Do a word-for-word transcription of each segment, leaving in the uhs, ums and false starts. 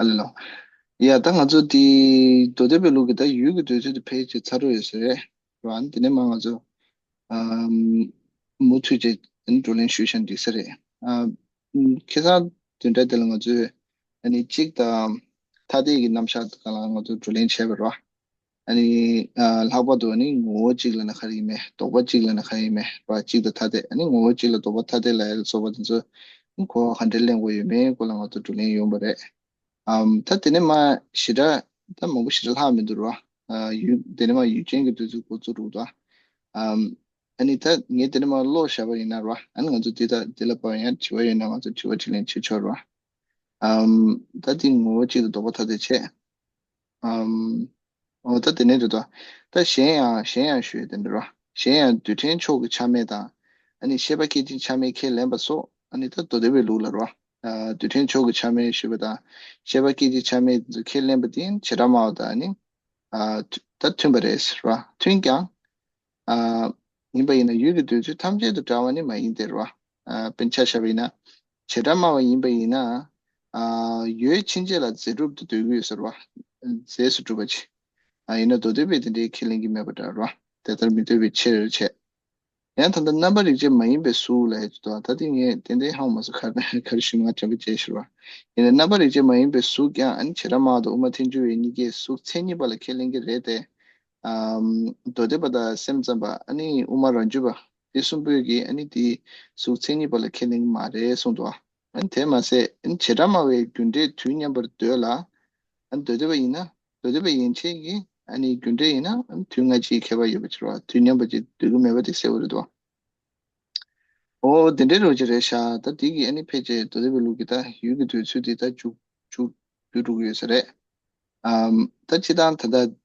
ལགས། ཡ་ད་ང་ཚོ་དེ་མདོ་སྡེ་པའི་ལུགས་ཀྱི་ད་ཡུལ་གྱི་འདོད་ཚུལ་དེ་ཕལ་ཆེར་ཚར་རོ་ཡོད་ས་རེད། ར་དེ་ནས་མ་ང་ཚོ་ཨམ་མུ་མཐུད་བྱས་ཨ་ནི་བགྲོ་གླེང་ཞུས་ཤག་འགྲིག་ས་རེད། ཨམ་ཁ་སང་བདུན་ཕྲག་དེ་ལ་ང་ཚོས་ཨ་ནི་གཅིག་དང་ཐ་དད་ཀྱི་རྣམ་གཞག་སྒང་ལ་ང་ཚོ་བགྲོ་གླེང་བྱས་པ་རེད། ཨ་ནི་ཨ་ལྷག་པར་དུ་ཨ་ནི་ངོ་བོ་གཅིག་ལབ་ན་ག་རེ་ཡིན་མིན། ལྡོག་པ་གཅིག་ལབ་ན་ག་རེ་ཡིན་མིན་ར། གཅིག་དང་ཐ་དད། ཨ་ནི་ངོ་བོ་གཅིག་ལ་ལྡོག་པ་ཐ་དད་ལབ་ཡ་ལ་སོགས་པ་དེ་ཚོ་གོ་བ་ག་འདྲ་ལེན་དགོས་ཡོད་མེད་སྐོར་ལ་ང་ཚོ་བགྲོ་གླེང་ཡོང་བ་རེད། ཨམ་ད་དེ་ནས་མ་ཞེ་དྲག་ད་མང་པོ་ཞེ་དྲག་ལྷག་མི་འདུག་ར། ཨ་ཡུལ་དེ་ནས་མ་ཡུལ་ཅན་གྱི་འདོད་ཚུལ་འགོ་བཙུགས་རུག་ད། ཨམ་ཨ་ནི་ད་ངས་དེ་ནས་མ་ཀློག་བཞག་པ་ཡིན་ན་ར། ཨ་ནི་ང་ཚོ་དེ་ད་དེ་ལ་དཔག་ཡང་དྲི་བ་ཡོད་ན་ང་ཚོ་དྲི་བ་དྲིས་ལན་བྱེད་ཆོག་ར། ཨམ་ད་དེ་ངོ་བོ་གཅིག་ཏུ་ལྡོག་པ་ཐ་དད་བྱས། ཨམ། འོ་ད་དེ་ནས་རེད་དོ། ད་གཞན་ཡང་གཞན་ཡང་ཞུས་དེ་འདྲ་རོ། གཞན་ཡང་རྡུལ་ཕྲན་ཕྱོགས་ཀྱི་ཆ་མེད་དང་། ཨ་ནི་ཤེས་པ་སྐད་ཅིག་ཆ་མེད་ཁས་ལེན་པ་སོགས་ཨ་ནི་ད་མདོ་སྡེ་པའི་ལུགས་ལ་རོ། ཨ་རྡུལ་ཕྲན་ཕྱོགས་ཀྱི་ཆ་མེད་ཞུས་པ་དང་ཤེས་པ་སྐད་ཅིག་ཆ་མེད་དེ་ཚོ་ཁས་ལེན་པ་དེ་བྱེ་བྲག་སྨྲ་བ་དང་ཨ་ནི་ཨ་ད་མཐུན་པ་རེད་ཟེར་བ། མཐུན་ཀྱང་ཨ་ཡིན་པ་ཡིན་ན་ཡུལ་གྱི་འདོད་ཚུལ་ཐམས་ཅད་དུ་འདྲ་བ་ནི་མ་ཡིན་ཏེ་རོ། ཨ་དཔེར་ན་ཆ་བཞག་པ་ཡིན་ན། བྱེ་བྲག་སྨྲ་བ་ཡིན་པ་ཡིན་ན། ཨ་ཡོད་ཕྱིན་ཆད་ལ་རྫས་གྲུབ་ཏུ་འདོད་ཀྱི་ཡོད་ཟེར་བ། རྫས་སུ་གྲུབ་པ་ཅིག་ཨ་ཡིན་ན་མདོ་སྡེ་པས་དེ་འདྲའི་ཁས་ལེན་གྱི་མེད་པ་འདྲ་རོ། དེ་ལྟར་མི་འདོད་པའི་ཕྱིར་བྱས། ཡང་ད་ལྟ་རྣམ་པར་རིག་བྱེད་མ་ཡིན་པའི་གཟུགས་ལ་ཡ་ཅི་ཏོ། ད་དེ་ངས་ཏན་ཏན་ཧ་གོ་མ་སོང་། ག་ག་རེ་ཞུ་ང་དྲན་པ་བརྗེད་ཤོར་བ། ཡིན་ན་རྣམ་པར་རིག་བྱེད་མ་ཡིན་པའི་གཟུགས་ཀྱང་ཨ་ནི་བྱེ་བྲག་སྨྲ་བ་དང་དབུ་མ་ཐལ་འགྱུར་བའི་གཉིས་ཀས་གཟུགས་མཚན་ཉིད་པ་ལ་ཁས་ལེན་གྱི་རེད་དེ། ཨམ་མདོ་སྡེ་པ་དང་སེམས་ཙམ་པ་ཨ་ནི་དབུ་མ་རང་རྒྱུད་པ་དེ་གསུམ་པོས་ཀྱིས་ཨ་ནི་དེའི་གཟུགས་མཚན་ཉིད་པ་ལ་ཁས་ལེན་གྱི་མ་རེད་གསུངས་འདུག་ཨ་ནི་དེ་མ་ཟད་ཨ་ནི་བྱེ་བྲག་སྨྲ་བའི་རྒྱུ་འབྲས་དུས་མཉམ་པར་འདོད་ལ། ཨ་ནི་མདོ་སྡེ་པ་ཡིན་ན་མདོ་སྡེ་པ་ཡན་ཆད་ཀྱིས་ཨ་ནི་རྒྱུ་འབྲས་ཡིན་ན་ཨ་ནི་དུས་སྔ་ཕྱིའི་ཁྱད་པར་ཡོད་པ་ཕྱིར་རོ། དུས་མཉམ་པ་ཅིག་འདོད་ཀྱི་མེད་པ་དེ་གསལ་བོ་རེད་འདུག་ཨོ་དེ་འདྲའི་རོ་ཅིག་རེད་ཤག་ད་དེ་གི་ཨ་ནི་ཕལ་ཆེར་མདོ་སྡེ་པའི་ལུགས་ཀྱི་ད་ཡུལ་གྱི་འདོད་ཚུལ་དེ་ད་མཇུག་མཇུག་བསྡུ་འགྲོ་གི་ཡོད་ས་རེད། ཨམ་ད་སྤྱིར་བཏང་ད་ལྟ་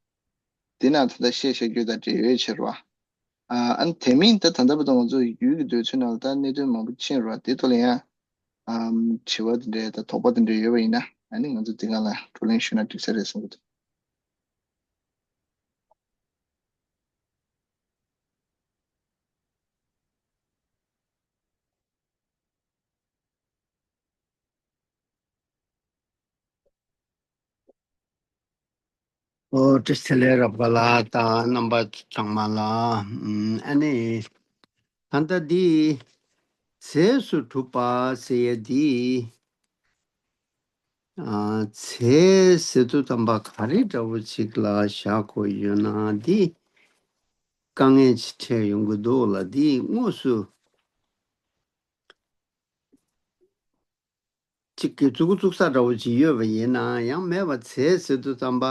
འདི་ན་ད་ལྟ་བཤད་བཤད་རྒྱུ་དང་འབྲེལ་ཡོད་ཕྱིར་རོ། ཨ་ཨ་ནི་དེ་མིན་ད་ད་ལྟ་བར་དུ་ང་ཚོ་ཡུལ་གྱི་འདོད་ཚུལ་ནང་ལ་ད་གནད་དོན་མང་པོ་ཕྱིན་རོ། དེ་ཐོག་ལ་ཡང་ཨམ་དྲི་བ་དེ་འདྲའི་ད་དོགས་པ་དེ་འདྲའི་ཡོད་པ་ཡིན་ན་ཨ་ནི་ང་ཚོ་འདི་ག་ལ་བགྲོ་གླེང་ཞུས་ན་འགྲིག་ས་རེད་བསམ་གྱི་འདུག་ཨོ་བཀྲ་ཤིས་བདེ་ལེགས་རབ་དགའ་ལགས་དང་རྣམ་པ་ཚང་མ་ལ། ཨམ་ཨ་ནི་ད་ལྟ་འདི་རྫས་སུ་གྲུབ་པ་ཟེར་ཡས་འདི། ཨ་རྫས་ཟེར་དུས་ཙམ་པ་ག་རེ་འདྲ་བོ་ཅིག་ལ་བཞག་དགོས་ཡོད་ན་འདི་དཀའ་ངལ་ཅིག་འཕྲད་ཡོང་གི་འདུག་ལ། འདི་དངོས་སུ་ཅིག་གི་མཛུབ་གུ་བཙུགས་ས་འདྲ་བོ་ཅིག་ཡོད་པ་ཡིན་ན་ཡང་མེད་པ་རྫས་ཟེར་དུས་ཙམ་པ་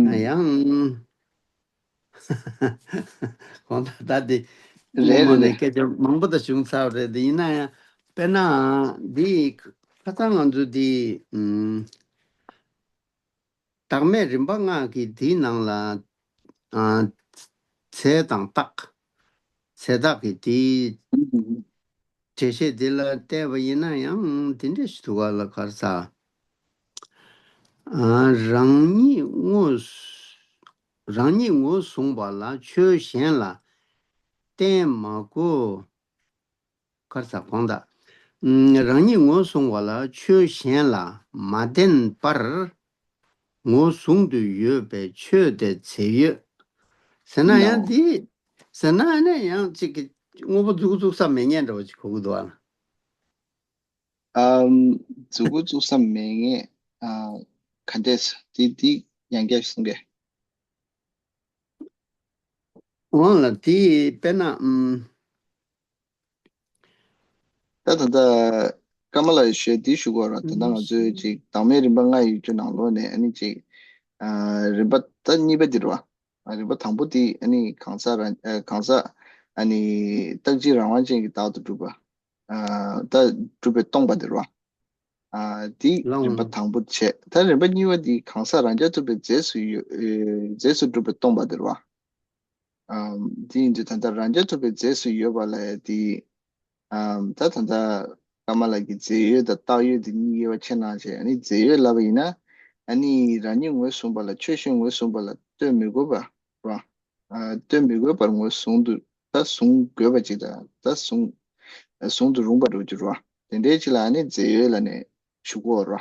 ཨ་ཡང་གང་ལྟར་ད་དེ་རེད་རེད་ངོ་མ་ནས་རེད། སྐད་ཆ་མང་པོ་ད་བྱུང་ཚར་བ་རེད། དེ་ཡིན་ན་ཡང་དཔེར་ན་འདི་ཁ་སང་ང་ཚོ་འདི་ཨམ། བདག་མེད་རིམ་པ་ལྔ་གི་དེའི་ནང་ལ་ཨ་རྫས་དང་རྟགས། རྫས་རྟགས་ཀྱི་དེའི་འགྲེལ་བཤད་དེ་ལ་བལྟས་པ་ཡིན་ན་ཡང་དེ་འདྲ་ཞིག་འདུག་ག་ལ། ག་རེ་ཟེར། ཨ་རང་ཉིད་ངོས་རང་ཉིད་ངོས་བཟུང་བ་ལ་ཆོས་གཞན་ལ་བརྟེན་མ་དགོས། ག་རེ་ཟེར་གོང་དག་ཨམ་རང་ཉིད་ངོས་བཟུང་བ་ལ་ཆོས་གཞན་ལ་མ་བརྟེན་པར་ངོས་བཟུང་དུ་ཡོད་པའི་ཆོས་དེ་རྫས་ཡོད་ཟེར་ན་ཡང་ལའོ། འདི་ཟེར་ན་ནི་ཡང་གཅིག་གི་དངོས་པོ་མཛུབ་གུ་བཙུགས་ས་མེད་མཁན་འདྲ་བོ་ཅིག་གོ་གི་འདུག་ཨ། ཨམ་མཛུབ་གུ་བཙུགས་ས་མེད་མཁན་ཨ་ག་འདྲས་འདི་འདི་ཡང་བསྐྱར་གསུང་གི། འོང་ལ་དེ་དཔེར་ན་ཨམ། ད་ད་ལྟ་ཀརྨ་ལགས་ཞུས་འདི་ཞུ་དགོས་ར། ད་ལྟ་ང་ཚོའི་ཅིག་བདག་མེད་རིམ་པ་ལྔ་ཡོད་རྒྱུ་ནང་ལོགས་ནས་ཨ་ནི་ཅིག་ཨ་རིམ་པ་ད་གཉིས་པ་འདི་རེད་བ། ཨ་རིམ་པ་དང་པོ་འདི་ཨ་ནི་གང་ཟག་རང་ཨ་གང་ཟག་ཨ་ནི་རྟག་གཅིག་རང་དབང་ཅན་གྱི་བདག་ཏུ་གྲུབ་པ། ཨ་ད་གྲུབ་པས་སྟོང་པ་འདི་རེད་བ། ཨ་འདི་ལའོ། རིམ་པ་དང་པོ་བྱས། ད་རིམ་པ་གཉིས་པ་འདི་གང་ཟག་རང་རྐྱ་ཐུབ་པའི་རྫས་སུ་ཡོད་ཨེ་རྫས་སུ་གྲུབ་པས་སྟོང་པ་འདི་རེད་བ། ཨམ་དེ་ཡིན་དུས་ད་ལྟ་རང་རྐྱ་ཐུབ་པའི་རྫས་སུ་ཡོད་པ་ལ་དེ་ཨམ་ད་ད་ལྟ་ཀརྨ་ལགས་ཀྱིས་རྫས་ཡོད་དང་བཏགས་ཡོད་དེ་གཉིས་དབྱེ་བ་ཕྱེ་གནང་བྱས། ཨ་ནི་རྫས་ཡོད་ལབ་པ་ཡིན་ན་ཨ་ནི་རང་ཉིད་ངོས་བཟུང་བ་ལ་ཆོས་གཞན་ངོས་བཟུང་བ་ལ་ལྟོས་མི་དགོས་པ་ར། ཨ་ལྟོས་མི་དགོས་པར་ངོས་བཟུང་དུ་ད་བཟུང་དགོས་པ་ཅིག་དང་ད་བཟུང་ཨ་བཟུང་དུ་རུང་བ་འགྲོ་རྒྱུ་ར། དེ་འདྲའི་ཅིག་ལ་ཨ་ནི་རྫས་ཡོད་ལབ་ནས་ཞུ་གོ་ར།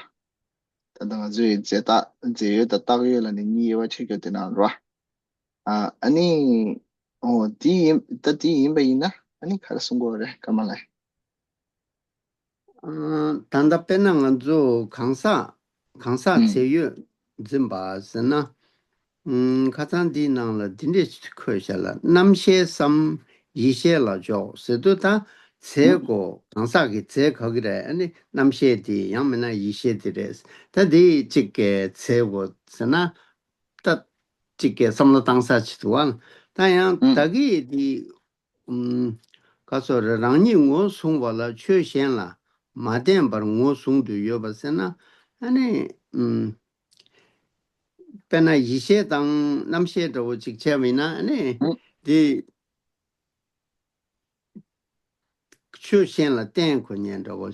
ད་ལྟ་ང་ཚོས་རྫས་རྟགས་རྫས་ཡོད་དང་རྟགས་ཡོད་ལ་ནི་གཉིས་དབྱེ་བ་ཕྱེ་རྒྱུ་དེ་ནང་རོ། ཨ་ཨ་ནི་ཨོ་དེ་ཡིན་ད་དེ་ཡིན་པ་ཡིན་ན་ཨ་ནི་ག་རེ་གསུང་དགོས་རེད་ཀརྨ་ལགས། ད་ལྟ་དཔེར་ན་ང་ཚོ་གང་ཟག་གང་ཟག་ཚེ་ཡོད་འཛིན་པ་ཟེར་ན། ཁ་སང་འདིའི་ནང་ལ་འདི་འདྲས་འཁོད་བཞག་ལ། རྣམ་ཤེས་སམ་ཡིད་ཤེས་ལ་འཇོག་ཟེར་དུས་ད་ཚེ་གོ་གང་ཟག་གི་ཚེ་ག་གི་རེད། ཨ་ནི་རྣམ་ཤེས་དེ་ཡང་མིན་ན་ཡིད་ཤེས་དེ་རེད། ད་འདི་གཅིག་གི་ཚེ་གོ་ཟེར་ན་ད་གཅིག་གི་བསམ་བློ་བཏང་ས་ཅིག་འདུག་ཨ། ད་ཡང་ད་གི་འདི་ཨུམ། ག་ཚོད་རེད། རང་ཉིད་ངོས་བཟུང་བ་ལ་ཆོས་གཞན་ལ་མ་བརྟེན་པར་ངོས་བཟུང་དུ་ཡོད་པ་ཟེར་ན། ཨ་ནི་ཨུམ། དཔེར་ན་ཡིད་ཤེས་དང་རྣམ་ཤེས་འདྲ་བོ་ཅིག་བྱས་པ་ཡིན་ན་ཨ་ནི་འདི་ཆོས་གཞན་ལ་བརྟེན་དགོས་ཉེན་འདྲ་བོ།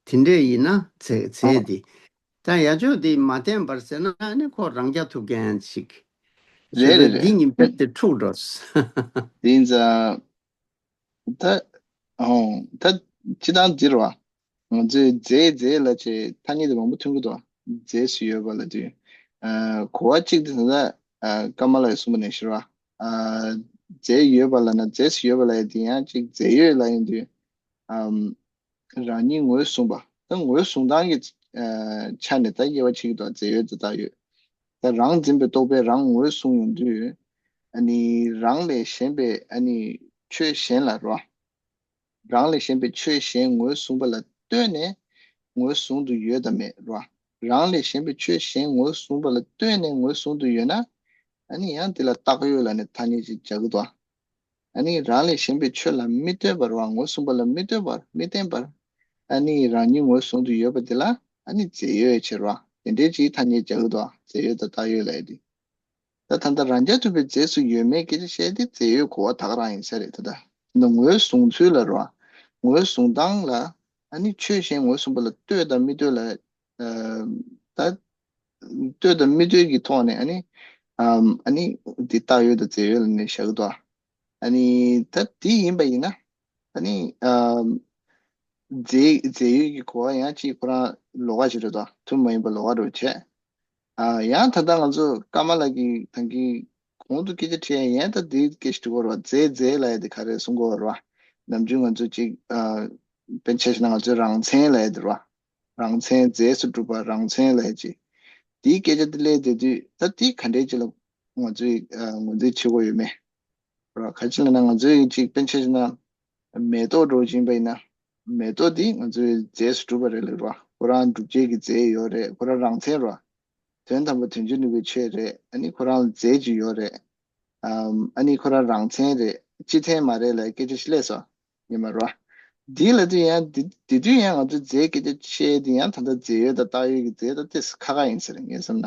དེ་འདྲས་ཡིན་ན་ཚེ་ཚེ་འདི། ད་ཡ་ཆོས་འདི་མ་བརྟེན་པར་ཟེར་ན་ཨ་ནི་ཁོ་རང་རྐྱ་ཐུབ་མཁན་ཞིག་ཞེས་རེད་པས། རེད་འདི་རེད། གཉིས་དཔེ་དེ་འཁྲུག་འགྲོ། དེ་ཡིན་ཙང་། ད་ཨོ་ད་སྤྱི་བཏང་འདི་རེད་བ། ང་ཚོས་རྫས་རྫས་ལབ་བྱས་ཐ་སྙད་དེ་མང་པོ་ཐོན་གྱི་འདུག་རྫས་སུ་ཡོད་པ་ལབ་དུས། ཨ་གོ་བ་གཅིག་དེ་ད་ལྟ་ཨ་ཀརྨ་ལགས་ཀྱིས་གསུངས་པ་ནང་བཞིན་རེད་བ། ཨ་རྫས་ཡོད་པ་ལབ་ན་རྫས་སུ་ཡོད་པ་ལབ་ཡ་དེ་ཡང་གཅིག་རྫས་ཡོད་ལབ་ཡོང་དུས། ཨམ། རང་ཉིད་ངོས་བཟུང་བ། ད་ངོས་བཟུང་སྟངས་ཀྱི་ཨ་ཆ་ནས་ད་དབྱེ་བ་ཕྱེ་གི་འདུག་རྫས་ཡོད་དང་བཏགས་ཡོད། ད་རང་འཛིན་པའི་རྟོག་པས་རང་ངོས་བཟུང་ཡོང་དུས། ཨ་ནི་རང་ལས་གཞན་པའི་ཨ་ནི་ཆོས་གཞན་ལ་རོ། རང་ལས་གཞན་པའི་ཆོས་གཞན་ངོས་བཟུང་བ་ལ་ལྟོས་ནས་ངོས་བཟུང་དུ་ཡོད་དམ་མེད་རོ། རང་ལས་གཞན་པའི་ཆོས་གཞན་ངོས་བཟུང་བ་ལ་ལྟོས་ནས་ངོས་བཟུང་དུ་ཡོད་ན། ཨ་ནི་ཡང་དེ་ལ་བཏགས་ཡོད་ལབ་ནས་ཐ་སྙད་ཅིག་བྱ་གི་འདུག་ཨ་ནི་རང་ལས་གཞན་པའི་ཆོས་ལ་མི་ལྟོས་པར་བ་ངོས་བཟུང་བ་ལ་མི་ལྟོས་པར་མི་བརྟེན་པར། ཨ་ནི་རང་ཉིད་ངོས་བཟུང་དུ་ཡོད་པ་དེ་ལ་ཨ་ནི་རྫས་ཡོད་ཟེར་བ་དེ་འདྲའི་ཅིག་ཐ་སྙད་རྒྱག་གི་འདུག་རྫས་ཡོད་དང་བཏགས་ཡོད་ལབ་ཡ་དེ། ད་ད་ལྟ་རང་རྐྱ་ཐུབ་པའི་རྫས་སུ་ཡོད་མེད་སྐད་ཆ་བཤད་དེ་རྫས་ཡོད་གོ་བ་ད་ག་རང་ཡིན་ས་རེད་ད་ལྟ། ད་ངོས་བཟུང་ཚུལ་ལ་རོ། ངོས་བཟུང་སྟངས་ལ་ཨ་ནི་ཆོས་གཞན་ངོས་བཟུང་བ་ལ་ལྟོས་དང་མི་ལྟོས་ལ། ད་ལྟོས་དང་མི་ལྟོས་ཀྱི་ཐོག་ནས་ཨ་ནི་ཨམ་ཨ་ནི་འདི་བཏགས་ཡོད་དང་རྫས་ཡོད་ལ་ནི་བཞག་གི་འདུག་ཨ་ནི་ད་འདི་ཡིན་པ་ཡིན་ན་ཨ་ནི་ཨམ་རྫས་རྫས་ཡོད་ཀྱི་གོ་བ་ཡང་ཅིག་ཁོ་རང་ལོགས་ཀ་ཞིག་རེད་དོ། ཐུན་མ་ཡིན་པ་ལོགས་ཀ་རེད་བྱས། ཨ་ཡང་ད་ལྟ་ང་ཚོ་ཀརྨ་ལགས་ཀྱིས་ད་གིན་གོང་དུ་སྐད་ཆ་དྲིས་ཡ་ཡན་ད་འདི་སྐད་ཆ་དྲི་གོ་རེད་བ། རྫས་རྫས་ལབ་ཡ་དེ་ག་རེ་གསུང་གོ་རེད་བ། ནམ་རྒྱུན་ང་ཚོ་ཅིག་ཨ་དཔེར་ཆ་བཞག་ན་ང་ཚོའི་རང་མཚན་ལབ་ཡ་དེ་རེད་བ། རང་མཚན་རྫས་སུ་གྲུབ་པ་རང་མཚན་ལབ་ཡ་ཅིག་དེའི་སྐད་ཆ་དེ་སླེབས་བསྡད་དུས་ད་དེ་ག་འདྲའི་ཅིག་ལ་ང་ཚོས་ཨ་ངོས་འཛིན་བྱེད་དགོས་ཡོད་མེད་རེད་བ། ག་ཅི་ལབ་ན་ང་ཚོའི་ཅིག་དཔེར་ཆ་བཞག་ན་མེ་ཏོག་འདྲ་བོ་ཅིག་ཡིན་པ་ཡིན་ན་མེ་ཏོག་དེ་ང་ཚོའི་རྫས་སུ་གྲུབ་པ་རེད་ལབ་རེད་བ། ཁོ་རང་སྒྲུབ་བྱེད་ཀྱི་རྫས་ཡོད་རེད། ཁོ་རང་རང་མཚན་རེད་བ། དོན་དམ་པ་དོན་བྱེད་ནུས་པའི་ཆོས་རེད། ཨ་ནི་ཁོ་རང་ལ་རྫས་ཅིག་ཡོད་རེད། ཨམ་ཨ་ནི་ཁོ་རང་རང་མཚན་རེད། སྤྱི་མཚན་མ་རེད་ལབ་སྐད་ཆ་ཞིག་སླེབས་སོང་། ཡིན་མ་རེད་བ། འདི་ལབ་དུས་ཡང་འདི་འདི་དུས་ཡང་ང་ཚོ་རྫས་སྐད་ཆ་བཤད་དེ་ཡང་ད་ལྟ་རྫས་ཡོད་དང་བཏགས་ཡོད་ཀྱི་རྫས་ད་ཏོག་ཙམ་ཁག་ཁག་ཡིན་ས་རེད་ངས་བསམ་ན།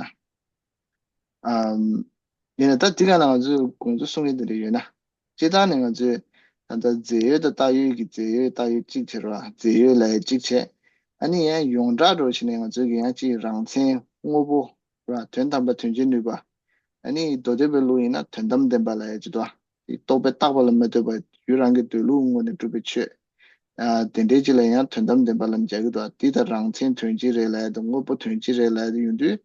ཨམ། ཡིན་ན་ད་འདི་ག་ལ་ང་ཚོས་དགོངས་ཚུལ་གསུང་མཁན་དེ་འདྲ་ཡོད་ན། སྤྱིར་བཏང་ནས་ང་ཚོས་ད་ལྟ་རྫས་ཡོད་དང་བཏགས་ཡོད་ཀྱི་རྫས་ཡོད་བཏགས་ཡོད་གཅིག་བྱས་རེད་བ། རྫས་ཡོད་ལབ་ཡ་གཅིག་བྱས། ཨ་ནི་ཡང་ཡོངས་གྲགས་འདྲ་བོ་བྱས་ནས་ང་ཚོས་ཀྱི་ཡང་གཅིག་རང་མཚན་དངོས་པོ་རེད་བ། དོན་དམ་པ་དོན་བྱེད་ནུས་པ། ཨ་ནི་མདོ་སྡེ་པའི་ལུགས་ཡིན་ན་དོན་དམ་བདེན་པ་ལབ་ཡ་གཅིག་འདུག་བ། རྟོག་པས་བཏགས་པ་ལ་མ་ལྟོས་པར་ཡུལ་རང་གི་འདོད་ལུགས་ངོས་ནས་གྲུབ་པའི་ཆོས། ཨ་དེ་འདྲའི་ཅིག་ལ་ཡང་དོན་དམ་བདེན་པ་ལབ་ནས་བྱ་གི་འདུག་བ། འདི་ལྟར་རང་མཚན་དོན་སྤྱི་རེད་ལབ་ཡ་དང་དངོས་པོ་དོན་སྤྱི་རེད་ལབ་ཡ་དེ་ཡོང་དུས།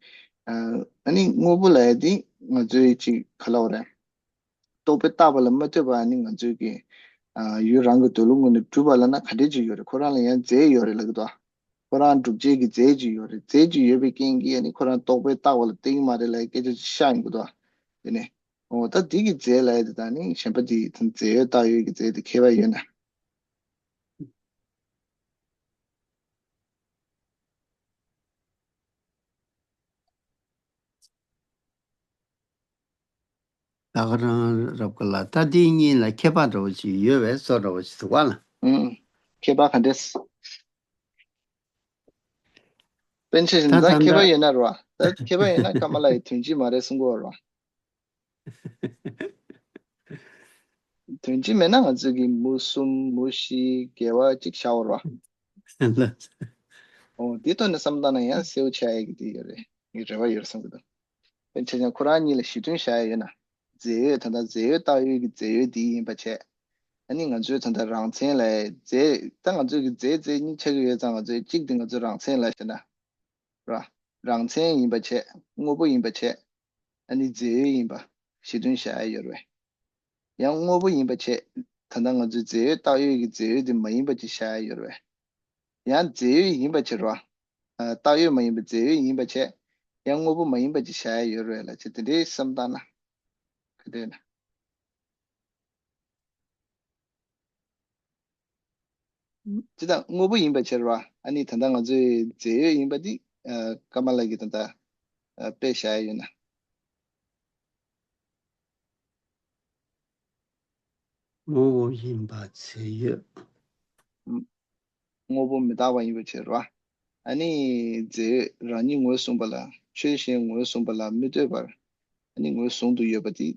ཨ་ནི་དངོས་པོ་ལབ་ཡ་དེ་ང་ཚོའི་ཅིག་ག་ལབ་དགོས་རེད། རྟོག་པས་བཏགས་པ་ལ་མ་ལྟོས་པར་ནི་ང་ཚོའི་གི་ཨ་ཡུལ་རང་གི་འདོད་ལུགས་ངོས་ནས་གྲུབ་པ་ལབ་ན་ག་འདྲས་ཅིག་ཡོད་རེད། ཁོ་རང་ལ་ཡང་རྫས་ཡོད་རེད་ལབ་ཀྱི་འདུག་ཁོ་རང་སྒྲུབ་བྱེད་ཀྱི་རྫས་ཅིག་ཡོད་རེད། རྫས་ཅིག་ཡོད་པའི་རྐྱེན་གྱིས་ཨ་ནི་ཁོ་རང་རྟོག་པས་བཏགས་པ་ལ་བརྟེན་གྱི་མ་རེད་ལབ་སྐད་ཆ་ཅིག་ཤར་ཡོང་གི་འདུག་དེ་ནས་འོ་ད་འདི་གི་རྫས་ལབ་ཡ་དེ་དང་ནི་གཞན་པ་དེ་དང་རྫས་ཡོད་བཏགས་ཡོད་ཀྱི་རྫས་དེ་ཁྱད་པར་ཡོད་ན། ད་ག་རང་རབ་ག་ལ་ད་འདི་གཉིས་ལ་ཁྱད་པར་འདྲ་བོ་ཞིག་ཡོད་པའི་བཟོ་འདྲ་བོ་ཞིག་འདུག་ག་ལ། ཨང་། ཁྱད་པར་ག་འདྲས། དཔེར་ན་ཆ་བཞག་ན་ད་ད་ད་ཁྱད་པར་ད་ཡོད་ན་རེད་བ། ད་ཁྱད་པར་ཡོད་ན་ཀརྨ་ལགས་ཀྱིས་དོན་སྤྱི་མ་རེད་གསུང་གི་ཡོད་རེད་བ། དོན་སྤྱི་མེད་ན་ང་ཚོས་ཀྱི་མུ་གསུམ་མུ་བཞི་དགེ་བ་གཅིག་བཞག་ཡོད་རེད་བ། ལགས། འོ་དེ་ཐོག་ནས་བསམ་བློ་བཏང་ན་ཡང་གསལ་པོ་ཆགས་ཡ་གི་དེ་ཡོད་རེད། ངས་རེ་བ་ཡོད་རེད་བསམ་གི་འདུག་དཔེར་ན་ཆ་བཞག་ན་ཁོ་རང་གཉིས་ལ་གཞི་མཐུན་བཞག་ཡ་ཡོད་ན། རྫས་ཡོད་ད་ལྟ་རྫས་ཡོད་བཏགས་ཡོད་ཀྱི་རྫས་ཡོད་འདི་ཡིན་པ་བྱས། ཨ་ནི་ང་ཚོའི་ད་ལྟ་རང་མཚན་ལ་རྫས་ད་ང་ཚོའི་གི་རྫས་རྫས་གཉིས་ཆགས་ཀྱི་ཡོད་ཙང་ང་ཚོའི་གཅིག་དེ་ང་ཚོའི་རང་མཚན་ལ་བྱས་ན། ར། རང་མཚན་ཡིན་པ་བྱས། དངོས་པོ་ཡིན་པ་བྱས། ཨ་ནི་རྫས་ཡོད་ཡིན་པ་གཞི་མཐུན་བཞག་ཡ་ཡོད་རེད། ཡང་དངོས་པོ་ཡིན་པ་བྱས། ད་ལྟ་ང་ཚོའི་རྫས་ཡོད་བཏགས་ཡོད་ཀྱི་རྫས་ཡོད་དེ་མ་ཡིན་པ་ཅིག་བཞག་ཡ་ཡོད་རེད། ཡང་རྫས་ཡོད་ཡིན་པ་བྱས་ར། ཨ། བཏགས་ཡོད་མ་ཡིན་པའི་རྫས་ཡོད་ཡིན་པ་བྱས། ཡང་དངོས་པོ་མ་ཡིན་པ་ཅིག་བཞག་ཡ་ཡོད་རེད་ལ་བྱས། དེ་འདྲའི་བསམ་བཏང་ན་ག་འདྲ་ཡོད་ན། སྤྱིར་བཏང་དངོས་པོ་ཡིན་པ་བྱས་ར། ཨ་ནི་ད་ལྟ་ང་ཚོའི་རྫས་ཡོད་ཡིན་པ་འདི། ཨ། ཀ་མ་ལ་གིས་ད་ལྟ། ཨ། དཔེ་བཞག་ཡ་ཡོད་ན། དངོས་པོ་ཡིན་པ་རྫས་ཡོད། དངོས་པོ་མི་རྟག་པ་ཡིན་པ་བྱས་ར། ཨ་ནི་རྫས་ཡོད་རང་ཉིད་ངོས་བཟུང་བ་ལ། ཆོས་གཞན་ངོས་བཟུང་བ་ལ་མི་ལྟོས་པར། ཨ་ནི་ངོས་བཟུང་དུ་ཡོད་པ་དེ།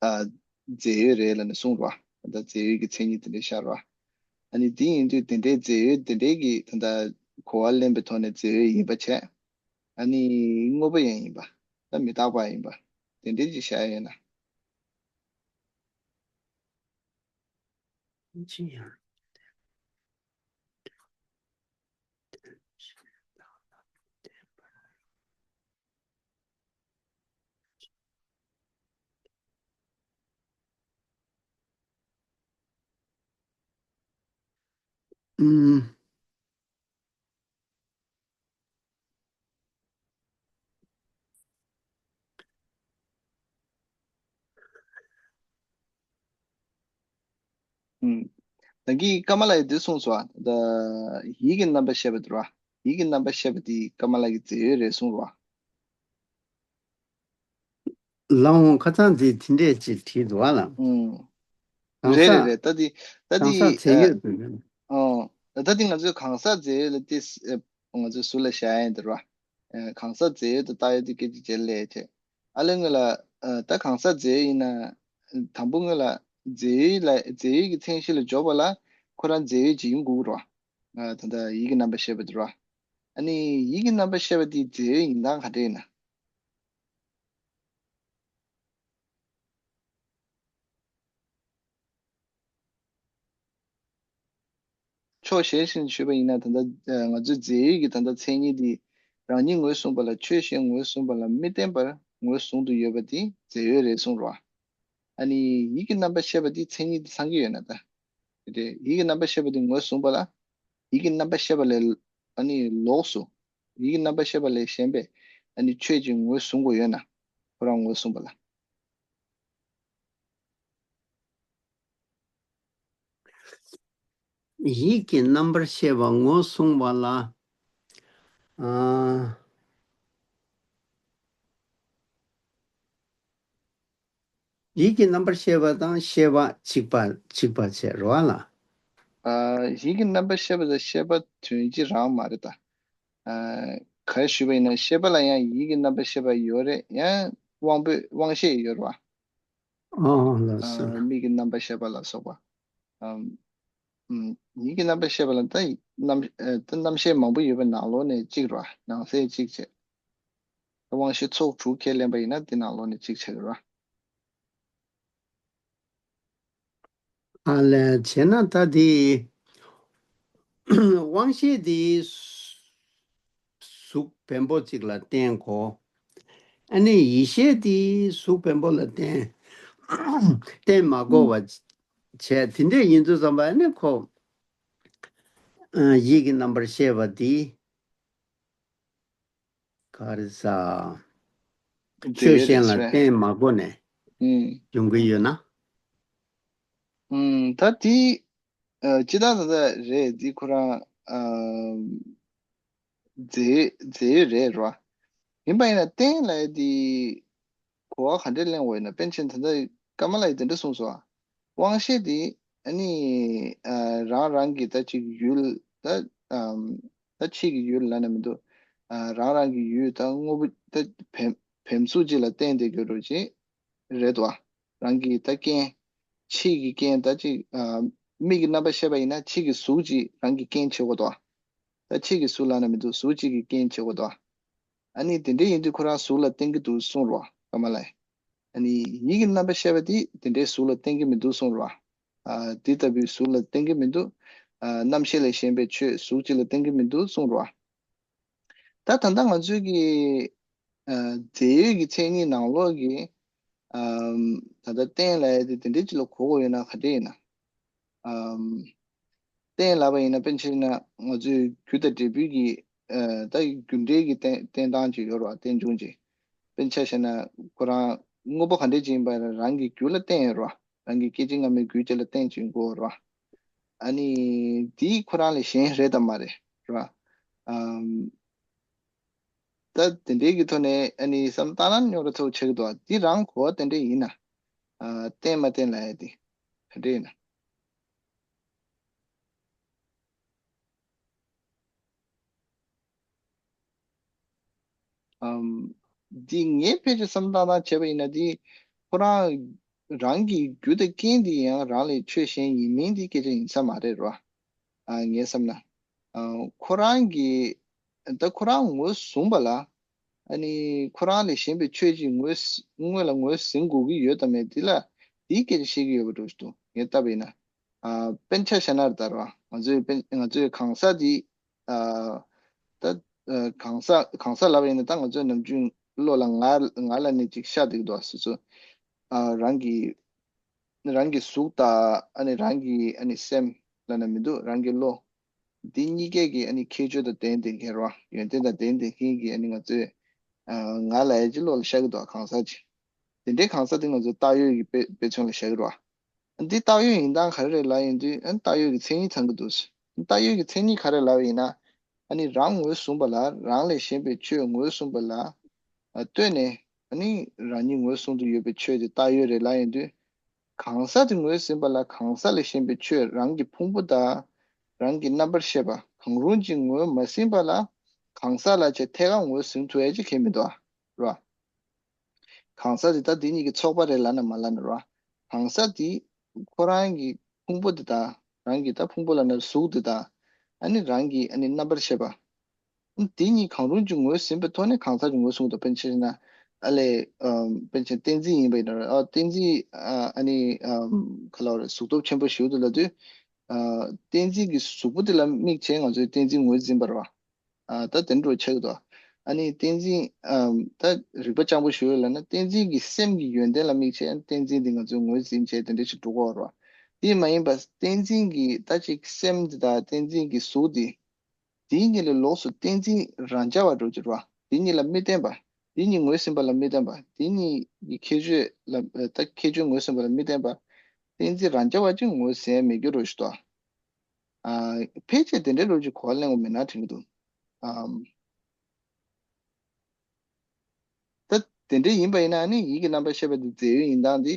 ཨ། རྫས་ཡོད་རེད་ལབ་ནས་གསུངས་ར། ད་ལྟ་རྫས་ཡོད་ཀྱི་མཚན་ཉིད་དེ་འདྲ་ཤར་ར། ཨ་ནི་དེ་ཡིན་དུས་དེ་འདྲའི་རྫས་ཡོད་དེ་འདྲའི་གི་ད་ལྟ་གོ་བ་ལེན་པའི་ཐོག་ནས་རྫས་ཡོད་ཡིན་པ་བྱས། ཨ་ནི་དངོས་པོ་ཡང་ཡིན་པ། ད་མི་རྟག་པ་ཡིན་པ། དེ་འདྲའི་ཅིག་བཞག་ཡོད་ན། ཅི་ཡང་ཨུམ། ཨུམ། ད་གིན་ཀ་མ་ལ་ཡིས་འདི་གསུངས་སོང་། ད་ཡིད་ཀྱི་རྣམ་པར་ཤེས་པ་དེ་ར། ཡིད་ཀྱི་རྣམ་པར་ཤེས་པ་དེ་ཀ་མ་ལ་གི་རྫས་ཡོད་རེད་གསུངས་ར། ལའང་ཁ་སང་འདི་དེ་འདྲས་ཅིག་བྲིས་འདུག་བ་ལ། ཨུམ། གང་རེད་རེད་ཟག་རེད། ད་དེ་ད་གང་དེ་ཟག་རྫས་ཡོད་དུ་ཡོད། ཨ། ད་ད་དེ་ང་ཚོས་གང་ཟག་རྫས་ཡོད་ལ་དེ། ཨ། ང་ཚོས་ཟུར་ལ་བཞག་ཡ་ཡིན་དེ་ར། ཨ། གང་ཟག་རྫས་ཡོད་དུ་བཏགས་ཡོད་དེ་སྐད་ཅིག་རྗེས་ལ་ལས་བྱས། ཨ་ལས་སྔོན་ལ། ཨ། ད་གང་ཟག་རྫས་ཡོད་ཡིན་ན། དང་པོ་སྔོན་ལ་རྫས་ཡོད་ལ་རྫས་ཡོད་ཀྱི་མཚན་གཞི་ལ་འཇོག་པ་ལ་ཁོ་རང་རྫས་ཡོད་ཅིག་ཡིན་དགོས་ར། ཨ། ད་ད་ཡིད་ཀྱི་རྣམ་པར་ཤེས་པ་དེ་ར། ཨ་ནི་ཡིད་ཀྱི་རྣམ་པར་ཤེས་པ་དེ་རྫས་ཡོད་ཡིན་སྟངས་ག་འདྲ་ཡིན་ན། ཕྱོགས་གཞན་ཞིག་ནས་ཞུས་པ་ཡིན་ན། ད་ལྟ་ང་ཚོའི་རྫས་ཡོད་ཀྱི་ད་ལྟ་མཚན་ཉིད་འདི་རང་ཉིད་ངོས་བཟུང་བ་ལ་ཆོས་གཞན་ངོས་བཟུང་བ་ལ་མི་བརྟེན་པར་ངོས་བཟུང་དུ་ཡོད་པ་དེ་རྫས་ཡོད་རེད་གསུངས་རོ། ཨ་ནི་ཡིད་ཀྱི་རྣམ་པར་ཤེས་པ་དེ་མཚན་ཉིད་དེ་ཚང་གི་ཡོད་ན་ད། དེ་ཡིད་ཀྱི་རྣམ་པར་ཤེས་པ་དེ་ངོས་བཟུང་བ་ལ། ཡིད་ཀྱི་རྣམ་པར་ཤེས་པ་ལས། ཨ་ནི་ལོགས་སུ། ཡིད་ཀྱི་རྣམ་པར་ཤེས་པ་ལས་གཞན་པའི་ཨ་ནི་ཆོས་ཅིག་ངོས་བཟུང་དགོས་ཡོད་ན། ཁོ་རང་ངོས་བཟུང་བ་ལ། ཡིད་ཀྱི་རྣམ་པར་ཤེས་པ་ངོས་བཟུང་བ་ལ། ཨ། ཡིད་ཀྱི་རྣམ་པར་ཤེས་པ་དང་ཤེས་པ་གཅིག་པ་གཅིག་པ་བྱས་རོ་ལ། ཨ། ཡིད་ཀྱི་རྣམ་པར་ཤེས་པ་དང་ཤེས་པ་དོན་གཅིག་རང་མ་རེད་ད། ཨ། ག་རེ་ཞུས་པ་ཡིན་ན་ཤེས་པ་ལ་ཡང་ཡིད་ཀྱི་རྣམ་པར་ཤེས་པ་ཡོད་རེད། ཡང་དབང་པོའི་དབང་ཤེས་ཡོད་རེད་བ། ཨོ་ལགས་སོ། ཨ། མིག་གི་རྣམ་པར་ཤེས་པ་ལ་སོགས་པ། ཨམ། ཨམ། ཡིད་ཀྱི་རྣམ་པར་ཤེས་པ་ལ་ད་རྣམ། ཨ། ད་རྣམ་ཤེས་མང་པོ་ཡོད་པའི་ནང་ལོགས་ནས་གཅིག་རེད་བ། ནང་གསེས་གཅིག་བྱས། དབང་ཤེས་ཚོགས་དྲུག་ཁས་ལེན་པ་ཡིན་ན་དེ་ནང་ལོགས་ནས་གཅིག་ཆགས་ཀྱི་རེད་བ། ཨ་ལས་བྱས་ན་ད་དེ། དབང་ཤེས་དེ་གཟུགས་བེམ་པོ་གཅིག་ལ་བརྟེན་དགོས། ཨ་ནི་ཡིད་ཤེས་དེ་གཟུགས་བེམ་པོ་ལ་བརྟེན། བརྟེན་མ་དགོས་པ་བྱས། དེ་འདྲས་ཡིན་དུས་ཙམ་པ་ཨ་ནི་ཁོ། ཨ། ཡིད་ཀྱི་རྣམ་པར་ཤེས་པ་དེ། ག་རེ་ཟ། ཆོས་གཞན་ལ་བརྟེན་མ་དགོས་ནས་ཨུམ། ཡོང་གི་ཡོད་ན། ཨུམ། ད་དེ། ཨ། སྤྱིར་བཏང་ད་ལྟ་རེད་འདི་ཁོ་རང་། ཨ། རྫས་རྫས་ཡོད་རེད་རོ། ཡིན་པ་ཡིན་ན་བརྟེན་ལབ་ཡ་དེ་གོ་བ་ག་འདྲས་ལེན་དགོས་ཡིན་ན། པཎ་ཆེན་ད་ལྟ་ཀ་མ་ལ་ཡིས་དེ་འདྲ་གསུངས་སོང་། དབང་ཤེས་དེ་ཨ་ནི། ཨ། རང་རང་གི་ད་ཅིག་ཡུལ་ད། ཨམ། ད་ཕྱིས་ཀྱི་ཡུལ་ལབ་ན་མི་འདུག་ཨ། རང་རང་གི་ཡུལ་ད་དངོས་པོ་ད་བེམ་བེམ་གཟུགས་གཅིག་ལ་བརྟེན་བསྡད་ཀྱི་རོ་ཅིག་རེད་དོ། རང་གི་ད་རྐྱེན། ཕྱིས་ཀྱི་རྐྱེན་ད་ཅིག་ཨ། མིག་གི་རྣམ་པར་ཤེས་པ་ཡིན་ན་ཕྱིས་ཀྱི་གཟུགས་གཅིག་རང་གི་རྐྱེན་བྱེད་དགོས་དོ། ད་ཕྱིས་ཀྱི་གཟུགས་ལབ་ན་མི་འདུག་གཟུགས་གཅིག་གི་རྐྱེན་བྱེད་དགོས་དོ། ཨ་ནི་དེ་འདྲ་ཡིན་དུས་ཁོ་རང་གཟུགས་ལ་བརྟེན་གྱི་འདུག་གསུངས་རོ་ཀ་མ་ལ་ཡིས། ཨ་ནི་ཡིད་ཀྱི་རྣམ་པར་ཤེས་པ་དེ་དེ་འདྲའི་གཟུགས་ལ་བརྟེན་གྱི་མི་འདུག་གསུངས་རོ། ཨ། དེ་ལྟ་བུའི་གཟུགས་ལ་བརྟེན་གྱི་མི་འདུག་ཨ། རྣམ་ཤེས་ལས་གཞན་པའི་ཆོས་གཟུགས་གཅིག་ལ་བརྟེན་གྱི་མི་འདུག་གསུངས་རོ། ད་ད་ལྟ་ང་ཚོའི་གི་ཨ་རྫས་ཡོད་ཀྱི་མཚན་ཉིད་ནང་ལོགས་ཀྱི་ཨམ་ད་ལྟ་རྟེན་ལབ་ཡ་དེ་དེ་འདྲའི་ཅིག་ལ་གོ་དགོས་ཡོད་ན་ག་འདྲ་ཡིན་ན། ཨམ་རྟེན་ལབ་པ་ཡིན་ན་དཔེར་ན་ཆ་བཞག་ན་ང་ཚོའི་རྒྱུ་དང་འབྲས་བུའི་གི་ཨ་ད་རྒྱུ་འབྲས་ཀྱི་རྟེན་རྟེན་སྟངས་ཅིག་ཡོད་རེད་བ། རྟེན་འབྱུང་ཅིག་དཔེར་ན་ཆ་བཞག་ན་ཁོ་རང་དངོས་པོ་ག་འདྲ་ཅིག་ཡིན་པ་ཡིན་ན་རང་གི་རྒྱུ་ལ་བརྟེན་ཡོད་རེད་བ། རང་གི་སྐད་ཅིག་སྔ་མའི་རྒྱུ་ཅིག་ལ་བརྟེན་ཅིག་ཡིན་དགོས་རེད་བ། ཨ་ནི་དེ་ཁོ་རང་ལས་གཞན་རེད་དམ་མ་རེད་རེད་བ། ཨམ། ད་དེ་འདྲའི་གི་ཐོག་ནས་ཨ་ནི་བསམ་བཏང་ན་རྙོག་དྲ་ཚ་པོ་ཆགས་ཀྱི་འདུག་དེ་རང་གོ་བ་དེ་འདྲ་ཡིན་ན། ཨ་བརྟེན་མ་བརྟེན་ལབ་ཡ་དེ་ག་འདྲ་ཡིན་ན། ཨམ། འདི་ངས་ཕལ་ཆེར་བསམ་བཏང་བཏང་བྱས་པ་ཡིན་ན་འདི་ཁོ་རང་རང་གི་རྒྱུ་དང་རྐྱེན་འདི་ཡང་རང་ལས་ཆོས་གཞན་ཡིན་མིན་འདི་སྐད་ཆ་ཡིན་ས་མ་རེད་རོ། ཨ་ངས་བསམ་ན། ཨ་ཁོ་རང་གི་ད་ཁོ་རང་ངོས་བཟུང་བ་ལ། ཨ་ནི་ཁོ་རང་ལས་གཞན་པའི་ཆོས་ཅིག་ངོས་སྔོན་ལ་ངོས་ཟིན་དགོས་ཀྱི་ཡོད་དམ་མེད་འདི་ལ་འདིའི་སྐད་ཆ་བཤད་ཀྱི་ཡོད་པ་འདྲ་ཞིག་འདུག་ངས་བལྟས་པ་ཡིན་ན། ཨ་དཔེར་ན་ཆ་བཞག་ན་ད་ར་ང་ཚོའི་དཔེར་ང་ཚོའི་གང་ཟག་འདི། ཨ་ད་ཨ་གང་ཟག་གང་ཟག་ལབ་པ་ཡིན་ན་ད་ང་ཚོའི་ནམ་རྒྱུན་བློ་ལ་ང་ང་ལ་ནི་ཅིག་ཤར་བསྡད་ཀྱི་འདུག་སོ་སོ། ཨ་རང་གི་རང་གི་གཟུགས་དང་ཨ་ནི་རང་གི་ཨ་ནི་སེམས་ལབ་ན་མི་འདུག་རང་གི་བློ། འདི་གཉིས་ཀས་ཀྱི་ཨ་ནི་ཁྱད་ཆོས་དང་ལྡན་ལྡན་མཁན་རེད་བ། ཡོན་ཏན་དང་ལྡན་ལྡན་མཁན་གྱི་ཨ་ནི་ང་ཚོའི་ཨ་ང་ལབ་ཡ་ཅིག་བློ་ལ་ཤར་གྱི་འདུག་གང་ཟག་ཅིག་དེ་འདྲའི་གང་ཟག་དེ་ང་ཚོའི་བཏགས་ཡོད་ཀྱི་དཔེ་དཔེ་མཚོན་ལ་བཞག་གི་རེད་བ། འདི་བཏགས་ཡོད་ཡིན་སྟངས་ག་རེ་རེད་ལབ་ཡིན་དུས་ཨ་ནི་བཏགས་ཡོད་ཀྱི་མཚན་ཉིད་ཚང་གི་འདུག་བཏགས་ཡོད་ཀྱི་མཚན་ཉིད་ག་རེ་ལབ་ཡིན་ན། ཨ་ནི་རང་ངོས་བཟུང་བ་ལ་རང་ལས་གཞན་པའི་ཆོས་ངོས་བཟུང་བ་ལ་ཨ་ལྟོས་ནས་ཨ་ནི་རང་ཉིད་ངོས་བཟུང་དུ་ཡོད་པའི་ཆོས་དེ་བཏགས་ཡོད་རེད་ལབ་ཡིན་དུས། གང་ཟག་དེ་ངོས་ཟིན་པ་ལ་གང་ཟག་ལས་གཞན་པའི་ཆོས་རང་གི་ཕུང་པོ་དང་རང་གི་རྣམ་པར་ཤེས་པ་གང་རུང་ཅིག་ངོས་མ་ཟིན་པ་ལ་གང་ཟག་ལ་ཆེས་ཐད་ཀར་ངོས་ཟིན་ཐུབ་ཡ་ཅིག་གང་ཡང་མི་འདུག་ཨ། རེད་བ། གང་ཟག་དེ་ད་དེ་གཉིས་ཀྱི་ཚོགས་པ་རེད་ལབ་ན་མ་ལབ་ན་རེད་བ། གང་ཟག་དེ་ཁོ་རང་གི་ཕུང་པོ་དེ་དང་རང་གི་ད་ཕུང་པོ་ལབ་ན་གཟུགས་དེ་དང་ཨ་ནི་རང་གི་ཨ་ནི་རྣམ་པར་ཤེས་པ། དེ་གཉིས་གང་རུང་གཅིག་ངོས་ཟིན་པའི་ཐོག་ནས་གང་ཟག་གི་ངོས་བཟུང་དང་། དཔེར་ན་ཆ་བཞག་ན་ཨ་ལས་ཨམ་དཔེར་ན་ཆ་བཞག་ན་བསྟན་འཛིན་ཡིན་པ་ཡིན་ན་རེད། ཨ་བསྟན་འཛིན་ཨ་ཨ་ནི་ཨམ་ག་ལབ་རེད། གཟུགས་སྟོབས་ཆེན་པོ་ཞིག་འདུག་ལབ་དུས། ཨ་བསྟན་འཛིན་གྱི་གཟུགས་པོ་དེ་ལ་དམིགས་བྱས་ང་ཚོས་བསྟན་འཛིན་ངོས་འཛིན་པ་རེད་བ། ཨ་ད་དེ་འདྲ་ཆགས་ཀྱི་འདུག་ཨ་ནི་བསྟན་འཛིན་ཨམ་ད་རིག་པ་སྤྱང་པོ་ཞིག་ཡོད་ལབ་ན་བསྟན་འཛིན་གྱི་སེམས་ཀྱི་ཡོན་ཏན་ལ་དམིགས་བྱས་བསྟན་འཛིན་དེ་ང་ཚོས་ངོས་འཛིན་བྱས་དེ་འདྲ་ཞིག་འགྲོ་གི་ཡོད་རེད་བ། དེ་མ་ཡིན་པ་བསྟན་འཛིན་གྱི་ད་ཅིག་སེམས་དེ་དང་བསྟན་འཛིན་གྱི་གཟུགས་དེ། དེའི་གཉིས་ལས་ལོགས་སུ་བསྟན་འཛིན་རང་རྐྱ་བ་འགྲོ་གི་རེད་བ། དེ་གཉིས་ལ་མི་བརྟེན་པ། དེ་གཉིས་ངོས་ཟིན་པ་ལ་མི་བརྟེན་པ། དེ་གཉིས་ཀྱི་ཁྱད་ཆོས་ལ་ད་ཁྱད་ཆོས་ངོས་ཟིན་པ་ལ་མི་བརྟེན་པ། བསྟན་འཛིན་རང་རྐྱ་བ་ཅིག་ངོས་ཟིན་མེད་རྒྱུ་རེད་ཞུ་དོ། ཨ་ཕལ་ཆེར་དེ་འདྲའི་ལོ་རྒྱུས་གོ་བ་ལེན་དགོས་མེད་ན་དྲན་གྱི་འདུག་ཨམ། ད་དེ་འདྲ་ཡིན་པ་ཡིན་ན་ནི་ཡིད་ཀྱི་རྣམ་པར་ཤེས་པ་དེ་རྫས་ཡོད་ཡིན་སྟངས་དེ།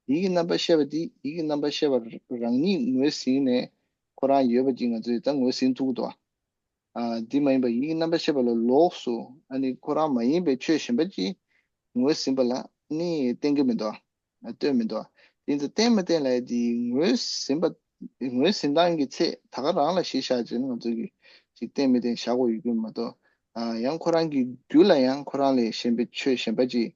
ཡིད་ཀྱི་རྣམ་པར་ཤེས་པ་དེ་ཡིད་ཀྱི་རྣམ་པར་ཤེས་པ་རང་ཉིད་ངོས་ཟིན་ནས་ཁོ་རང་ཡོད་པ་ཅིག་ང་ཚོས་ད་ངོས་ཟིན་ཐུབ་ཀྱི་འདུག་ཨ་འདི་མ་ཡིན་པ་ཡིད་ཀྱི་རྣམ་པར་ཤེས་པ་ལ་ལོགས་སུ་ཨ་ནི་ཁོ་རང་མ་ཡིན་པའི་ཆོས་གཞན་པ་ཅིག་ངོས་ཟིན་པ་ལ་ནི་བརྟེན་གྱི་མི་འདུག་ལྟོས་མི་འདུག་དེ་ཚོ་བརྟེན་མི་བརྟེན་ལབ་ཡ་དེ་ངོས་ཟིན་པ། ངོས་ཟིན་སྟངས་ཀྱི་ཚད་ད་ག་རང་ལ་གཞི་བཞག་བྱས་ན་ང་ཚོ་གིས་ཅིག་བརྟེན་མི་བརྟེན་བཞག་དགོས་ཡོད་ཀྱི་མ་གཏོགས། ཨ་ཡང་ཁོ་རང་གི་རྒྱུད་ལ་ཡང་ཁོ་རང་ལས་གཞན་པའི་ཆོས་གཞན་པ་ཅིག་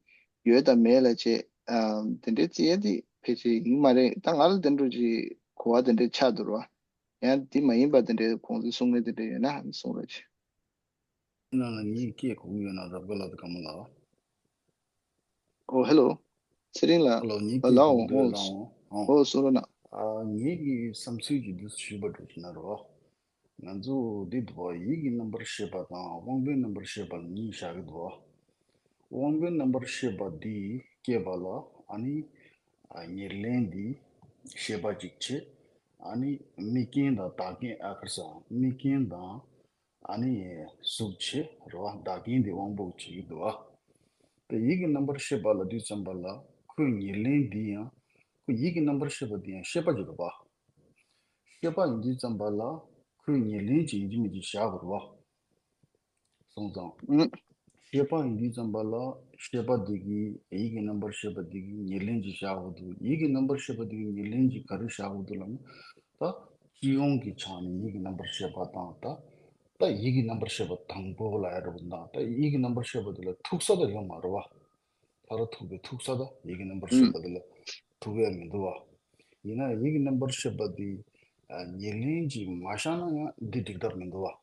ཡོད་དམ་མེད་ལབ་བྱས། ཨ་དེ་འདྲའི་བརྩི་ཡ་དེ་ཕལ་ཆེར་ཡིན་མ་རེད། ད་ང་ལ་དེ་འདྲ་ཅིག་གོ་བ་དེ་འདྲ་ཆགས་འདུག་ར། ཡང་དེ་མ་ཡིན་པ་དེ་འདྲའི་གོང་ཚོས་གསུང་མཁན་དེ་འདྲ་ཡོད་ན་གསུང་རོགས་བྱེད། ནང་ལ་ངའི་སྐད་གོ་གི་ཡོད་ན། རབ་དགའ་ལགས་དང་ཀརྨ་ལགས། ཨོ་ཧེ་ལོ། ཚེ་རིང་ལགས། ཧེ་ལོ། ངའི་སྐད་ལའོ། གོ་གི་འདུག་ཨོ་ལགས། ཨོ་ཨོ་གསུང་རོགས་གནང་། ཨ་ངའི་གི་བསམ་ཚུལ་གྱི་འདི་ཞུས་པ་འགྲོ་གི་ན་རོ། ང་ཚོ་འདི་འདུག་པ། ཡིད་ཀྱི་རྣམ་པར་ཤེས་པ་དང་དབང་པོའི་རྣམ་པར་ཤེས་པ་གཉིས་བཞག་གི་འདུག་དབང་པོའི་རྣམ་པར་ཤེས་པ་འདི་སྐྱེས་པ་ལ་ཨ་ནི་ཨ་ཉེར་ལེན་འདི་ཤེས་པ་ཅིག་བྱེད། ཨ་ནི་དམིགས་རྐྱེན་དང་བདག་རྐྱེན། ཨ་ཁར་སང་དམིགས་རྐྱེན་དང་ཨ་ནི་གཟུགས་བྱེད་རེད་བ། བདག་རྐྱེན་དེ་དབང་པོ་བྱེད་ཀྱི་འདུག་བ། དེ་ཡིད་ཀྱི་རྣམ་པར་ཤེས་པ་ལ་དུས་ཙམ་པ་ལ་ཁོའི་ཉེར་ལེན་འདི་ཡང་། ཁོ་ཡིད་ཀྱི་རྣམ་པར་ཤེས་པ་འདི་ཡང་ཤེས་པ་ཅིག་རེད་བ། ཤེས་པ་ཡིན་དུས་ཙམ་པ་ལ་ཁོའི་ཉེར་ལེན་ཅིག་ཡིན་གཅིག་མིན་གཅིག་བཞག་དགོས་རེད་བ། སོང་ཙང་། ཨུ། ཤེས་པ་ཡིན་དུས་ཙམ་པ་ལ་ཤེས་པ་འདི་གིས་ཡིད་ཀྱི་རྣམ་པར་ཤེས་པ་འདི་གིས་ཉེར་ལེན་ཅིག་བཞག་དགོས་འདུག་ཡིད་ཀྱི་རྣམ་པར་ཤེས་པ་འདི་གིས་ཉེར་ལེན་ཅིག་ག་རེ་བཞག་དགོས་འདུག་ལབ་ན། ད་སྤྱི་ཡོངས་ཀྱི་ཆ་ནས་ཡིད་ཀྱི་རྣམ་པར་ཤེས་པ་དང་། ད་ད་ཡིད་ཀྱི་རྣམ་པར་ཤེས་པ་དང་པོ་ལ་ཡ་རུ་དང་། ད་ཡིད་ཀྱི་རྣམ་པར་ཤེས་པ་འདི་ལ་ཐུག་ས་ད་ཡོད་མ་རེད་བ། ཕ་ར་ཐུག་པའི་ཐུག་ས་ད་ཡིད་ཀྱི་རྣམ་པར་ཤེས་པ་འདི་ལ་ཐུག་ཡ་མི་འདུག་བ། ཡིན་ན་ཡིད་ཀྱི་རྣམ་པར་ཤེས་པ་འདི་ཉེར་ལེན་གྱིས་མ་བཞག་ན་ཡང་འདི་འགྲིག་ཐབས་མི་འདུག་བ།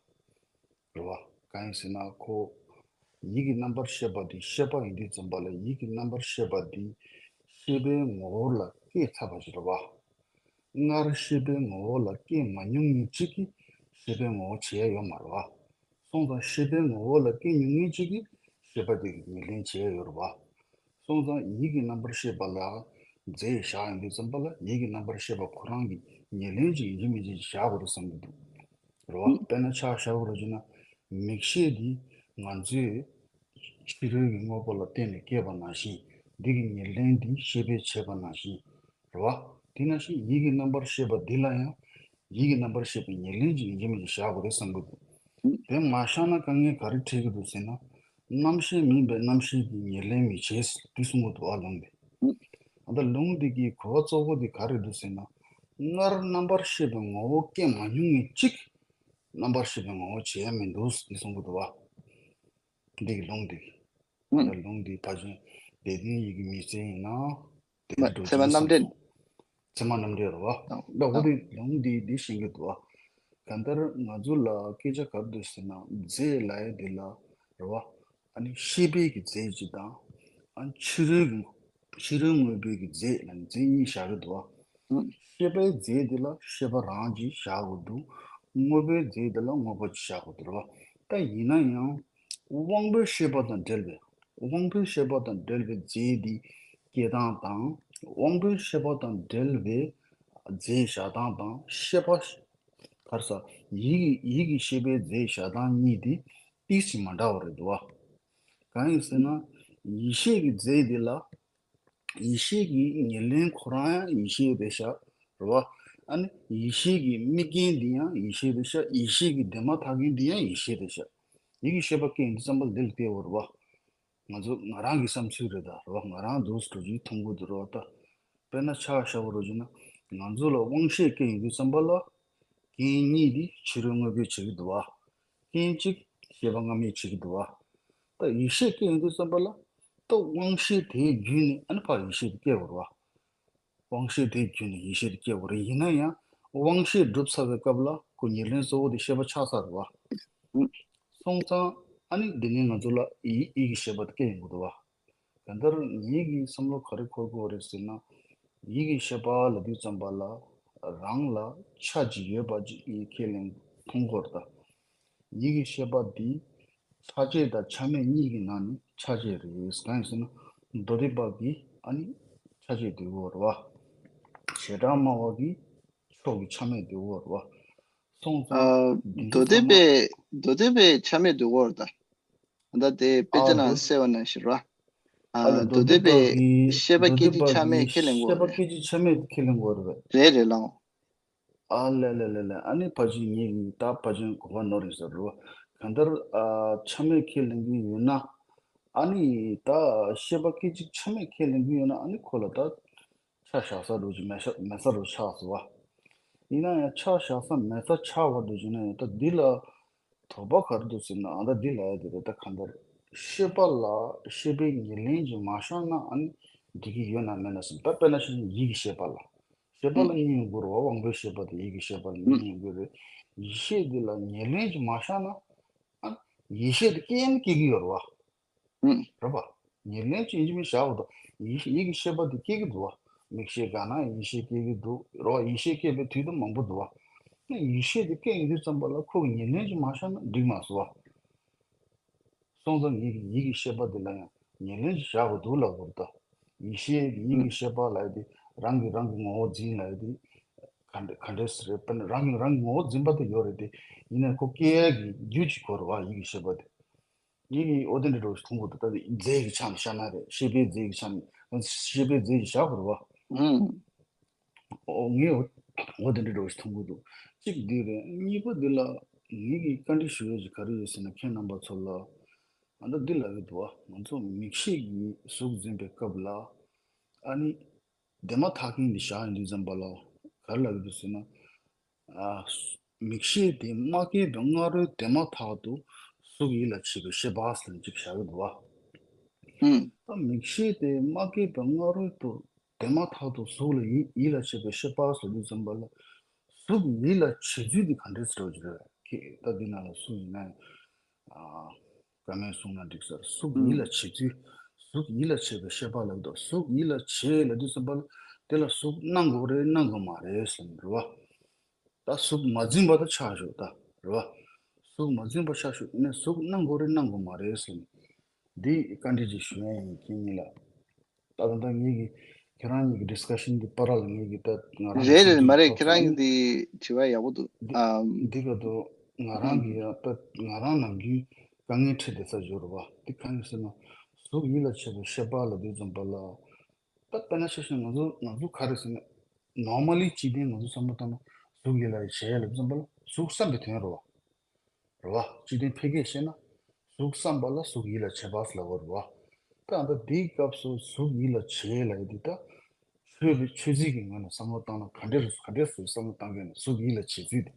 རེད་བ། གང་ཡིན་ཟེར་ན་ཁོ། ཡིད་ཀྱི་རྣམ་པར་ཤེས་པ་འདི་ཤེས་པ་ཡིན་དུས་ཙམ་པ་ལ་ཡིད་ཀྱི་རྣམ་པར་ཤེས་པ་འདི་ཤེས་པའི་ངོ་བོ་ལ་སྐྱེས་ཚར་བ་ཞིག་རེད་བ། སྔར་ཤེས་པའི་ངོ་བོ་ལ་སྐྱེས་མ་མྱོང་མཁན་གཅིག་གིས་ཤེས་པའི་ངོ་བོ་བྱེད་ཡ་ཡོད་མ་རེད་བ། སོང་ཙང་ཤེས་པའི་ངོ་བོ་ལ་སྐྱེས་མྱོང་མཁན་གཅིག་གིས་ཤེས་པ་དེ་གི་ཉེར་ལེན་བྱེད་ཡ་ཡོད་རེད་བ། སོང་ཙང་ཡིད་ཀྱི་རྣམ་པར་ཤེས་པ་ལ་རྫས་བཞག་ཡོང་དུས་ཙམ་པ་ལ་ཡིད་ཀྱི་རྣམ་པར་ཤེས་པ་ཁོ་རང་གི་ཉེར་ལེན་གྱི་ཡིན་གཅིག་མིན་གཅིག་བཞག་དགོས་རེད་བསམ་གྱི་འདུག་རེད་བ། དཔེར་ན་ཆ་བཞག་དགོས་རེད་ཅེ་ན། མིག་ཤེས་འདི་ང་ཚོས་ཕྱི་རོལ་གྱི་དངོས་པོ་ལ་བརྟེན་ནས་སྐྱེས་པ་ནང་བཞིན་འདི་གི་ཉེར་ལེན་འདི་ཤེས་པས་བྱས་པ་ནང་བཞིན་རེད་བ། དེ་ནང་བཞིན་ཡིད་ཀྱི་རྣམ་པར་ཤེས་པ་འདི་ལ་ཡང་ཡིད་ཀྱི་རྣམ་པར་ཤེས་པའི་ཉེར་ལེན་གྱི་ཡིན་གཅིག་མིན་གཅིག་བཞག་དགོས་རེད་བསམ་གྱི་འདུག་དེ་མ་བཞག་ན་དཀའ་ངལ་ག་རེ་འཕྲད་ཀྱི་འདུག་ཟེར་ན། རྣམ་ཤེས་མིན་པའི་རྣམ་ཤེས་ཀྱི་ཉེར་ལེན་མི་བྱེད་དེ་གསུང་གི་འདུག་ཨ་ལུང་དེ། ཨ་ད་ལུང་འདི་གི་གོ་བ་གཙོ་བོ་འདི་ག་རེ་འདུག་ཟེར་ན། སྔར་རྣམ་པར་ཤེས་པའི་ངོ་བོ་སྐྱེ་མ་མྱོང་མཁན་གཅིག་རྣམ་པར་ཤེས་པའི་ངོ་བོ་བྱེད་ཡ་མི་འདུག་དེ་གསུང་གི་འདུག་བ། འདི་གི་ལུང་འདི། ཨ་ད་ལུང་འདི་ཕལ་ཆེར་དད་ལྡན་ཡིད་ཀྱི་མི་ཚེ་ཡིན་ན། དེ་ལ་འགྲོ་ཚད་མ་རྒྱུ་རྣམ་བསམ་འགྲེལ། སོང་། ཚད་མ་རྣམ་འགྲེལ་རེད་བ། ཨ། ད་འོ་དེ་ལུང་འདི་འདི་ཤེས་ཀྱི་འདུག་བ། གང་ལྟར་ང་ཚོ་ལ་སྐད་ཆ་ག་རེ་འདུག་ཟེར་ན་རྫས་ལབ་ཡ་འདི་ལ་རེད་བ། ཨ་ནི་ཤེས་པའི་གི་རྫས་ཅིག་དང་། ཨ་ནི་ཕྱི་རོལ་གྱི་ཕྱི་རོལ་དངོས་པོའི་གི་རྫས་ལ་ནི་རྫས་གཉིས་བཞག་གི་འདུག་བ། ཤེས་པའི་རྫས་འདི་ལ་ཤེས་པ་རང་ཅིག་བཞག་དགོས་འདུག་དངོས་པོའི་རྫས་འདི་ལ་དངོས་པོ་ཅིག་བཞག་དགོས་འདུག་རེད་བ། ད་ཡིན་ན་ཡང་དབང་པོའི་ཤེས་པ་དང་འབྲེལ་བའི་དབང་པོའི་ཤེས་པ་དང་འབྲེལ་བའི་རྫས་འདི་སྐྱེ་སྟངས་དང་། དབང་པོའི་ཤེས་པ་དང་འབྲེལ་བའི་རྫས་བཞག་སྟངས་དང་ཤེས་པ། ག་རེ་ཟ། ཡིད་ཀྱི་ཡིད་ཀྱི་ཤེས་པའི་རྫས་བཞག་སྟངས་གཉིས་དེ་ཏིས་ཅིག་མ་འདྲ་བ་རེད་འདུག་བ། གང་ཡིན་ཟེར་ན། ཡིད་ཤེས་ཀྱི་རྫས་དེ་ལ། ཡིད་ཤེས་ཀྱི་ཉེར་ལེན་ཁོ་རང་ཡང་ཡིད་ཤེས་རེད་ཤག་རེད་བ། ཨ་ནི་ཡིད་ཤེས་ཀྱི་དམིགས་རྐྱེན་འདི་ཡང་ཡིད་ཤེས་རེད་ཤག་ཡིད་ཤེས་ཀྱི་དེ་མ་ཐག་རྐྱེན་འདི་ཡང་ཡིད་ཤེས་རེད་ཤག་ཡིད་ཀྱི་ཤེས་པ་སྐྱེ་ཡིན་དུས་ཙམ་པ་འདི་ལ་བལྟས་པ་རེད་བ། ང་ཚོ་ང་རང་གི་བསམ་ཚུལ་རེད་ད་རེད་བ། ང་རང་འདུག་སེ་འགྲོ་རྒྱུའི་ཐུང་གུ་འདུག་རེད་བ་ད། དཔེར་ན་ཆ་བཞག་པ་རེད་ཅེ་ན། ང་ཚོ་ལ་དབང་ཤེས་སྐྱེ་ཡོང་དུས་ཙམ་པ་ལ། རྐྱེན་གཉིས་དེ་ཕྱི་རོལ་དངོས་པོས་བྱེད་ཀྱི་འདུག་བ། རྐྱེན་གཅིག་ཤེས་པ་སྔ་མས་བྱེད་ཀྱི་འདུག་བ། ད་ཡིད་ཤེས་སྐྱེ་ཡོང་དུས་ཙམ་པ་ལ། ད་དབང་ཤེས་དེའི་བརྒྱུད་ནས་ཨ་ནི་ཕར་ཡིད་ཤེས་དེ་སྐྱེ་དགོས་རེད་བ། དབང་ཤེས་དེའི་བརྒྱུད་ནས་ཡིད་ཤེས་དེ་སྐྱེ་དགོས་རེད། ཡིན་ན་ཡང་དབང་ཤེས་གྲུབ་ཚར་བའི་སྐབས་ལ་ཁོ་ཉེར་ལེན་གཙོ་བོ་དེ་ཤེས་པ་ཆགས་ཚར་རེད་བ། སོང་ཙང་ཨ་ནི་འདི་ནས་ང་ཚོ་ལ་ཡིད་ཡིད་ཀྱི་ཤེས་པ་དེ་སྐྱེ་ཡོང་གི་འདུག་བ། གང་ལྟར་ངེད་ཀྱི་བསམ་བློ་ག་རེ་འཁོར་གྱི་ཡོད་རེད་ཟེར་ན། ཡིད་ཀྱི་ཤེས་པ་ལབ་དུས་ཙམ་པ་ལ་རང་ལ་ཆ་གཅིག་ཡོད་པ་ཅིག་ཁས་ལེན་མཐོང་གི་ཡོད་རེད་ད། ཡིད་ཀྱི་ཤེས་པ་འདི་ཆ་བཅས་དང་ཆ་མེད་གཉིས་ཀྱི་ནང་ནས་ཆ་བཅས་རེད། གང་ཡིན་ཟེར་ན་མདོ་སྡེ་པ་གིས་ཨ་ནི་ཆ་བཅས་འདོད་ཀྱི་ཡོད་རེད་བ། བྱེ་བྲག་སྨྲ་བ་གིས་ཕྱོགས་ཀྱི་ཆ་མེད་འདོད་ཀྱི་ཡོད་རེད་བ། སོང་ཙང་། ཨ། འདི་མདོ་སྡེ་ཚང་མ། པས་མདོ་སྡེ་པས་ཆ་མེད་འདོད་ཀྱི་ཡོད་རེད་ད། ད་དེ་དཔེ་ཆ་ཨ་ནང་མདོ། གསལ་བ་ནང་བཞིན་རེད་བ། ཨ་ཨ་ལས་མདོ་མདོ་སྡེ་སྡེ་པ་པས་གིས་ཤེས་པ་མདོ་སྐད་སྡེ་ཅིག་པ་ཆ་མེད་གིས་ཁས་ལེན་ཤེས་པ་དགོས་རེད། སྐད་ཅིག་ཆ་མེད་ཁས་ལེན་དགོས་རེད་པས། རེད་རེད་ལགས། ཨ་ལས་ལས་ལས་ལས། ཨ་ནི་ཕལ་ཆེར་ངེད་ཀྱིས་ད་ཕལ་ཆེར་གོ་བ་ནོར་ཡིན་ས་རེད་བ། གང་ལྟར་ཨ་ཆ་མེད་ཁས་ལེན་གྱི་ཡོད་ན། ཨ་ནི་ད་ཤེས་པ་སྐད་ཅིག་ཆ་མེད་ཁས་ལེན་གྱི་ཡོད་ན་ཨ་ནི་ཁོ་ལ་ད། ཆ་བཞག་ས་འདྲ་ཅིག་མེད་ས་མེད་ས་འདྲ་ཆགས་སོང་བ། ཡིན་ན་ཡང་ཆ་བཞག་ས་མེད་ས་ཆགས་པ་འདྲ་ཅིག་ན་ཡང་ད་འདི་ལ་དོགས་པ་ག་རེ་འདུག་ཟེར་ན། ཨ་ད་འདི་ལ་ཡ་དེ་རེད། ད་གང་ལྟར་ཤེས་པ་ལ་ཤེས་པའི་ཉེར་ལེན་གྱིས་མ་བཞག་ན་ཨ་ནི་འགྲིག་གི་ཡོད་ན་མེད་ན་ཟེར། ད་དཔེར་ན་ཆ་བཞག་ན་ཡིད་ཀྱི་ཤེས་པ་ལ། ཤེས་པ་ལ་གཉིས་ཡོང་གི་རེད་བ། དབང་པོའི་ཤེས་པ་དང་ཡིད་ཀྱི་ཤེས་པ་ལ་གཉིས་ཡོང་གི་རེད། ཡིད་ཤེས་འདི་ལ་ཉེར་ལེན་གྱིས་མ་བཞག་ན་ཨ་ནི་ཡིད་ཤེས་དེ་སྐྱེ་ཡང་སྐྱེ་གི་ཡོད་རེད་བ། ཨུམ། རེད་པ། ཉེར་ལེན་ཅན་གྱི་མི་བཞག་པ་དང་ཡིད་ཡིད་ཀྱི་ཤེས་པ་དེ་སྐྱེ་གི་འདུག་བ། མིག་ཤེས་གང་ན་ཡིད་ཤེས་སྐྱེ་གི་འདུག་རེད་པ། ཡིད་ཤེས་སྐྱེས་པའི་དུས་དུ་མང་པོ་འདུག་བ། ཡིད་ཤེས་དེ་སྐྱེ་ཡོང་དུས་ཙམ་པ་ལ་ཁོ་གི་ཉེར་ལེན་ཅན་མ་བཞག་ན་འགྲིག་མ་སོང་བ། སོང་ཙང་ངེད་ཀྱིས་ཡིད་ཀྱི་ཤེས་པ་དེ་ལ་ཡང་ཉེར་ལེན་ཅན་བཞག་དགོས་འདུག་ལབ་དགོས་རེད་ད། ཡིད་ཤེས་ཀྱི་ཡིད་ཀྱི་ཤེས་པ་ལབ་ཡ་དེ་རང་གིས་རང་གི་ངོ་བོ་འཛིན་ལབ་ཡ་དེ་ག་འདྲ་ག་འདྲས་རེད། དཔེར་ན་རང་གིས་རང་གི་ངོ་བོ་འཛིན་པ་དེ་ཡོད་རེད་དེ། ཡིན་ནའི་ཁོ་སྐྱེ་ཡ་གི་རྒྱུ་ཅིག་དགོས་རེད་བ། ཡིད་ཀྱི་ཤེས་པ་དེ། ངེད་ཀྱིས་འོ་དེ་འདྲ་འདྲ་བོ་ཞིག་མཐོང་གི་འདུག་ད་རྫས་ཀྱི་ཆ་ནས་བཤད་ན་རེད། ཤེས་པའི་རྫས་ཀྱི་ཆ་ནས་ཤེས་པའི་རྫས་ཀྱི་བཞག་དགོས་རེད་བ། ཨང་། འོ་ངས་འོ་འོ་དེ་འདྲ་འདྲ་བོ་ཞིག་མཐོང་གི་འདུག་གཅིག་འདི་རེད། གཉིས་པ་འདི་ལ་ངེད་ཀྱིས་བཀའ་འདྲི་ཞུ་ཡ་ཅིག་ག་རེ་ཡོད་ཟེར་ན། ཁྱེད་རྣམ་པ་ཚོ་ལ་ཨ་ད་འདི་ལབ་ཀྱི་འདུག་བ། ང་ཚོ་མིག་ཤེས་ཀྱིས་གཟུགས་འཛིན་པའི་སྐབས་ལ་ཨ་ནི། དེ་མ་ཐག་རྐྱེན་འདི་བཞག་ཡོང་དུས་ཙམ་པ་ལ་ག་རེ་ལབ་ཀྱི་འདུག་ཟེར་ན། ཨ། མིག་ཤེས་དེ་མ་སྐྱེས་པའི་སྔ་རོལ་དེ་མ་ཐག་ཏུ་གཟུགས་ཡིད་ལ་བྱེད་པའི་ཤེས་པ་ཟེར་ནས་ཅིག་བཞག་གི་འདུག་བ། ཨུམ། ད་མིག་ཤེས་དེ་མ་སྐྱེས་པའི་སྔ་རོལ་དུ་དེ་མ་ཐག་ཏུ་གཟུགས་ལ་ཡིད་ཡིད་ལ་བྱེད་པའི་ཤེས་པ་ཟེར་དུས་ཙམ་པ་ལ། གཟུགས་ཡིད་ལ་བྱེད་ཚུལ་དེ་ག་འདྲས་ཟེར་བ་ཅིག་རེད། ཁྱེད་ད་འདི་ནང་ལ་སུ་ཡིན་ན་ཡང་། ཨ། བཀའ་མོལ་གསུངས་ན་འགྲིག་ས་རེད། གཟུགས་ཡིད་ལ་བྱེད་ཚུལ། གཟུགས་ཡིད་ལ་བྱེད་པའི་ཤེས་པ་ལབ་དུས། གཟུགས་ཡིད་ལ་བྱེད་ལབ་དུས་ཙམ་པ་ལ་དེ་ལ་གཟུགས་སྣང་དགོས་རེད་སྣང་དགོས་མ་རེད་ཟེར་ནས་རེད་བ། ད་གཟུགས་མ་འཛིན་པ་ད་ཆགས་ཞོག་ད་རེད་བ། གཟུགས་མ་འཛིན་པ་ཆགས་ཞོག་ནས་གཟུགས་སྣང་དགོས་རེད་སྣང་དགོས་མ་རེད་ཟེར་ནས། འདི་བཀའ་འདྲི་ཅིག་ཞུ་ཡ་ཡིན་ཁྱེད་གཉིས་ལ། ད་ད་ད་ངེད་ཀྱི་ཁྱེད་རང་གཉིས་ཀྱི་ཌིས་ཀ་ཤན་གྱི་བར་ལ་ངེད་ཀྱི་ད་ང་རང་རེད་རེད་མ་རེད། ཁྱེད་རང་གི་འདི་དྲི་བ་ཡག་པོ་འདུག་འདི་ཨམ། འདི་ག་དུ་ང་རང་གི་ཡ་ད་ང་རང་ནམ་རྒྱུན་དཀའ་ངལ་འཕྲད་བསྡད་ས་ཡོད་རེད་བ། འདི་གང་ཡིན་ཟེར་ན་གཟུགས་ཡིད་ལ་བྱེད་པའི་ཤེས་པ་ལབ་དུས་ཙམ་པ་ལ། ད་དཔེར་ན་ཆ་བཞག་ན་ང་ཚོ་ང་ཚོ་ག་རེ་ཟེར་ན་ནོར་མལ་ལི་སྤྱི་བདེ་ང་ཚོ་བསམ་བློ་བཏང་ན་གཟུགས་ཡིད་ལ་བྱེད་ལབ་དུས་ཙམ་པ་ལ་གཟུགས་བསམ་པའི་དོན་རེད་བ། རེད་བ། སྤྱི་དོན་ཕལ་སྐད་བཤད་ན། གཟུགས་བསམ་པ་ལ་གཟུགས་ཡིད་ལ་བྱེད་པ་ཟེར་ལབ་པ་རེད་བ། ད་ད་དེའི་སྐབས་སུ་གཟུགས་ཡིད་ལ་བྱེད་ལབ་ཡ་དེ་ད། ཆོས་རེད། ཆོས་ཚིག་གི་ངོས་ནས་བསམ་བློ་བཏང་ན་ག་འདྲས་ག་འདྲས་སུ་བསམ་བློ་བཏང་གི་ཡོད་ན་གཟུགས་ཡིད་ལ་བྱེད་ཚུལ་དེ།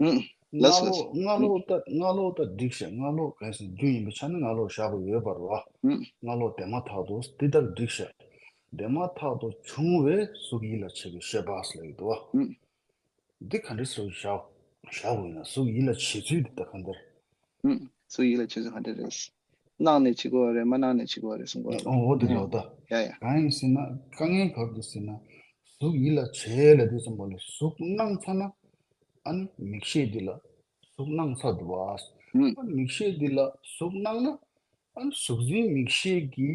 ཨུམ། ལགས་སོ་ལགས་སྔ་སོ། ལོགས་ད་སྔ་ལོགས་ད་འགྲིག་ཤག་སྔ་ལོགས་གང་ཟེར་རྒྱུ་ཡིན་པའི་ཆ་ནས་སྔ་ལོགས་བཞག་དགོས་ཡོད་པ་རེད་བ། ཨུམ། སྔ་ལོགས་དེ་མ་ཐག་ཏུ་འདི་ལྟར་འགྲིག་ཤག་དེ་མ་ཐག་ཏུ་བྱུང་བའི་གཟུགས་ཡིད་ལ་བྱེད་པའི་ཤེས་པ་ཟེར་ཡོད་དོ། ཨུམ། འདི་ག་འདྲ་སེ་བཞག་བཞག་དགོས་ཡིན་ན་གཟུགས་ཡིད་ལ་བྱེད་ཚུལ་འདི་ད་ག་འདྲ། ཨུམ། གཟུགས་ཡིད་ལ་བྱེད་ཚུལ་ག་འདྲ་རེད། སྣང་ནས་བྱེད་དགོས་རེད་མ་སྣང་ནས་བྱེད་དགོས་རེད་གསུང་གི་ཡོད། འོ་འོ་དེ་རེད་ད། ཡ་ཡ། གང་ཡིན་ཟེར་ན་དཀའ་ངལ་ག་རེ་འདུག་ཟེར་ན། གཟུགས་ཡིད་ལ་བྱེད་ལབ་དུས་ཙམ་པ་ལ་གཟུགས་སྣང་ཚར་ན། ཨ་ནི་མིག་ཤེས་འདི་ལ་གཟུགས་སྣང་ཚར་འདུག་བ། ཨ་ནི་མིག་ཤེས་འདི་ལ་གཟུགས་སྣང་ན། ཨ་ནི་གཟུགས་འཛིན་མིག་ཤེས་ཀྱི་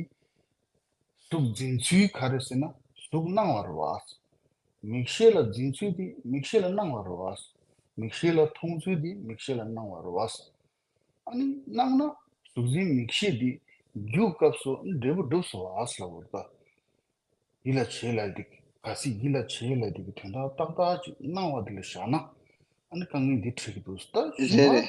གཟུགས་འཛིན་ཚུལ་ག་རེ་ཟེར་ན་གཟུགས་སྣང་བ་རེད་བ། མིག་ཤེས་ལ་འཛིན་ཚུལ་དེ་མིག་ཤེས་ལ་སྣང་བ་རེད་བ། མིག་ཤེས་ལ་མཐོང་ཚུལ་དེ་མིག་ཤེས་ལ་སྣང་བ་རེད་བ། ཨ་ནི་སྣང་ན་གཟུགས་འཛིན་མིག་ཤེས་དེ་རྒྱུ་སྐབས་སུ་འབྲས་བུ་གྲུབ་སོང་བ་ལབ་པ་རེད་ད། ཡིད་ལ་བྱེད་ལབ་དེ་ག་སྲིད་ཡིད་ལ་བྱེད་ལབ་དེ་གི་དོན་དག་ཏག་ཏག་ཅིག་སྣང་བ་དེ་ལ་བཞག་ན། ཨ་ནི་དཀའ་ངལ་འདི་འཕྲད་ཀྱི་འདུག་ད་གཞན་པ་རེད།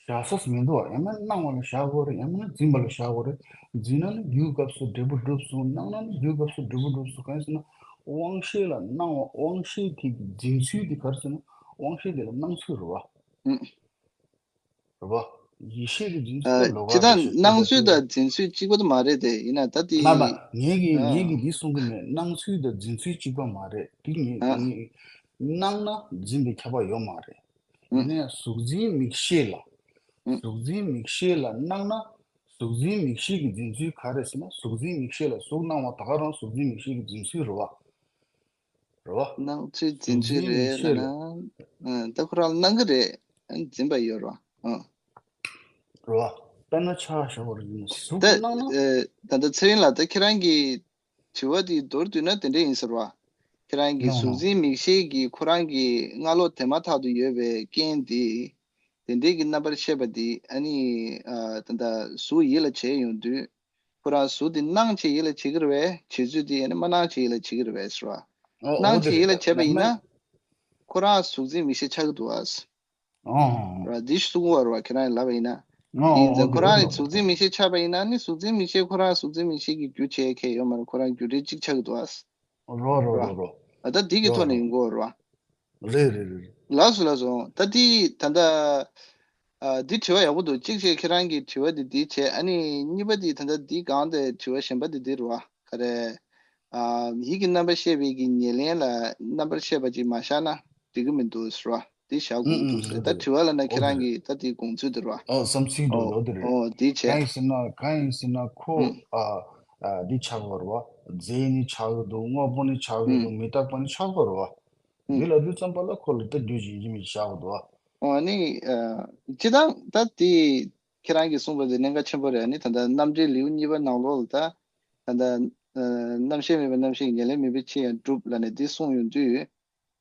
བཞག་ས་མི་འདུག་ཡང་ན་སྣང་བ་ལ་བཞག་དགོས་རེད། ཡང་ན་འཛིན་པ་ལ་བཞག་དགོས་རེད། འཛིན་ན་ནི་རྒྱུའི་སྐབས་སུ་འབྲས་བུ་གྲུབ་སོང་། སྣང་ན་ནི་རྒྱུའི་སྐབས་སུ་འབྲས་བུ་གྲུབ་སོང་། གང་ཡིན་ཟེར་ན་དབང་ཤེས་ལ་སྣང་བ་དབང་ཤེས་དེ་གི་འཛིན་ཚུལ་དེ་ག་རེ་ཟེར་ན་དབང་ཤེས་དེ་ལ་སྣང་ཚུལ་རེད་བ། ཨུ། རེད་བ། ཡིད་ཤེས་ཀྱི་འཛིན་ཚུལ་ལ་ལོགས་ཀ་སྤྱིར་བཏང་རེད་ཤེས་སྣང་ཚུལ་དང་འཛིན་ཚུལ་གཅིག་པ་དེ་མ་རེད་དེ། ཡིན་ན་ད་དེ། མ་མ་ངས་ཀྱི་ཨ། ངས་ཀྱི་འདི་གསུང་གི་མེད། སྣང་ཚུལ་དང་འཛིན་ཚུལ་གཅིག་པ་མ་རེད་དེ། ངས་ཨ། ངས་སྣང་ན་འཛིན་པའི་ཁྱབ་པ་ཡོད་མ་རེད། ཨུ། ཡིན་ནའི་གཟུགས་འཛིན་མིག་ཤེས་ལ། ཨུ། གཟུགས་འཛིན་མིག་ཤེས་ལ་སྣང་ན། གཟུགས་འཛིན་མིག་ཤེས་ཀྱི་འཛིན་ཚུལ་ག་རེ་ཟེར་ན་གཟུགས་འཛིན་མིག་ཤེས་ལ་གཟུགས་སྣང་བ་ད་ག་རང་གཟུགས་འཛིན་མིག་ཤེས་ཀྱི་འཛིན་ཚུལ་རེད་བ། རེད་བ། སྣང་ཚུལ་འཛིན་ཚུལ་རེད་ལབ་ན། ཨ། ད་ཁོ་རང་ལ་སྣང་གི་རེད། ཨ། འཛིན་པ་ཡོད་རེད་བ། ཨ། རེད་བ། དཔེར་ན་ཆ་བཞག་པར་ཡིན་ན་གཟུགས་ད་སྣང་ན། ཨ། ད་ལྟ་ཚེ་རིང་ལགས་ད་ཁྱེད་རང་གི་དྲི་བ་དེ་མདོར་བསྡུས་ན་དེ་འདྲ་ཡིན་ཟེར་བ། ཁྱེད་རང་གི་ནོ་ནོ། གཟུགས་འཛིན་མིག་ཤེས་ཀྱི་ཁོ་རང་གི་སྔ་ལོགས་དེ་མ་ཐག་ཏུ་ཡོད་པའི་རྐྱེན་དེ། དེ་འདྲའི་གི་རྣམ་པར་ཤེས་པ་དེ་ཨ་ནི། ཨ། ད་ལྟ་གཟུགས་ཡིད་ལ་བྱེད་ཡོང་དུས། ཁོ་རང་གཟུགས་དེ་སྣང་བྱེད་ཡིད་ལ་བྱེད་ཀྱི་རེད་པས། བྱེད་ཚུལ་དེ་ཡང་ན་མ་སྣང་བྱེད་ཡིད་ལ་བྱེད་ཀྱི་རེད་པས་ཟེར་བ། ཨོ་ཨོ་སྣང་དེ་བྱེད་ཡིད་རེད་ལ་ད་བྱས་པ་ཡིན་ན། མ་ཁོ་རང་གཟུགས་འཛིན་མིག་ཤེས་ཆགས་ཀྱི་འདུག་ཨ། ཨོ་ར་འདི་གསུང་བ་རེད་བ། ཁྱེད་རང་ལབ་པ་ཡིན་ན། ཨོ་ཡིན་ཙང་ཨོ་དེ་ཁོ་རང་རེད་ལ་ལོ། གཟུགས་འཛིན་མིག་ཤེས་ཆགས་པ་ཡིན་ན་ནི་གཟུགས་འཛིན་མིག་ཤེས་ཁོ་རང་གཟུགས་འཛིན་མིག་ཤེས་ཀྱི་རྒྱུ་བྱེད་མཁན་ཡོད་མ་རེད། ཁོ་རང་རྒྱུ་འབྲས་གཅིག་ཆགས་ཀྱི་འདུག་ཨ། རོ་རོ་རོ་རོ། ཨ་ད་འདི་གི་རོ་ཐོག་ནས་རོ། ཡིན་དགོས་རེད་བ། རེད་རེད་རེད། ལགས་སོ་ལགས་སོ། ད་དེ་ད་ལྟ་ཨ་འདི་དྲི་བ་ཡག་པོ་འདུག་གཅིག་བྱས་ཁྱེད་རང་གི་དྲི་བ་འདི་འདི་བྱས། ཨ་ནི་གཉིས་པ་འདི་ད་ལྟ་འདི་སྒང་དེ་དྲི་བ་གཞན་པ་འདི་འདི་རེད་བ། ག་རེ། ཨ་ཡིད་ཀྱི་རྣམ་པར་ཤེས་པའི་གི་ཉེར་ལེན་ལ་རྣམ་པར་ཤེས་པ་ཅིག་མ་བཞག་ན་འགྲིག་གི་མི་འདུག་ཟེར་བ། འདི་བཞག་དགོས་ཀྱི་འདུག་ཟེར། ད་དྲི་བ་ལབ་ན་ཁྱེད་རང་གི་ད་འདི་དགོངས་ཚུལ་འདི་རེད་བ། ཨོ་བསམ་ཚུལ་འདི་ཨོ་ལོ་འདི་རེད། ཨོ་འདི་བྱས། གང་ཡིན་ཟེར་ན་གང་ཡིན་ཟེར་ན་ཁོ་ཨ་ཨ་འདི་ཆགས་པ་རེད་བ། རྫས་ནི་ཆགས་ཀྱི་འདུག་དངོས་པོ་ནི་ཆགས་ཀྱི་འདུག་མི་རྟག་པ་ནི་ཆགས་པ་རེད་བ། འདི་ལབ་དུས་ཙམ་པ་ལ་ཁོ་ལ་ད་རྒྱུ་ཡིན་གཅིག་མིན་གཅིག་བཞག་དགོས་འདུག་བ། ཨོ་ནི། ཨ་སྤྱིར་བཏང་ད་དེ་ཁྱེད་རང་གིས་གསུངས་པ་དེ་གནད་འགག་ཆེན་པོ་རེད། ཨ་ནི་ད་ལྟ་རྣམ་འགྲེལ་ལེའུ་གཉིས་པ་ནང་ལོགས་ལ་ད་ད་ལྟ་ཨ་རྣམ་ཤེས་མེད་པའི་རྣམ་ཤེས་ཉེར་ལེན་མེད་པའི་ཕྱིར་ཡང་གྲུབ་ལབ་ནས་དེ་གསུངས་ཡོང་དུས།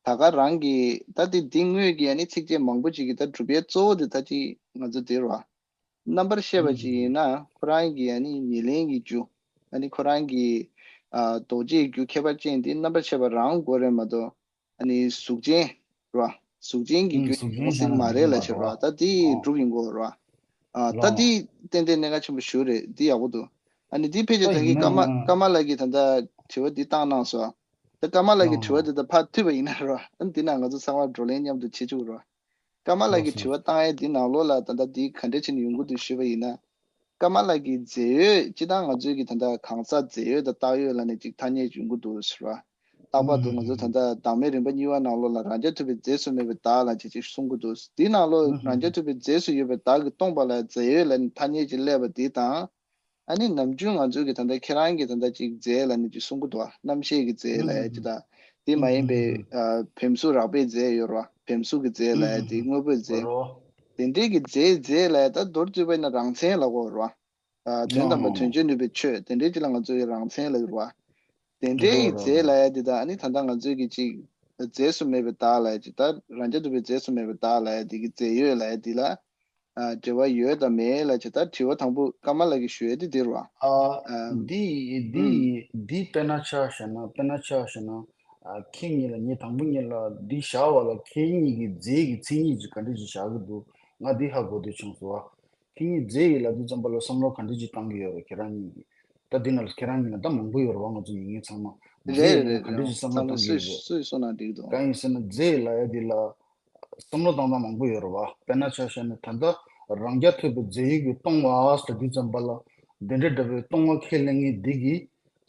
ད་ག་རང་གིས་ད་དེ་འདི་དངོས་ཀྱི་ཨ་ནི་ཚིགས་བཅད་མང་པོ་ཅིག་གིས་ད་གྲུབ་ཡའི་གཙོ་བོ་དེ་ད་ཅིག་ང་ཚོ་དེ་རེད་བ། རྣམ་པར་ཤེས་པ་ཅིག་ཡིན་ན་ཁོ་རང་གི་ཨ་ནི་ཉེར་ལེན་གྱི་རྒྱུ། ཨ་ནི་ཁོ་རང་གི་ཨ་ལྡོག་ཆའི་རྒྱུ་ཁྱད་པར་ཅན་དེ་རྣམ་པར་ཤེས་པ་རང་དགོས་རེད་མ་གཏོགས། ཨ་ནི་གཟུགས་ཅན་རེད་བ། གཟུགས་ཅན་གྱི་ཨུམ་རྒྱུ་གཟུགས་ཅན་ཡིན་ཟེར་གཞན་མ་ལ་རེད་ཡིན་ལབ་མ་བྱེད་རེད་བ། རེད་བ། ད་དེ་ཨོ་གྲུབ་ཡིན་དགོས་རེད་བ། ཨ་ད་ལོ། དེ་ཏན་ཏན་གནད་འགག་ཆེན་པོ་ཞིག་རེད། འདི་ཡག་པོ་འདུག་ཨ་ནི་འདི་ཕལ་ཆེར་ད་ད་གིན་ཡིན་ན་ཀརྨ་ཡིན་ན་ཀརྨ་ལགས་ཀྱིས་ད་ལྟ་དྲི་བ་འདི་བཏང་གནང་སོང་། ད་ཀརྨ་ལགས་ཀྱི་ལོ། དྲི་བ་འདི་ད་ཕར་མཐུད་པ་ཡིན་ན་རེད་བ། ཨ་ནི་འདི་ན་ང་ཚོ་ཚང་མ་བགྲོ་གླེང་མཉམ་དུ་བྱེད་ཆོག་རེད་བ། ཀརྨ་ལགས་ལགས་ཀྱིས་སོ། དྲི་བ་བཏང་ཡས་འདི་ནང་ལོགས་ལ་ད་ལྟ་འདི་ག་འདྲ་བྱས་ནས་ཡོང་གི་འདུག་ཞུས་པ་ཡིན་ན། ཀརྨ་ལགས་ཀྱི་རྫས་ཡོད་སྤྱིར་བཏང་ང་ཚོའི་གི་ད་ལྟ་གང་ཟག་རྫས་ཡོད་དང་བཏགས་ཡོད་ལབ་ནས་ཅིག་ཐ་སྙད་ཡོང་གི་འདུག་ཟེར་བ། རྟག་པར་དུ་ང་ཚོ་ད་ལྟ་བདག་མེད་རིམ་པ་གཉིས་པ་ནང་ལོགས་ལ་རང་རྐྱ་ཐུབ་པའི་རྫས་སུ་མེད་པའི་བདག་ལ་ཅེས་ཅིག་གསུང་གི་འདུག་དེའི་ནང་ལོགས་རང་རྐྱ་ཐུབ་པའི་རྫས་སུ་ཡོད་པའི་བདག་གིས་སྟོང་པ་ལ་རྫས་ཡོད་ལ་ཐ་སྙད་ཅིག་སླེབས་པ་དེ་དང་། ཨ་ནི་ནམ་རྒྱུན་ང་ཚོའི་གི་ད་ལྟ་ཁྱེད་རང་གི་ད་ལྟ་ཅིག་རྫས་ལ་ནི་ཅིག་གསུང་གི་འདུག་རྣམ་ཤེས་ཀྱི་རྫས་ལ་ཡ་ཅིག་དང་། དེ་མ་ཡིན་པའི་ཨ་བེམ་གཟུགས་རགས་པའི་རྫས་ཡོད་རེད་བ། བེམ་གཟུགས་ཀྱི་རྫས་ལ་ཡ་དེ་དངོས་པོའི་རྫས། རོ། དེ་འདྲའི་གི་རྫས་རྫས་ལ་ཡ་ད་མདོར་བསྡུས་པ་ཡིན་ན་རང་མཚན་ལབ་དགོས་རེད་བ། ཨ་དོན་དམ་པ་དོན་བྱེད་ནུས་པའི་ཆོས་དེ་འདྲའི་ཅིག་ལ་ང་ཚོ་ཡི་རང་མཚན་ལབ་ཀྱི་རེད་བ། དེ་འདྲའི་ཡི་རྫས་ལ་ཡ་དེ་དང་ཨ་ནི་ད་ལྟ་ང་ཚོའི་གི་ཅིག་རྫས་སུ་མེད་པའི་བདག་ལ་ཡ་ཅིག་ད་རང་རྐྱ་ཐུབ་པའི་རྫས་སུ་མེད་པའི་བདག་ལ་ཡ་དེ་གི་རྫས་ཡོད་ལ་ཡ་དེ་ལ་ཨ་འབྲེལ་བ་ཡོད་དང་མེད་ལ་ཅིག་ད་དྲི་བ་དང་པོ་ཀརྨ་ལགས་ཀྱིས་ཞུ་ཡ་དེ་དེ་རེད་བ། ཨ་ཨ་འདི་འདི་ཨུམ་འདི་དཔེར་ན་ཆ་བཞག་ན་དཔེར་ན་ཆ་བཞག་ན་ཨ་ཁྱེད་གཉིས་ལ་ངས་དང་པོ་ཉིད་ལ་འདི་བཞག་པ་ལ་ཁྱེད་གཉིས་ཀྱི་རྫས་ཀྱི་མཚན་ཉིད་ཅིག་ག་འདྲ་ཞིག་བཞག་གི་འདུག་ང་འདི་ཧ་གོ་བསྡད་བྱུང་སོང་བ། ཁྱེད་གཉིས་རྫས་ཡིན་ལབ་དུས་ཙམ་པ་ལ་བསམ་བློ་ག་འདྲ་ཅིག་བཏང་གི་ཡོད་རེད་ཁྱེད་རང་གཉིས་ཀྱིས། ད་འདི་ན་ཁྱེད་རང་གཉིས་ན་ད་མང་པོ་ཡོད་རེད་བ། ང་ཚོ་ཉན་མཁན་ཚང་མ་རྫས་རེད་ཡིན་ན་རེད་ག་འདྲ་རེད་ཅིག་བསམ་བློ་རྣམ་པ་བཏང་གི་ཚོས་ཡོད་རེད། སུས་གསུངས་ན་འགྲིག་འདུག་གང་ཡིན་ཟེར་ན་རྫས་ལབ་ཡ་འདི་ལ་བསམ་བློ་བཏང་སྟངས་མང་པོ་ཡོད་རེད་བ། དཔེར་ན་ཆ་བཞག་ན་ད་ལྟ་རང་རྐྱ་ཐུབ་པའི་རྫས་ཡོད་ཀྱི་སྟོང་བ་ཟེར་དུས་ཙམ་པ་ལ་འདི་འདྲ་འདྲ་བའི་སྟོང་བ་ཁས་ལེན་མཁན་འདི་གིས་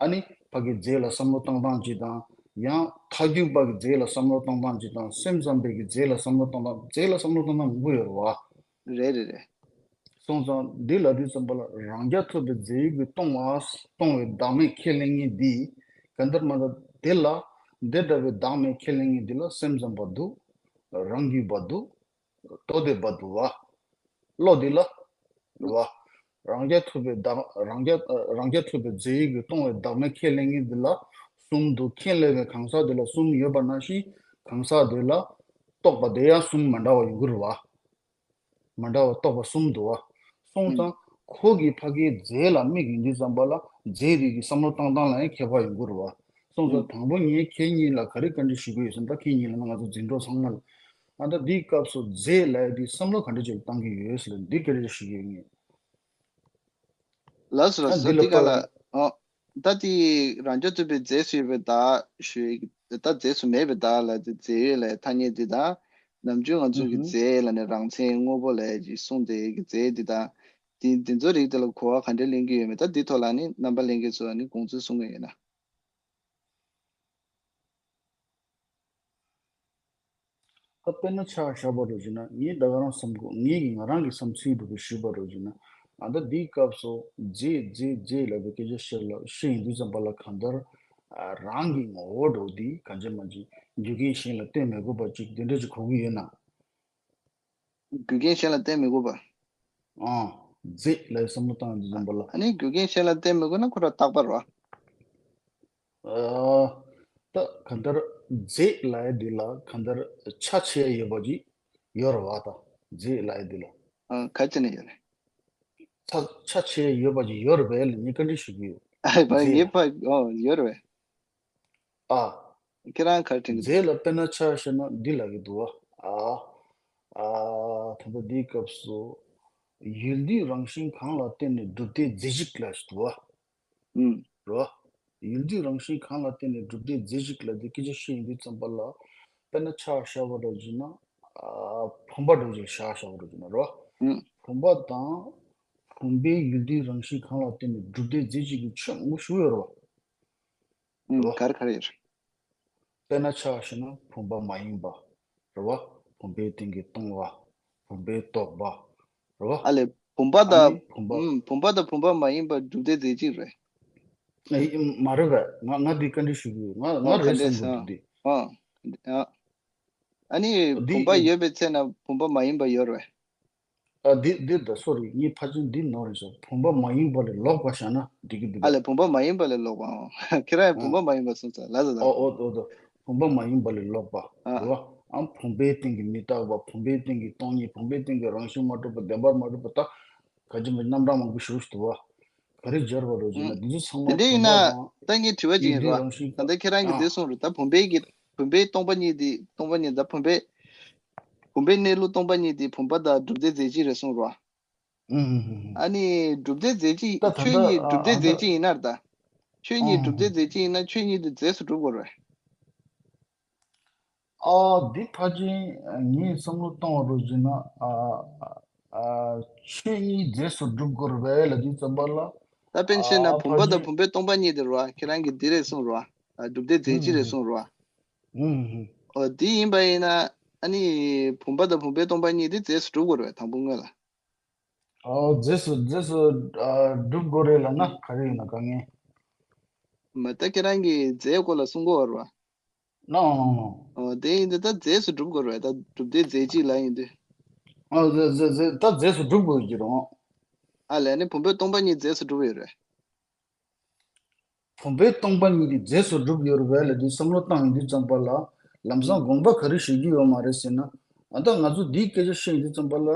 ཨ་ནི་ཕ་གི་རྫས་ལ་བསམ་བློ་བཏང་སྟངས་ཅིག་དང་ཡང་ཐལ་འགྱུར་བ་གི་རྫས་ལ་བསམ་བློ་བཏང་སྟངས་ཅིག་དང་སེམས་ཙམ་པའི་གི་རྫས་ལ་བསམ་བློ་བཏང་སྟངས་རྫས་ལ་བསམ་བློ་བཏང་སྟངས་མང་པོ་ཡོད་རེད་བ། རེད་རེད་རེད། སོང་ཙང་འདི་ལབ་དུས་ཙམ་པ་ལ་རང་རྐྱ་ཐུབ་པའི་རྫས་ཡོད་ཀྱི་སྟོང་བ་སྟོང་བའི་བདག་མེད་ཁས་ལེན་མཁན་འདིས་གང་ལྟར་མ་ལྟར་དེ་ལ་འདི་འདྲ་བའི་བདག་མེད་ཁས་ལེན་མཁན་འདི་ལ་སེམས་ཙམ་པ་འདུག་རང་རྒྱུད་པ་འདུག་དོ་དེ་པ་འདུག་བ། བློ་འདི་ལ་རེད་བ། རང་རྐྱ་ཐུབ་པའི་བདག་རང་རྐྱ་རང་རྐྱ་ཐུབ་པའི་རྫས་ཡོད་ཀྱི་སྟོང་བའི་བདག་མེད་ཁས་ལེན་མཁན་འདི་ལ་གསུམ་འདུག་ཁས་ལེན་པའི་གང་ཟག་འདི་ལ་གསུམ་ཡོད་པ་ནང་བཞིན་གང་ཟག་འདི་ལ་རྟོག་པ་དེ་ཡང་གསུམ་མ་འདྲ་བ་ཡོང་གི་རེད་བ། མ་འདྲ་བ་རྟོག་པ་གསུམ་འདུག་བ། སོང་ཙང་ཁོ་གི་ཕ་གིའི་རྫས་ལ་དམིགས་ཡིན་དུས་ཙམ་པ་ལ་རྫས་རིགས་ཀྱི་བསམ་བློ་བཏང་སྟངས་ལ་ཡང་ཁྱད་པར་ཡོང་གི་རེད་བ། སོང་ཙང་དང་པོ་ངས་ཁྱེད་གཉིས་ལ་ག་རེ་བཀའ་འདྲི་ཞུ་གི་ཡོད་ཟེར་ན་ད་ཁྱེད་གཉིས་ལ་ང་ཚོ་འཛིན་གྲོགས་ཚང་མ་ལ་ཨ་ད་འདིའི་སྐབས་སུ་རྫས་ལབ་ཡ་འདི་བསམ་བློ་ག་འདྲ་ཅིག་བཏང་གི་ཡོད་ཟེར་ལ་འདི་སྐད་ཆ་ཞུ་གི་ཡོད་ངས། ལགས་སོ་ལགས་ཨ་སོ། འདི་ལ་འདི་ག་ལ་ཨོ། ད་དེ་རང་རྐྱ་ཐུབ་པའི་རྫས་སུ་ཡོད་པའི་བདག་ཞུ་ཡི་ད་རྫས་སུ་མེད་པའི་བདག་ལ་དེ་རྫས་ཡོད་ལ་ཐ་སྙད་འདི་དང་། ནམ་རྒྱུན་ང་ཚོ་གི་རྫས་ལ་ནི་རང་མཚན་དངོས་པོ་ལ་ཅིག་གསུངས་ཏེ་གི་རྫས་འདི་དང་། དེ་འདི་ཚོ་རིགས་དེ་ལ་གོ་བ་ག་འདྲ་ལེན་གི་ཡོད་མེད་ད་འདི་ཐོག་ལ་ནི་རྣམ་པ་ལྷན་རྒྱས་ཚོ་ནི་དགོངས་ཚུལ་གསུང་གི་ཡོད་ན། ད་དཔེར་ན་ཆ་བཞག་པ་རུ་བྱས་ན་ངས་ད་ག་རང་བསམ་གོ་ངས་ཀྱི་ང་རང་གི་བསམ་ཚུལ་འདུག་པའི་ཞུས་པ་རུ་བྱས་ན་ཨ་ད་འདིའི་སྐབས་སུ་རྫས་རྫས་རྫས་ལབ་པའི་སྐད་ཆ་བཤད་ལ་བཤད་ཡིན་དུས་ཙམ་པ་ལ་གང་ལྟར་རང་གི་ངོ་བོ་འགྲོ་འདི་གང་ཅི་མ་ཅི་རྒྱུ་རྐྱེན་གཞན་ལ་བརྟེན་མི་དགོས་པ་ཅིག་འདི་འདྲ་ཅིག་གོ་གི་ཡོད་ན། རྒྱུ་རྐྱེན་གཞན་ལ་བརྟེན་མི་དགོས་པ། ཨང་། རྫས་ལ་བསམ་བློ་བཏང་དུས་ཙམ་པ་ལ། ཨ་ནི་རྒྱུ་རྐྱེན་གཞན་ལ་བརྟེན་མི་དགོས་ན་ཁོ་རང་རྟག་པ་རེད་བ། ཨ། ད་གང་ལྟར་རྫས་ལབ་ཡ་འདི་ལ་གང་ལྟར་ཆ་ཆེ་ཡོད་པ་ཅིག་ཡོད་རེད་བ་ད། རྫས་ལབ་ཡ་འདི་ལ། ཨ་ག་ཅི་ནས་ཡོད་རེད། ཆ་ཆ་ཆེ་ཡོད་པ་ཅིག་ཡོད་རེད་པས་ལ་ངས་བཀའ་འདྲི་ཞུ་གི་ཡོད། ཨ་བ་རྫས་ངའི་ལ། ཕ་ཨོ་ཡོད་རེད་པས། ཨ། ཁྱེད་རང་ག་རེ་དྲན་གི་འདུག་རྫས་ལ་དཔེར་ན་ཆ་བཞག་ན་འདི་ལབ་ཀྱི་འདུག་བ། ཨ། ཨ། ད་ལྟ་འདིའི་སྐབས་སུ་ཡུལ་དུས་རང་བཞིན་གང་ལ་བརྟེན་ནས་གྲུབ་བདེ་རྫས་གཅིག་ལ་ཞིག་འདུག་བ། ཨུམ། རོ། ཡུལ་དུས་རང་བཞིན་གང་ལ་བརྟེན་ནས་གྲུབ་བདེ་རྫས་གཅིག་ལ་དེ་སྐད་ཆ་བཤད་ཡིན་དུས་ཙམ་པ་ལ། དཔེར་ན་ཆ་བཞག་པ་འདྲ་བྱས་ན། ཨ། བུམ་པ་འདྲ་བྱས་ཆ་བཞག་པ་འདྲ་བྱས་ན་རོ། ཨུམ། བུམ་པ་དང་། བུམ་པའི་ཡུལ་དུས་རང་བཞིན་གང་ལ་བརྟེན་ནས་གྲུབ་བདེ་རྫས་གཅིག་གི་ཆོས་མང་པོ་ཞིག་ཡོད་རེད་བ། ཨུམ། རེད་བ། ག་རེ་ག་རེ་ཡོད་རེད། དཔེར་ན་ཆ་བཞག་ན་བུམ་པ་མ་ཡིན་པ། རེད་བ། བུམ་པའི་སྟེང་གི་སྟོང་བ། བུམ་པའི་རྟོག་པ། རེད་བ། ཨ་ལས་བུམ་པ་ཨ་དང་ནི་བུམ་པ། ཨུམ། བུམ་པ་དང་བུམ་པ་མ་ཡིན་པ་གྲུབ་བདེ་རྫས་གཅིག་རེད། ཨེ་མ་རེད་བས། ང་ང་འདི་བཀའ་འདྲི་ཞུ་གི་ཡོད། ང་ང་ཨོ་ག་རེད་འདྲ་བསམ་གི་སོང་། འདུག་འདི། ཨ་ཨ་ཨ་ནི་འདི་བུམ་པ་ཡོད་པའི་ཚེ་ན་བུམ་པ་མ་ཡིན་པ་ཡོད་རེད། ཨ་འདི་འདི་ད་སོ་རི་ངའི་ཕ་ཆེན་འདི་ནོར་རེད་ཤག་བུམ་པ་མ་ཡིན་པ་ལས་ལོག་པ་བཞག་ན་འགྲིག་གི་འདུག་ཨ་གས། ལས་བུམ་པ་མ་ཡིན་པ་ལས་ལོག་པའོ། ཁྱེད་རང་ཡང་བུམ་ཨ། པ་མ་ཡིན་པ་གསུངས་ཚར་ལ་ཟ་ལ། ཨོ་ཨོ་ཨོ་ཨོ། བུམ་པ་མ་ཡིན་པ་ལས་ལོག་པ། ཨ། རེད་བ། ཨ་བུམ་པའི་སྟེང་གི་མི་རྟག་པ་བུམ་པའི་སྟེང་གི་སྟོང་ཉིད་བུམ་པའི་སྟེང་གི་རང་བཞིན་མ་གྲུབ་པ་བདེན་པར་མ་གྲུབ་པ་ད། ག་ཅི་མི་རྣམ་གྲངས་མང་པོ་ཞིག་འདུག་བ། ག་རེ་སྦྱར་བ་རོ་ཟེར་ན་ཨུ། འདི་ཚོ་ཚང་དེ་མ་འདྲ་ཡིན་ན། བུམ་པ་དང་། ད་ངས་དྲི་བ་ཅིག་ཡིན་རོ། ཡུལ་དུས་རང་བཞིན། ད་ལྟ་ཁྱེད་རང་གིས་ཨ། འདི་གསུངས་རེད་ད་བུམ་པའི་གི་བུམ་པའི་སྟོང་པ་ཉིད་དེ་སྟོང་པ་ཉིད་ད་བུམ་པའི། བུམ་པའི་གནས་ལུགས་སྟོང་པ་ཉིད་དེ་བུམ་པ་དང་གྲུབ་བདེ་རྫས་གཅིག་རེད་གསུངས་རོ། ཨུ་ཨུ་ཨུ་ཨུ། ཨ་ནི་གྲུབ་བདེ་རྫས་གཅིག་ད་ད་ཆོས་ད་ཉིད་གྲུབ་ཨ་བདེ་ཨ་རྫས་ད། གཅིག་ཡིན་ན་ད། ཆོས་ཨུ་ཉིད་གྲུབ་ཨུ་བདེ་རྫས་གཅིག་ཡིན་ན་ཆོས་ཉིད་དེ་རྫས་སུ་གྲུབ་དགོས་རེད། ཨ་འདི་ཕལ་ཆེར་ངས་བསམ་བློ་བཏང་བ་རུ་བྱས་ན་ཨ་ཨ་ཆོས་ཉིད་རྫས་སུ་གྲུབ་དགོས་རེད་པས་ལབ་དུས་ཙམ་པ་ལ། ད་དཔེར་ན་བཤད་ན་ཨ་བུམ་པ་ཕལ་དང་ཆེར་བུམ་པའི་སྟོང་པ་ཉིད་དེ་རེད་བ། ཁྱེད་རང་གིས་འདི་རེད་གསུངས་རེད་བ། ཨ། སྒྲུབ་སྡེ་རྫས་གཅིག་རེད་གསུངས་རེད་བ། ཨུམ། ཨོ་དེ་ཡིན་པ་ཡིན་ན་ཨ་ནི་བུམ་པ་དང་བུམ་པའི་སྟོང་པ་གཉིས་དེ་རྫས་སུ་གྲུབ་དགོས་རེད་བས་དང་པོ་སྔོན་ལ། ཨོ་རྫས་སུ་རྫས་སུ་ཨ་གྲུབ་དགོས་རེད་ལབ་ན་ག་རེ་ཡིན་ན་དཀའ་ངལ། མ་ད་ཁྱེད་རང་གིས་རྫས་སྐོར་ལ་གསུང་གི་ཡོད་རེད་བ། ནོ་ནོ་ནོ། ཨོ་དེ་ཡིན་དུས་ད་རྫས་སུ་གྲུབ་དགོས་རེད་བས་ད་སྒྲུབ་སྡེ་རྫས་གཅིག་ལ་ཡིན་དུས། ཨོ་རྫས་རྫས་རྫས་ད་རྫས་སུ་གྲུབ་དགོས་ཀྱི་རེད། ཨ་ལས་ནི་བུམ་པའི་སྟོང་པ་གཉིས་རྫས་སུ་གྲུབ་ཡོད་རེད། བུམ་པའི་སྟོང་པ་གཉིས་དེ་རྫས་སུ་གྲུབ་ཡོད་རེད་བས་ལབ་དུས་བསམ་བློ་བཏང་ཡོང་དུས་ཙམ་པ་ལ་ལམ་སང་དགོངས་པ་ག་རེ་བཞེས་རྒྱུ་ཡོད་མ་རེད་ཟེར་ན། ཨ་ད་ང་ཚོ་འདིའི་སྐད་ཆ་བཤད་ཡོང་དུས་ཙམ་པ་ལ་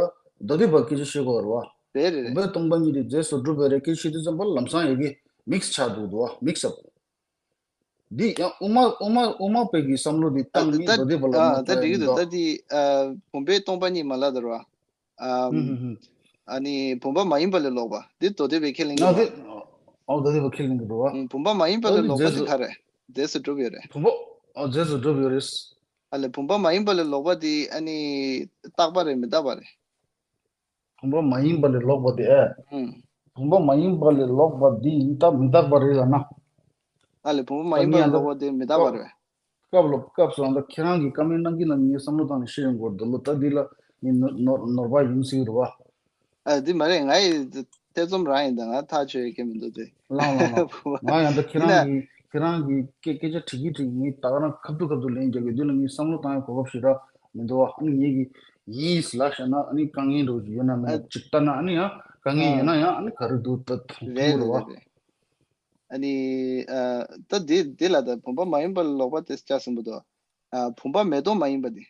མདོ་སྡེ་པ་སྐད་ཆ་བཤད་དགོས་རེད་བ། རེད་རེད་བུམ་རེད། པའི་སྟོང་པ་གཉིས་དེ་རྫས་སུ་གྲུབ་པ་རེད་སྐད་ཆ་བཤད་དུས་ཙམ་པ་ལ་ལམ་སང་ཡ་གི་མིག་སི་ཆགས་འདུག་འདུག་བ། མིག་སི་ཨབ། འདི་ཡང་དབུ་མ་དབུ་མ་དབུ་མ་པའི་གི་བསམ་བློ་འདི་ཨ་བཏང་ནས་ད་མདོ་སྡེ་པ་ལ་ཨ་མ་ད་ལྟ་འགྲིག་གི་ཡིན་འདུག་ད་འདོག་འདི་ཨ་བུམ་པའི་སྟོང་པ་གཉིས་མ་ལབ་ད་རེད་བ། ཨམ། ཨ་ནི་བུམ་པ་མ་ཡིན་པ་ལས་ལོག་པ། འདི་མདོ་སྡེ་པས་ཁས་ལེན་གྱི་འདུག་བ། ཨོ་མདོ་སྡེ་པས་ཁས་ལེན་གྱི་འདུག་བ། ཨུམ། བུམ་པ་མ་ཡིན་པ་ལས་ལོག་པ་དེ་ག་རེ། རྫས་སུ་གྲུབ་ཡོད་རེད། བུམ་པ། ཨོ་རྫས་སུ་གྲུབ་ཡོད་རེད། ཨ་ལས་བུམ་པ་མ་ཡིན་པ་ལས་ལོག་པ་དེ་ཨ་ནི་རྟག་པ་རེད་མི་རྟག་པ་རེད། བུམ་པ་མ་ཡིན་པ་ལས་ལོག་པ་དེ་ཨེ། ཨུམ། བུམ་པ་མ་ཡིན་པ་ལས་ལོག་པ་འདི་ཡིན་སྟབས་མི་རྟག་པ་རེད་ལབ་ན། ཨ་ལས་བུམ་པ་མ་ཡིན་པ་ལས་ལོག་པ་དེ་མི་རྟག་པ་རེད། སྐབས་ལ་སྐབས་སུ་ཨ་ད་ཁྱེད་རང་གིས་བཀའ་མོལ་གནང་གི་ན་ངས་བསམ་བློ་བཏང་ནས་བཤད་ཡོང་དགོས་འདུག་ལོ་ད་འདི་ལ་ངས་ནོར་ནོར་ནོར་བ་ཡིན་སྲིད་རེད་བ། ཨ་འདི་མ་རེད་ང་ཡི་ཐེ་ཚོམ་རང་ཡིན་ད་ང་ཐག་ཆོད་ཡོད་ཀྱི་མི་འདུག་དེ། ལགས་ལགས་ལགས། ང་ཡང་ད་ཁྱེད་རང་གིས་ཁྱེད་རང་གིས་སྐད་སྐད་ཆ་དྲི་གི་དྲི་གི་ངས་ད་ག་རང་ཁ་ཐུག་ཁ་ཐུག་ལན་རྒྱག་གི་འདི་ལ་ངས་བསམ་བློ་བཏང་ཡ་གོ་སྐབས་ཞིག་རག་མི་འདུག་བ། ཨ་ནི་ངེད་ཀྱིས་ཡིན་ལབ་བཞག་ན་ཨ་ནི་དཀའ་ངལ་འདྲ་བོ་ཞིག་ཡོད་ན་མེད་ན་ཨ་ཅིག་ལྟ་ན་ཨ་ནི་ཡང་དཀའ་ངལ་ཡོད་ན་ཡང་ཨ་ནི་ག་རེ་འདུག་ད་མཐོང་རེད་མཐོང་རེད་རེད་བ། རེད་རེད། ཨ་ནི་ཨ་ད་འདི་འདི་ལ་ད་བུམ་པ་མ་ཡིན་པ་ལ་ལོག་པ་དེ་ཆགས་ཟིན་པ་འདུག་ཨ་བུམ་པ་མེ་ཏོག་མ་ཡིན་པ་འདི།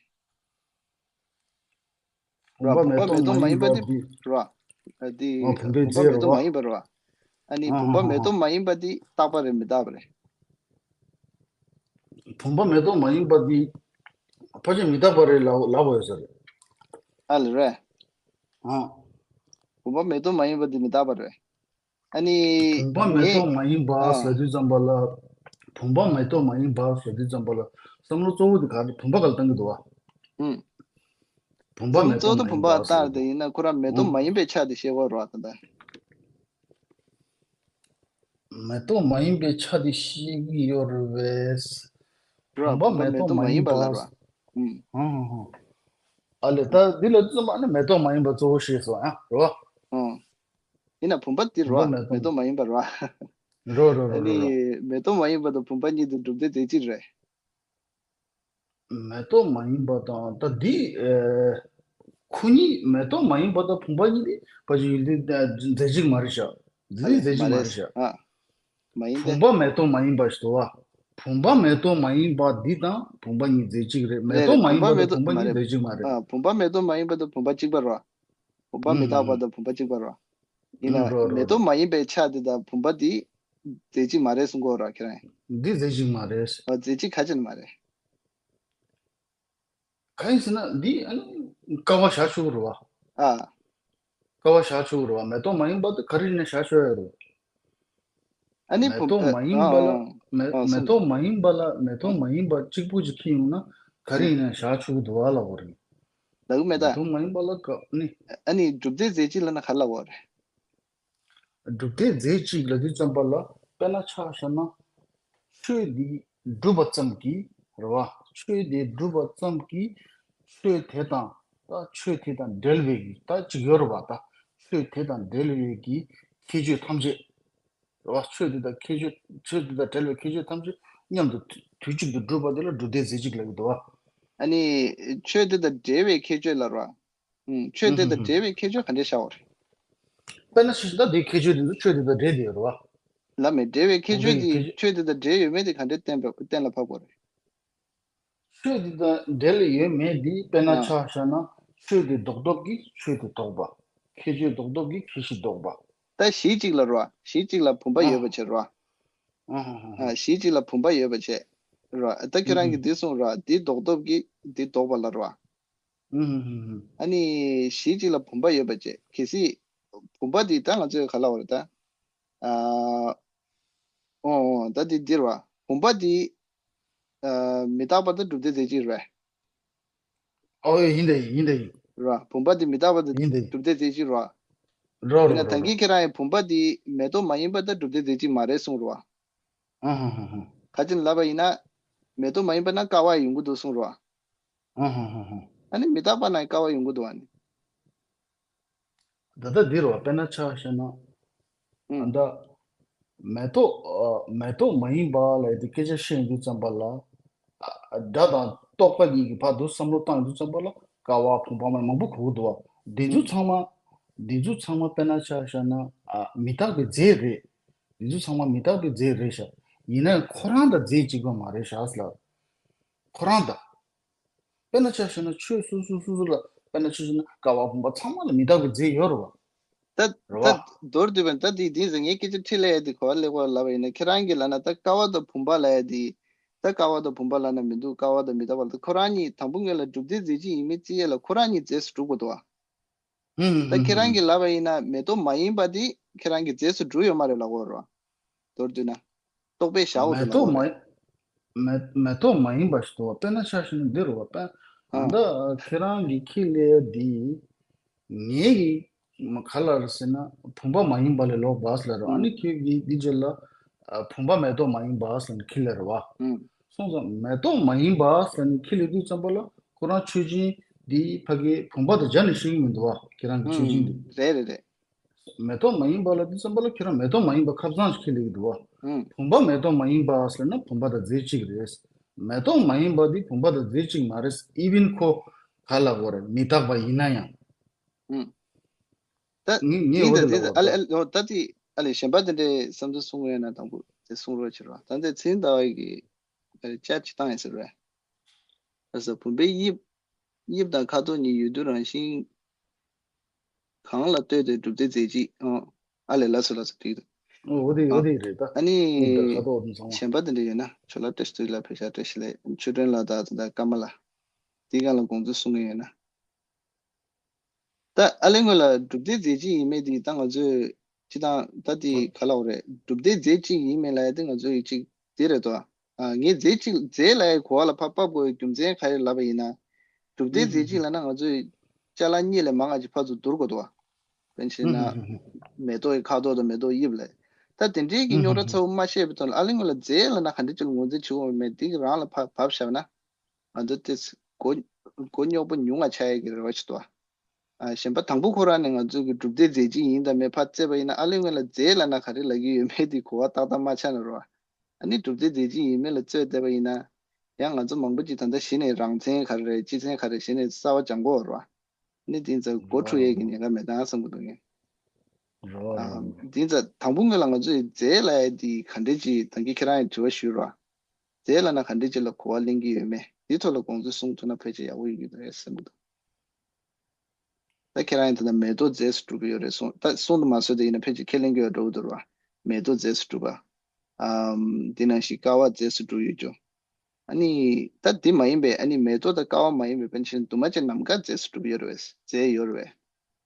ར་བུམ་པ་མེ་ཏོག་མ་ཡིན་པ་འདི་ར། ཨ་འདི་ཨ་བུམ་པའི་བུམ་པ་རྫས་མེ་རེད་ཏོག་བ། མ་ཡིན་པ་ར། ཨ་ནི་ཨ་བུམ་པ་ཧ་མེ་ཧ་ཏོག་ཧ། མ་ཡིན་པ་འདི་རྟག་པ་རེད་མི་རྟག་པ་རེད། བུམ་པ་མེ་ཏོག་མ་ཡིན་པ་འདི་ཕལ་ཆེར་མི་རྟག་པ་རེད་ལབ་ལབ་པ་ཡོད་ས་རེད། ཨ་ལ་རེད། ཨ། བུམ་པ་མེ་ཏོག་མ་ཡིན་པ་འདི་མི་རྟག་པ་རེད། ཨ་ནི། བུམ་པ་མེ་ཏོག་མ་ཡིན་པ་ཨ། ཟེར་དུས་ཙམ་པ་ལ། བུམ་པ་མེ་ཏོག་མ་ཡིན་པ་ཟེར་དུས་ཙམ་པ་ལ་བསམ་བློ་གཙོ་བོ་དེ་ག་རེ་བུམ་པ་ག་ལ་བཏང་གི་འདུག་བ། ཨུམ། བུམ་པ་མེ་ཏོག་མ་ཡིན་པ་ཟེར་དུས། བུམ་པ་མེ་ཏོག་མ་ཡིན་པའི་ཆ་དེ་ཤེས་དགོས་རེད་བ་ད་ལྟ། མེ་ཏོག་མ་ཡིན་པའི་ཆ་དེ་ཤེས་ཀྱི་ཡོད་རེད་པས། ར་བུམ་པ་མེ་ཏོག་མ་ཡིན་པ་ལ་ར། ཨུམ། ཧང་ཧང་ཧང་། ཨ་ལས་ད་འདི་ལ་བཙུན་མ་ནི་མེ་ཏོག་མ་ཡིན་པ་གཙོ་བོ་ཤེས་སོང་ཨ་རེད་བ། ཨུམ། ཡིན་ན་བུམ་པ་འདི་རོ། བུམ་པ་མེ་ཏོག་མེ་ཏོག་མ་ཡིན་པ་རོ། རོ་རོ་རོ་ཨ་ནི་རོ་རོ། མེ་ཏོག་མ་ཡིན་པ་དང་བུམ་པ་གཉིས་དེ་གྲུབ་སྡེ་རྫས་གཅིག་རེད། མེ་ཏོག་མ་ཡིན་པ་དང་ད་འདི་ཨེ། ཁོ་གཉིས་མེ་ཏོག་མ་ཡིན་པ་དང་བུམ་པ་གཉིས་དེ་ཕལ་ཆེར་ཡུལ་དེ་རྫས་གཅིག་མ་རེད་ཤག་རྫས་རྫས་གཅིག་མ་རེད་ཤག་ཨ། མ་ཡིན་ཏེ། བུམ་པ་མེ་ཏོག་མ་ཡིན་པ་ཞིག་འདུག་བ། བུམ་པ་མེ་ཏོག་མ་ཡིན་པ་འདི་དང་བུམ་པ་གཉིས་རྫས་གཅིག་རེད། མེ་རེད་ཏོག་རེད་མ་ཡིན་པ་དང་བུམ་པ་མ་གཉིས་རེད་རྫས་གཅིག་མ་རེད། ཨ་བུམ་པ་མེ་ཏོག་མ་ཡིན་པ་དང་བུམ་པ་གཅིག་པ་རེད་བ། བུམ་པ་མི་རྟག་པ་དང་བུམ་པ་གཅིག་པ་རེད་བ། ཡིན་ན་རོ་རོ་མེ་རོ། ཏོག་མ་ཡིན་པའི་ཆ་དེ་དང་བུམ་པ་དེ་རྫས་གཅིག་མ་རེད་གསུང་གི་ཡོད་རེད་ཁྱེད་རང་། འདི་རྫས་གཅིག་མ་རེད། ཨ་རྫས་གཅིག་ཁ་ཅིག་མ་རེད། གང་ཡིན་ཟེར་ན་འདི་ཨ་ནི་ཀ་བ་བཞག་ཆོག་གི་རེད་བ། ཨ། ཀ་བ་བཞག་ཆོག་གི་རེད་བ། མེ་ཏོག་མ་ཡིན་པ་དེ་ག་རེ་ཡིན་ན་བཞག་ཆོག་ཡ་རེད། ཨ་ནི་མེ་བུ་ཏོག་མ་ཡིན་པ་ལ་ཨ་མེ་ཨ་མེ་སོང་ཏོག་མ་ཡིན་པ་ལ་མེ་ཏོག་མ་ཡིན་པ་གཅིག་པུ་ཅིག་ཁྱེར་ཡོང་ན་ག་རེ་ཡིན་ན་བཞག་ཆོག་གི་འདུག་བ་ལབ་པ་རེད། ལབ་གི་མེད་ད། མེ་ཏོག་མ་ཡིན་པ་ལ་ཀ་ནི། ཨ་ནི་སྒྲུབ་སྡེ་རྫས་གཅིག་ལབ་ན་ག་ལབ་པ་རེད། སྒྲུབ་སྡེ་རྫས་གཅིག་ལབ་དུས་ཙམ་པ་ལ་དཔེར་ན་ཆ་བཞག་ན། ཆོས་འདི་སྒྲུབ་པ་ཙམ་གྱིས་རེད་བ། ཆོས་འདི་སྒྲུབ་པ་ཙམ་གྱིས་ཆོས་དེ་དང་ད་ཆོས་དེ་དང་འབྲེལ་བའི་གི་ད་ཅིག་ཡོད་རེད་བ། ད་ཆོས་དེ་དང་འབྲེལ་བའི་གི་ཁྱད་ཆོས་ཐམས་ཅད་རེད་བ། ཆོས་དེ་དང་ཁྱད་ཆོས་ཆོས་དེ་དང་འབྲེལ་བའི་ཁྱད་ཆོས་ཐམས་ཅད་མཉམ་དུ་དུས་དུས་གཅིག་ཏུ་སྒྲུབ་པ་དེ་ལ་སྒྲུབ་སྡེ་རྫས་གཅིག་ལབ་ཀྱི་འདུག་བ། ཨ་ནི་ཆོས་དེ་དང་འབྲེལ་བའི་ཁྱད་ཆོས་ལབ་རེད་བ། ཨུམ། ཆོས་དེ་དང་འབྲེལ་བའི་ཁྱད་ཆོས་ག་འདྲས་བཞག་པ་རེད། དཔེར་ན་ཆ་བཞག་ན་ད་དེའི་ཁྱད་ཆོས་དེ་ཚོ་ཆོས་དེ་དང་འབྲེལ་བསྡད་ཡོད་རེད་བ། ལབ་མེད་འབྲེལ་བའི་ཁྱད་ཆོས་དེ་ཁྱད་ཆོས་དེ་དང་འབྲེལ་ཡོད་མེད་དེ་ག་འདྲས་གཏན་འབེབས་གཏན་ལ་ཕབ་དགོས་རེད། ཆོས་དེ་དང་འབྲེལ་ཡོད་མེད་དེ་དཔེར་ན་ཆ་བཞག་ན་ཆོས་དེ་ལྡོག་སྟོབས་ཀྱིས་ཆོས་དེ་ལྡོག་པ། ཁྱད་ཆོས་ལྡོག་སྟོབས་ཀྱིས་ཁྱད་གཞི་ལྡོག་པ། ད་གཞི་གཅིག་ལ་རེད་བ། གཞི་གཅིག་ལ་བུམ་པ་ཡོད་པ་བྱས་རེད་བ། ཨ་ཧ་ཧ་ཧ། གཞི་གཅིག་ལ་བུམ་པ་ཡོད་པ་བྱས་རེད་བ། ད་ཁྱེད་རང་གིས་འདི་གསུངས་རེད་བ། འདི་ལྡོག་སྟོབས་ཀྱིས་འདི་ལྡོག་པ་ལ་རེད་བ། ཨ་ནི་གཞི་གཅིག་ལ་བུམ་པ་ཡོད་པ་བྱས། གལ་སྲིད་བུམ་པ་འདི་ད་ང་ཚོས་ག་ལབ་པ་རེད་ད། ཨ། ཨོ་ཨོ་ད་འདི་འདི་རེད་བ། བུམ་པ་འདི་ཨ་མི་རྟག་པ་དང་སྒྲུབ་སྡེ་རྫས་གཅིག་རེད་བས། ཨོ་ཡིན་ད་ཡིན་ཡིན་ད་ཡིན། རེད་བ། བུམ་པ་འདི་མི་རྟག་པ་དང་ཡིན་ད་ཡིན། སྒྲུབ་སྡེ་རྫས་གཅིག་རེད་བ། རོ་རོ་ཡིན་ན་རོ་ད་རོ། གིན་ཁྱེད་རང་ཡིན་བུམ་པ་འདི་མེ་ཏོག་མ་ཡིན་པ་དང་སྒྲུབ་སྡེ་རྫས་གཅིག་མ་རེད་གསུངས་རེད་བ། ཨ་ཧ་ཧ་ཧ། ད་ཅི་ལབ་པ་ཡིན་ན། མེ་ཏོག་མ་ཡིན་པ་ན་ཀ་བ་ཡོང་གི་འདུག་གསུངས་རོ། ཧུང་ཧུང་ཧུང་ཧུང་། ཨ་ནི་མི་རྟག་པ་ན་ཀ་བ་ཡོང་གི་འདུག་ཨ་ནི། ད་ལྟ་འདི་རོ། དཔེར་ན་ཆ་བཞག་ན། ཨུམ། ད་ལྟ་མེ་ཏོག་ཨ། མེ་ཏོག་མ་ཡིན་པ་ལབ་ཡ་དེ་སྐད་ཆ་བཤད་ཡོང་དུས་ཙམ་པ་ལ། ཨ། སྒྲ་དང་རྟོག་པ་གཉིས་ཀྱི་བར་དུ་བསམ་བློ་བཏང་ཡོང་དུས་ཙམ་པ་ལ་ཀ་བ་བུམ་པ་མ་མང་པོ་གོ་གི་འདུག་བ། འདི་ཚོ་ཨུམ། ཚང་མ། འདི་ཚོ་ཚང་མ་དཔེར་ན་ཆ་བཞག་ན། ཨ། མི་རྟག་པའི་རྫས་རེད། འདི་ཚོ་ཚང་མ་མི་རྟག་པའི་རྫས་རེད་ཤག། ཡིན་ན་ཡང་ཁོ་རང་དང་རྫས་གཅིག་པ་མ་རེད་ཤག་ཟེར་ལབ། ཁོ་རང་དང་། དཔེར་ན་ཆ་བཞག་ན་ཆོས་སོ་སོ་སོ་སོ་ལ། དཔེར་ན་ཆ་བཞག་ན་ཀ་བ་བུམ་པ་ཚང་མ་ལ་མི་རྟག་པའི་རྫས་ཡོད་རེད་བ། ད་རེད་ད་བ། མདོར་བསྡུས་པ་ད་དེ་དེ་ཟེར་ངས་སྐད་ཆ་འཁྲིད་ལ་ཡ་དེ་གོ་བ་ལེགས་པར་ལབ་པ་ཡིན་ན། ཁྱེད་རང་གིས་ལབ་ན་ད་ཀ་བ་དང་བུམ་པ་ལབ་ཡ་དེ། ད་ཀ་བ་དང་བུམ་པ་ལབ་ན་མི་འདུག་ཀ་བ་དང་མི་རྟག་པ་ལ། ད་ཁོ་རང་གཉིས་དང་པོ་ངོས་ལ་གྲུབ་མཐའི་རྫས་གཅིག་ཡིན་མིན་བརྩི་ཡས་ལ་ཁོ་རང་གཉིས་རྫས་སུ་གྲུབ་དགོས་འདུག་བ། ཧུམ་ད་ཁྱེད་རང་གིས་ལབ་པ་ཡིན་ན་མེ་ཏོག་མ་ཡིན་པ་དེ་ཁྱེད་རང་གི་རྫས་སུ་གྲུབ་ཡོད་མ་རེད་ལབ་དགོས་རེད་བ། མདོར་བསྡུས་ན། རྟོག་པས་བཞག་འོ་དེ་མེ་ལབ་ཏོག་དགོས་མ་རེད། མེ་མེ་ཏོག་མ་ཡིན་པ་ཞིག་འདུག་བ། དཔེར་ན་ཆ་བཞག་ན་འདི་རུ་བ། དཔེར་ཨ། ད་ཁྱེད་རང་གི་ཁྱི་ལས་འདི་ངེད་ཀྱི་མ་ག་ལ་རེད་ཟེར་ན། བུམ་པ་མ་ཡིན་པ་ལས་ལོག་པ་ཟེར་ལ་རུ། ཨ་ཨུམ། ནི་ཁྱེད་ཀྱི་འདི་རྗེས་ལ་ཨ། བུམ་པ་མེ་ཏོག་མ་ཡིན་པ་ཟེར་ནས་ཁྱི་ལས་རུ་བ། ཨུམ། སོང་ཙང་མེ་ཏོག་མ་ཡིན་པ་ཟེར་ནས་ཁྱི་ལས་དུས་ཙམ་པ་ལ་ཁོ་རང་མཆོད་སྦྱིན་འདི་ཕ་གི་བུམ་པ་དང་སྦྱར་ནས་བཤད་ཀྱི་མི་འདུག་བ། ཁྱེད་རང་གི་མཆོད་སྦྱིན་འདི། ཨུམ། རེད་རེད་རེད། མེ་ཏོག་མ་ཡིན་པ་ལ་དེ་ཙམ་པ་ལ་ཁྱེད་རང་མེ་ཏོག་མ་ཡིན་པ་ཁ་བཟང་ཞིག་ཁྱེར་ལེགས་འདུག་བ། ཨུམ། བུམ་པ་མེ་ཏོག་མ་ཡིན་པ་ཟེར་ན་བུམ་པ་དང་རྫས་གཅིག་རེད། མེ་ཏོག་མ་ཡིན་པ་འདི་བུམ་པ་དང་རྫས་གཅིག་མ་རེད། ཨི་ཝན་ཁོ་ག་ལ་གོ་རེད། མི་རྟག་པ་ཡིན་ན་ཡང་། ཨུམ། ད་ངས་ངས་འོ་འདི་དེ་ལབ་ད་ཨ་ལེ་ཨ་ལེ་ད་དེ་ཨ་ལེ་གཞན་པ་དེ་འདྲའི་བསམ་ཚུལ་གསུང་གི་ཡོད་ན་དང་པོ་དེ་གསུང་རོགས་བྱེད་རོགས། ད་འདི་ཚིག་ཟླ་བ་གི་བཅར་ཅི་བཏང་ཡིན་ཟེར་བས། ཨ་ས་བུམ་པའི་དབྱིབས། དབྱིབས་དང་ཁ་དོག་གཉིས་ཡོད་དུས་རང་བཞིན་གང་ལ་ལྟོས་ཏེ་གྲུབ་སྡེ་རྫས་གཅིག་ཨང་། ཨ་ལས་ལ་སུ་ལ་སུ་དྲིས་འདུག་འོ་དེ་འོ་ཨ་དེ་རེད་ད། ཨ་ནི། དབྱིབས་དང་ཁ་དོག་དེ་ཚང་མ། གཞན་པ་དེ་འདྲ་ཡོད་ན་ཆོ་ལ་བཀྲ་ཤིས་བདེ་ལེགས། ལ་བེ་ཤ་བཀྲ་ཤིས་བདེ་ལེགས། ཆོས་སྒྲོན་ལ་དང་ད་ཀརྨ་ལ། དེའི་སྒང་ལ་དགོངས་ཚུལ་གསུང་གི་ཡོད་ན། ད་ཨ་ལེ་སྔོན་ལ་གྲུབ་སྡེ་རྫས་གཅིག་ཡིན་མེད་དེ་ད་ང་ཚོས་སྤྱི་བཏང་ད་དེ་ག་ལབ་དགོས་རེད། གྲུབ་སྡེ་རྫས་གཅིག་ཡིན་མེད་ལབ་ཡ་དེ་ང་ཚོས་ཡིད་ཆེས་དེ་རེད་དོ། ཨ་ངས་རྫས་གཅིག་རྫས་ལབ་ཡའི་གོ་བ་ལ་ཕར་ཕབ་དགོས་པའི་རྒྱུ་མཚན་ག་རེ་ལབ་པ་ཡིན་ན། གྲུབ་སྡེ་རྫས་གཅིག་ལབ་ན་ང་ཚོས་ཅ་ལག་གཉིས་ལས་མང་ང་ཅིག་ཕར་ཚུར་བསྡུར་དགོས་དོ། དཔེར་ན་བཤད་ན། མེ་ཏོག་གི་ཁ་དོག་དང་མེ་ཏོག་དབྱིབས་ལ། ད་དེ་འདྲའི་གི་རྙོག་དྲ་ཚ་བོ་མ་བཤད་པའི་ཐོག་ལ་ཨ་ལེ་སྔོན་ལ་རྫས་ལབ་ན་ག་འདྲ་ཅིག་ལ་ངོས་འཛིན་བྱེད་དགོས་མེད་དེ་གི་རང་ལ་ཕར་བབས་བཞག་ན། ང་ཚོ་དེ་མགོ་མགོ་རྙོག་པོ་ཉུང་བ་ཆགས་ཡས་ཀྱི་རེ་བ་ཞིག་འདུག་ཨ། གཞན་པ་དང་པོ་ཁོ་རང་ནས་ང་ཚོ་གི་གྲུབ་སྡེ་རྫས་གཅིག་ཡིན་དང་མེད་ཕར་བཙལ་བ་ཡིན་ན་ཨ་ལེ་སྔོན་ལ་རྫས་ལབ་ན་ག་རེ་ལབ་ཀྱི་ཡོད་མེད་དེ་གོ་བ་ཏག་ཏག་མ་ཆགས་ན་རོ། ཨ་ནི་གྲུབ་སྡེ་རྫས་གཅིག་ཡིན་མེད་ལ་རྩོད་བསྡད་པ་ཡིན་ན། ཡང་ང་ཚོ་མང་པོ་ཅིག་ད་ལྟ་གཞི་ནས་རང་མཚན་ག་རེ་རེད། སྤྱི་མཚན་ག་རེ་གཞི་ནས་གསར་བ་སྦྱང་དགོས་རོ། ཨ་ནི་དེ་ཚོ་མགོ་འཁྲུག་ཡས་ཀྱི་ཉེན་ཁ་མེད་ད་བསམ་གི་འདུག་ངས། རོ་རོ། ཨ་དེ་ཚོ་དང་པོ་སྔོན་ལ་ང་ཚོས་རྫས་ལབ་ཡས་དེ་ག་འདྲས་ཅིག་ད་གིན་ཁྱེད་རང་ཡང་དྲི་བ་ཞུས་རོ། རྫས་ལབ་ན་ག་འདྲས་ཅིག་ལ་གོ་བ་ལེན་གྱི་ཡོད་མེད་དེ་ཐོག་ལ་དགོངས་ཚུལ་གསུང་ཐུབ་ན་ཕལ་ཆེར་ཡག་པོ་ཡོང་གི་རེད་བསམ་གི་འདུག་ད་ཁྱེད་རང་ཡང་ད་ལྟ་མེ་ཏོག་རྫས་སུ་གྲུབ་ཀྱི་ཡོད་རེད་གསུངས། ད་གསུང་དུ་མ་སོང་དེ་ཡིན་ན་ཕལ་ཆེར་ཁས་ལེན་གྱི་ཡོད་འགྲོ་གི་འདུག་ར། མེ་ཏོག་རྫས་སུ་གྲུབ་པ། ཨམ། དེ་ནང་བཞིན་ཀ་བ་རྫས་སུ་གྲུབ་ཡོད་ཅོ། ཨ་ནི། ད་དེ་མ་ཡིན་པའི་ཨ་ནི་མེ་ཏོག་དང་ཀ་བ་མ་ཡིན་པའི་ཕན་ཆད་དུ་མ་ཅན་ནམ་མཁའ་རྫས་སུ་གྲུབ་ཡོད་རེད། རྫས་ཡོད་རེད།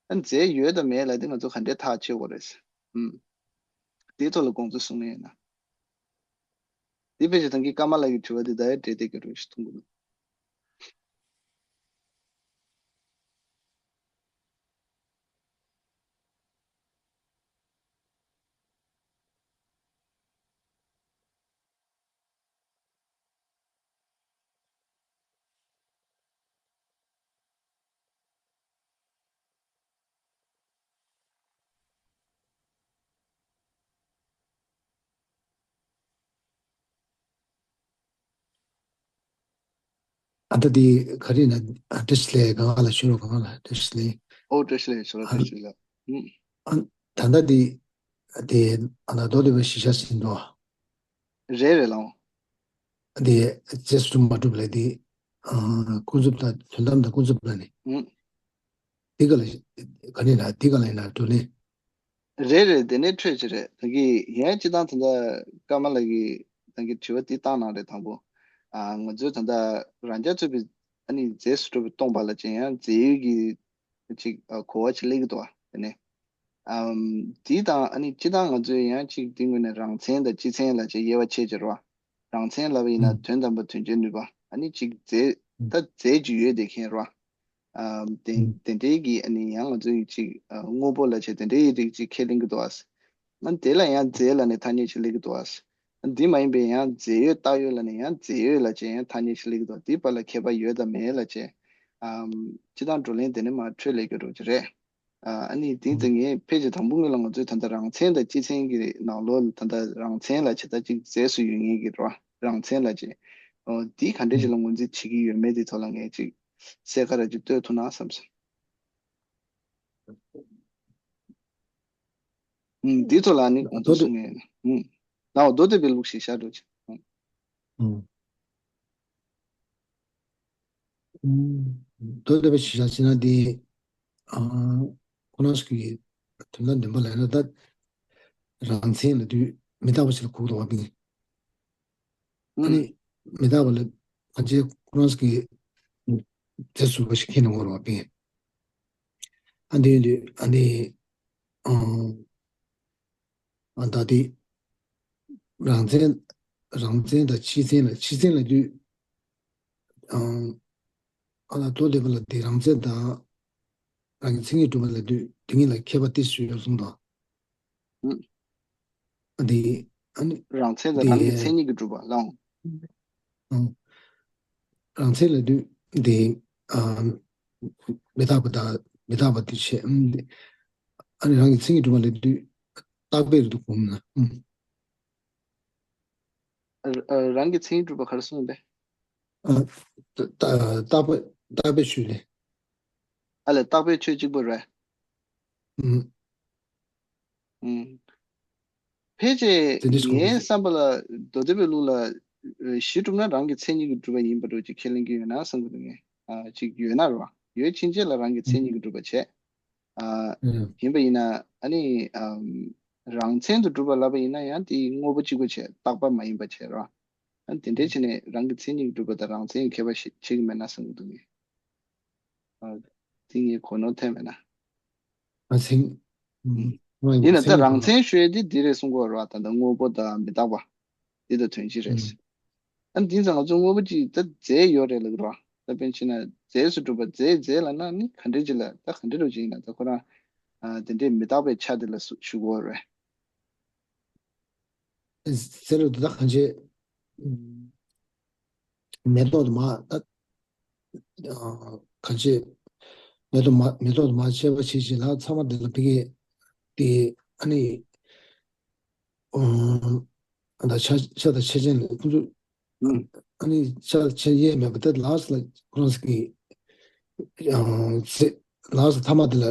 ཨ་ནི་རྫས་ཡོད་དང་མེད་ལ་དེ་ང་ཚོ་ག་འདྲས་ཐག་ཆོད་དགོས་རེད། ཨུམ། དེའི་ཐོག་ལ་དགོངས་ཚུལ་གསུང་ངེས་ཡིན་ན། འདི་ཕལ་ཆེར་ད་གིན་ཀརྨ་ལགས་ཀྱི་དྲི་བ་འདི་ད་ཡང་འབྲེལ་བསྡད་ཀྱི་རེད་ཞེས་མཐོང་གི་འདུག་ཨ་ད་དེ་ག་རེ་ན། ཨ་བཀྲ་ཤིས་བདེ་ལེགས། གང་ལ་ཤོད་རོགས། གང་ལ་བཀྲ་ཤིས་བདེ་ལེགས། ཨོ་བཀྲ་ཤིས་བདེ་ལེགས། ཤོད་རོགས། ཨ་བཀྲ་ཤིས་བདེ་ལེགས། ཨུམ། ཨ་ད་ལྟ་དེ་དེ་ཨ་ན་རྡོ་ལེབ་བཞི་ཤ་ཟིན་འགྲོ། རེད་རེད་ལགས། དེ་རྫས་སུ་མ་གྲུབ་ལས་དེ། ཨ་ཀུན་རྫོབ་དང་དོན་དམ་དང་ཀུན་རྫོབ་ལ་ནི། ཨུམ། དེ་ག་ལ་ག་ནི་ན་དེ་ག་ལ་ཡིན་ན་གྲུབ་ལེ། རེད་རེད། དེ་ནས་འཕྲོས་ཀྱི་རེད། ད་གིན་ཡང་སྤྱི་བཏང་ད་ལྟ་ཀརྨ་ལགས་ཀྱིས་ད་གིན་དྲི་བ་དེ་བཏང་གནང་རེད་དང་པོ། ཨ་ང་ཚོས་ད་ལྟ་རང་རྐྱ་ཚུད་པའི་ཨ་ནི་རྫས་སུ་གྲུབ་པའི་སྟོང་པ་ལ་ཅན་ཡང་རྫས་ཡོད་ཀྱི་ཅིག་ཨ་གོ་བ་ཅིག་སླེབས་ཀྱི་འདུག་བ། དེ་ནས་ཨམ། དེ་དང་ཨ་ནི་སྤྱི་བཏང་ང་ཚོས་ཡང་ཅིག་དེ་ངོས་ནས་རང་མཚན་དང་སྤྱི་མཚན་ལ་ཅིག་དབྱེ་བ་ཕྱེ་ཅེས་རོ། རང་མཚན་ལབ་པ་ཡིན་ན་ཨུམ། དོན་དམ་པ་དོན་བྱེད་ནུས་པ། ཨ་ནི་ཅིག་རྫས་ད་རྫས་ཅིག་ཡོད་དེ་མཁན་རོ། ཨམ། དེ་ཨུམ། དེ་འདྲའི་གི་ཨ་ནི་ཡང་ང་ཚོས་ཅིག་ཨ་དངོས་པོ་ལ་བྱས་དེ་འདྲའི་རིགས་ཅིག་ཁས་ལེན་གྱི་འདུག་ཨ། ཨ་ནི་དེ་ལ་ཡང་རྫས་ལབ་ནས་ཐ་སྙད་ཅིག་སླེབས་ཀྱི་འདུག་ཨ། འདི་མ་ཡིན་པའི་ཡང་རྫས་ཡོད་རྟགས་ཡོད་ལབ་ནས་ཡང་རྫས་ཡོད་ལབ་བྱས་ཡང་ཐ་སྙད་ཞིག་སླེབས་ཀྱི་འདུག་འདིའི་བར་ལ་ཁྱད་པར་ཡོད་དམ་མེད་ལབ་བྱས། ཨམ། སྤྱིར་བཏང་བགྲོ་གླེང་དེ་ནས་མར་འཕྲོས་ལས་ཀྱི་འགྲོ་གི་རེད། ཨ། ཨ་ནི་དེ་ད་ངས་ཕལ་ཆེར་དང་པོ་ངོས་ལ་ང་ཚོས་ད་ལྟ་རང་མཚན་དང་སྤྱི་མཚན་གྱི་ནང་ལོགས་ལ་ད་ལྟ་རང་མཚན་ལབ་བྱས་ད་ཅིག་རྫས་སུ་ཡོད་མཁན་གྱི་རེད་བ། རང་མཚན་ལབ་བྱས། ཨོ། འདི་ག་འདྲས་ཅིག་ལ་ངོས་འཛིན་བྱེད་ཀྱི་ཡོད་མེད་དེ་ཐོག་ལ་ངས་ཅིག་གསལ་ཁ་ར་ཅིག་གཏོད་ཐུབ་ན་བསམ་སོང་། ཨུམ། འདི་ཚོ་ལ་ནི་གོང་དུ་གསུངས་ངེས། ཨུམ། ནའོ། མདོ་སྡེ་པའི་ལུགས་ཤིག་བཞག་འགྲོ་ཆེ། ཨུམ། ཨུམ། མདོ་སྡེ་པའི་ཤིག་བཞག་ཕྱིན་ན་འདི། ཨ། ཁོ་རང་ཞིག་གི་དོན་དམ་བདེན་པ་ལ་ཡིན་ན་ད། རང་མཚན་ལབ་དུས་མི་རྟག་པ་ཞིག་ལ་གོ་དགོས་པ་ཡིན། ཨ་ནི་མི་རྟག་པ་ལ་ཕན་ཆད་ཁོ་རང་གི་རྫས་སུ་བ་ཞིག་ཁྱེར་ནས་འོང་རོགས་པས། ཨ་འདི་འདི་ཨ་ནི་ཨང་ཨ་ད་དེ་རང་མཚན་རང་མཚན་དང་སྤྱི་མཚན་ལ་སྤྱི་མཚན་ལ་དུས་ཨང་ཨ་ལ་ཐོག་ལེ་བ་ལ་དེ་རང་མཚན་དང་རང་གི་མཚན་ཉིད་གྲུབ་པ་ལ་དུས་དེ་གཉིས་ལ་ཁྱད་པར་ཏོག་ཙམ་ཡོད་གསུངས་དང་། ཨུ། འདི་ཨ་ནི་རང་མཚན་དང་རང་གི་མཚན་ཉིད་ཀྱིས་གྲུབ་པ་ལའང་། ཨང་། རང་མཚན་ལ་དུས་འདི་ཨ་མི་རྟག་པ་དང་མི་རྟག་པ་དེ་བྱས། ཨུམ། འདི་ཨ་ནི་རང་གི་མཚན་ཉིད་གྲུབ་པ་ལ་དུས་རྟག་པའི་རིགས་དུ་གོམས་ན། ཨུམ། ཨ། ཨ། རང་གི་མཚན་ཉིད་གྲུབ་པ་ག་རེ་གསུངས་པས། ཨ། རྟག་རྟག་པ་རྟག་པའི་ཆོས་ལས། ཨ་ལས་རྟག་པའི་ཆོས་གཅིག་པུ་རེད། ཨུམ། ཨུམ། ཕལ་ཆེར་དེ་འདྲ་ཞིག་ངའི་བསམ་པ་ལ་མདོ་སྡེ་པའི་ལུགས་ལ་གཞི་གྲུབ་ན་རང་གི་མཚན་ཉིད་ཀྱིས་གྲུབ་པ་ཡིན་པ་འདྲ་ཅིག་ཁས་ལེན་གྱི་ཡོད་ན་བསམ་གྱི་འདུག་ངས། ཨ། ཅིག་ཡོད་ན་རེད་བ། ཡོད་ཕྱིན་ཆད་ལ་རང་གི་མཚན་ཉིད་ཀྱིས་གྲུབ་པ་བྱས། ཨ། ཡིན་པ་ཡིན་ན་ཨ་ནི་ཨམ་རང་མཚན་དུ་གྲུབ་པ་ལབ་པ་ཡིན་ན་ཡང་དེའི་དངོས་པོ་གཅིག་པ་བྱས་རྟག་པ་མ་ཡིན་པ་བྱས་རོ། ཨ་ནི་དེ་འདྲའི་ཆ་ནས་རང་གི་མཚན་ཉིད་ཀྱིས་གྲུབ་པ་དང་རང་མཚན་གྱི་ཁྱད་པར་ཤེས་ཤེས་ཀྱི་མེད་ན་བསམ་གྱི་འདུག་ངས། ཨ། དེ་ངས་གོ་ནོར་ཐེབས་མེད་ན། ཨ་མཚན། ཨུམ། ཡིན་ན་ད་རང་མཚན་ཞུ་ཡས་དེ་འདི་རེད་གསུང་གི་ཡོད་རེད་བ། ད་ལྟ་དངོས་པོ་དང་མི་རྟག་པ། འདི་དང་དོན་གཅིག་རེད། ཨ་ནི་འདི་ཙང་ང་ཚོ་དངོས་པོ་གཅིག་ད་རྫས་ཡོད་རེད་ལབ་ཀྱི་རེད་བ། ད་དཔེར་ན་ཆ་བཞག་ན་རྫས་སུ་གྲུབ་པ་རྫས་རྫས་ལབ་ན་ནི་ག་འདྲ་ཅིག་ལ་ད་ག་འདྲ་རུ་ཅིག་ཡིན་ན་ད་ཁོ་རང་། ཨ། དེ་འདྲའི་མི་རྟག་པའི་ཆ་དེ་ལ་ཞུ་གི་ཡོད་རེད། ཟེར་ལ་དེ་དག་གང་བྱེད། མེ་ཏོག་དུ་མ་ད། གང་བྱེད། མེ་ཏོག་མ་མེ་ཏོག་དུ་མ་ཆད་པ་བྱེད་བྱེད་ལ་ཚང་མ་དེ་ལ་ཕི་གེ་དེ་ཨ་ནི། ཨ་ད་ཆ་ཆ་དང་ཆ་ཅན་ལ་ཁོ་ཚོ། ཨ་ནི་ཆ་ཆ་ཡས་མེད་པ་དེ་ལགས་ལ་ཁོ་རང་ཚོ་གི། ཨ། ལགས་ཐ་མ་དེ་ལ།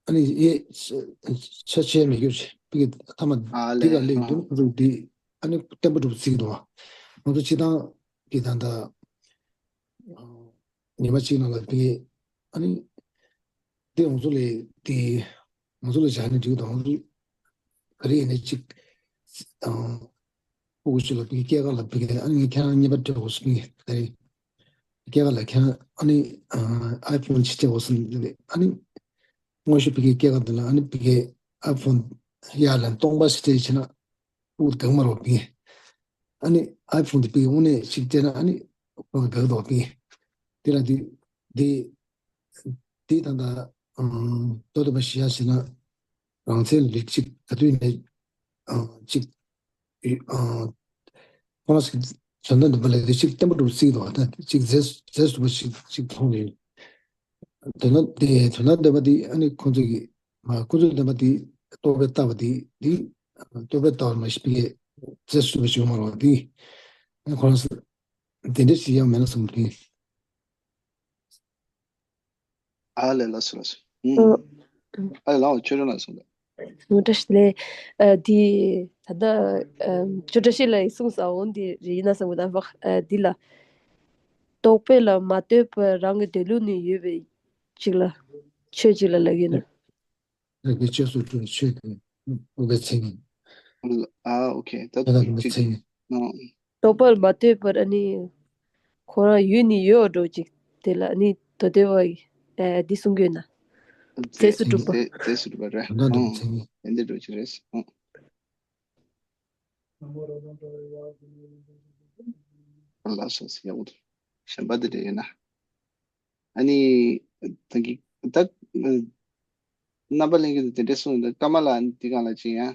ཨ་ནི་ཡེ་ཆ་ཆེ་མི་འགྱུར་ཅིག་པིག་ཐ་མ་ཨ་འདི་ག་ལས་ལས་འདུག་ཨ། ཁོ་ཚོ་འདི་ཨ་ནི་བརྟན་པོ་འགྲུབ་རྩིས་འདུག་ང་ཚོ་སྤྱི་བཏང་གི་ད་ལྟ་ཉི་མ་གཅིག་ནང་ལ་པིག་ཨ་ནི་འདི་ང་ཚོ་ལས་འདི་ང་ཚོ་ལ་བཞག་ནས་འགྲིག་འདུག་ང་ཚོ་ག་རེ་ཡིན་ནའི་གཅིག་ཨ། ཕྲུ་གུ་ཞིག་ལ་པིག་སྐྱེས་སྐར་ལ་པིག་ཨ་ནི་ཁྱེད་རང་གཉིས་པ་སྤྲད་དགོས་སུ་པིག་ཨ་ནི་སྐྱེས་སྐར་ལ་ཁྱེད་རང་ཨ་ནི་ཨ་ཨའི་ཕོན་ཅིག་སྤྲད་དགོས་སུ་ཨ་ནི། དངོས་གཞི་ཕ་གིའི་སྐྱེས་སྐར་འདི་ལ་ཨ་ནི་ཕ་གིའི་ཨའི་ཕོན་གཡར་ལ་སྟོང་པ་ཞིག་སྤྲད་བྱས་ན་ཕྲུ་གུ་དགའ་མ་རོགས་ཕ་གི། ཨ་ནི་ཨའི་ཕོན་འདི་ཕ་གིའི་དངོས་གནས་ཤིག་སྤྲད་ན་ཨ་ནི་ཕྲུ་གུ་དགའ་གི་འདུག་ཕ་གི། དེ་ལ་དེ་དེ་དེ་ད་ལྟ་ཨང་ཏོག་ཏོ་པ་ཞིག་ཡ་ཞེ་ན། རང་ཚན་ལུགས་གཅིག་ག་དུས་ནས་ཨང་གཅིག་ཨ། ཁོ་རང་ཚོ་དོན་དམ་བདེན་པ་ལ་དེ་གཅིག་བརྟན་པོ་འགྲུབ་སྲིད་དོ། ད་གཅིག་རྫས་རྫས་སུ་བ་ཞིག་གཅིག་མཐོང་ཡོད། དོན་དམ་དེ་དོན་དམ་བདེན་པ་དེ་ཨ་ནི་ཁོང་ཚོ་གི་མ་ཁོང་ཚོའི་བདེན་པ་དེ་རྟོག་པས་བཏགས་པ་དེ་དེ་རྟོག་པས་བཏགས་པ་མ་ཤེས་པའི་རྫས་སུ་བ་ཞིག་མ་རོགས་དེ་ཨ་ཁོ་རང་ཚོ་དེ་འདྲ་ཞིག་ཡང་མེད་ན་བསམ་གི། ཨ་ལས། ལགས་སོ། ལགས་སོ། ཨ། ཨ་ལས། ལགས་ཆོས་སྒྲོན་ལགས་གསུངས་དང་། ཨ། བཀྲ་ཤིས་བདེ་ལེགས། ཨ། འདི་ད་ལྟ་ཨ་ཅོ་བཀྲ་ཤིས་ལགས་ཀྱིས་གསུངས་ས་འོ་འདི་རེད་ཡིན་ན་བསམ་གི་འདུག་ཨ་འདི་ལ། རྟོག་པས་ལ་མ་ལྟོས་པར་རང་གི་འདོད་ལུགས་ནི་ཡོད་པའི་ཅིག་ལ། ཆོས་ཅིག་ལ་ལབ་ཡོད་ན། རང་གི་ཆོས་སུ་གྲུབ་པའི་ཆོས་དེ་རྟོག་པའི་མཚན་ཉིད། ཨ། ཨོ་ཁེ། ད་དེ་ལ་རྟོག་པའི་མཚན་ཉིད། ཨ། རྟོག་པར་མ་ལྟོས་པར་ཨ་ནི། ཁོ་རང་ཡོད་ནི་ཡོད་འགྲོ་ཅིག་དེ་ལ་ཨ་ནི་མདོ་སྡེ་པ་ཡིས་ཨ་འདི་གསུང་གི་ཡོད་ན། རྫས་སུ་གྲུབ་པ། རྫས་རྫས་སུ་གྲུབ་པ་རེད། དོན་དམ་གྲུབ་པའི་མཚན་ཉིད། ཨ་འདི་འགྲོ་ཅིག་རེད། ཨ། ལགས་སོ། ཡག་པོ་འདུག་གཞན་པ་འདི་འདྲ་ཡོད་ན། ཨ་ནི། ད་གི་ད། རྣམ་པ་ལྷན་རྒྱས་དེ་འདྲས་གསུངས་འདུག་ཀརྨ་ལགས་ཨ་ནི་འདི་སྒང་ལ་ཅིག་ཡང་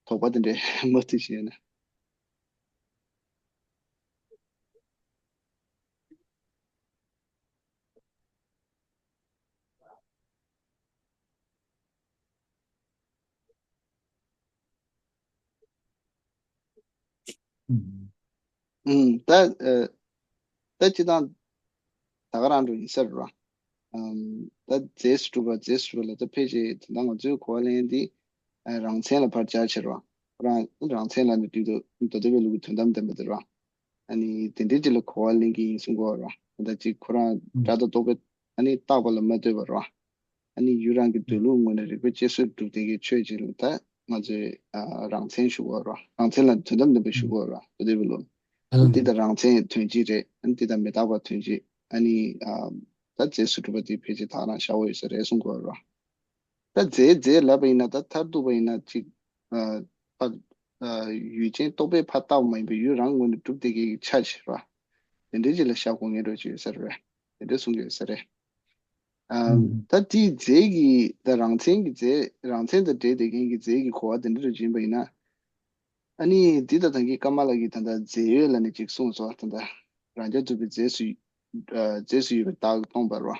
དོགས་པ་དེ་འདྲས་མ་ཐུག་ཞེས་ན། ཨུམ། ད་ཨ་ད་སྤྱིར་བཏང་ད་ག་རང་འགྲོ་ཡིན་ས་རེད་ར། ཨམ། ད་རྫས་སུ་གྲུབ་པ་རྫས་སུ་གྲུབ་པ་ལ་ད་ཕལ་ཆེར་ད་ལྟ་ང་ཚོའི་གོ་བ་ལེན་འདི་ཨ་རང་མཚན་ལ་ཕར་སྦྱར་བྱས་ར། ཁོ་རང་རང་མཚན་ལ་ནི་དུས་དུ་མདོ་སྡེ་པའི་ལུགས་ཀྱི་དོན་དམ་བདེན་པ་དེ་ར། ཨ་ནི་དེ་འདྲའི་ཅིག་ལ་གོ་བ་ལེན་གྱི་ཡིན་གསུང་གོ་ར། ད་ཅིག་ཁོ་རང་སྒྲ་དང་རྟོག་པས་ཨ་ནི་བཏགས་པ་ལ་མ་ལྟོས་པ་ར། ཨ་ནི་ཡུལ་རང་གི་འདོད་ལུགས་ངོས་ནས་རིགས་པས་དཔྱད་བཟོད་གྲུབ་བསྡད་མཁན་ཆོས་ཅིག་ལ་ད་ང་ཚོས་ཨ་རང་མཚན་ཞུ་གོ་ར། རང་མཚན་ལ་དོན་དམ་བདེན་པ་ཞུ་གོ་ར། དེ་འདྲ་བའི་ལོ། ཨ་ནི་འདི་ད་རང་མཚན་དོན་སྤྱི་རེད། ཨ་ནི་འདི་ད་མི་རྟག་པ་དོན་སྤྱི། ཨ་ནི་ཨ་ད་རྫས་སུ་གྲུབ་པ་འདི་ཕལ་ཆེར་ད་རང་ཤར་བ་ཡོད་ས་རེད་གསུང་གོ་ར། ད་རྫས་རྫས་ལབ་པ་ཡིན་ན་ད་མཐར་གཏུགས་པ་ཡིན་ན་ཅིག་ཨ་ཕ་ཨ་ཡུལ་ཅན་རྟོག་པས་ཕར་བཏགས་པ་མ་ཡིན་པའི་ཡུལ་རང་ངོས་ནས་གྲུབ་བསྡད་མཁན་གྱི་ཆ་ཅིག་ར། དེ་འདྲའི་ཅིག་ལ་ཤར་དགོས་ངེས་འགྲོ་ཅིག་ཡོད་ས་རེད། དེ་འདྲ་གསུང་གི་ཡོད་ས་རེད། ཨ་ཨུམ། ད་དེའི་རྫས་ཀྱི་ད་རང་མཚན་གྱི་རྫས་རང་མཚན་དང་འབྲེལ་བསྡད་མཁན་གྱི་རྫས་ཀྱི་གོ་བ་དེ་འདྲ་རུ་ཕྱིན་པ་ཡིན་ན། ཨ་ནི་འདི་ད་ཐང་གི་ཀ་མ་ལ་གི་ད་ལྟ་རྫས་ཡོད་ལ་ནི་ཅིག་གསུངས་སོ། ད་ལྟ་རང་རྐྱ་ཐུབ་པའི་རྫས་སུ་ཨ་རྫས་སུ་ཡོད་པའི་བདག་སྟོང་པར་བ།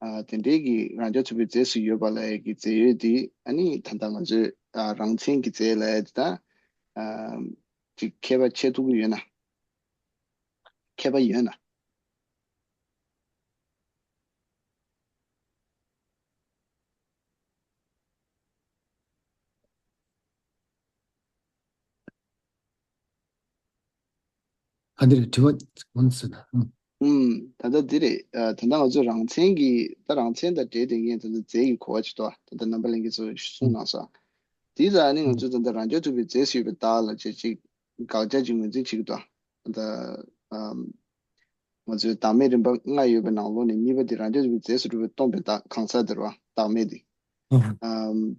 ཨ་དེ་འདྲའི་གི་རང་རྐྱ་ཐུབ་པའི་རྫས་སུ་ཡོད་པ་ལ་ཡ་གི་རྫས་ཡོད་དེ་ཨ་ནི་ད་ལྟ་ང་ཚོས་ཨ་རང་མཚན་གྱི་རྫས་ལ་ཡ་དེ་ད་ཨ་ཅིག་ཁྱད་པར་ཕྱེ་ཐུབ་ཀྱི་ཡོད་ན། མཁས་པ་ཡོད་ན། ཨ་འདི་རེད། དྲི་བ་འོང་ཟེར་ན། ཨུམ། ཨུམ། ད་ལྟ་འདི་རེད། ཨ་ད་ལྟ་ང་ཚོ་རང་མཚན་གྱི་ད་རང་མཚན་དང་འབྲེལ་བསྡད་མཁན་ད་ལྟ་རྫས་ཀྱི་གོ་བ་ཅིག་འདུག་ད་ལྟ་རྣམ་པ་ལྷན་རྒྱས་ཚོ་གསུངས་གནང་སོང་། དེ་ལ་ནི་ང་ཚོས་ད་ལྟ་རང་རྐྱ་ཐུབ་པའི་རྫས་སུ་ཡོད་པའི་བདག་ལ་བྱས་ཅིག་དགག་བྱ་ཅིག་ངོས་འཛིན་བྱེད་ཀྱི་འདུག་ད་ལྟ་ཨམ། ང་ཚོའི་བདག་མེད་རིམ་པ་ལྔ་ཡོད་པའི་ནང་ལོགས་ནས་གཉིས་པ་དེ་རང་རྐྱ་ཐུབ་པའི་རྫས་སུ་གྲུབ་པའི་སྟོང་པའི་བདག་གང་ཟག་དེ་རེད་བ། བདག་མེད་དེ། ཨ་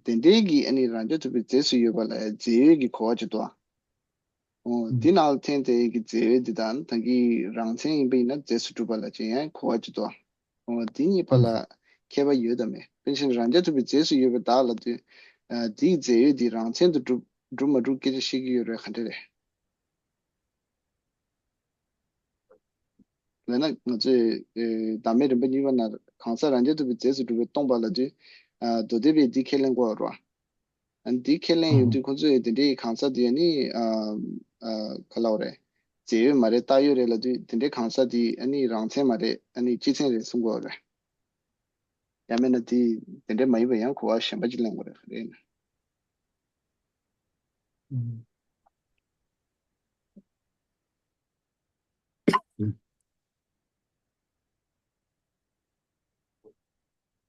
དེ་འདྲའི་གི་ཨ་ནི་རང་རྐྱ་ཐུབ་པའི་རྫས་སུ་ཡོད་པ་ལ་རྫས་ཡོད་ཀྱི་གོ་བ་ཅིག་འདུག་ཨོ་དེ་ནང་ལ་འཐེན་དེ་གི་རྫས་ཡོད་དེ་དང་ད་གི་རང་མཚན་ཡིན་པ་ཡིན་ན་རྫས་སུ་གྲུབ་པ་ལ་ཅི་ཡང་གོ་བ་ཅིག་འདུག་ཨོ་དེ་གཉིས་བར་ལ་ཁྱད་པར་ཡོད་དམ་མེད། དཔེ་བཞིན་རང་རྐྱ་ཐུབ་པའི་རྫས་སུ་ཡོད་པའི་བདག་ལ་དུས་དེའི་རྫས་ཡོད་དེ་རང་མཚན་དུ་གྲུབ་གྲུབ་མ་གྲུབ་སྐད་ཆ་བཤད་ཀྱི་ཡོད་རེད། ག་འདྲ་རེད། ལབ་ན་ང་ཚོས་ཨེ་བདག་མེད་རིམ་པ་གཉིས་པ་ན་གང་ཟག་རང་རྐྱ་ཐུབ་པའི་རྫས་སུ་གྲུབ་པའི་སྟོང་པ་ལབ་དུས། ཨ་མདོ་སྡེ་པས་འདི་ཁས་ལེན་དགོས་རེད་བ། ཨ་འདི་ཁས་ལེན་ཡོང་དུས་ཁོང་ཚོས་དེ་འདྲའི་གང་ཟག་དེ་ནི་ཨ་ཨ་ག་ལབ་རེད། རྫས་ཡོད་མ་རེད། བཏགས་ཡོད་རེད་ལབ་དུས་དེ་འདྲའི་གང་ཟག་དེ་ཨ་ནི་རང་མཚན་མ་རེད། ཨ་ནི་སྤྱི་མཚན་རེད་གསུང་དགོས་རེད། ཡང་མིན་ན་དེ་དེ་འདྲ་མ་ཡིན་པ་ཡང་གོ་བ་གཞན་པ་ཅིག་ལེན་དགོས་རེད། རེད།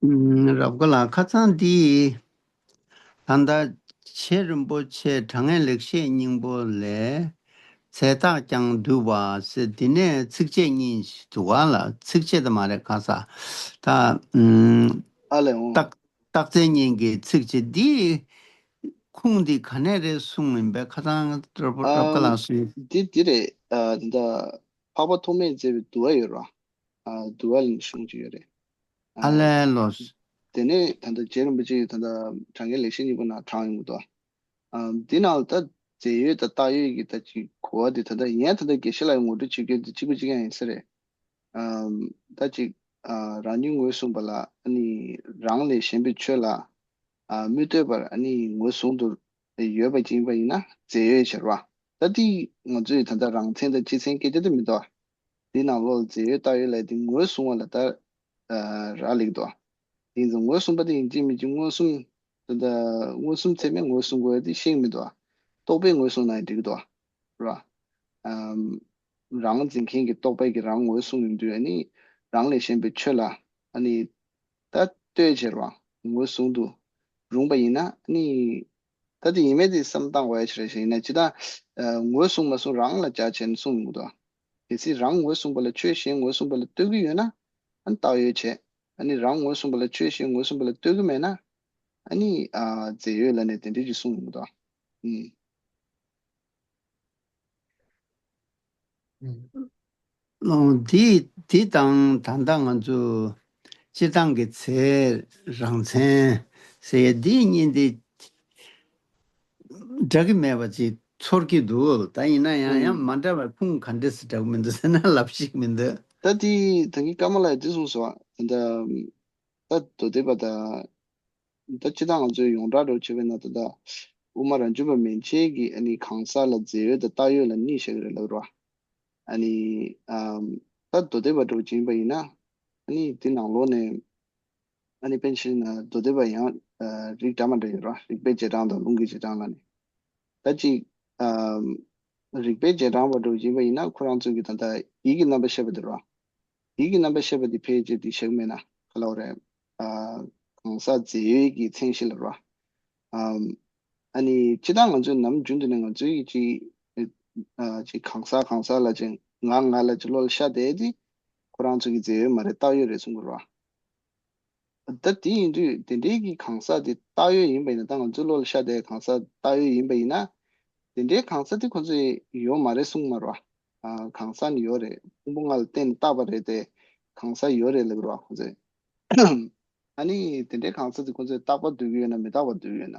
ཨུམ། རབ་དགའ་ལགས། ཁ་སང་འདི་ད་ལྟ་རྗེ་རིན་པོ་ཆེ་དྲང་ངེས་ལེགས་བཤད་སྙིང་པོ་ལས་ཚེ་རྟགས་ཀྱང་བསྡུས་པ་ཟེར་འདི་ནས་ཚིགས་བཅད་གཉིས་ཤིག་འདུག་ག་ལ། ཚིགས་བཅད་དུ་མ་རེད། ཁ་ས་ད་ཨུམ། ཨ་ལས་འོང་། རྟགས་རྟགས་མཚན་གཉིས་ཀྱི་ཚིགས་བཅད་འདི་ཁུངས་འདི་ག་ནས་རེད་གསུངས་ཡིན་པས། ཁ་སང་རབ་རབ་དགའ་ཨམ། ལགས་སུ། འདི་འདི་རེད། ཨ་ད་ལྟ་འཕགས་པ་ཐོགས་མེད་མཛད་པའི་འདུལ་བ་ཡོད་ར། ཨ་འདུལ་བ་ལ་ནི་གཞུང་ཅིག་ཡོད་རེད། ཨ་ཨ་ལས་ལོས། དེ་ནས་ད་ལྟ་རྗེ་རིན་པོ་ཆེ་ཡིས་ད་ལྟ་དྲང་ངེས་ལེགས་བཤད་སྙིང་པོ་ནང་དྲངས་ཡོང་གི་འདུག་ཨ་འདི་ནང་ལ་ད་རྫས་ཡོད་དང་བཏགས་ཡོད་ཀྱི་ད་ཅིག་གོ་བ་དེ་ད་ལྟ་ཡིན་ཡང་ད་ལྟ་དགེ་བཤེས་ལགས་ངོ་སྤྲོད་བྱེད་རྒྱུ་དེ་གཅིག་པ་གཅིག་རྐྱང་ཡིན་ས་རེད། ཨ་ད་ཅིག་ཨ་རང་ཉིད་ངོས་བཟུང་བ་ལ་ཨ་ནི་རང་ལས་གཞན་པའི་ཆོས་ལ་ཨ་མི་ལྟོས་པར་ཨ་ནི་ངོས་བཟུང་དུ་ཡོད་པ་ཅིག་ཡིན་པ་ཡིན་ན་རྫས་ཡོད་ཟེར་བ། ད་དེ་ང་ཚོས་ད་ལྟ་རང་མཚན་དང་སྤྱི་མཚན་སྐད་ཆ་དེ་མི་འདུག་ཨ། འདི་ནང་ལོགས་ལ་རྫས་ཡོད་བཏགས་ཡོད་ལབ་དེ་ངོས་བཟུང་བ་ལ་ད་ཨ་རག་ལས་ཀྱི་འདུག་ཨ། དེ་ཡིན་ཙང་ངོས་བཟུང་བ་དེ་ཡིན་གཅིག་མིན་གཅིག་མངོན་སུམ་ད་ལྟ་མངོན་སུམ་ཚད་མས་ངོས་བཟུང་དགོས་ཡ་དེ་ཤེས་ཀྱི་མི་འདུག་ཨ། རྟོག་པས་ངོས་བཟུང་ན་ཡང་འགྲིག་གི་འདུག་ཨ། ར། ཨམ། རང་འཛིན་མཁན་གྱི་རྟོག་པས་ཀྱི་རང་ངོས་བཟུང་ཡོང་དུས་ཨ་ནི་རང་ལས་གཞན་པའི་ཆོས་ལ་ཨ་ནི་ད་ལྟོས་བྱས་རང་ངོས་བཟུང་དུ་རུང་བ་ཡིན་ན་ཨ་ནི། ད་དེ་ཡིན་མེད་དེ་བསམ་བཏང་བ་ཡ་ཆེ་རེ་ཞིག་ཡིན་ན་ཅི་ད། ཨ་ངོས་བཟུང་མ་བཟུང་རང་ལ་བྱ་བྱས་ནས་གསུངས་མི་འདུག་ཨ། གལ་སྲིད་རང་ངོས་བཟུང་བ་ལ་ཆོས་གཞན་ངོས་བཟུང་བ་ལ་ལྟོས་ཀྱི་ཡོད་ན་ཨ་ནི་བཏགས་ཡོད་བྱས། ཨ་ནི་རང་ངོས་བཟུང་བ་ལ་ཆོས་གཞན་ངོས་བཟུང་བ་ལ་ལྟོས་ཀྱི་མེད་ན་ཨ་ནི་ཨ་རྫས་ཡོད་ལབ་ནས་དེ་འདྲས་ཀྱི་གསུངས་མི་འདུག་ཨ། ཨུམ། ཨོ་འདི་འདི་དང་ད་ལྟ་ང་ཚོ་སྤྱིར་བཏང་གི་ཚེ་རང་མཚན་ཟེར་ཡ་འདི་གཉིས་འདི་འདྲ་གི་མེད་པ་ཅིག་ཚོར་གྱི་འདུག་ད་ཡིན་ན་ཡང་ཡང་ཨུམ། མ་འདྲ་བའི་ཁུངས་ག་འདྲས་སུ་འདྲ་གི་མི་འདུག་ཟེར་ན་ལབ་ཤེས་ཀྱི་མི་འདུག་ད་འདི་ད་གིན་ཀརྨ་ལགས་འདི་གསུངས་སོང་། ད་ལྟ་ད་མདོ་སྡེ་པ་དང་། ད་སྤྱིར་བཏང་ང་ཚོའི་ཡོངས་གྲགས་འདྲ་བོ་བྱས་པ་ཡིན་ན་ད་ལྟ་དབུ་མ་རང་རྒྱུད་པ་མན་ཆད་ཀྱིས་ཨ་ནི་གང་ཟག་ལ་རྫས་ཡོད་དང་བཏགས་ཡོད་ལ་གཉིས་བཞག་གི་རེད་ལབ་རོ། ཨ་ནི་ཨམ་ད་མདོ་སྡེ་པ་འདྲ་བོ་ཅིག་ཡིན་པ་ཡིན་ན། ཨ་ནི་དེ་ནང་ལོགས་ནས་ཨ་ནི་དཔེ་བཞིན་ན་མདོ་སྡེ་པ་ཡང་ཨ་རིགས་འདྲ་མ་འདྲ་ཡོད་ར། རིགས་པའི་རྗེས་འབྲང་དང་ལུང་གི་རྗེས་འབྲང་ལ་ནི། ད་ཅིག་ཨམ་རིགས་པའི་རྗེས་འབྲང་བ་འདྲ་བོ་ཡིན་པ་ཡིན་ན། ཁོ་རང་ཚོ་གི་ད་ལྟ་ཡིད་ཀྱི་རྣམ་པར་ཤེས་པ་དེ་ར། ཡིད་ཀྱི་རྣམ་པར་ཤེས་པ་དེ་ཕལ་ཆེར་དེ་བཞག་མེད་ན་ག་ལ་བ་རེད། ཨ་གང་ཟག་རྫས་ཡོད་ཀྱི་མཚན་གཞི་ལ་ར། ཨམ་ཨ་ནི་སྤྱིར་བཏང་ང་ཚོས་ནམ་རྒྱུན་དུ་ནས་ང་ཚོའི་ཅིག་ཨ་ཅིག་གང་ཟག་གང་ཟག་ལ་ཅིག་ང་ང་ལ་ཅིག་བློ་ལ་ཤར་བསྡད་དེ་ཁོ་རང་ཚོ་གི་རྫས་ཡོད་མ་རེད། བཏགས་ཡོད་རེད་གསུང་གི་ར། ད་དེ་ཡིན་དུས་དེ་འདྲའི་གི་གང་ཟག་དེ་བཏགས་ཡོད་ཡིན་པ་ཡིན་ན། ད་ང་ཚོའི་བློ་ལ་ཤར་བསྡད་གང་ཟག་བཏགས་ཡོད་ཡིན་པ་ཡིན་ན། དེ་འདྲའི་གང་ཟག་དེ་ཁོ་ཚོས་ཡོད་མ་རེད་གསུང་མ་རེད་བ། ཨ་གང་ཟག་ནི་ཡོད་རེད། ཕུང་པོ་ལྔ་ལ་བརྟེན་ནས་བཏགས་པ་རེད་དེ། གང་ཟག་ཡོད་རེད་ལབ་རེད་བ་ཁོ་ཚོས། ཨ་ནི་དེ་འདྲའི་གང་ཟག་དེ་ཁོ་ཚོས་རྟག་པར་འདོད་ཀྱི་ཡོད་ན་མི་རྟག་པར་འདོད་ཀྱི་ཡོད་ན།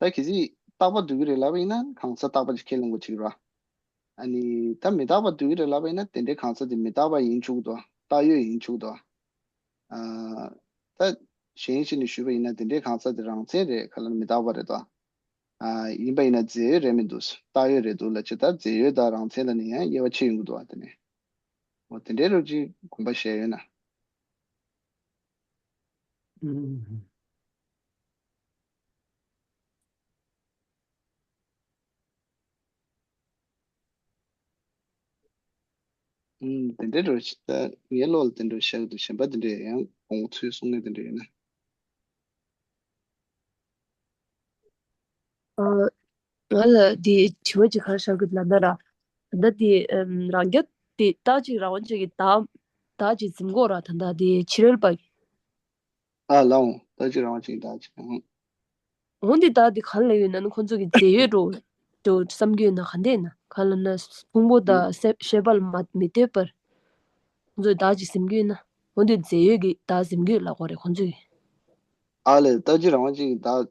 ད་གལ་སྲིད་རྟག་པར་འདོད་ཀྱི་རེད་ལབ་པ་ཡིན་ན་གང་ཟག་རྟག་པ་ཅིག་ཁས་ལེན་དགོས་ཀྱི་རེད་བ། ཨ་ནི་ད་མི་རྟག་པར་འདོད་ཀྱི་རེད་ལབ་པ་ཡིན་ན་དེ་འདྲའི་གང་ཟག་དེ་མི་རྟག་པ་ཡིན་ཆོག་གི་འདུག་བ། བཏགས་ཡོད་ཡིན་ཆོག་གི་འདུག་བ། ཨ་ད་གཞན་ཞིག་ནས་ཞུས་པ་ཡིན་ན་དེ་འདྲའི་གང་ཟག་དེ་རང་མཚན་རེད། ག་ལ་མི་རྟག་པ་རེད་དོ། ཨ་ཡིན་པ་ཡིན་ན་རྫས་ཡོད་རེད་མི་འདུག་བཏགས་ཡོད་རེད་འདུག་ལབ་ཅིག་ད་རྫས་ཡོད་དང་རང་མཚན་ལ་ནི་ཡང་དབྱེ་བ་ཕྱེ་ཡོང་གི་འདུག་བ། དེ་ནས་འོ་དེ་འདྲའི་རོ་ཅིག་དགོངས་པ་བཞེས་ཡོད་ན། ཨུམ། དེ་འདྲའི་འགྲོ་ཞིག་ད་ངའི་བློ་ལ་དེ་འདྲ་ཤར་གི་འདུག་གཞན་པ་དེ་འདྲ་ཡང་དགོངས་ཚུལ་གསུང་མཁན་དེ་འདྲ་ཡོད་ན། ཨ། ང་ལ་དེ་དྲི་བ་ཅིག་ག་རེ་ཤར་གི་འདུག་ལབ་ན་ར། ད་ལྟ་དེ་ཨམ་རང་རྒྱལ་དེ་རྟག་གཅིག་རང་དབང་ཅན་གྱི་བདག་བདག་ཅིག་འཛིན་གྱི་ཡོད་ར། ད་ལྟ་དེ་ཕྱི་རོལ་པ། ཨ་ལའོ། རྟག་གཅིག་རང་དབང་ཅན་གྱི་བདག་ཅིག་ཨང་། འོན་ཏེ་བདག་དེ་ག་ལ་ཡོད་ན་ནི་ཁོ་ཚོ་གི་རྫས་ཡོད་འགྲོ་འགྲོ་བསམ་གྱི་ཡོད་ན་ག་འདྲ་ཡིན་ན། ག་ལ་ན་ཕུང་པོ་དང་སེ་ཤེས་པ་ལ་མ་མི་ལྟོས་པར་ཁོ་ཚོས་བདག་ཅིག་འཛིན་གྱི་ཡོད་ན། འོན་ཏེ་རྫས་ཡོད་ཀྱི་བདག་འཛིན་གྱི་ཡོད་ལབ་དགོས་རེད་ཁོ་ཚོས། ཨ་ལས། རྟག་གཅིག་རང་དབང་ཅན་གྱི་བདག་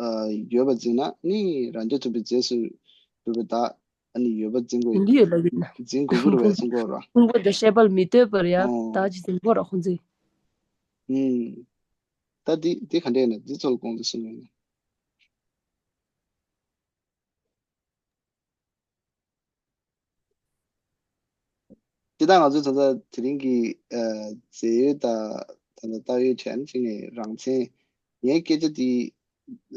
ཨ་ཡོད་པ་འཛིན་ན་ནི་རང་རྐྱ་ཐུབ་པའི་རྫས་སུ་གྱུར་པའི་བདག་ཨ་ནི་ཡོད་པ་འཛིན་དགོས། འཛིན་གྱི་ཡོད་ལབ་ཡོད་ན། འཛིན་དགོས་ཀྱི་རེད་པས་གསུང་གི་ཡོད་ར། ཕུང་པོ་དང་ཤེས་པ་ལ་མི་ལྟོས་པར་ཡ་ཨོ། བདག་ཅིག་འཛིན་གྱི་ཡོད་ར་ཁོ་ཚོས། ཨུམ། ད་འདི་འདི་ག་འདྲ་ཡིན་ན་འདི་ཚོ་ལ་དགོངས་ཏེ་གསུང་ཡོད་ན། འདི་དག་ང་ཚོས་ད་ལྟ་དེ་རིང་གི་ཨ་རྫས་ཡོད་དང་ད་ལྟ་བཏགས་ཡོད་བྱས་ནས་གཅིག་ནས་རང་མཚན། ངའི་སྐད་ཆ་འདི་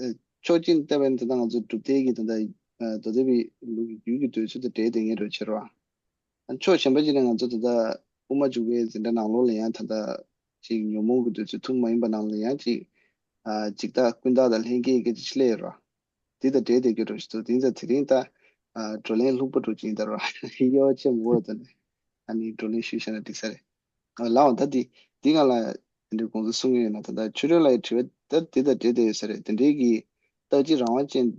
ཨ་ཕྱོགས་གཅིག་ནས་བལྟས་པ་ཡིན་ན་ད་ལྟ་ང་ཚོ་སྒྲུབ་སྡེ་གི་ད་ལྟ་ཨ་མདོ་སྡེ་པའི་ལུགས་ཀྱི་རྒྱུད་ཀྱི་འདོད་ཚུལ་དང་འབྲེལ་བསྡད་མཁན་འདྲ་བོ་ཅིག་རེད་བ། ཕྱོགས་གཞན་པ་ཅིག་ནས་ང་ཚོ་ད་ལྟ་དབུ་མ་འཇུག་པའི་འཛིན་གྲྭ་ནང་ལོགས་ལ་ཡང་ད་ལྟ་ཅིག་ཉོན་མོངས་ཀྱི་འདོད་ཚུལ་ཐུན་མོང་མ་ཡིན་པ་ནང་ལ་ཡང་ཅིག་ཨ་འཇིག་ལྟ་ཀུན་བཏགས་དང་ལྷན་སྐྱེས་ཀྱི་སྐད་ཆ་ཅིག་སླེབས་ཡོད་རེད། འདི་དང་འབྲེལ་བསྡད་རྒྱུ་འདྲ་ཞིག་འདུག་དེ་ཡིན་ཙང་དེ་རིང་ད་ཨ་བགྲོ་གླེང་ལྷུག་པོ་འདྲ་ཅིག་ཡིན་ད་ར་དབྱེ་བ་ཕྱེ་མི་དགོས་ད་ནི་ཨ་ནི་བགྲོ་གླེང་ཞུས་བཞག་ན་འགྲིག་ས་རེད། ཨ་ལའོ། ད་འདི་འདི་སྒང་ལ་དེ་འདྲའི་དགོངས་ཚུལ་གསུང་གི་ཡོད་ན། ད་ལྟ་ཆོས་སྒྲོན་ལགས་ཀྱི་དྲི་བ་ད་འདི་དང་འབྲེལ་བསྡད་ཡོད་ས་རེད། དེ་འདྲའི་གི་རྟག་གཅིག་རང་དབང་ཅན།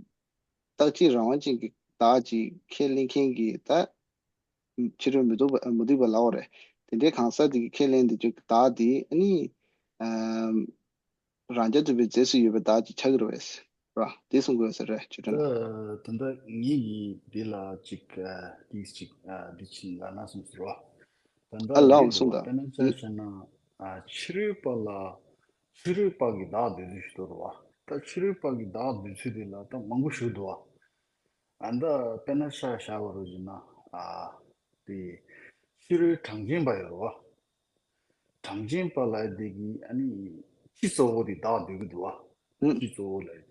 རྟག་གཅིག་རང་དབང་ཅན་གྱི་བདག་ཅིག་ཁས་ལེན་མཁན་གྱི་ད་ཕྱི་རོལ་མུ་སྟེགས་པ་མུ་སྟེགས་པ་ལབ་དགོས་རེད། དེ་འདྲའི་གང་ཟག་དེ་གིས་ཁས་ལེན་བསྡད་རྒྱུ་བདག་དེ་ཨ་ནི་ཨམ་རང་རྐྱ་ཐུབ་པའི་རྫས་སུ་ཡོད་པའི་བདག་ཅིག་ཆགས་ཀྱི་རེད་པས། ར། དེ་གསུང་དགོས་ས་རེད་ཆོས་སྒྲོན་ལགས། ད་ད་ལྟ་ངེད་ཀྱིས་འདི་ལ་ཅིག་ཨ་ཏིས་ཅིག་ཨ་འདི་ཕྱིན་ལ་ན་གསུངས་ཟེར་བ། ད་ལྟ་ཨ་ལའོ་འདི་གསུངས་འདུག་དང་། དཔེར་ན་ཆ་བཞག་ན་ཨ་ཕྱི་རོལ་པ་ལ་ཕྱི་རོལ་པ་གི་བདག་འདོད་ཚུལ་ཞིག་འདུག་རེད་བ། ད་ཕྱི་རོལ་པ་གི་བདག་འདོད་ཚུལ་དེ་ལ་ད་མང་པོ་ཞིག་འདུག་བ། ཨ་ད་དཔེར་ན་ཆ་བཞག་པ་རུ་བྱས་ན་ཨ་དེ་ཕྱི་རོལ་གྲངས་ཅན་པ་ཡོད་རེད་བ། གྲངས་ཅན་པ་ལབ་ཡ་དེ་གི་ཨ་ནི་སྤྱི་གཙོ་བོ་དེ་བདག་འདོད་ཀྱི་འདུག་བ། ཨུ། སྤྱི་གཙོ་བོ་ལབ་ཡ་དེ།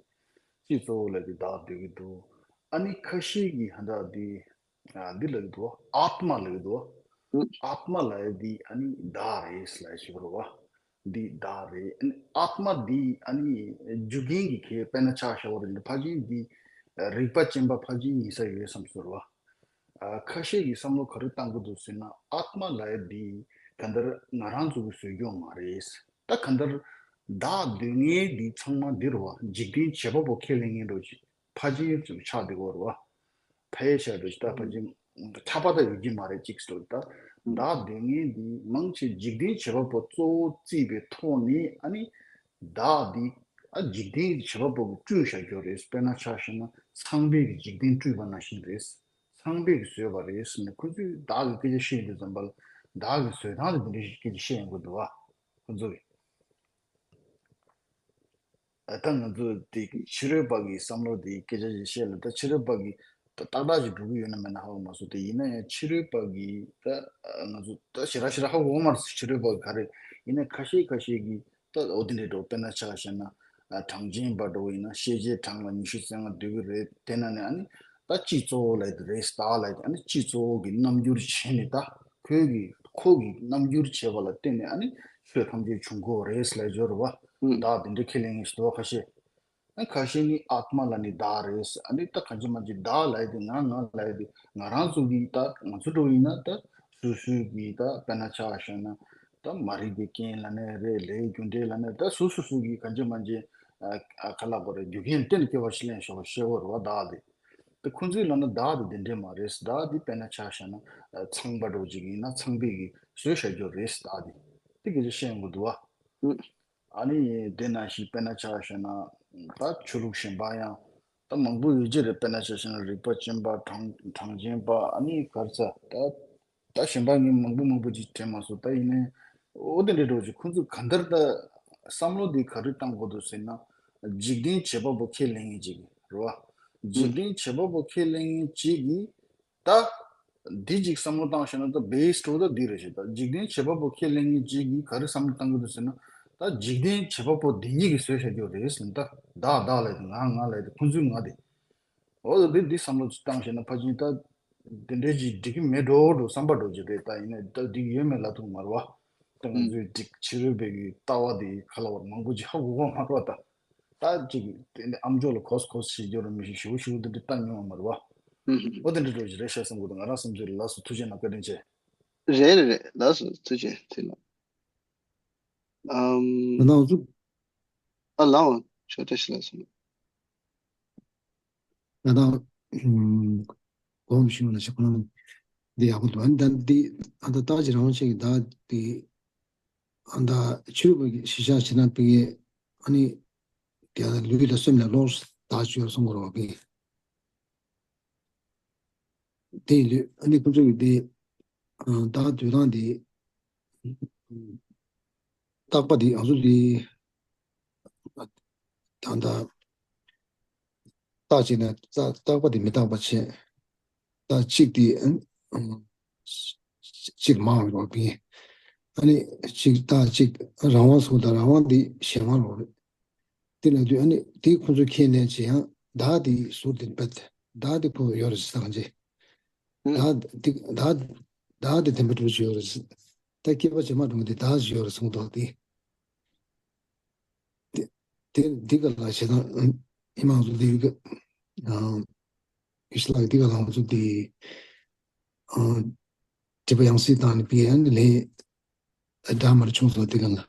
སྤྱི་གཙོ་བོ་ལབ་ཡ་དེ་བདག་འདོད་ཀྱི་འདུག་ཨ་ནི་ཁ་ཤས་ཀྱིས་ཧ་འདྲ་དེ་ཨ་འདི་ལབ་ཀྱི་འདུག་བ། ཨཱཏྨ་ལབ་ཀྱི་འདུག་བ། ཨུ། ཨཱཏྨ་ལབ་ཡ་དེ་ཨ་ནི་བདག་རེད་ལབ་ཡ་ཞིག་རེད་བ། འདི་བདག་རེད། ཨ་ནི་ཨཱཏྨ་འདི་ཨ་ནི་རྒྱུ་རྐྱེན་གྱི་ཁྱད་དཔེར་ན་ཆ་བཞག་པ་རེད། འདི་ཕལ་ཆེར་འདི་རིག་པ་ཅན་པ་ཕལ་ཆེར་ཡིན་ས་ཡོད་བསམ་སོང་རེད་བ། ཨ་ཁ་ཤས་ཀྱིས་བསམ་བློ་ག་རེ་བཏང་གི་འདུག་ཟེར་ན། ཨཱཏྨ་ལབ་ཡ་འདི་གང་ལྟར་ང་རང་ཚོ་གི་བཟོས་རྒྱུ་མ་རེད། ད་གང་ལྟར་བདག་འདོད་མཁན་འདི་ཚང་མ་འདི་རེད་བ། འཇིག་རྟེན་བྱེད་པ་པོ་ཁས་ལེན་མཁན་འདྲ་བོ་ཅིག་ཕལ་ཆེར་ཅིག་ཆགས་བསྡད་ཀྱི་ཡོད་རེད་བ། ཕལ་ཆེར་འདྲ་ཅིག་ད་ཕལ་ཆེར་ཁྱབ་པ་ད་ཡོད་ཀྱི་མ་རེད་ཅིག་ཟེར། ད་བདག་འདོད་མཁན་འདི་མང་ཆེ་འཇིག་རྟེན་བྱེད་པ་པོ་གཙོ་བོ་བརྩིས་པའི་ཐོག་ནས་ཨ་ནི་བདག་འདི་ཨ་འཇིག་རྟེན་བྱེད་པ་པོ་གིས་བསྐྲུན་བཞག་རྒྱུ་རེད། དཔེར་ན་ཆ་བཞག་ན་ཚངས་པས་ཀྱིས་འཇིག་རྟེན་བསྐྲུན་པ་ནང་བཞིན་རེད། ཚངས་པས་ཀྱིས་བཟོས་པ་རེད་ཟེར་ནས་ཁོ་ཚོས་བདག་གི་སྐད་ཆ་བཤད་དུས་ཙམ་པ་ལ་བདག་གི་བཟོས་སྟངས་དེ་འདི་འདྲ་ཞིག་སྐད་ཆ་བཤད་ཡོང་གི་འདུག་བ། ཁོ་ཚོ་གིས། ཨ་ད་ང་ཚོ་དེ་ཕྱི་རོལ་པ་གི་བསམ་བློ་དེ་སྐད་ཆ་ཞིག་བཤད་ལ། ད་ཕྱི་རོལ་པ་གི་ ཏག་ཏག་ཅིག་འགྲོ་གི་ཡོད་ན་མེད་ན་ཧ་གོ་མ་སོང་། དེ་ཡིན་ན་ཡང་ཕྱི་རོལ་པ་གི་ད་ང་ཚོ་ད་ཞེ་དྲག་ཞེ་དྲག་ཧ་གོ་མ་སོང་། ཕྱི་རོལ་པ་གི་ག་རེ་ཡིན་ན་ཁ་ཤས་ཁ་ཤས་ཀྱི་ད་འོ་དེ་འདྲའི་འགྲོ། དཔེར་ན་ཆ་བཞག་ན་གྲངས་ཅན་པ་འགྲོ་ཡིན་ན་ཤེས་བྱའི་གྲངས་ལ་ཉི་ཤུ་རྩ་ལྔ་འདུས་ཀྱི་རེད། དེ་ན་ནི་ཨ་ནི་ད་སྤྱི་གཙོ་བོ་ལབ་དེ་རེད། བདག་ལབ་དེ་ཨ་ནི་སྤྱི་གཙོ་བོ་གི་རྣམ་འགྱུར་བྱས་ནས་ད་ཁོའི་གི་ཁོ་གི་རྣམ་འགྱུར་བྱས་པ་ལ་བརྟེན་ནས་ཨ་ནི་ཆོས་ཐམས་ཅད་བྱུང་གི་ཡོད་རེད་ལབ་ཡོད་རེད་བ། ཨུ། བདག་དེ་འདྲའི་ཁས་ལེན་མཁན་ཞིག་འདུག་བ་ཁ་ཤས། ཨ་ཁ་ཤས་ནི་ཨཱཏྨ་ལ་ནི་བདག་རེད། ཨ་ནི་ད་གང་ཅི་མ་ཅི་བདག་ལབ་ཡ་དེ་ང་ང་ལབ་ཡ་དེ་ང་རང་ཚོ་གི་ད་ང་ཚོ་འགྲོ་ཡིན་ན་ད་སོ་སོའི་གི་ད་དཔེར་ན་ཆ་བཞག་ན་ད་མ་རིག་པའི་རྐྱེན་ལབ་ནའི་རེད། ལས་རྒྱུ་འབྲས་ལབ་ནའི་ད་སོ་སོ་སོ་གི་གང་ཅི་མ་ཅི་ཨ་ཨ་ག་ལབ་དགོས་རེད། རྒྱུ་རྐྱེན་བརྟེན་ནས་སྐྱེ་བ་ཞིག་ལེན་ཞོག་ཤེས་དགོས་རེད་བ། བདག་དེ་དེ་ཁོང་ཚོའི་ལབ་ན་བདག་དེ་དེ་འདྲས་མ་རེད། བདག་དེ་དཔེར་ན་ཆ་བཞག་ན་ཨ་ཚངས་པ་འགྲོ་ཅིག་ཡིན་ན་ཚངས་པས་གི་བཟོས་བཞག་རྒྱུ་རེད། བདག་དེ་དེ་གི་ཅི་ཤེས་ཡོང་གི་འདུག་བ། ཨ་ནི་དེ་ནང་བཞིན་དཔེར་ན་ཆ་བཞག་ན་ད་ཆོས་ལུགས་གཞན་པ་ཡང་ད་མང་པོ་ཡོད་ཀྱི་རེད། དཔེར་ན་ཆ་བཞག་ན་རིག་པ་ཅན་པ་གྲངས་གྲངས་ཅན་པ་ཨ་ནི་ག་རེ་ཟེར་ད་ད་གཞན་པ་ངས་མང་པོ་མང་པོ་ཅིག་དྲན་མ་སོང་། ད་ཡིན་ནའི་འོ་དེ་འདྲའི་འགྲོ་ཅིག་ཁོང་ཚོས་གང་ལྟར་ད་བསམ་བློ་འདི་ག་རེ་བཏང་དགོས་འདུག་ཟེར་ན། འཇིག་རྟེན་བྱེད་པ་པོ་ཁས་ལེན་མཁན་ཅིག་རེད་བ། འཇིག་རྟེན་བྱེད་པ་པོ་ཁས་ལེན་མཁན་ཅིག་གིས། ད། འདི་ཅིག་བསམ་བློ་བཏང་ཤེས་ན་ད་བེ་སི་ཊི་ད་འདི་རེད་ཤག་ད་འཇིག་རྟེན་བྱེད་པ་པོ་ཁས་ལེན་མཁན་ཅིག་གིས་ག་རེ་བསམ་བློ་བཏང་གི་འདུག་ཟེར་ན། ད་འཇིག་རྟེན་བྱེད་པ་པོ་འདི་ཉིད་ཀྱིས་བཟོས་བཞག་རྒྱུ་རེད་ཟེར་ན། ད་བདག་བདག་ལབ་དེ་ང་ང་ལབ་དེ་ཁོང་ཚོའི་ང་དེ། འོ་ད་འདི་འདི་བསམ་བློ་ཅིག་བཏང་ཤེས་ན་ཕལ་ཆེར་ད་དེ་འདྲའི་ཅིག་འགྲིག་གི་མེད་འགྲོ་འགྲོ་བསམ་པ་འགྲོ་གི་རེད། ད་ཡིན་ནའི་ད་འགྲིག་ཡོད་མེད་ལབ་ཐུབ་མ་རེད་བ། ད་ང་ཚོའི་འགྲིག་ཕྱི་རོལ་པའི་གི་ལྟ་བ་དེ་ག་ལ་བར་མང་པོ་ཅིག་ཧ་གོ་གོ་མ་རེད་བ་ད། ད་ཅིག་དེ་ནི་ཨམ་ཅོག་ལ་གོས་གོས་བྱེད་རྒྱུ་ར་མི་ཤེས། ཞུ་ཞུ་དེ་འདྲ་ལྟ་མྱོང་བ་མ་རེད་བ། ཨུ་ཧུ། ཨོ་དེ་འདྲ་འགྲོ་གི་རེད་ཤག་བསམ་གི་འདུག་ང་རང་བསམ་ཚུལ་ལ། ལགས་སོ་ཐུགས་རྗེ་གནང་། བཀའ་དྲིན་ཆེ། རེད་རེད་རེད། ལགས་སོ་ཐུགས་རྗེ་ཆེ་ལགས། ཨམ། ང་དང་ཚོ། ཨ་ལའོ། ཆོས་བཀྲ་ཤིས་ལགས་སོ། ང་དང་ཨམ། གོམས་བྱུང་ན་ཞིག་ཁོ་ན་འདི་ཡག་པོ་འདུག་ཨ་ནི་ད་འདི་ཨ་ད་ལྟ་ཅི་རང་བྱེད་ཀྱི་ད་འདི། ཨ་ད་ཆོས་པ་གི་གཞི་བཞག་བྱེད་ན་པི་ཨེ་ཨ་ནི་དེ་ལ་ལུས་ལ་སེམས་ལ་ལོག་ད་ཆོས་སོང་གོ་རོགས་པི། དེ་ལུས་ཨ་ནི་ཁོ་ཚོ་གི་དེ་ཨ་ད་དུས་དང་དེ། རྟག་པ་འདི་ང་ཚོ་འདི་ད་ལྟ་རྟག་ཅིག་ན་རྟག་རྟག་པ་འདི་མི་རྟག་པ་བྱས། རྟག་གཅིག་འདི་ཨ་གཅིག་མང་བའི་རོགས་པིན། ཨ་ནི་གཅིག་རྟག་གཅིག་རང་དབང་སོང་དང་རང་དབང་འདི་གཞན་དབང་རོགས་རེད། དེ་ལ་དུས་ཨ་ནི་དེ་ཁོང་ཚོ་ཁས་ལེན་བྱེད་ཡང་བདག་དེ་ཟུར་དེ་བེད་བདག་དེ་ཁོ་ཡོད་རེད་ཟེར་གང་བྱེད། ཨུ། བདག་དེ་བདག་བདག་དེ་དེ་འདྲ་འགྲོ་བཞིན་ཡོད་རེད་ཟེར། ད་སྐྱེས་པ་རྗེས་མ་འགྲོ་མཁན་དེ་བདག་བཞིན་ཡོད་རེད་གསུངས་འདུག་དེ། དེ་དེ་འདི་ག་ལ་བྱེད་སྟངས་ཨ་ནི་མང་ཚོ་འདི་གི་ཨང་ཡེ་ཤེས་ལགས་འདི་ག་ལ་ང་ཚོ་འདི་ཨང་དྲི་བ་ཡང་སེ་བཏང་ནས་པི་ཨན་ལེ་འདྲ་མར་བྱུང་སོང་། འདི་ག་ལ་བྱེད་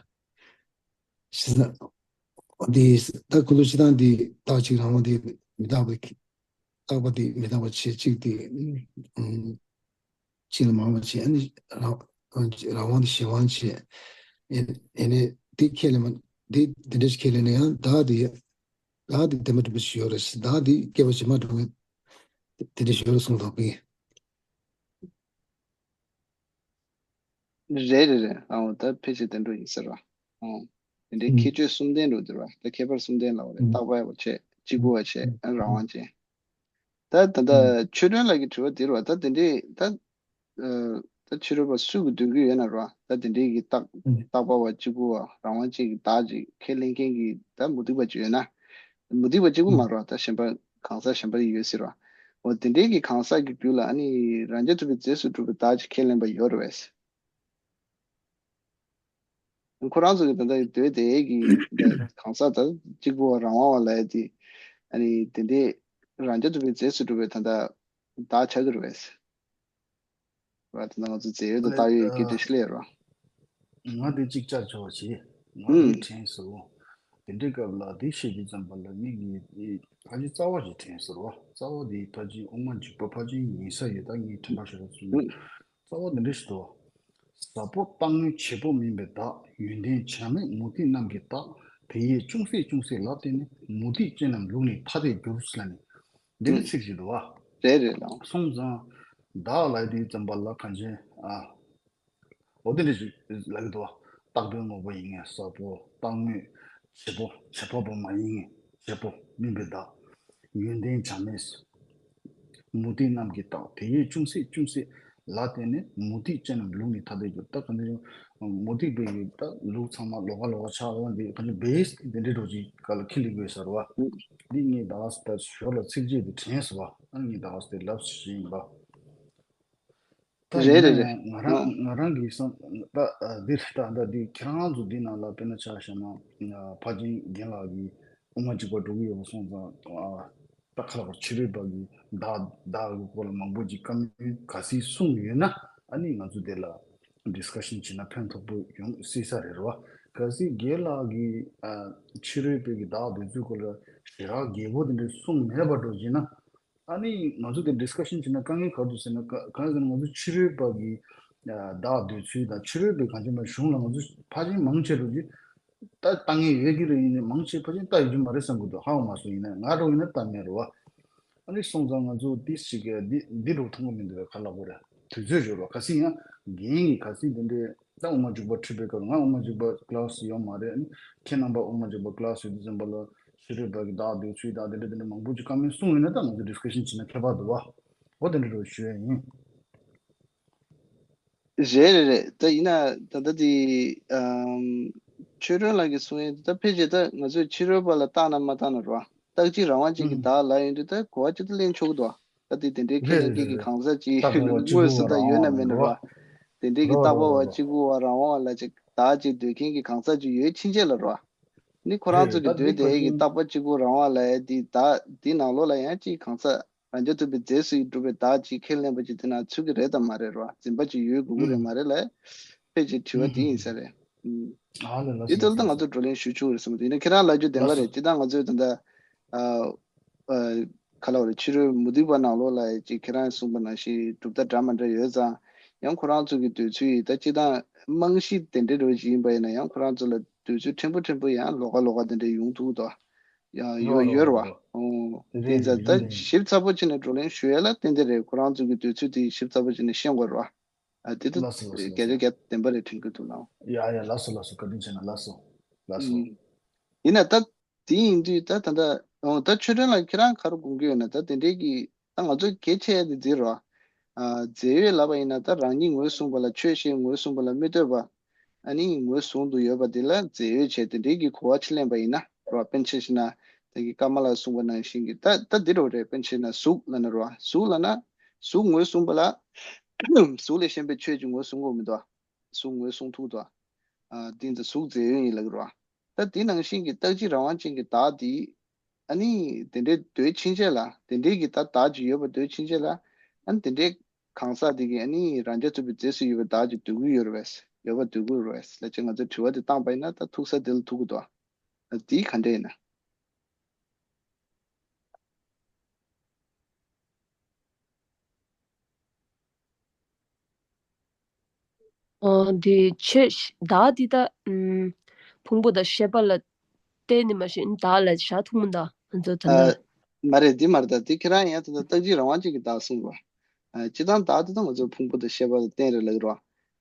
ས་འདི་ད་ཁོ་ཚོ་བྱེད་སྟངས་འདི་རྟག་གཅིག་རང་དབང་འདི་མི་རྟག་པ་རྟག་པ་འདི་མི་རྟག་པ་བྱེད་གཅིག་འདི་ཨང་། ཕྱི་ལ་མང་བ་བྱས། ཨ་ནི་རང་རང་དབང་དང་གཞན་དབང་བྱས། ཨེ་ཨེ་ནས་འདི་ཁས་ལེན་མ་འདི་འདི་འདྲ་ཞིག་ཁས་ལེན་ན་ཡང་བདག་འདི་བདག་འདི་དེ་མ་གྲུབ་པ་ཞིག་ཡོད་རེད་ཟེར། བདག་འདི་སྐྱེ་བ་ཕྱི་མ་འགྲོ་མཁན་དེ་འདྲ་ཞིག་ཡོད་རེད་གསུངས་འདུག་པས། རེད་རེད་རེད། ཨའོ་ད་ཕལ་ཆེར་དེ་འདྲ་ཡིན་ཟེར་བ། ཨོ། དེ་འདྲའི་ཁྱད་ཆོས་གསུམ་ལྡན་འགྲོ་འདུག་བ། ད་ཁྱད་པར་གསུམ་ལྡན་ལབ་པ་རེད། རྟག་པ་བ་བྱས། གཅིག་པུ་བ་བྱས། ཨ་རང་དབང་ཅན། ད་ད་ལྟ་ཆོས་སྒྲོན་ལགས་ཀྱི་དྲི་བ་དེ་རེད་བ། ད་དེ་འདྲའི་ད་ཨ་ད་ཕྱི་རོལ་པ་སུ་གི་འདོད་ཀྱི་ཡོད་ན་རེད་བ། ད་དེ་འདྲའི་གི་རྟག་རྟག་པ་བ་གཅིག་པུ་བ་རང་དབང་ཅན་གྱི་བདག་ཅིག་ཁས་ལེན་མཁན་གྱི་ད་མུ་སྟེགས་པ་ཅིག་ཡོད་ན། མུ་སྟེགས་པ་གཅིག་པུ་མ་རེད་བ། ད་གཞན་པ་གང་ཟག་གཞན་པ་ཡོད་སྲིད་རེད་བ། འོ་དེ་འདྲའི་གི་གང་ཟག་གི་རྒྱུད་ལ་ཨ་ནི་རང་རྐྱ་ཐུབ་པའི་རྫས་སུ་གྲུབ་པའི་བདག་ཅིག་ཁས་ལེན་པ་ཡོད་རེད་བས། ཁོ་རང་ཚོ་གི་ད་ལྟ་འདོད་དེ་གི་གང་ཟག་ད་གཅིག་པུ་བ་རང་དབང་བ་ལབ་ཡ་དེ། ཨ་ནི་དེ་འདྲའི་རང་རྐྱ་ཐུབ་པའི་རྫས་སུ་གྲུབ་པའི་ད་ལྟ་བདག་ཆགས་ཀྱི་རེད་བས། ར་ད་ལྟ་ང་ཚོ་རྫས་ཡོད་དང་བཏགས་ཡོད་ཀྱི་འགྲེལ་བཤད་ལས་ར། ང་དེ་གཅིག་བཅར་ཆོག་བྱེད། ང་ཨུམ། དེ་དྲན་སོང་། དེ་འདྲའི་སྐབས་ལ་དེ་བཤད་དུས་ཙམ་པ་ལ་ངེད་ཀྱི་ཕལ་ཆེར་རྩ་བ་ཞིག་དྲན་སོང་བ། རྩ་བ་དེ་ཕལ་ཆེར་དབུ་མ་འཇུག་པ་ཕལ་ཆེར་ཡིན་ས་ཡོད། ད་ངས་དྲན་པ་ཞིག་ར་བཙུགས། ཨུམ། རྩ་བ་འདི་འདྲ་ཞིག་འདུག་ཟ་བོ་རྟག་དངོས་བྱེད་པོ་མིན་པའི་བདག་ཡོན་ཏན་བྱ་མེད་མུ་སྟེགས་རྣམས་ཀྱི་བདག་དེ་ཡིས་ཅུང་ཟད་ཅུང་ཟད་ལ་བརྟེན་ནས་མུ་སྟེགས་ཅན་རྣམས་ལུགས་ནི་ཐ་དད་འགྱུར་ལབ་ནས་འདི་ནི་ཨུམ། ཚིག་ཅིག་འདུག་བ། རེད་རེད་ལགས། སོང་ཙང་བདག་ལབ་དུས་ཙམ་པ་ལ་གང་ཅི་ཨ། འོ་དེ་འདྲ་ཞིག་ལབ་ཀྱི་འདུག་བ། རྟག་པའི་དངོས་པོ་ཡིན་ངེས་ཟ་བོ། རྟག་དངོས་བྱེད་པོ་བྱེད་པ་པོ་མ་ཡིན་ངེས་བྱེད་པོ་མིན་པའི་བདག་ཡོན་ཏན་བྱ་མེད། མུ་སྟེགས་རྣམས་ཀྱི་རྟགས། དེ་ཡིས་ཅུང་ཟད་ཅུང་ཟད་ལ་བརྟེན་ནས་མུ་སྟེགས་ཅན་རྣམས་ལུགས་ནི་ཐ་དད་འགྱུར། ད་ག་ནི་མུ་སྟེགས་པའི་ད་ལུགས་ཚང་མ་ལོགས་ཀ་ལོགས་ཀ་ཆགས་ཡོང་དེ་ག་ནི་བེ་སི་དེ་འདྲའི་འགྲོ་ཅིག་ག་ལ་ཁྱི་ལི་དགོས་ཟེར་བ། འདི་ངས་ད་ད་ཞོར་ལ་ཚིགས་བཅད་དེ་དྲན་སོང་བ། ཨ་ངས་ད་དེ་ལབ་ཞིག་ཡིན་པ། ད་རེད་ཡིན་རེད་ན་རེད། ཡང་ང་རང་ང་རང་གི་བསམ་ད་འདི་ད་ད་འདི་ཁྱེད་རང་ཚོ་འདི་ནང་ལ་དཔེར་ན་ཆ་བཞག་ན་ཕ་ཆེན་རྒན་ལགས་ཀྱིས་དབུ་མ་འཇུག་པ་འགྲོ་གི་ཡོད་པ་སོང་ཙང་ད་ཁ་ལག་པར་ཕྱི་རོལ་པ་གི་བདག་བདག་གི་སྐོར་ལ་མང་པོ་ཅིག་བཀའ་མོལ་ག་ཚིག་གསུངས་ཡོད་ན་ཨ་ནི་ང་ཚོ་དེ་ལ་ཌི་སི་ཀ་ཤན་བྱས་ན་ཕན་ཐོགས་པོ་ཡོང་སྲིད་ས་རེད་རོ། གལ་སྲིད་རྒན་ལགས་ཀྱིས་ཕྱི་རོལ་པའི་གི་བདག་འདོད་ཚུལ་སྐོར་ལ་ཞེ་དྲག་རྒྱས་པོ་དེ་འདྲ་གསུངས་མེད་པ་འགྲོ་བྱས་ན། ཨ་ནི་ང་ཚོ་དེ་ཌི་སི་ཀ་ཤན་བྱས་ན་དཀའ་ངལ་ག་རེ་འདུག་ཟེར་ན་ག་གང་ཟེར་ན་ང་ཚོ་ཕྱི་རོལ་པ་གི་བདག་འདོད་ཚུལ་དང་ཕྱི་རོལ་པའི་གང་ཅི་མ་གཞུང་ལ་ང་ཚོ་ཕལ་ཆེར་མང་ཆེ་རུ་ཅི་ལྟ་ལྟ་ངེས་ཡོད་ཀྱི་རེད། ཡིན་ནའི་མང་ཆེ་ཕལ་ཆེར་ལྟ་ཡོད་ཀྱི་མ་རེད་བསམ་གི་འདུག་ཧ་གོ་མ་སོང་། ཡིན་ནའི་ང་རང་ཡིན་ན་ལྟ་མེད་རེད་བ། ཨ་ནི་སོང་ཙང་ང་ཚོ་ཏིས་ཅིག་གི་འདི་འདི་རུ་མཐོང་གི་མི་འདུག་བས་ཁ་ལག་པོ་རེད། དུས་ཚོད་འབྱོར་བ་ག་སྲིད་ཡང་རྒན་གྱི་ག་སྲིད་དེ་འདྲའི་ད་དབུ་མ་འཇུག་པ་ཁྲིད་པའི་སྐབས་ང་དབུ་མ་འཇུག་པ་ཀླ་སི་ཡོད་མ་རེད། ཨ་ནི་ཁྱེད་རྣམ་པ་དབུ་མ་འཇུག་པ་ཀླ་སི་ཡོད་དུས་ཙམ་པ་ལ་ཕྱི་རོལ་པ་གི་བདག་འདོད་ཚུལ་དང་དེ་འདྲ་དེ་འདྲ་མང་པོ་ཅིག་བཀའ་མོལ་གསུངས་ཡོད་ན་ད་ང་ཚོ་ཌི་སི་ཀ་ཤན་བྱེད་ན་ཁྱད་པར་འདུག་བ། འོ་དེ་འདྲ་རུ་ཞུ་ཡ་ཡིན། རེད་རེད་རེད། ད་ཡིན་ན་ད་ལྟ་དེ་ཨམ། ཆོས་སྒྲོན་ལགས་ཀྱིས་གསུང་ཡས་ད་ཕལ་ཆེར་ད་ང་ཚོས་ཕྱི་རོལ་པ་ལ་བརྟག་ན་མ་བརྟག་ན་རོ། རྟག་གཅིག་རང་དབང་ཅན་གྱི་ཨུམ། བདག་ལབ་ཡོང་དུས་ད་གོ་བ་ཅིག་ད་ལེན་ཆོག་གི་འདུག་ད་དེ་དེ་འདྲའི་ཁས་རེད་ལེན་རེད་མཁན་གྱི་རེད། གང་ཟག་ཅིག་རྟག་པ་དངོས་སུ་ད་གཅིག་པུ་ཡོད་ན་རང་དབང་མེད་ན་རོ། རོ། དེ་འདྲའི་གི་རོ་རྟག་པ་བ་རོ་རོ་རོ། གཅིག་པུ་བ་རང་དབང་ལ་ཅིག་བདག་ཅིག་འདོད་མཁན་གྱི་གང་ཟག་ཅིག་ཡོད་ཕྱིན་ཆད་ལ་རོ། ནི་ཁོ་རང་ཚོ་གི་རེད་ད་འདོད་ལྟ་དེ་ཕར་གི་ཕྱིན། རྟག་པ་གཅིག་པུ་རང་དབང་ལ་ཡ་དེ་བདག་དེ་ནང་ལོགས་ལ་ཡང་ཅིག་གང་ཟག་རང་རྐྱ་ཐུབ་པའི་རྫས་སུ་ཡིས་གྲུབ་པའི་བདག་ཅིག་ཁས་ལེན་པ་ཅིག་དེ་ན་ཚུད་ཀྱི་རེད་དམ་མ་རེད་རོ། འཛིན་པ་ཅིག་ཡོད་དགོས་ཀྱི་རེད་ཨུམ། མ་རེད་ལ། ཕལ་ཆེར་དྲི་བ་དེ་ཡིན་ས་རེད། ཨུམ། ཨ་ལ་ལ་དེ་སོ་ལ་ལ་ལྟར་ང་ཚོ་བགྲོ་གླེང་ཞུ་ཆོག་རེད་བསམ་གི་འདུག་ཡིན་ན་ཁྱེད་རང་ལ་རྒྱུ་བདེན་པ་ལ་རེད། སོ་སྤྱི་བཏང་ང་ཚོས་ད་ལྟ་ཨ་ཨ་ག་ལ་བ་རེད། ཕྱི་རོལ་མུ་སྟེགས་པ་ནང་ལོགས་ལ་ཅིག་ཁྱེད་རང་གསུངས་པ་ནང་བཞིན་གྲུབ་མཐའ་འདྲ་མ་འདྲ་ཡོད་ཙང་ཡང་ཁོ་རང་ཚོ་གི་འདོད་ཚུལ་ཡིན་ད་སྤྱི་བཏང་རྨང་གཞི་དེ་འདྲའི་རོ་ཅིག་ཡིན་པ་ཡིན་ན་ཡང་ཁོ་རང་ཚོ་ལ་འདོད་ཚུལ་ཕྲན་བུ་ཕྲན་བུ་ཡང་ལོགས་ཀ་ལོགས་ཀ་དེ་འདྲ་ཡོང་ཐུབ་ཀྱི་འདུག་ཡང་ཡོད་ཡོད་རེད་བ། ཨོ་དེ་ཚ་ད་ཞིབ་ཚགས་པོ་བྱས་ནས་བགྲོ་གླེང་ཞུ་ཡ་ལ་ཏན་ཏན་རེད། ཁོ་རང་ཚོ་གི་འདོད་ཚུལ་དེ་ཞིབ་ཚགས་པོ་བྱས་ནས་ཤེས་དགོས་རེད་བ། ཨ་དེ་ད་ལགས་སོ་ལགས་སོ་ལགས་སོ། གལ་ཆེ་གལ་བདེན་པ་རེད་དྲན་གྱི་འདུག་ལགས། ཡ་ཡ་ལགས་སོ་ལགས་སོ། བཀའ་དྲིན་ཆེ་གནང་ལགས་སོ། ལགས་སོ། ཡིན་ན་ད་དེ་ཡིན་དུས་ད་ད་ད་ཨོ་ད་ཆོས་སྒྲོན་ལགས་ཁྱེད་རང་ག་རེ་དགོངས་ཀྱི་ཡོད་ན་ད་དེ་འདྲའི་གི་ད་ང་ཚོ་གལ་ཆེ་དེ་འདི་རོ། ཨ་རྫས་ཡོད་ལབ་པ་ཡིན་ན་ད་རང་ཉིད་ངོས་བཟུང་བ་ལ་ཆོས་ཞེས་ངོས་བཟུང་བ་ལ་མི་ལྟོས་པ། ཨ་ནི་ངོས་བཟུང་དུ་ཡོད་པ་དེ་ལ་རྫས་ཡོད་བྱས་དེ་འདྲའི་གི་གོ་བ་ཅིག་ལེན་པ་ཡིན་ན་རོ། དཔེར་ཆ་བཞག་ན་ད་གི་ཀ་མ་ལ་གསུངས་པ་ནང་བཞིན་གི་ད་ད་འདི་རོ་རེད། དཔེར་ཆ་བཞག་ན་གཟུགས་ལབ་ན་རོ། གཟུགས་ལབ་ན་གཟུགས་ངོས་བཟུང་བ་ལ་གཟུགས་ལས་གཞན་པའི་ཆོས་ཅིག་ངོས་བཟུང་དགོས་མི་འདུག་གཟུགས་ངོས་བཟུང་ཐུབ་འདུག་ཨ་འདི་ཚོ་གཟུགས་རྫས་ཡོད་ཡིན་ལབ་ཀྱི་རོ། ད་འདི་ནང་བཞིན་གྱི་རྟག་གཅིག་རང་དབང་ཅན་གྱི་བདག་འདི། ཨ་ནི་དེ་འདྲའི་འདོད་ཕྱིན་ཆད་ལ་དེ་འདྲའི་གི་ད་བདག་ཅིག་ཡོད་པ་འདོད་ཕྱིན་ཆད་ལ། ཨ་ནི་དེ་འདྲའི་གང་ཟག་དེ་གིས་ཨ་ནི་རང་རྐྱ་ཐུབ་པའི་རྫས་སུ་ཡོད་པའི་བདག་ཅིག་འདོད་ཀྱི་ཡོད་རེད་པས། ཡོད་པ་འདོད་ཀྱི་རེད་པས་ལབ་བྱས་ང་ཚོས་དྲི་བ་དེ་བཏང་པ་ཡིན་ན་ད་ཐུག་ས་དེ་ལ་ཐུག་གི་འདུག་ཨ་འདི་ག་འདྲ་ཡིན་ན། ཨོ་འདི་ཆོས་བདག་འདི་ད་ཨུམ་ཕུང་པོ་དང་ཤེས་པ་ལ་བརྟེན་ནས་མ་ཤེས་བདག་ལ་བཞག་ཐུབ་མི་འདུག་ང་ཚོ་ད་ལྟ། ཨ་མ་རེད། འདི་མ་རེད། ད་འདི་ཁྱེད་རང་ཡང་ད་ལྟ་རྟག་གཅིག་རང་དབང་ཅན་གྱི་བདག་གསུངས་པ། ཨ་སྤྱིར་བཏང་བདག་འདི་ད་ང་ཚོ་ཕུང་པོ་དང་ཤེས་པ་ལ་བརྟེན་རེད་ལབ་ཀྱི་རེད་བ།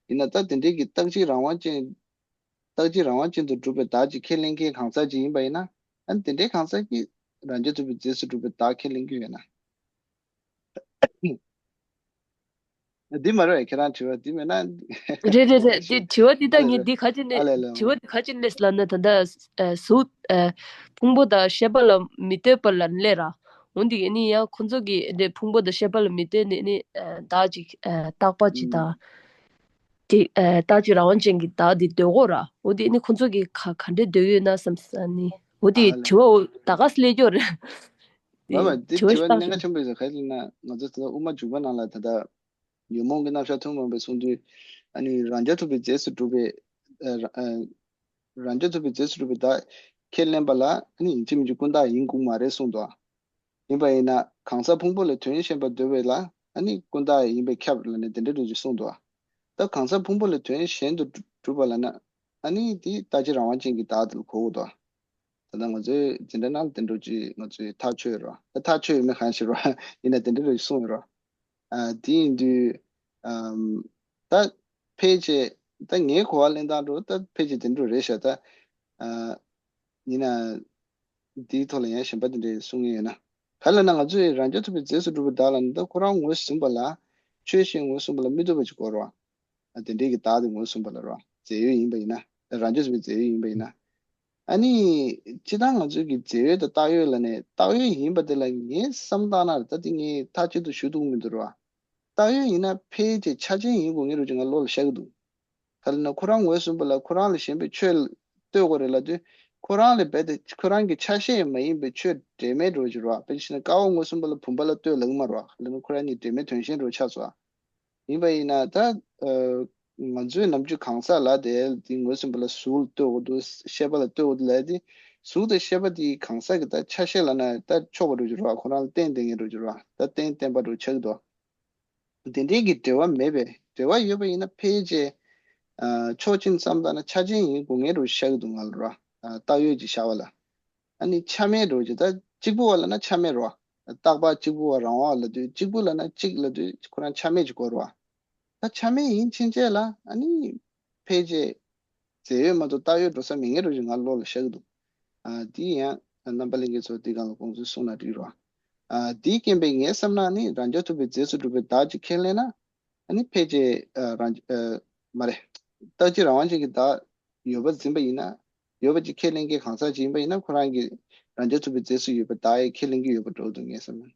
ཡིན་ན་ད་དེ་འདྲའི་གི་རྟག་གཅིག་རང་དབང་ཅན། རྟག་གཅིག་རང་དབང་ཅན་དུ་གྲུབ་པའི་བདག་ཅིག་ཁས་ལེན་མཁན་གང་ཟག་ཅིག་ཡིན་པ་ཡིན་ན། ཨ་ནི་དེ་འདྲའི་གང་ཟག་གིས་རང་རྐྱ་ཐུབ་པའི་རྫས་སུ་གྲུབ་པའི་བདག་ཁས་ལེན་གྱི་ཡོད་ན། འདི་མ་རེད། ཁྱེད་རང་དྲི་བ་འདི་མེད་ན། རེད་རེད་རེད། འདི་དྲི་བ་འདི་ད་ཨ་ལེ་ངས་ལེ། འདི་ག་ཅི་ནས་ཨ་ལེ་ལེ། དྲི་བ་འདི་ག་ཅི་ནས་ལབ་ན་ད་ལྟ་ཨ་གཟུགས་ཨ་ཕུང་པོ་དང་ཤེས་པ་ལ་མི་ལྟོས་པ་ལ་སླེབས་ར། འོ་འདི་ཨ་ནི་ཡང་ཁོ་ཚོ་གིས་འདི་ཕུང་པོ་དང་ཤེས་པ་ལ་མི་ལྟོས་ནས་ཨ་ནི་ཨ་བདག་ཅིག་ཨ་རྟག་པ་ཅིག་དང་། དེ་ཨ་རྟག་གཅིག་རང་དབང་ཅན་གྱི་བདག་དེ་འདོད་དགོས་ར། འོ་དེ་ནི་ཁོ་ཚོ་གིས་ག་ག་འདྲས་འདོད་ཡོད་ན་བསམ་ས་ནི། འོ་དེ་ཨ་ལེ། དྲི་བ་འོ་ད་ག་སླེབས་ཀྱི་ཡོད་རེད། མ་མ་དེ་དེ་དྲི་བ་དྲི་བ་གནད་འགག་ཆེན་པོ་ཡོད་ས་ག་རེ་ལབ་ན་ང་ཚོ་ད་ལྟ་དབུ་མ་འཇུག་པ་ནང་ལ་ད་ལྟ་ཉོན་མོངས་ཀྱི་རྣམ་གཞག་ཐུན་མོང་མ་ཡིན་པའི་གསུང་དུས་ཨ་ནི་རང་རྐྱ་ཐུབ་པའི་རྫས་སུ་གྲུབ་པའི་ཨ་ར་ཨ་རང་རྐྱ་ཐུབ་པའི་རྫས་སུ་གྲུབ་པའི་བདག་ཁས་ལེན་པ་ལ་ཨ་ནི་ཡིན་གཅིག་མིན་གཅིག་ཀུན་བཏགས་ཡིན་དགོས་མ་རེད་གསུངས་འདུག་ཡིན་པ་ཡིན་ན་གང་ཟག་ཕུང་པོ་ལས་དོན་གཞན་པ་འདོད་པས་ལ་ཨ་ནི་ཀུན་བཏགས་ཡིན་པས་ཁྱབ་ལབ་ནས་དེ་འདྲ་འདྲ་ཅིག་གསུངས་འདུག་ད་གང་ཟག་ཕུང་པོ་ལས་དོན་གཞན་དུ་གྲུབ་པ་ལབ་ན་ཨ་ནི་དེ་རྟག་གཅིག་རང་དབང་ཅན་གྱི་བདག་དེ་ལ་གོ་དགོས་འདུག་ད་ལྟ་ང་ཚོའི་འཛིན་གྲྭ་ནང་དེ་འདྲ་ཅིག་ང་ཚོས་ཐག་ཆོད་ཡོད་རེད་བ། ཐག་ཆོད་ཡོད་མེད་གང་ཤེས་རེད་བ། ཡིན་ན་དེ་འདྲ་རེ་གསུངས་ཡོད་རེད་བ། ཨ་དེ་ཡིན་དུས་ཨམ་ད་ཕལ་ཆེར་ད་ངའི་གོ་བ་ལེན་སྟངས་འགྲོ་ད་ཕལ་ཆེར་དེ་འདྲ་རེད་ཤག་ད་ཨ་ཡིན་ན་འདིའི་ཐོག་ལ་ཡང་གཞན་པ་དེ་འདྲ་གསུང་མཁན་ཡོད་ན། ག་ལ་ན་ང་ཚོས་རང་རྐྱ་ཐུབ་པའི་རྫས་སུ་གྲུབ་པའི་བདག་ལ་ནི་ད་ཁོ་རང་ངོས་ཟིན་པ་ལ་ཆོས་ཅན་ངོས་ཟིན་པ་ལ་མི་ལྟོས་པ་ཅིག་དགོས་རེད་བ། དེ་འདྲའི་གི་བདག་དེ་ངོས་ཟིན་པ་ལ་རེད་བ། རྫས་ཡོད་ཡིན་པ་ཡིན་ན། རང་རྐྱ་ཐུབ་པའི་རྫས་ཡོད་ཡིན་པ་ཡིན་ན། ཨ་ནི། སྤྱིར་བཏང་ང་ཚོའི་གི་རྫས་ཡོད་དང་བཏགས་ཡོད་ལ་ནས་བཏགས་ཡོད་ཡིན་པ་དེ་ལ་ངས་བསམ་བཏང་ན་ད་དེ་ངས་མཐའ་གཅིག་ཏུ་ཞུ་ཐུབ་མི་འདུག་རེད་བ། བཏགས་ཡོད་ཡིན་ན་ཕལ་ཆེར་ཆ་ཅན་ཡིན་དགོས་ངེས་རེད་ཅེས་ང་བློ་ལ་ཤར་གི་འདུག་ག་ལ་ན་ཁོ་རང་ངོས་ཟིན་པ་ལ་ཁོ་རང་ལས་གཞན་པའི་ཆོས་ལ་ལྟོས་དགོས་རེད་ལབ་དུས་ཁོ་རང་ལས་རྦད་དེ་ཁོ་རང་གི་ཆ་ཤས་མ་ཡིན་པའི་ཆོས་འབྲེལ་མེད་འགྲོ་གི་རེད་བ། དཔེ་ཆ་བཞག་ན་ཀ་བ་ངོས་ཟིན་པ་ལ་བུམ་པ་ལ་ལྟོས་ལབ་ཀྱི་མ་རེད་བ། ག་ལ་ན་ཁོ་རང་གཉིས་འབྲེལ་མེད་དོན་གཞན་འགྲོ་ཆགས་སོང་བ། ཡིན་པ་ཡིན་ན་ད། ཨ། ང་ཚོའི་ནམ་རྒྱུན་གང་ཟག་ལ་དེ་དེ་ངོས་ཟིན་པ་ལ་གཟུགས་ལ་ལྟོས་དགོས་འདུག་ཤེས་པ་ལ་ལྟོས་དགོས་འདུག་ལབ་དེ། གཟུགས་དང་ཤེས་པ་དེ་གང་ཟག་གི་ད་ཆ་ཤས་ལབ་ན་ད་ཆོག་པ་འགྲོ་གི་རེད་བ། ཁོ་རང་ལ་རྟེན་བརྟེན་མཁན་འགྲོ་གི་རེད་བ། ད་རྟེན་བརྟེན་པ་འགྲོ་ཆགས་ཀྱི་འདུག་དེ་འདྲའི་གི་འབྲེལ་བ་མེད་པས། འབྲེལ་བ་ཡོད་པ་ཡིན་ན་ཕལ་ཆེར། ཨ། ཆོས་ཅན་བསམ་བཏང་ན་ཆ་ཅན་ཡིན་དགོས་ངེས་རེད་ཤར་གི་འདུག་ང་ལ་ར། ཨ། བཏགས་ཡོད་ཅེས་བྱ་བ་ལ། ཨ་ནི་ཆ་མེད་འགྲོ་ཅེས་ད་གཅིག་པུ་བ་ལབ་ན་ཆ་མེད་རེད་བ། རྟག་པ་གཅིག་པུ་བ་རང་དབང་ལབ་དུས་གཅིག་པུ་ལབ་ན་གཅིག་ལབ་དུས་ཁོ་རང་ཆ་མེད་ཅིག་གོ་རེད་བ། ད་ཆ་མེད་ཡིན་ཕྱིན་ཆད་ལ་ཨ་ནི། ཕལ་ཆེར། རྫས་ཡོད་མ་གཏོགས་བཏགས་ཡོད་འགྲོ་ས་མེད་ངེས་རེད་ཅེས་ང་བློ་ལ་ཤར་གི་འདུག་ཨ། དེ་ཡང་རྣམ་པ་ལྷན་རྒྱས་ཚོ་འདི་སྒང་ལ་དགོངས་ཚུལ་གསུངས་ན་འགྲིག་རེད་བ། ཨ། དེའི་རྐྱེན་པས་ངས་བསམ་ན་ནི་རང་རྐྱ་ཐུབ་པའི་རྫས་སུ་གྲུབ་པའི་བདག་ཅིག་ཁས་ལེན་ན། ཨ་ནི་ཕལ་ཆེར། ཨ། རང་། ཨ། མ་རེད། རྟག་གཅིག་རང་དབང་ཅན་གྱི་བདག་ཡོད་པར་འཛིན་པ་ཡིན་ན། ཡོད་པ་ཅིག་ཁས་ལེན་མཁན་གང་ཟག་ཅིག་ཡིན་པ་ཡིན་ན་ཁོ་རང་གིས་རང་རྐྱ་ཐུབ་པའི་རྫས་སུ་ཡོད་པའི་བདག་ཡང་ཁས་ལེན་གྱི་ཡོད་པ་འགྲོ་གི་འདུག་ངས་བསམ་ན།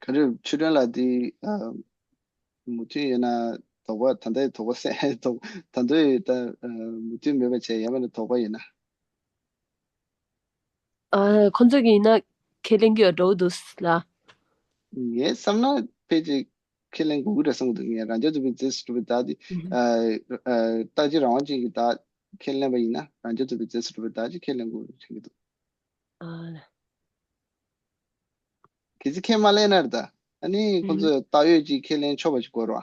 ག་རེ། ཆོས་སྒྲོན་ལགས་འདི། ཨ། མུ་མཐུད་ཡོད་ན་དོགས་པ། ད་ལྟའི་དོགས་པ་སེལ། དོགས། ད་ལྟའི་ད། ཨ། མུ་མཐུད་མེད་པ་བྱས། ཡང་མིན་ན་དོགས་པ་ཡོད་ན། ཨ། ཁོང་ཚོ་གིས་ཡིན་ན་ཁས་ལེན་གྱི་ཡོད་འགྲོ་འདུག་ལ། ངས་བསམ་ན་ཕལ་ཆེར་ཁས་ལེན་དགོས་ཀྱི་རེད་བསམ་གྱི་འདུག་ངས་རང་རྐྱ་ཐུབ་པའི་རྫས་སུ་གྲུབ་པའི་བདག་དེ། ཨ། ཨ། རྟག་གཅིག་རང་དབང་ཅན་གྱི་བདག་ཁས་ལེན་པ་ཡིན་ན་རང་རྐྱ་ཐུབ་པའི་རྫས་སུ་གྲུབ་པའི་བདག་ཅིག་ཁས་ལེན་དགོས་རེད་དྲན་གྱི་འདུག་ཨ། གལ་སྲིད་ཁས་མ་ལེན་ན་རེད་ད། ཨ་ནི་ཁོང་ཚོས་བཏགས་ཡོད་ཅིག་ཁས་ལེན་ཆོག་པ་ཞིག་དགོས་རེད་བ།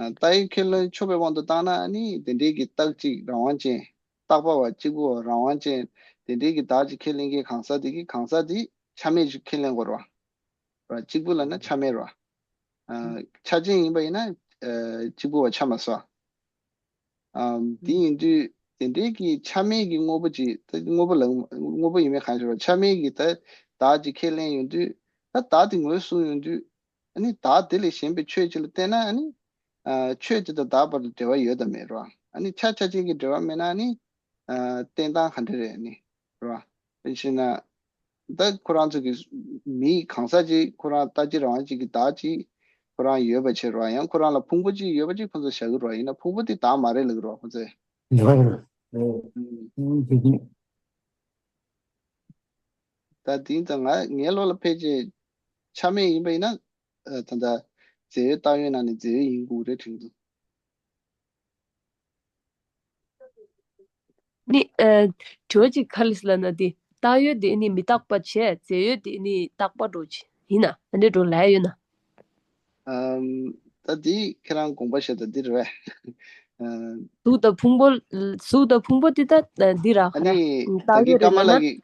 ཨ། བཏགས་ཡོད་ཁས་ལེན་ཆོག་པའི་དབང་དུ་བཏང་ན་ཨ་ནི་དེ་འདྲའི་གི་རྟག་གཅིག་རང་དབང་ཅན། རྟག་པ་བ་གཅིག་པུ་བ་རང་དབང་ཅན། དེ་འདྲའི་གི་བདག་ཅིག་ཁས་ལེན་མཁན་གང་ཟག་དེ་གིས་གང་ཟག་དེ་ཆ་མེད་ཅིག་ཁས་ལེན་དགོས་རེད་བ། ར། གཅིག་པུ་ལབ་ན་ཆ་མེད་རེད་བ། ཨ། ཆ་ཅན་ཡིན་པ་ཡིན་ན། ཨ། གཅིག་པུ་བ་ཆ་མ་སོང་། ཨམ། དེ་ཡིན་དུས་དེ་འདྲའི་གི་ཆ་མེད་ཀྱི་དངོས་པོ་ཅིག་ད་དངོས་པོ་ལ་དངོས་པོ་ཡིན་མིན་གང་ཞིག་རེད། ཆ་མེད་ཀྱི་ད་བདག་ཅིག་ཁས་ལེན་ཡོང་དུས། ད་བདག་དེ་ངོས་བཟུང་ཡོང་དུས། ཨ་ནི་བདག་དེ་ལས་གཞན་པའི་ཆོས་ཅིག་ལ་བརྟེན་ན་ཨ་ནི། ཨ། ཆོས་དེ་དང་བདག་བར་དུ་འབྲེལ་བ་ཡོད་དམ་མེད་རེད་བ། ཨ་ནི་ཆ་ཆ་ཅན་གྱི་འབྲེལ་བ་མེད་ན་ཨ་ནི། ཨ། བརྟེན་སྟངས་ག་འདྲ་རེད་ཨ་ནི། རེད་བ། དཔེ་བྱས་ན། ད་ཁོ་རང་ཚོ་གི་མི་གང་ཟག་ཅིག་ཁོ་རང་རྟག་གཅིག་རང་དབང་ཅན་གྱི་བདག་ཅིག་ཁོ་རང་ཡོད་པ་བྱས་རེད་བ། ཡང་ཁོ་རང་ལ་ཕུང་པོ་ཅིག་ཡོད་པ་ཅིག་ཁོ་ཚོ་བཞག་གི་རེད་བ། ཡིན་ན་ཕུང་པོ་དེ་བདག་མ་རེད་ལབ་གི་རེད་བ་ཁོ་ཚོས། ཨུམ། ད་དེ་ད་ང་ངའི་བློ་ལ་ཕལ་ཆེར་ཆ་མེད་ཡིན་པ་ཡིན་ན། ཨ། ད་ལྟ་རྫས་ཡོད་བཏགས་ཡོད་ནང་ནས་རྫས་ཡོད་ཡིན་དགོས་རེད་དྲན་གྱི་འདུག་ནི། ཨ། དྲི་བ་གཅིག་ག་རེ་ལབ་ན་དེ་བཏགས་ཡོད་དེ་ནི་མི་རྟག་པ་བྱས། རྫས་ཡོད་དེ་ནི་རྟག་པ་འགྲོ་ཅི་ཡིན་ན་ཨ་འདྲ་འགྲོ་ལབ་ཡོད་ན། ཨམ། ད་འདི་ཁྱེད་རང་དགོངས་པ་བཞེས་ད་འདི་རེད་བས། ཨ། གཟུགས་དང་ཕུང་པོ། གཟུགས་དང་ཕུང་པོ་འདི་ད་འདི་ར་ཨ་ནི་ད་གིན་ཀ་མ་ལགས་ཀྱིས་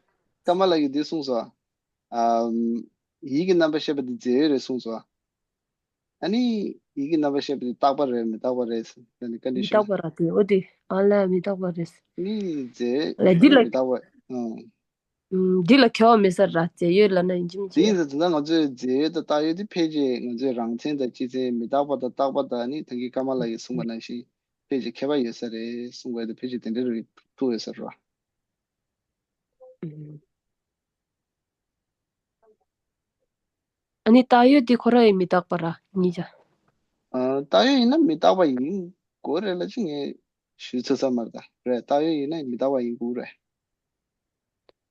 ཀ་མ་ལགས་ཀྱིས་འདི་གསུངས་སོང་། ཨམ། ཡིད་ཀྱི་རྣམ་པར་ཤེས་པ་འདི་རྫས་ཡོད་རེད་གསུངས་སོང་། ཨ་ནི་ཡིད་ཀྱི་རྣམ་པར་ཤེས་པ་འདི་རྟག་པ་རེད་མི་རྟག་པ་རེད་ཟེར་ནས་བཀའ་འདྲི་མི་ཞུས་རྟག་པ་ར་དེ། འོ་དེ་ཨ་ལས་མི་རྟག་པ་རེད། ཨ་ནི་རྫས་ལས་འདི་ལ་མི་རྟག་པ། ཨང་། ཨུམ། འདི་ལ་ཁྱད་པར་མེད་ས་ར། རྫས་ཡོད་ལབ་ན་ཡིན་གཅིག་མིན་གཅིག་དེ་ཡིན་ཙང་ད་ང་ཚོའི་རྫས་ཡོད་དང་བཏགས་ཡོད་དེ་ཕལ་ཆེར་ང་ཚོའི་རང་མཚན་དང་སྤྱི་མཚན། མི་རྟག་པ་དང་རྟག་པ་དང་ནི་ད་གིན་ཀ་མ་ལགས་ཀྱིས་གསུངས་པ་ནང་བཞིན་ཕལ་ཆེར་ཁྱད་པར་ཡོད་ས་རེད་གསུངས་པ་དེ་ཕལ་ཆེར་དེ་འདྲ་རུ་ཐུག་ཡོད་ས་རེད་བ། ཨུམ། ཨ་ནི་བཏགས་ཡོད་དེ་ཁོ་རང་ཡང་མི་རྟག་པ་ར་གཉིས་ཆ། ཨ། བཏགས་ཡོད་ཡིན་ན་མི་རྟག་པ་ཡིན་དགོས་རེད་ལབ་ཅིག་ངས་ཞུས་ཚར་ཚར་མ་རེད་ད། རེད། བཏགས་ཡོད་ཡིན་ན་མི་རྟག་པ་ཡིན་དགོས་རེད།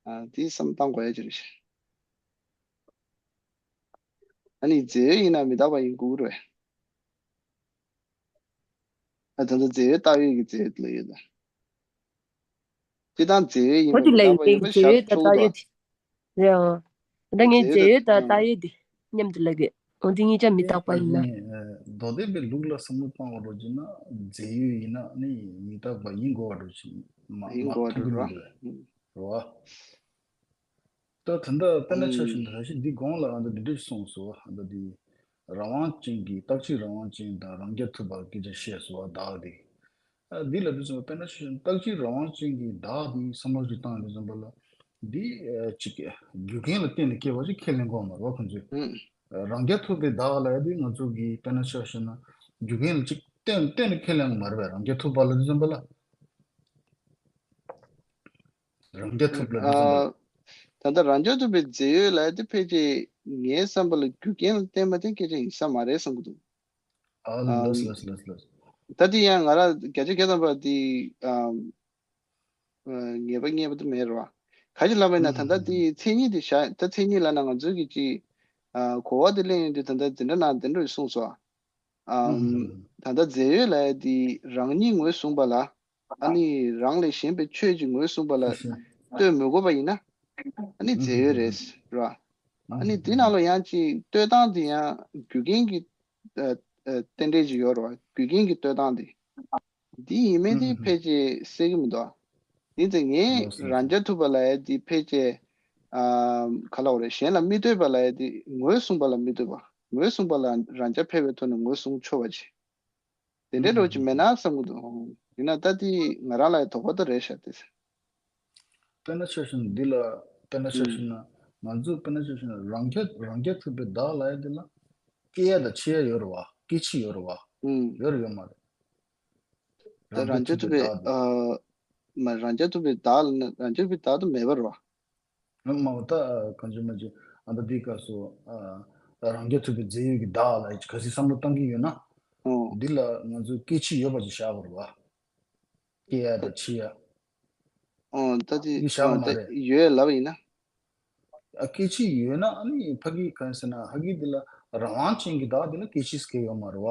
ཨ། དེ་བསམ་བཏང་དགོས་ཡ་ཅིག་རེད་ཤག་ཨ་ནི་རྫས་ཡོད་ཡིན་ན་མི་རྟག་པ་ཡིན་དགོས་རེད། ཨ། ད་ལྟ་རྫས་ཡོད་བཏགས་ཡོད་ཀྱི་རྫས་ཡོད་ལ་ཡོད་ད། སྤྱིར་བཏང་རྫས་ཡོད་ཡིན་པ་མི་རྟག་པ་ཡིན་པ་ཤར་ཆོག་གི་རེད་ཨང་། ད་ངས་རྫས་ཡོད་དང་བཏགས་ཡོད་དེ་མཉམ་དུ་ལབ་གི། འོ་དེ་གཉིས་ཆ་མི་རྟག་པ་ཡིན་ན། མདོ་སྡེ་པའི་ལུགས་ལ་བསམ་བློ་བཏང་བ་འདྲ་བྱས་ན་རྫས་ཡོད་ཡིན་ན་ནི་མི་རྟག་པ་ཡིན་དགོས་པ་འདྲ་བྱས་མ་ཡིན་མ་དགོས་པ་ཐུག་གི་འདྲ་མི་བ། འདུག་རེད་བ། ད་ད་ལྟ་དཔེར་ན་ཆ་བཞག་ན་ད་ཞིག་འདི་གོང་ལ་ཨ་ད་འདི་འདྲ་གསུངས་སོ། ཨ་ད་འདི་རང་དབང་ཅན་གྱི་རྟག་གཅིག་རང་དབང་ཅན་དང་རང་རྐྱ་ཐུབ་པ་སྐད་ཆ་བཤད་སོ་བ་བདག་དེ། ཨ་འདི་ལ་འདི་ཚོ་དཔེར་ན་ཆ་བཞག་ན་རྟག་གཅིག་རང་དབང་ཅན་གྱི་བདག་དེ་བསམ་བློ་ཞིག་བཏང་ཡོད་ཙམ་པ་ལ་འདི་ཨ་ཅིག་རྒྱུ་རྐྱེན་ལ་བརྟེན་ནས་སྐྱེ་བ་ཞིག་ཁས་ལེན་དགོས་མ་རེད་བ་ཁོང་ཚོས། ཨ་རང་རྐྱ་ཐུབ་པའི་བདག་ལ་ཡ་དེ་ང་ཚོ་གི་དཔེར་ན་ཆ་བཞག་ན་རྒྱུ་རྐྱེན་ལ་ཅིག་བརྟེན་བརྟེན་ནས་ཁས་ལེན་དགོས་མ་རེད་བས་རང་རྐྱ་ཐུབ་པ་ལ་འདི་ཙམ་པ་ལ། རང་རྐྱ་ཐུབ་ལ་འདི་ཙམ་པ་ལ། ཨ། ད་ལྟ་རང་རྐྱ་ཐུབ་པའི་རྫས་ཡོད་ལབ་ཡ་དེ་ཕལ་ཆེར་ངའི་བསམ་པ་ལ་རྒྱུ་རྐྱེན་ལ་བརྟེན་པ་དེ་སྐད་ཆ་ཡིན་ས་མ་རེད་བསམ་གྱི་འདུག་ཨ་ཨམ། ལགས་ལགས་ལགས་ལགས། ད་དེ་ཡང་ང་རང་བརྒྱ་ཆ་བརྒྱ་ཐམ་པ་དེ་ཨམ། ཨ་ངེས་པ་རྙེད་པ་དེ་མེད་རེད་བ། ག་ཅི་ལབ་པ་ཡིན་ན་ད་ལྟ་དེ་མཚན་ཉིད་དེ་བཞག་ད་མཚན་ཉིད་ལབ་ན་ང་ཚོའི་གི་ཅིག་ཨ་གོ་བ་དེ་གླེང་ཡོང་དུས་ད་ལྟ་འདི་འདྲ་ན་འདི་འདྲ་གསུངས་སོ། ཨམ། ད་ལྟ་རྫས་ཡོད་ལབ་ཡ་དེ་རང་ཉིད་ངོས་བཟུང་པ་ལ། ཨ་ནི་རང་ལས་གཞན་པའི་ཆོས་ཀྱི་ངོས་བཟུང་པ་ལ་ལྟོས་མི་དགོས་པ་ཡིན་ན། ཨ་ནི་རྫས་ཡོད་རེད་ར། ཨ་ནི་དེ་ནང་ལ་ཡང་ཅིག་ལྟོས་སྟངས་དེ་ཡང་རྒྱུ་རྐྱེན་གྱི་ཨ་ཨ་རྟེན་འབྲེལ་ཅིག་ཡོད་རེད་བ། རྒྱུ་རྐྱེན་གྱི་ལྟོས་སྟངས་དེ། འདི་ཡིན་མིན་དེ་ཕལ་ཆེར་གསལ་གྱི་མི་འདུག་ཨ་ནི་དེ་ངས་རང་རྐྱ་ཐུབ་པ་ལབ་ཡ་དེ་ཕལ་ཆེར་ཨ་ག་ལབ་དགོས་རེད། གཞན་ལ་མི་ལྟོས་པ་ལབ་ཡ་དེ་ངོས་བཟུང་པ་ལ་མི་ལྟོས་པ། ངོས་བཟུང་པ་ལ་རང་རྐྱ་འཕེར་བའི་ཐོག་ནས་ངོས་བཟུང་ཆོག་པ་ཅིག་དེ་འདྲའི་འདྲ་བོ་ཅིག་མེད་ན་བསམ་གྱི་འདུག་ཡིན་ན་ད་དེ་ང་རང་ལ་ཡང་དོགས་པ་ད་རེད་ཤག་དེ། དཔེར་ན་ཆ་བཞག་ན་འདི་ལ་དཔེར་ན་ཆ་བཞག་ན་ང་ཚོས་དཔེར་ན་ཆ་བཞག་ན་རང་རྐྱ་རང་རྐྱ་ཐུབ་པའི་བདག་ལབ་ཡ་འདི་ལ་སྐྱེ་ཡ་དང་འཆི་ཡ་ཡོད་རེད་བ། སྐྱེ་འཆི་ཡོད་རེད་བ། ཡོད་རེད་ཡོད་མ་རེད། ད་རང་རྐྱ་ཐུབ་པའི་བདག་འདི་ཨ་མ་རང་རྐྱ་ཐུབ་པའི་བདག་ལ་ནི་རང་རྐྱ་ཐུབ་པའི་བདག་ཏུ་མེད་པ་རེད་བ། མ་འོ་ད་གང་བྱུང་མ་བྱུང་ཨ་ད་འདི་སྐབས་སུ་ཨ་རང་རྐྱ་ཐུབ་པའི་རྫས་ཡོད་ཀྱི་བདག་ལ་ག་ཚོད་བསམ་བློ་བཏང་གི་ཡོད་ན། ཨོ། འདི་ལ་ང་ཚོས་སྐྱེ་འཆི་ཡོད་པ་ཅིག་བཞག་པ་རེད་བ། སྐྱེ་ཡ་དང་འཆི་ཡ། ཨོ་ད་དེ་འདི་བཞག་པ་ཨོ་མ་ད་རེད། ཡོད་ལབ་ཡིན་ན། ཨ་སྐྱེ་འཆི་ཡོད་ན་ཨ་ནི་ཕ་གི་གང་ཟེར་ན་ཕ་གི་འདི་ལ་རང་དབང་ཅན་གྱི་བདག་འདི་ལ་སྐྱེ་འཆི་སྐྱེ་ཡོད་མ་རེད་བ།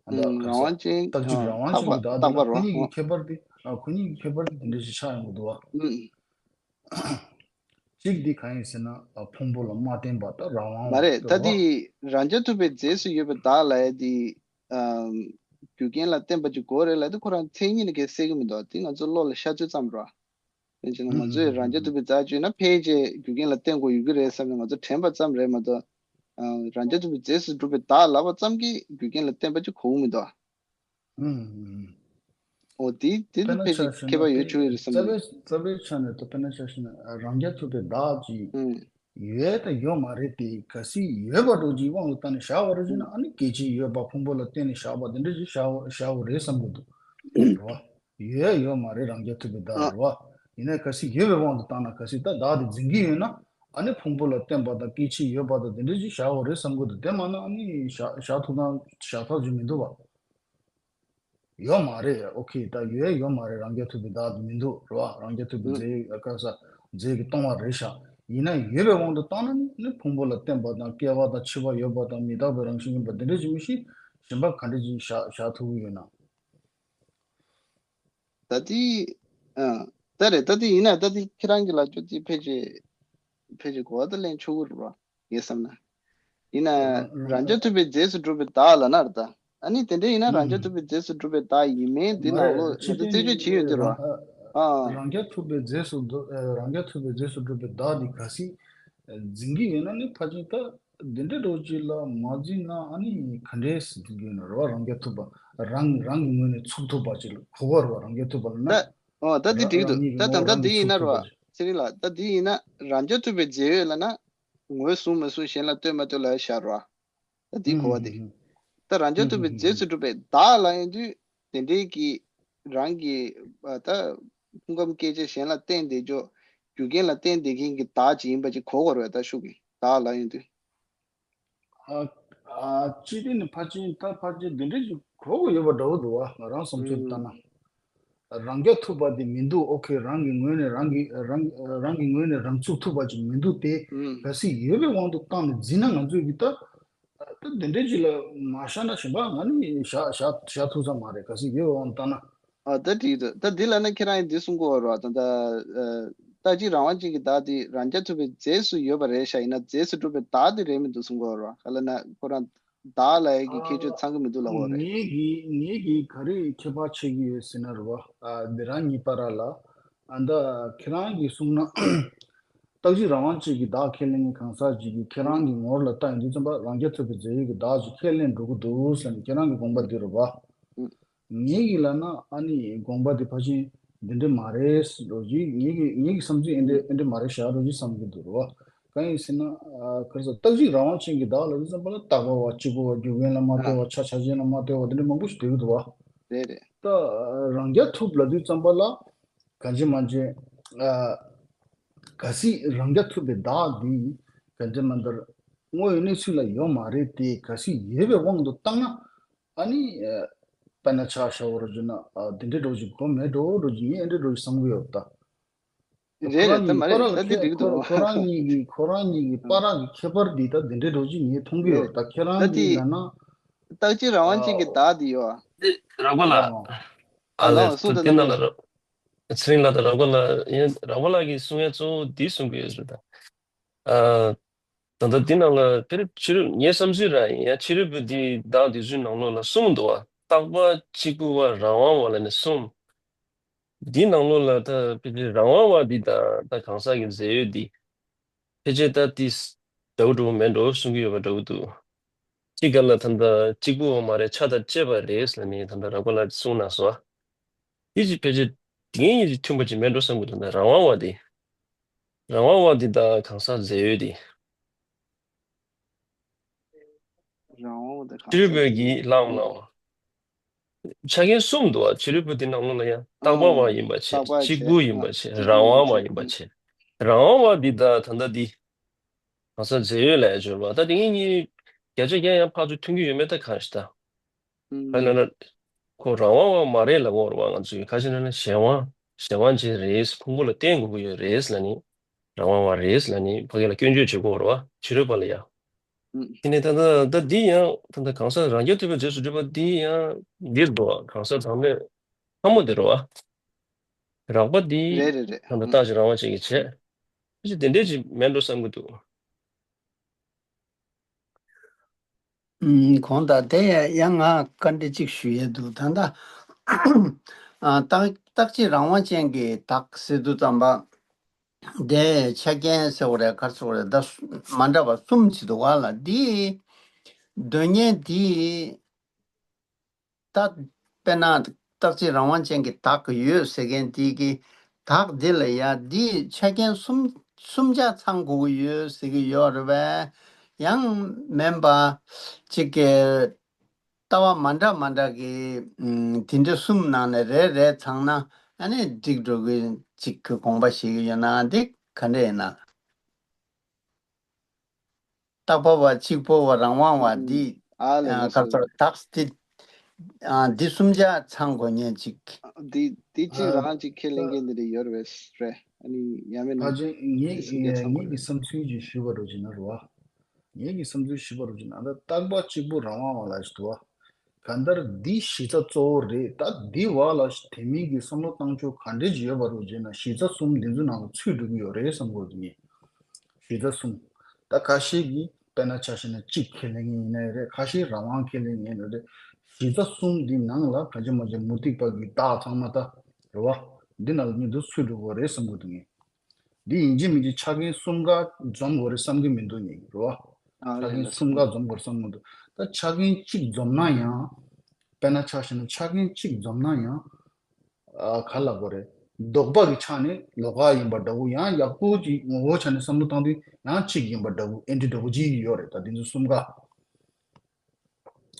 ཨ་ད་ཨུམ་ག་རང་ས་དབང་ཅན་རྟག་གཅིག་ཨ་རང་དབང་ཅན་གྱི་བདག་དེ་ལ་རྟག་པ་རེད་ཁོ་གཉིས་ཀྱི་ཨ་ཁྱད་པར་དེ་ཨ་ཁོ་གཉིས་ཀྱི་ཁྱད་པར་དེ་དེ་འདྲ་ཞིག་ཆགས་ཡོང་གི་འདུག་བ། ཨུམ། གཅིག་དེ་གང་ཡིན་ཟེར་ན་ཨ་ཕུང་པོ་ལ་མ་བརྟེན་པ་དང་རང་དབང་མ་རེད་ད་དེ་རེད་བ། རང་རྐྱ་ཐུབ་པའི་རྫས་སུ་ཡོད་པའི་བདག་ལ་ཡ་དེ་ཨམ་རྒྱུ་རྐྱེན་ལ་བརྟེན་པ་ཅིག་དགོས་རེད་ལ་དེ་ཁོ་རང་མཚན་ཉིད་ནས་གལ་སྲིད་ཀྱི་མི་འདུག་དེ་ང་ཚོ་བློ་ལ་ཤར་ཚོད་ཙམ་རེད་བ། དེ་བྱས་ན་ང་ཚོས་རང་རྐྱ་ཐུབ་པའི་རྫས་བརྗོད་ན་ཕལ་ཆེར་རྒྱུ་རྐྱེན་ལ་བརྟེན་དགོས་ཡོད་ཀྱི་རེད་བསམ་ནས་ང་ཚོ་དྲན་པ་ཙམ་རེད་མ་གཏོགས། ཨ་རང་རྐྱ་ཐུབ་པའི་རྫས་སུ་གྲུབ་པའི་བདག་ལབ་པ་ཙམ་གྱིས་རྒྱུ་རྐྱེན་ལ་བརྟེན་པ་ཅིག་གོ་གི་མི་འདུག་ཨུམ། ཨོ་དེ་དེ་དཔེར་ན་ནི་ཆ་ཕལ་ཆེར་བཞག་ན་ཁྱད་པར་ཡོད་ཆོག་གི་རེད་བསམ་རྩ་གི། བའི་རྩ་བའི་ཆ་ནས་ད་དཔེར་ན་ཆ་བཞག་ན་རང་རྐྱ་ཐུབ་པའི་བདག་ཅིག་ཨུམ། ཡོད་དང་ཡོད་མ་རེད་དེ་གལ་སྲིད་ཡོད་པ་འདྲ་ཅིག་དབང་དུ་བཏང་ནས་བཞག་པ་རེད་ཟེར་ན་ཨུམ། ཨ་ནི་སྐྱེ་འཆི་ཡོད་པ་ཕུང་པོ་ལ་བརྟེན་ནས་བཞག་པ་དེ་འདྲ་ཅིག་བཞག་བཞག་པ་རེད་བསམ་གི་འདུག་རེད་བ། ཡོད་ཡོད་མ་རེད་རང་རྐྱ་ཐུབ་པའི་བདག་ཨ། རེད་བ། ཡིན་ན་གལ་སྲིད་ཡོད་པའི་དབང་དུ་བཏང་ན་གལ་སྲིད་ད་བདག་དེ་འཛིན་གྱི་ཡོད་ན་ཨ་ནི་ཕུང་པོ་ལ་བརྟེན་པ་དང་སྐྱེ་འཆི་ཡོད་པ་དང་དེ་འདྲ་ཅིག་བཞག་པ་རེད་བསམ་གི་འདུག་དེ་མ་ན་ཨ་ནི་བཞག་བཞག་ཐུབ་ན་བཞག་ཐབས་ཅིག་མི་འདུག་བ། ཡོད་མ་རེད། ཨོ་ཁེ། ད་ཡོད་ཡོད་མ་རེད། རང་རྐྱ་ཐུབ་པའི་བདག་དེ་མི་འདུག་རེད་བ། རང་རྐྱ་ཐུབ་པའི་ཨུ། རྫས་ཡོད་ཀ་ས་རྫས་ཀྱིས་སྟོང་བ་རེད་ཤག་ཡིན་ན་ཡོད་པའི་དབང་དུ་བཏང་ན་ནི་ནི་ཕུང་པོ་ལ་བརྟེན་པ་དང་སྐྱེ་བ་དང་འཆི་བ་ཡོད་པ་དང་མི་རྟག་པའི་རང་བཞིན་ཡིན་པ་འདི་འདྲ་ཞིག་མི་ཤེས། གཞན་པ་ག་འདྲ་ཞིག་བཞག་བཞག་ཐུབ་ཀྱི་ཡོད་ན། ད་དེ་ཨ་ད་རེད། ད་དེ་ཡིན་ན་ད་དེ་ཁྱེད་རང་གི་ལབ་རྒྱུ་དེ་ཕལ་ཆེར་ཕལ་ཆེར་གོ་བ་ད་ལེན་ཆོག་གི་རེད་བ། ངས་བསམ་ན། ཡིན་ན་རང་རང་རང་རྐྱ་ཐུབ་པའི་རྫས་སུ་གྲུབ་པའི་བདག་ལབ་ན་རེད་ད། ཨ་ནི་དེ་འདྲ་ཡིན་ན་རང་རྐྱ་ཐུབ་པའི་རྫས་སུ་གྲུབ་པའི་བདག་ཡིན་མིན་འདི་མ་ནང་ལོགས་ང་ཚོས་རྩད་གཅོད་བྱེད་ཡོང་དུས་རེད་བ། ཨ། རང་རྐྱ་ཐུབ་པའི་རྫས་སུ་འདུ་ཨ་རང་རྐྱ་ཐུབ་པའི་རྫས་སུ་གྲུབ་པའི་བདག་འདི་གལ་སྲིད་འཛིན་གྱི་ཡོད་ན་ནི་ཕལ་ཆེར་ད་འདི་འདྲའི་འདྲ་བོ་ཅིག་ལ་མ་འཛིན་ན་ཨ་ནི་ག་འདྲས་འཛིན་གྱི་ཡོད་ན་རེད་བ། རང་རྐྱ་ཐུབ་པ་རང་རང་གི་ངོས་ནས་ཚུགས་ཐུབ་པ་ཅིག་ལ་གོ་དགོས་རེད་བ། རང་རྐྱ་ཐུབ་པ་ལབ་ན། ད་ཨོ་ད་འདི་རང་འགྲིག་རང་འདུག་ཉིད་ཀྱི་ད་ད་ངོ་ལྟ་རང་འདི་གིས་ཡིན་ན་ཚུགས་རེད་བ། ཐུབ་པ་ཅིག་ཚེ་རིང་ལགས། ད་འདི་ཡིན་ན་རང་རྐྱ་ཐུབ་པའི་རྫས་ཡོད་ལབ་ན། ངོས་བཟུང་མ་བཟུང་གཞན་ལ་ལྟོས་མ་ལྟོས་ལ་བཞག་རོགས། ད་འདིའི་གོ་བ་དེ། ད་རང་རྐྱ་ཐུབ་པའི་རྫས་སུ་གྲུབ་པའི་བདག་ལ་ཡིན་དུས་དེ་འདྲའི་གི་རང་གི་ད་ཕུང་ཁམས་སྐྱེ་མཆེད་གཞན་ལ་བརྟེན་བསྡད་ཆོག་རྒྱུ་རྐྱེན་ལ་བརྟེན་བསྡད་མཁན་གྱི་བདག་ཅིག་ཡིན་པ་ཅིག་གོ་དགོས་རེད་ད་ཤུགས་ཀྱིས་བདག་ལ་ཡིན་དུས། ཨ་ཨ་སྤྱི་དེ་ནི་ཕལ་ཆེར་ད་ཕལ་ཆེར་འདི་འདྲའི་ཅིག་གོ་དགོས་ཡོད་པ་འདྲ་བོ་འདུག་བ། ང་རང་བསམ་ཚུལ་ལྟར་ན། རང་རྐྱ་ཐུབ་པ་དེ་མི་འདུག་ཨོ་ཁེ། རང་གི་ངོས་ནས་རང་གི་རང་རང་གི་ངོས་ནས་རང་ཚུགས་ཐུབ་པ་ཅིག་མི་འདུག་སྟེ། གལ་སྲིད་ཡོད་པའི་དབང་དུ་བཏང་ནས་འཛིན་ན་ང་ཚོས་གི་ད་ད་འདི་འདྲའི་ཅིག་ལ་མ་བཞག་ན་གཞན་པ་ང་ནི་བཞག་བཞག་བཞག་ཐུབ་ས་མ་རེད། གལ་སྲིད་ཡོད་པའི་དབང་དུ་བཏང་ན། ཨ་ད་འགྲིག་འདུག་ད་འདི་ལ་ན་ཁྱེད་རང་ཡིས་འདི་གསུང་གི་ཡོད་རེད་བ། ད་ལྟ་ཨ་རྟག་གཅིག་རང་དབང་ཅན་གྱི་བདག་དེ་རང་རྐྱ་ཐུབ་པའི་རྫས་སུ་ཡོད་པ་རེད་ཤག་ཡིན་ན་རྫས་སུ་གྲུབ་པའི་བདག་དེ་རེད་མི་འདུག་གསུང་གི་ཡོད་རེད་བ། ག་ལ་ན་ཁོ་རང་ བདག་ལ་ཡི་གི་ཁྱད་ཆོས་ཚང་གི་མི་འདུག་ལབ་པ་རེད། ངེད་ཀྱིས་ངེད་ཀྱིས་ག་རེ་ཁྱད་པར་ཕྱེ་གི་ཡོད་ཟེར་ན་རེད་བ། ཨ་འདི་རང་གཉིས་བར་ལ་ཨ་ད་ཁྱེད་རང་གིས་གསུངས་ན། སྟག་གཅིག་རང་དབང་ཅན་གྱི་བདག་ཁས་ལེན་མཁན་གང་ཟག་ཅིག་གིས་ཁྱེད་རང་གི་ངོར་ལ་ལྟ་ཡོང་དུས་ཙམ་པ་རང་རྐྱ་ཐུབ་པའི་རྫས་ཡོད་ཀྱི་བདག་ཅིག་ཁས་ལེན་འགྲོ་གི་འདུག་ཟེར་ནས་ཁྱེད་རང་གི་དགོངས་པ་འདི་རེད་བ། ངེད་ཀྱིས་ལབ་ན་ཨ་ནི་དགོངས་པ་འདི་ཕལ་ཆེར་འདི་འདྲ་མ་རེད་འགྲོ་གི། ངེད་ཀྱི་ངེད་ཀྱི་བསམ་ཚུལ་ཨེ་འདྲ་ཨེ་འདྲ་མ་རེད་ཤག་འགྲོ་གི་བསམ་གྱི་འདུག་རེད་བ། གང་ཡིན་ཟེར་ན་ཨ་ག་རེ་ཟེར། སྟག་གཅིག་རང་དབང་ཅན་གྱི་བདག་ལབ་དུས་ཙམ་པ་ལ་རྟག་པ་བ་གཅིག་པུ་བ་རྒྱུ་རྐྱེན་ལ་མ་ལྟོས་པ་ཆ་ཆ་ཅན་ལ་མ་ལྟོས་པ་འདི་འདྲ་མང་པོ་ཞིག་སྡོད་ཀྱི་འདུག་བ། རེད་རེད། ད་རང་རྐྱ་ཐུབ་ལབ་དུས་ཙམ་པ་ལ་གང་ཅི་མ་ཅི་ཨ། གལ་སྲིད་རང་རྐྱ་ཐུབ་པའི་བདག་འདི་ག་འདྲ་མ་འདར་དངོས་ཡོད་གནས་ཚུལ་ལ་ཡོད་མ་རེད་དེ། གལ་སྲིད་ཡོད་པའི་དབང་དུ་བཏང་ན་ཨ་ནི་ཨ་དཔེར་ན་ཆ་བཞག་པར་བརྗོད་ན་ཨ་དེ་འདྲའི་འགྲོ་ཅིག་གོ་མེད་འགྲོ་འགྲོ་ཅིག་ངས་ཨེ་འདྲའི་འགྲོ་ཅིག་བསམ་གི་ཡོད་ད། རེད་རེད། ད་མ་རེད། ད་འདི་འགྲིག་འདུག་ཁོ་རང་གཉིས་ཀྱི་ཁོ་རང་གཉིས་ཀྱི་བར་གྱི་ཁྱད་པར་འདི་ད་དེ་འདྲའི་འགྲོ་ཅིག་ངས་མཐོང་གི་ཡོད་ད། ཁྱེད་རང་གིས་ལབ་ན། སྟག་གཅིག་རང་དབང་ཅན་གྱི་བདག་འདི་ཡོད་ཨ། རག་པ་ལ། ཨ་ལ་ཨ་ལ་གསུང་དང་དེ་ནང་ལ་རག་ཚེ་རིང་ལགས་དང་རག་པ་ལགས་ཡིན། རག་པ་ལགས་ཀྱིས་གསུང་ཡ་གཙོ་བོ་འདི་གསུང་གི་ཡོད་རེད་ད། ཨ། ད་ལྟ་འདི་ནང་ལ་དཔེར་ཕྱི་རོལ་ངའི་བསམ་ཚུལ་རང་ཡིན་ཡ། ཕྱི་རོལ་པོ་འདི་བདག་འདི་ཚོའི་ནང་ལོགས་ལ་གསུམ་འདུག་བ། རྟག་པ་གཅིག་པུ་བ་རང་དབང་བ་ལ་ནི་གསུམ། འདི་ནང་ལོགས་ལ་ད་ཕལ་ཆེར་རང་དབང་བ་འདི་དང་ད་གང་ཟག་གི་རྫས་ཡོད་འདི་ཕལ་ཆེར་ད་ཏིས་འདྲ་བོ་འགྲོ་བོ་མེད་འགྲོ་གསུང་གི་ཡོད་པ་འདྲ་བོ་འདུག་གཅིག་ག་ལ་ད་ལྟ་གཅིག་པུ་བ་མ་རེད་ཆ་དང་བཅས་པ་རེད་ལབ་ནས་ད་ལྟ་རག་པ་ལགས་གསུངས་གནང་སོང་། དེ་ཅི་ཕལ་ཆེར་དེ་ངེད་གཉིས་ཀྱི་མཐུན་པ་ཅིག་མེད་འགྲོ་བསམ་གི་འདུག་ད་རང་དབང་བ་དེ། རང་དབང་བ་དེ་དང་གང་ཟག་རྫས་ཡོད་དེ། རང་དབང་བ་དང་གང་ཕྱི་རོལ་ཟག་པོའི་རྫས་གི་ཡོད་ལའང་ལའང་། ཆ་རྐྱེན་གསུམ་འདུག་བ། ཕྱི་རོལ་པོ་དེ་ནང་ལོགས་ལ་ཡང་རྟག་པ་བ་ཡིན་པ་བྱས། རྟག་པ་གཅིག་བྱས་པུ་ཡིན་པ་བྱས། གཅིག་པུ་རང་དབང་བ་ཡིན་པ་བྱས། རང་དབང་བ་འདི་དང་ད་ལྟ་འདི། གང་ཟག་རྫས་ཡོད་ལ་ཡང་སྦྱོར་བ། ད་དེ་ངེད་གཉིས་བརྒྱ་ཆ་བརྒྱ་ཡང་ཕར་ཚུར་མཐུན་གྱི་ཡོད་མེད་ད་གང་ཞིག་ད། ཨ་ལ་ལ། ཁོ་རང་དབང་བ་མ་རེད་ལབ་ཀྱི་ཡོད་རེད་བ། ང་ཚོས་ཁ་ཤས་ན་ན་གཞན་དབང་གཞན་དབང་ཅན་རེད། ཕུང་པོ་ལ་བརྟེན་དགོས་ཀྱི་ཡོད་རེད་ལབ་ནི། རང་དབང་བ་རེད་ལབ་ནི་ཕ་གི་ལ་སྐྱོན་བརྗོད་བྱེད་ཀྱི་ཡོད་རེད་བ། ཕྱི་རོལ་པ་ལ་ཡང་། དེ་ནས་ད་ལྟ་ད་འདི་ཡང་ད་ལྟ་གང་ཟག་རང་རྐྱ་ཐུབ་པའི་རྗེས་སུ་འགྲོ་བ་འདི་ཡང་འདིར་འགྲོ་བ། གང་ཟག་དང་པོའི་ཕྲ་མོ་འདིར་རོ་བ། རགས་པ་འདི་རེད་རེད་རེད། ད་ལྟ་རྟག་གཅིག་རང་དབང་ཅན་གྱི་བྱས། ཕལ་ཆེར་དེ་འདྲས་ཅིག་མེད་འགྲོ་བསམ་གྱི་འདུག་ཨུམ། གོང་དང་དེ་ཡང་ང་བཀའ་འདྲི་གཅིག་ཞུ་ཡས་འདུག་ད་ལྟ་ཨ་རྟག་རྟག་གཅིག་རང་དབང་ཅན་གྱི་བདག་ཟེར་དུས་ཙམ་པ་དེ་ཆ་རྐྱེན་ཟེར་བ་རེད། ག་རེ་ཟེར་བ་རེད། ད་མ་འདྲ་བ་གསུམ་ཅིག་འདུག་ག་ལ། འདི་སྡོད་མཁན་འདི་ད་དཔེར་ན་རྟག་གཅིག་རང་དབང་ཅན་གྱི་བདག་ཡོད་ཟེར་མཁན་དེ་གི་བདག་འདི་ལ་ཡ་འདི་ཆ་རྐྱེན་གསུམ་གསུམ་ཆ་ཚང་དགོས་ཀྱི་ཡོད་ཟེར་གྱི་ཡོད་རེད་པས། ཡང་མིན་པ་གཅིག་གི་ལྟ་བ་མ་འདྲ་མ་འདྲ་གི་ཨུམ་དེ་འདྲ་གསུམ་ནང་ནས་རེ་རེ་ཚང་ན་ཨ་ནི་འགྲིག་འགྲོ་གི་གཅིག་གི་དགོངས་པ་བཞེས་ཀྱི་ཡོད་ན་འདི་ག་འདྲ་ཡིན་ན། རྟག་པ་བ་གཅིག་པོ་བ་རང་དབང་བ་འདི་ཨ་ལས་ཨ་ལས་ག་ཚོད་བདག་སྟེ་ཨ་འདི་གསུམ་ཆ་ཚང་དགོས་ཉེན་ཅིག་འདི་འདི་གཅིག་ཨ་རང་གཅིག་ཁས་ལེན་མཁན་འདི་རེ་ཡོད་རེད་པས་རེད། ཨ་ནི་ཡང་མིན་ན་ཕལ་ཆེར་ངེད་འདི་གསུམ་ཆ་ཚང་ངེད་དགོས་ཀྱི་ཉེན། བསམ་ཚུལ་ཅིག་ཞུས་པ་རུ་ཅིག་ན་རུ་བ། ངེད་ཀྱི་བསམ་ཚུལ་ཞུས་པ་རུ་ཅིག་ན་ད་རྟག་པ་གཅིག་པོ་རང་དབང་བ་ལ་ཞིག་འདུག་བ། གང་ལྟར་འདི་གཞི་རྩ་གཙོ་བོ་རེད། ད་འདི་བ་ལ་དེ་མིན་གྱི་བསམ་བློ་བཏང་ཕྱོགས་ག་འདྲས་ཅིག་ཡོད་པ་རུ་བྱས་ན་གཞི་རྩ་གསུམ་འདི་ཚོའི་ནང་ལ་ཚུད་འགྲོ་གི་ཡོད་རེད་བསམ་དགོས་ཀྱི་ཡིན། གཞི་རྩ་གསུམ། ད་ཁ་ཤས་ཀྱིས་དཔེར་ན་ཆ་བཞག་ན་གཅིག་ཁས་ལེན་མཁན་ཡིན་ནའི་རེད། ཁ་ཤས་རང་དབང་ཁས་ལེན་མཁན་ཡིན་ནའི་རེད། གཞི་རྩ་གསུམ་འདི་ནང་ལ་གང་ཅི་མ་ཅི་མུ་སྟེགས་པ་གི་བདག་ཚང་མ་ད་རེད་བ། འདི་ནང་ལ་མྱི་འདུ་ཚུད་འགྲོ་གི་རེད་བསམ་གྱི་འདུག་ངས། འདི་ཡིན་གཅིག་མིན་གཅིག་ཆ་རྐྱེན་གསུམ་ཀ་འཛོམས་དགོས་རེད་བསམ་གྱི་མི་འདུག་ངས་རེད་བ། ཨ་ཆ་རྐྱེན་ལས་གསུམ་ཀ་འཛོམས་དགོས་རེད་བསམ་གྱི་མི་འདུག་ད་ཆ་རྐྱེན་གཅིག་འཛོམས་ན་ཡང་། དཔེར་ན་ཆ་བཞག་ན་ཆ་རྐྱེན་གཅིག་འཛོམས་ན་ཡང་། ཨ་ག་ལབ་དགོས་རེད། ལྡོག་པ་གི་ཆ་ནས་ལོགས་ཀ་ཡིན་པ་འདྲ་བོ། ཡང་ཡག་པོ་ཅིག་ངོ་བོ་ཆ་ནས་བསམ་བློ་བཏང་དུས་ཡང་གཅིག་ཡིན་པ་འདྲ་བོ། ཨེ་འདྲ་འདྲ་བོ་ཅིག་ཡོད་རེད། ད་འདི་ཚོ་གསུམ་ཀ།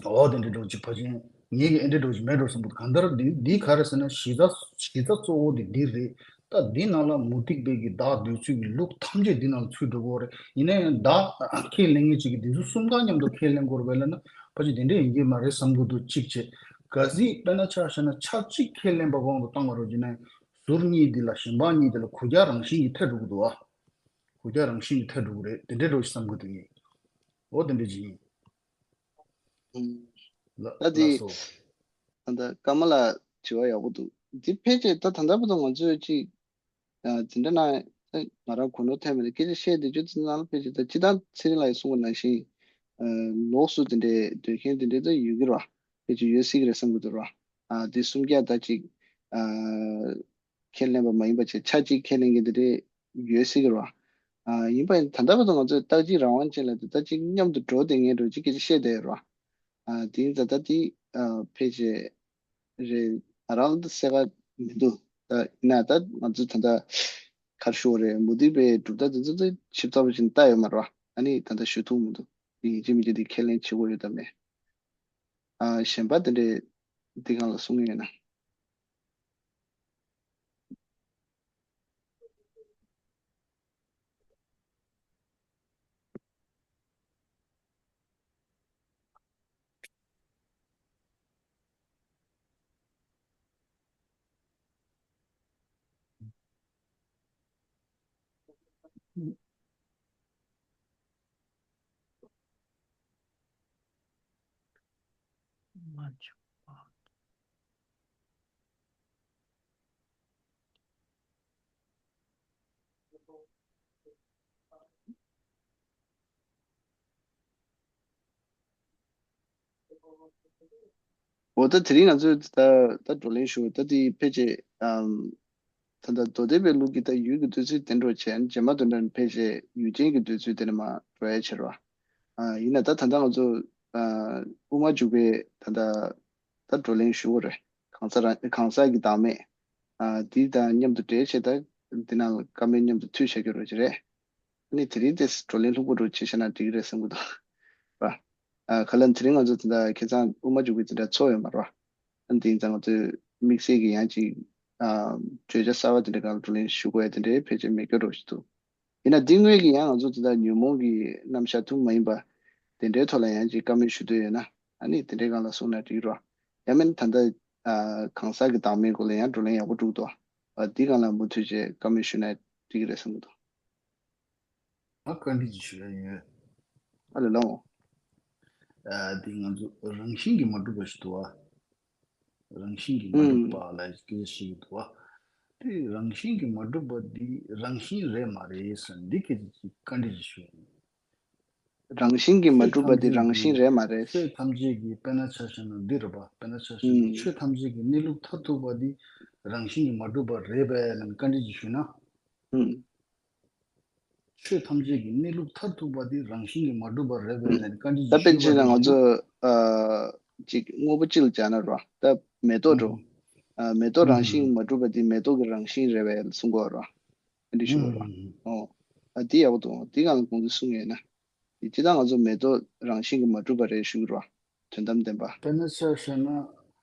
འོ་དེ་འདྲ་འདྲ་བོ་ཅིག་ཕལ་ཆེར་ངེད་ཀྱི་ཨེ་འདྲ་འདྲ་བོ་ཅིག་མེད་འགྲོ་བསམ་གྱི་འདུག་གང་ལྟར་འདི་འདི་ག་རེ་ཟེར་ན་གཞི་རྩ་གཞི་རྩ་གཙོ་བོ་དེ་འདི་རེད། ད་འདི་ནང་ལ་མུ་སྟེགས་པའི་གི་བདག་འདོད་ཚུལ་གྱི་ལུགས་ཐམས་ཅད་འདི་ནང་ལ་ཚུད་འགྲོ་གི་ཡོད་རེད། ཡིན་ན་ཡང་བདག་ཁས་ལེན་མཁན་ཅིག་གིས་འདི་ཚོ་གསུམ་ཀ་མཉམ་དུ་ཁས་ལེན་དགོས་རེད་པས་ལབ་ན་ཕལ་ཆེར་དེ་འདྲ་ཡིན་གྱི་མ་རེད་བསམ་གྱི་འདུག་གཅིག་བྱས། གལ་སྲིད་དཔེར་ན་ཆ་བཞག་ན་ཆ་གཅིག་ཁས་ལེན་པ་དབང་དུ་བཏང་བ་རུ་བྱས་ན་ཟུར་གཉིས་འདི་ལ་གཞན་དབང་གཉིས་འདི་ལ་གུ་རྒྱ་རང་བཞིན་གྱིས་ཐེ་འགྲོ་གི་འདུག་ཨ། གུ་རྒྱ་རང་བཞིན་གྱིས་ཐེ་འགྲོ་གི་རེད། དེ་འདྲའི་འགྲོ་ཞིག་བསམ་གྱི་འདུག་ངས། འོ་དེ་འདྲ་ཅིག་ཡིན། ལ་ལགས་སོ། ད་ལྟ་ཀརྨ་ལགས་དྲི་བ་ཡག་པོ་འདུག་འདི་ཕལ་ཆེར་ད་ད་ལྟ་བར་དུ་ང་ཚོས་ཅིག་ཨ་འཛིན་གྲྭ་ནང་ང་རང་གོ་ནོར་ཐེབས་མེད་ན་སྐད་ཆ་བཤད་བསྡད་རྒྱུ་ཚོ་ནང་ལ་ཕལ་ཆེར་ད་སྤྱིར་བཏང་ཚེ་རིང་ལགས་ཀྱིས་གསུངས་པ་ནང་བཞིན་ ལོགས་སུ་དེ་འདྲའི་འདོད་མཁན་དེ་འདྲའི་ད་ཡོད་ཀྱི་རེད་བ། ཕལ་ཆེར་ཡོད་སྲིད་ཀྱི་རེད་བསམ་གྱི་འདུག་ར། ཨ་དེ་སུམ་བརྒྱ་ད་ཅིག་ཨ་ཁས་ལེན་པ་མ་ཡིན་པ་བྱས་ཆ་གཅིག་ཁས་ལེན་མཁན་དེ་འདྲའི་ཡོད་སྲིད་ཀྱི་རེད་བ། ཨ་ཡིན་པ་ཡིན་ད་ལྟ་བར་དུ་ང་ཚོས་རྟག་གཅིག་རང་དབང་ཅན་ལ་དེ་ད་ཅིག་མཉམ་དུ་འགྲོ་བསྡད་མཁན་འདྲ་ཅིག་སྐད་ཆ་བཤད་བསྡད་ཡོད་རེད་བ། ཨ་དེ་ཡིན་ཙང་ད་དེ་ཨ་ཕལ་ཆེར་རེད། ང་རང་ལ་གསལ་ཁ་མི་འདུག་ད་ཡིན་ན་ད་ང་ཚོ་ད་ལྟ་ག་རེ་ཞུ་དགོས་རེད། མུ་མཐུད་པའི་གྲུབ་རྟགས་དེ་ཚོ་ད་ཞིབ་ཚགས་པོ་ཞིག་བལྟ་ཡོད་མ་རེད་བ། ཨ་ནི་ད་ལྟ་ཞུ་ཐུབ་མི་འདུག་ཡིན་གཅིག་མིན་གཅིག་དེ་ཁས་ལེན་བྱེད་དགོས་ཡོད་དམ་མེད། ཨ་གཞན་པ་དེ་འདྲས་འདི་སྒང་ལ་གསུང་གི་ཡོད་ན། འོ་ད་དེ་རིང་ང་ཚོས་ད་ད་བགྲོ་གླེང་ཞུ་ད་དེ་ཕལ་ཆེར་ཨམ། ད་ལྟ་མདོ་སྡེ་པའི་ལུགས་ཀྱི་ད་ཡུལ་གྱི་འདོད་ཚུལ་དེ་འདྲ་བྱས་ན་རྗེས་མ་དོན་དག་ཕལ་ཆེར་ཡུལ་ཅན་གྱི་འདོད་ཚུལ་དེ་ནས་མར་འགྲོ་ཡ་ཕྱིར་བ། ཨ་ཡིན་ན་ད་ད་ལྟ་ང་ཚོ་ཨ་དབུ་མ་འཇུག་པའི་ད་ལྟ་ད་བགྲོ་གླེང་ཞུ་བ་རེད། གང་ཟག་རང་གང་ཟག་གི་བདག་མེད་ཨ་དེ་དང་མཉམ་དུ་འབྲེལ་བྱས་ད་འདི་ནང་ལ་བཀའ་མོལ་མཉམ་དུ་མཐུད་བྱ་རྒྱུ་རོགས་ཀྱི་རེད། ཨ་ནི་དེ་རིང་དེ་བགྲོ་གླེང་ལྷུག་པོ་འགྲོ་བྱེད་བྱས་ན་འགྲིག་གི་རེད་བསམ་གྱི་འདུག་ར། ཨ་ག་ལ་དེ་རིང་ང་ཚོ་དེ་འདྲ་ཁ་སང་དབུ་མ་འཇུག་པའི་དེ་འདྲ་ཚོགས་ཡོད་མ་རེད་བ། ཨ་ནི་དེ་ཡིན་ཙང་ང་ཚོས་དམིགས་བསལ་གྱི་ཡང་ཅིག་ཨ་བརྗོད་བྱ་གསར་བ་དེ་འདྲ་སྒང་ལ་བགྲོ་གླེང་ཞུ་དགོས་ཡ་དེ་འདྲའི་ཕལ་ཆེར་མེད་སྐྱོ་རོགས་ཞིག་འདུག་ཡིན་ན་འདི་སྔོན་གྱི་ཡང་ང་ཚོ་དེ་འདྲ་ཉོན་མོངས་ཀྱི་རྣམ་གཞག་ཐུན་མོང་མ་ཡིན་པ་དེ་འདྲའི་ཐོག་ལ་ཡང་ཅིག་བཀའ་མོལ་ཞུ་འདོད་ཡོད་ན་ཨ་ནི་དེ་འདྲའི་སྒང་ལ་གསུངས་ན་འགྲིག་རོགས། ཡང་མིན་ད་ལྟ་ཨ་གང་ཟག་གི་བདག་མེད་སྐོར་ལ་ཡང་བགྲོ་གླེང་ཡག་པོ་འགྲོ་འདུག་ཨ་འདི་སྒང་ལ་མུ་མཐུད་བྱས་བཀའ་མོལ་ཞུས་ན་འགྲིག་གི་རེད་བསམ་གྱི་འདུག་ང་བཀའ་འདྲི་ཅིག་ཞུ་ཡ་ཡོད། ཨ་ལེ་ལགས་འོང་། ཨ་འདི་ང་ཚོ་རང་བཞིན་གྱིས་མ་གྲུབ་པ་ཞིག་འདུག་བ། རང་བཞིན་གྱིས་མ་གྲུབ་པ་ལ་སྐད་ཆ་བཤད་ཀྱི་འདུག་བ། དེ་རང་བཞིན་གྱིས་མ་གྲུབ་པ་འདི་རང་བཞིན་རེད་མ་རེད་ཟེར་འདི་སྐད་ཆ་ཅིག་བཀའ་འདྲི་ཅིག་ཞུ་ཡ་ཡིན། རང་བཞིན་གྱིས་མ་ཆོས་གྲུབ་པ་ཐམས་འདི་ཅད་རང་བཞིན་ཀྱི་རེད་མ་རེད། ཆོས་ཐམས་ཅད་ཀྱི་དཔེར་ན་ཆ་བཞག་ན་འདི་རེད་པ། དཔེར་ན་ཆ་བཞག་ན་ཨུམ། ཆོས་ཐམས་ཅད་ཀྱི་གནས་ལུགས་མཐར་ཐུག་པ་འདི་རང་བཞིན་གྱིས་མ་གྲུབ་པ་རེད་པས་ལབ་ནས་བཀའ་འདྲི་ཅིག་ཞུས་ན། ཨུམ། ཆོས་ཐམས་ཅད་ཀྱི་གནས་ལུགས་མཐར་ཐུག་པ་འདི་རང་བཞིན་གྱིས་མ་གྲུབ་པ་རེད་པས་ལབ་ནས་བཀའ་འདྲི་ཅིག་ད་དཔེ་ཅིག་ན་ང་ཚོ་ཨ་ཅིག་དངོས་པོ་གཅིག་ལ་སྦྱར་ན་རོ། ད་མེ་ཏོག་འགྲོ། ཨ་མེ་ཏོག་རང་བཞིན་གྱིས་མ་གྲུབ་པ་འདི་མེ་ཏོག་གི་རང་བཞིན་རེད་པས་ལབ་གསུང་གི་ཡོད་རོ། འདི་ཞུ་བ་རོ། ཨོ། ཨ་འདི་ཡག་པོ་འདུག་འདི་སྒང་ལ་དགོངས་ཚུལ་གསུང་ཡོད་ན། འདི་སྤྱིར་བཏང་ང་ཚོ་མེ་ཏོག་རང་བཞིན་གྱིས་མ་གྲུབ་པ་རེད་ཞུ་གི་རོ། དོན་དམ་བདེན་པ། དཔེར་ན་ཆ་བཞག་ན།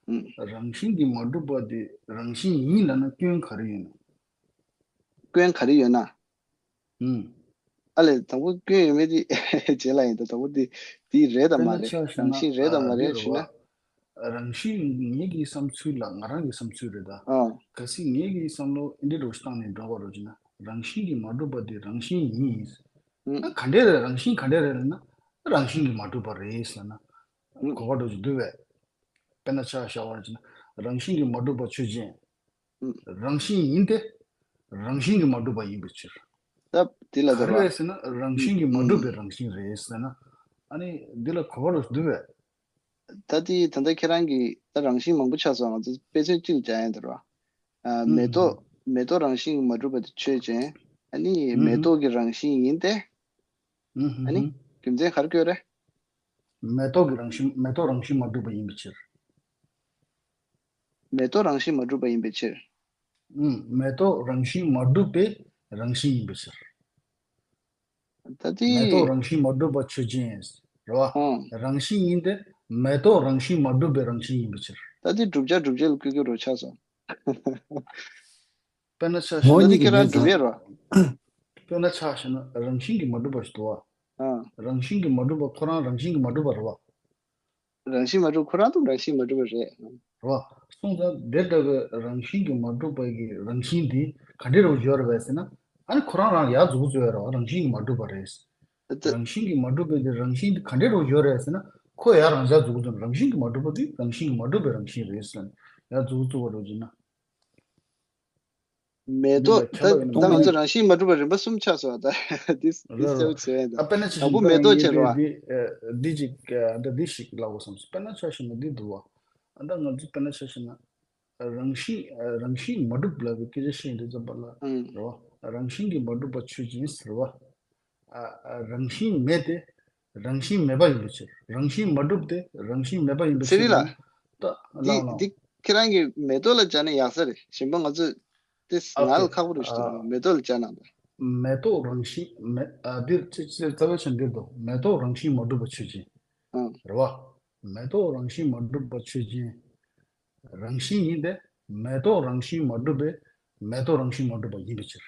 ཨུམ། རང་བཞིན་གྱིས་མ་གྲུབ་པ་དེ་རང་བཞིན་ཡིན་ལབ་ན་སྐྱོན་ག་རེ་ཡོད་ན། སྐྱོན་ག་རེ་ཡོད་ན། ཨུམ། ཨ་ལས་དང་པོ་སྐྱོན་ཡོད་མེད་དེ་རྗེས་ལ་ཡིན་ད། དང་པོ་དེ་དེ་རེད་དམ་མ་རེད། དཔེར་ན་ཆ་བཞག་ན་རང་བཞིན་རེད་དམ་མ་ཨ་འདི་རེད་རེད་ཞུས་ན། བ། རང་བཞིན་ངེད་ཀྱི་བསམ་ཚུལ་ལ་ང་རང་གི་བསམ་ཚུལ་རེད་ད། ཨ། གལ་སྲིད་ངེད་ཀྱི་བསམ་བློ་འདི་འདྲ་བོ་ཞིག་བཏང་ནས་འགྲོ་བ་རོ་ཅེ་ན་རང་བཞིན་གྱིས་མ་གྲུབ་པ་དེ་རང་བཞིན་ཡིན། ཨུམ། ཨ་ག་འདྲས་རེད་རང་བཞིན་ག་འདྲས་རེད་ལབ་ན་རང་བཞིན་གྱིས་མ་གྲུབ་པ་རེད་ཟེར་ན། ཨུམ། གོ་བ་འགྲོ་ཅིག་འདུག་བས། དཔེར་ན་ཆ་བཞག་པ་ཅེ་ན་རང་བཞིན་གྱིས་མ་གྲུབ་པ་ཆོས་ཅན། ཨུམ། རང་བཞིན་ཡིན་ཏེ། རང་བཞིན་གྱིས་མ་གྲུབ་པ་ཡིན་པའི་ཕྱིར། ད་འདི་ལ་ག་རེ་རེད་ཟེར་ན་རང་བཞིན་གྱིས་མ་གྲུབ་པའི་ཨུམ། རང་བཞིན་རེད་ཟེར་ན། ཨ་ནི་འདི་ལ་གོ་བ་རུ་འདུག་བས། ད་དེ་ད་ལྟ་ཁྱེད་རང་གིས་ད་རང་བཞིན་མང་པོ་ཆགས་སོང་། ང་ཚོ་དཔེ་མཚོན་གཅིག་ལ་སྦྱར་ཡ་ཡིན་ད་རོ། ཨ་ཨུམ། མེ་ཏོག་ཨུམ། མེ་ཏོག་རང་བཞིན་གྱིས་མ་གྲུབ་པ་དེ་ཆོས་ཅན། ཨ་ནི་ཨུམ། མེ་ཏོག་གི་རང་བཞིན་ཡིན་ཏེ། ཨུམ། ཨ་ནི་ཨུམ། རྒྱུ་མཚན་ག་རེ་བཀོད་རེད། མེ་ཏོག་གི་རང་བཞིན་མེ་ཏོག་རང་བཞིན་མ་གྲུབ་པ་ཡིན་པའི་ཕྱིར། མེ་ཏོག་རང་བཞིན་མ་གྲུབ་པ་ཡིན་པའི་ཕྱིར། ཨུམ། མེ་ཏོག་རང་བཞིན་མ་གྲུབ་པའི་རང་བཞིན་ཡིན་པའི་ཕྱིར། ད་དེ། མེ་ཏོག་རང་བཞིན་མ་གྲུབ་པ་ཆོས་ཅན། རེད་བ། ཨང་། རང་བཞིན་ཡིན་ཏེ། མེ་ཏོག་རང་བཞིན་མ་གྲུབ་པའི་རང་བཞིན་ཡིན་པའི་ཕྱིར། ད་དེ་བསྒྲུབ་བྱ་བསྒྲུབ་བྱེད་ལ་བཀོད་ཀྱི་རོ་ཆགས་སོང་། དཔེར་ན་ཆ་བཞག་ན། ད་དེ་ཁྱེད་རང་བསྒྲུབ་ཡས་རོ། དཔེར་ན་ཆ་བཞག་ན་རང་བཞིན་གྱིས་མ་གྲུབ་པ་ཞིག་འདུག་བ། ཨང་། རང་བཞིན་གྱིས་མ་གྲུབ་པ་ཁོ་རང་རང་བཞིན་གྱིས་མ་གྲུབ་པ་རེད་བ། རང་བཞིན་མ་གྲུབ་ཁོ་རང་དུ་རང་བཞིན་མ་གྲུབ་པ་རེད། རེད་བ། སོང་ཙང་དེ་ལྟ་བུའི་རང་བཞིན་གྱིས་མ་གྲུབ་པ་གི་རང་བཞིན་དེ་ག་འདྲ་རུ་ཡོད་རེད་པས་ཟེར་ན། ཨ་ནི་ཁོ་རང་རང་ཡར་འཛུགས་འཛུགས་ཡོད་རེད་བ། རང་བཞིན་གྱིས་མ་གྲུབ་པ་རེད། ད་རང་བཞིན་གྱིས་མ་གྲུབ་པའི་དེ་རང་བཞིན་དེ་ག་འདྲ་རུ་ཡོད་རེད་ཟེར་ན། ཁོ་ཡར་རང་འཇགས་འཛུགས་འཛུགས་རང་བཞིན་གྱིས་མ་གྲུབ་པ་དེ་རང་བཞིན་གྱིས་མ་གྲུབ་པའི་རང་བཞིན་རེད་ཟེར་ནས་ཡར་འཛུགས་འཛུགས་པ་རུ་བྱས་ན། མེ་ཏོག་ད་ད་ང་ཚོ་རང་བཞིན་མ་གྲུབ་པ་རིམ་པ་གསུམ་ཆགས་སོང་ད། འདི་འདི་གསལ་པོ་བྱས་ཡིན་ད། ཨ་དཔེར་ན་ཆ་དང་པོ་མེ་ཏོག་བྱས་རོ། འདི་འདི་ཅིག་འདི་ཞིག་ལབ་དགོས་བསམ་སོང་། དཔེར་ན་ཆ་བཞག་ན་འདི་འདུག་བ། ཨ་ད་ང་ཚོ་དཔེར་ན་ཆ་བཞག་ན། རང་བཞིན་རང་བཞིན་མ་གྲུབ་ལབ་པའི་སྐད་ཆ་བཤད་འདི་ཙམ་པ་ལ་རེད་བ། རང་བཞིན་གྱིས་མ་གྲུབ་པ་ཆོས་ཅན་ཟེར་བ། རང་བཞིན་མེད་དེ་རང་བཞིན་མེད་པ་ཡིན་པའི་ཕྱིར། རང་བཞིན་མ་གྲུབ་དེ་རང་བཞིན་མེད་པ་ཡིན་པའི་ཕྱིར། ཚེ་རིང་ལགས། ད་ལགས་འདི་ལགས། འདི་ཁྱེད་རང་གིས་མེ་ཏོག་ལ་སྦྱར་ན་ཡག་ས་རེད། གཞན་པ་ང་ཚོས་དེ་ང་ལ་ཁག་པོ་རེད་ཞུ་དགོས། མེ་ཏོག་ལ་སྦྱར་ན་ད། མེ་ཏོག་རང་བཞིན་མེ་ཨ་འདིར་ཅི་ཅི་རྩ་བའི་ཆ་འདིར་འདུག་མེ་ཏོག་རང་བཞིན་མ་གྲུབ་པ་ཆོས་ཅན། ཨང་། རེད་བ། མེ་ཏོག་རང་བཞིན་མ་གྲུབ་པ་ཆོས་ཅན། རང་བཞིན་ཡིན་ཏེ། མེ་ཏོག་རང་བཞིན་མ་གྲུབ་པས་མེ་ཏོག་རང་བཞིན་མ་གྲུབ་པ་ཡིན་པའི་ཕྱིར།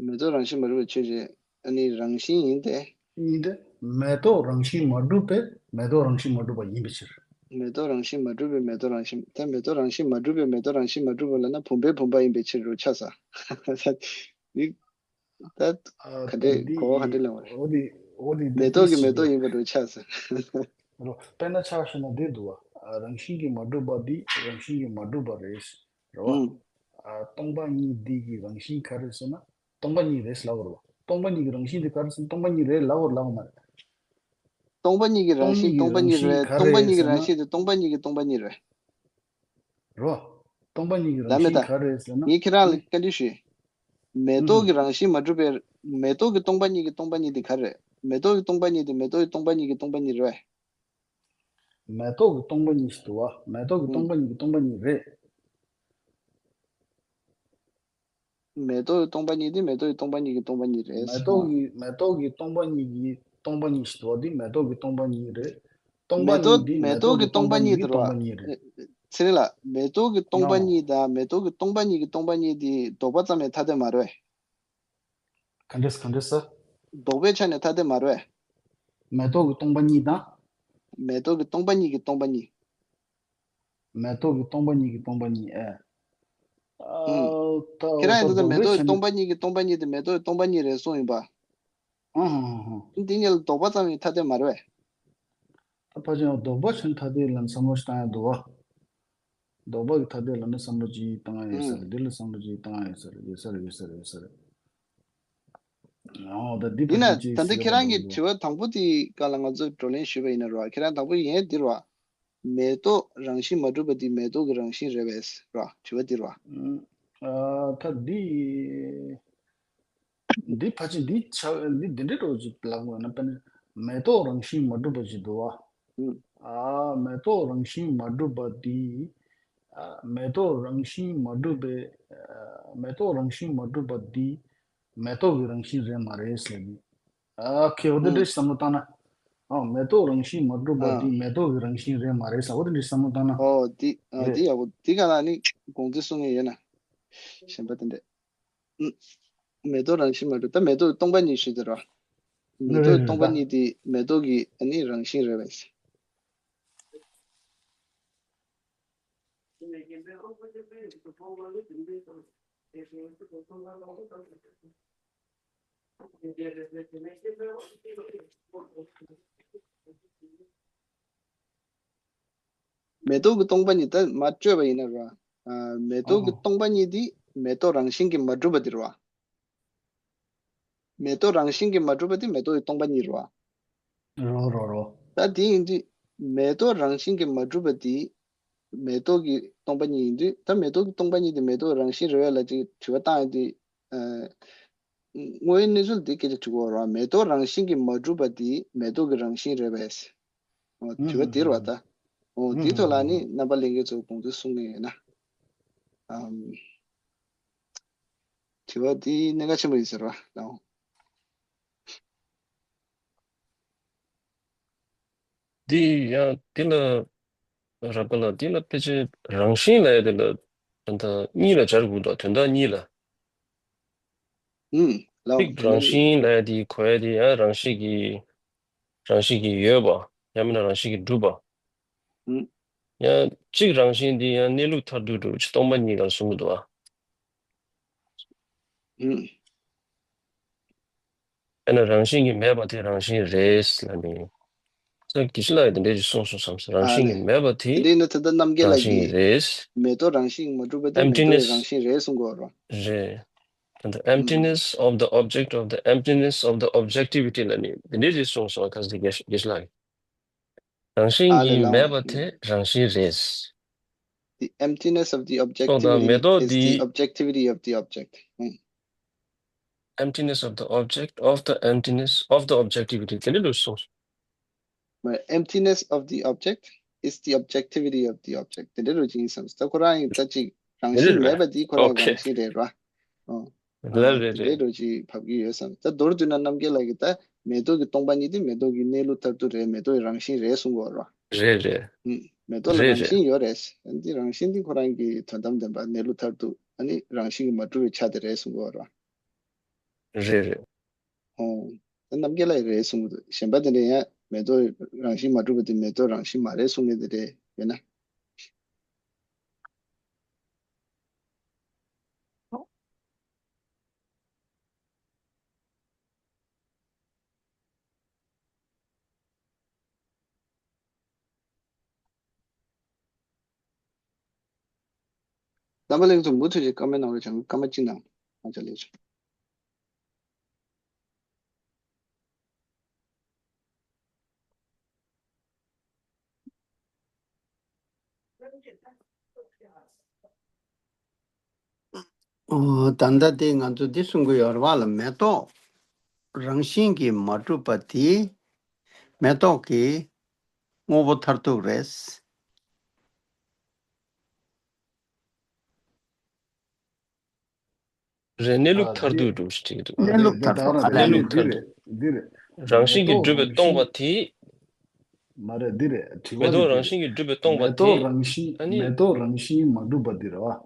མེ་ཏོག་རང་བཞིན་མ་གྲུབ་པའི་ཆོས་ཅན། ཨ་ནི་རང་བཞིན་ཡིན་ཏེ། ཡིན་ཏེ། མེ་ཏོག་རང་བཞིན་མ་གྲུབ་པས་མེ་ཏོག་རང་བཞིན་མ་གྲུབ་པ་ཡིན་པའི་ཕྱིར། མེ་ཏོག་རང་བཞིན་མ་གྲུབ་པས་མེ་ཏོག་རང་བཞིན་ད་མེ་ཏོག་རང་བཞིན་མ་གྲུབ་པས་མེ་ཏོག་རང་བཞིན་མ་གྲུབ་པ་ལབ་ན་བུམ་པའི་བུམ་པ་ཡིན་པའི་ཕྱིར་རོ་ཆགས་ས། འདི་ད་ག་འདྲས་གོ་བ་ག་འདྲས་ལེན་པ་རེད། འོ་དེ་འོ་དེ་མེ་ཏོག་གི་མེ་ཏོག་ཡིན་པ་རོ་ཆགས་ས། རོ་དཔེར་ན་ཆ་བཞག་ན་འདི་འདུག་བ། རང་བཞིན་གྱིས་མ་གྲུབ་པ་འདི་རང་བཞིན་གྱིས་མ་གྲུབ་པ་རེད། རེད་བ། ཨུམ། ཨ་སྟོང་པ་ཉིད་འདི་གི་རང་བཞིན་ག་རེ་ཟེར་ན། སྟོང་པ་ཉིད་རེད་ལབ་རེད་བ། སྟོང་པ་ཉིད་ཀྱི་རང་བཞིན་དེ་ག་རེ་ཟེར་ན་སྟོང་པ་ཉིད་རེད་ལབ་རེད་ལབ་མ་རེད། སྟོང་པ་ཉིད་ཀྱི་རང་བཞིན་སྟོང་པ་ཉིད་རེད། སྟོང་པ་ཉིད་ཀྱི་རང་བཞིན་དེ་སྟོང་པ་ཉིད་ཀྱི་སྟོང་པ་ཉིད་རེད། རེད་བ། སྟོང་པ་ཉིད་ཀྱི་རང་བཞིན་ག་རེ་རེད་ཟེར་ན། ངས་ཁྱེད་རང་ལ་བཀའ་འདྲི་ཞུས། མེ་ཏོག་གི་རང་བཞིན་མ་གྲུབ་པའི་མེ་ཏོག་གི་སྟོང་པ་ཉིད་ཀྱི་སྟོང་པ་ཉིད་དེ་ག་རེ་རེད། མེ་ཏོག་གི་སྟོང་པ་ཉིད་དེ་མེ་ཏོག་གི་སྟོང་པ་ཉིད་ཀྱི་སྟོང་པ་ཉིད་རེད་བས། མེ་ཏོག་གི་སྟོང་པ་ཉིད་ཞིག་འདུག་བ། མེ་ཏོག་གི་སྟོང་པ་ཉིད་ཀྱི་སྟོང་པ་ཉིད་རེད། མེ་ཏོག་གི་སྟོང་པ་ཉིད་དེ་མེ་ཏོག་གི་སྟོང་པ་ཉིད་ཀྱི་སྟོང་པ་ཉིད་རེད། མེ་ཏོག་གི་མེ་ཏོག་གི་སྟོང་པ་ཉིད་ཀྱི་སྟོང་པ་ཉིད་ཞིག་འདུག་བ། འདི་མེ་ཏོག་གི་སྟོང་པ་ཉིད་རེད། སྟོང་པ་མེ་ཏོག་ཉིད་འདི་མེ་མེ་ཏོག་ཏོག་གི་གི་སྟོང་པ་སྟོང་པ་ཉིད་ཉིད་ཀྱི་དུ་སྟོང་པ་ར། ཉིད་རེད། ཚེ་རིང་ལགས། མེ་ཏོག་གི་སྟོང་པ་ཡང་ཉིད་དང་མེ་ཏོག་གི་སྟོང་པ་ཉིད་ཀྱི་སྟོང་པ་ཉིད་དེ་ལྡོག་པ་ཙམ་ཡང་ཐ་དད་མ་རེད། ག་འདྲས་ག་འདྲས་ཟེར། ལྡོག་པའི་ཆ་ནས་ཐ་དད་མ་རེད། མེ་ཏོག་གི་སྟོང་པ་ཉིད་དང་། མེ་ཏོག་གི་སྟོང་པ་ཉིད་ཀྱི་སྟོང་པ་ཉིད། མེ་ཏོག་གི་སྟོང་པ་ཉིད་ཀྱི་སྟོང་པ་ཉིད་ཨེ། ཨུམ། ཨ་ད་ཁྱེད་རང་ཡིན་ད་ད་མེ་ཏོག་གི་སྟོང་པ་ཉིད་ཀྱི་སྟོང་པ་ཉིད་དེ་མེ་ཏོག་གི་སྟོང་པ་ཉིད་རེད་གསུངས་ཡིན་པ། ཨང་ཧང་ཧང་ཧང་། འདི་གཉིས་ལ་ལྡོག་པ་ཙམ་ཡང་ཐ་དད་མ་རེད་པས། ད་ཕལ་ཆེར་ལྡོག་པ་ཆ་ནས་ཐ་དད་ལབ་ནས་བསམ་བློ་ཞིག་བཏང་ཡ་འདུག་བ། ལྡོག་པ་གི་ཐ་དད་ལབ་ནས་བསམ་བློ་ཅིག་བཏང་ཡ་ཡོད་ས་རེད། འདི་ལ་བསམ་བློ་ཅིག་བཏང་ཡ་ཡོད་ས་རེད། ཡོད་ས་རེད། ཡོད་ས་རེད། ཡོད་ས་རེད། ཨོ་ད་འདི་ཡིན་ཕལ་ཆེར་ན་ཅིག་ད་ལྟ་ཁྱེད་རང་གི་དྲི་བ་དང་པོ་དེའི་སྐབས་ལ་ང་ཚོས་བགྲོ་གླེང་ཞུས་པ་ཡིན་ན་རོ། ཁྱེད་རང་དང་པོ་ཡིན་འདི་རོ། མེ་ཏོག་རང་བཞིན་མ་གྲུབ་པ་འདི་མེ་ཏོག་གི་རང་བཞིན་རེད་པས་ར། དྲི་བ་འདི་ར། ཨ་ད་འདི་འདི་ཕལ་ཆེར་འདི་ཆ་འདི་འདི་འདྲའི་འགྲོ་ཅིག་ལབ་དགོས་ན། དཔེར་ན་མེ་ཏོག་རང་བཞིན་མ་གྲུབ་པ་ཅིག་འདུག་བ། ཨ་མེ་ཏོག་རང་བཞིན་མ་གྲུབ་པ་འདི། ཨ་མེ་ཏོག་རང་བཞིན་མ་གྲུབ་པའི་ཨ་མེ་ཏོག་རང་བཞིན་མ་གྲུབ་པ་འདི་མེ་ཏོག་གི་རང་བཞིན་རེད་མ་རེད་ཟེར་གི། ཨ་ཁེ་འོ་དེ་འདྲ་ཞིག་བསམ་བློ་བཏང་ན། ཨ་མེ་ཏོག་རང་བཞིན་མ་གྲུབ་པ་འདི་མེ་ཏོག་གི་རང་བཞིན་རེད་མ་རེད་ཟེར་འོ་དེ་འདྲ་ཞིག་བསམ་བློ་བཏང་ན། ཨོ་འདི་ཨ་རེད། འདི་ཡག་པོ་འདི་ག་ལ་ནི་དགོངས་ཚུལ་གསུང་ངེས་ཡོད་ན། གཞན་པ་དེ་འདྲས། ཨུ། མེ་ཏོག་རང་བཞིན་མ་གྲུབ་ད་མེ་ཏོག་སྟོང་པ་ཉིད་ཞིག་དེ་ར། མེ་རེད་ཏོག་རེད་སྟོང་པ་རེད་ད། ཉིད་དེ་མེ་ཏོག་གི་ཨ་ནི་རང་བཞིན་རེད་པས། མེ་ཏོག་གི་སྟོང་པ་ཉིད་ད་མ་བརྗོད་པ་ཡིན་ན་ར། ཨ་མེ་ཏོག་གི་ཨོ་སྟོང་པ་ཉིད་དེ་མེ་ཏོག་རང་བཞིན་གྱིས་མ་གྲུབ་པ་དེ་རེད་བ། མེ་ཏོག་རང་བཞིན་གྱིས་མ་གྲུབ་པ་དེ་མེ་ཏོག་གི་སྟོང་པ་ཉིད་རེད་བ། རོ་རོ་རོ། ད་དེ་ཡིན་དུས་མེ་ཏོག་རང་བཞིན་གྱིས་མ་གྲུབ་པ་དེ་མེ་ཏོག་གི་སྟོང་པ་ཉིད་ཡིན་དུས་ད་མེ་ཏོག་གི་སྟོང་པ་ཉིད་དེ་མེ་ཏོག་རང་བཞིན་རེད་བས་ལབ་ཅིག་དྲི་བ་བཏང་ཡོང་དུས། ཨ་དངོས་ཡོད་གནས་ཚུལ་འདི་སྐད་ཆ་དྲི་གོ་ར། མེ་ཏོག་རང་བཞིན་གྱིས་མ་གྲུབ་པ་འདི་མེ་ཏོག་གི་རང་བཞིན་རེད་པས། ཨ་དྲི་བ་འདི་རེད་བ་ད། ཨོ་འདི་ཐོག་ལ་ནི་རྣམ་པ་ལྷན་རྒྱས་ཚོ་དགོངས་ཚུལ་གསུང་གི་ཡོད་ན། ཨམ། དྲི་བ་འདི་གནད་འགག་ཆེན་པོ་ཡིན་ཟེར་བ་ལའོ། འདི་ཡང་འདི་ལ་རབ་དགའ་ལགས་འདི་ལ་ཕལ་ཆེར་རང་བཞིན་ལབ་ཡ་དེ་ལ་ད་ལྟ་གཉིས་ལ་སྦྱར་དགོས་འདུག་དོན་དག་གཉིས་ལ། ཨུམ་ལའོ་གཅིག་དོན་དག་རང་གཉིས། བཞིན་ལབ་ཡ་དེ་གོ་ཡ་དེ་ཡང་རང་བཞིན་གྱིས་རང་བཞིན་གྱིས་ཡོད་པ་ཡང་མིན་ན་རང་བཞིན་གྱིས་གྲུབ་པ། ཨུམ། ཡང་གཅིག་རང་བཞིན་འདི་ཡང་གནས་ལུགས་མཐར་ཐུག་གྲུབ་ཕྱིར་སྟོང་པ་ཉིད་ལ་གསུང་གི་འདུག་བ། ཨུམ། དཔེར་ན་རང་བཞིན་གྱིས་མེད་པ་དེ་རང་བཞིན་རེད་ལབ་ནས། ད་དགེ་བཤེས་ལགས་ཀྱིས་དེ་འདྲས་ཞིག་གསུངས་སོང་བསམ། རང་ཨ་བཞིན་ནི་གྱིས་མེད་པ་དེ་དེ་འདྲས་ཡིན་ན་ད་ལྟ་རྣམ་རྒྱལ་རང་ལགས་བཞིན་ཀྱིས་གྱིས་རེད། མེ་ཏོག་རང་བཞིན་མ་གྲུབ་པ་དེ་མེ་ཏོག་Emptiness། རང་བཞིན་རེད་གསུང་གི་ཡོད་རེད་བ། རེད། ད་ལྟ་ཨུམ། Emptiness of the object of the emptiness of the objectivity ལ་ནི་དེ་འདྲས་ཞིག་གསུངས་སོང་། ག་ཟེ་དགེ་བཤེས་དགེ་བཤེས་ལགས་ཀྱིས། རང་བཞིན་ཨ་ལས་གྱིས་ལའང་མེད་པ་དེ་རང་བཞིན་རེད། The emptiness of the ཏོག་ད་མེ objectivity ཏོག་is the འདི་objectivity of the object. ཨུམ། Emptiness of the object of the emptiness of the objectivity དེ་འདྲ་འདུག་གསུངས། But emptiness of the object is the objectivity of the object. དེ་འདྲ་རུ་ཅིག་ཡིན་བསམ། ད་ཁོ་རང་ཡིན་ད་ཅིག་རང་བཞིན་མེད་པ་འདི་ཁོ་རང་རང་བཞིན་རེད་ར། ཨོ། ལ་རེད་རེད། དེ་འདྲ་རུ་ཅིག་བབ་ཀྱི་ཡོད་བསམ། ད་མདོར་བསྡུས་ན་རྣམ་རྒྱལ་ལགས་ཀྱིས་ད་མེ་ཏོག་གི་སྟོང་པ་ཉིད་དེ་མེ་ཏོག་གི་གནས་ལུགས་མཐར་ཐུག་རེད། མེ་ཏོག་གི་རང་བཞིན་རེད་གསུང་གི་ཡོད་ར། རེད་རེད། ཨུམ། མེ་ཏོག་ལ་རེད་རང་རེད། བཞིན་ཡོད་རེད། འདི་རང་བཞིན་འདི་ཁོ་རང་གི་དོན་དམ་བདེན་པ་གནས་ལུགས་མཐར་ཐུག་ཨ་ནི་རང་བཞིན་གྱིས་མ་གྲུབ་པའི་ཆ་དེ་རེད་གསུང་གི་ཡོད་ར། རེད་རེད། ཨོ། ད་རྣམ་རྒྱལ་ལགས་རེད་གསུང་གི་འདུག་གཞན་པ་དེ་འདྲ་ཡང་མེ་ཏོག་རང་བཞིན་མ་གྲུབ་པ་དེ་མེ་ཏོག་རང་བཞིན་མ་རེད་གསུང་མཁན་དེ་འདྲ་ཡོད་ན། རྣམ་པ་ལྷན་རྒྱས་ཚོ་མུ་མཐུད་ཀྱིས་ཀོ་མེན་ནང་ལ་བྱང་སྐར་མ་གཅིག་གནང་། ཨ་ཅག་ལེགས་སོ། ཨོ། ད་ལྟ་དེ་ང་ཚོ་འདི་གསུང་གི་ཡོད་རེད་བ་ལ། མེ་ཏོག་རང་བཞིན་གྱིས་མ་གྲུབ་པ་དེ་མེ་ཏོག་གི་དངོས་པོ་མཐར་ཐུག་རེད། རེད། གནས་ལུགས་ཨ་མཐར་འདི་ཐུག་འགྲུབ་ཞེས་བྲིས་འདུག་གནས་ལུགས་མཐར་ཐུག་ག་ལ་གནས་ལུགས་མཐར་ཐུག་འདི་རེད། འདི་རེད། རང་བཞིན་གྱིས་གྲུབ་པའི་སྟོང་པ་དེ། མ་རེད། འདི་རེད། དྲི་བ་མེ་ཏོག་འདི་རང་བཞིན་གྱིས་གྲུབ་པའི་སྟོང་པ་མེ་ཏོག་དེ། རང་བཞིན་ཨ་ནི། མེ་ཏོག་རང་བཞིན་མ་གྲུབ་པ་འདི་རེད་བ།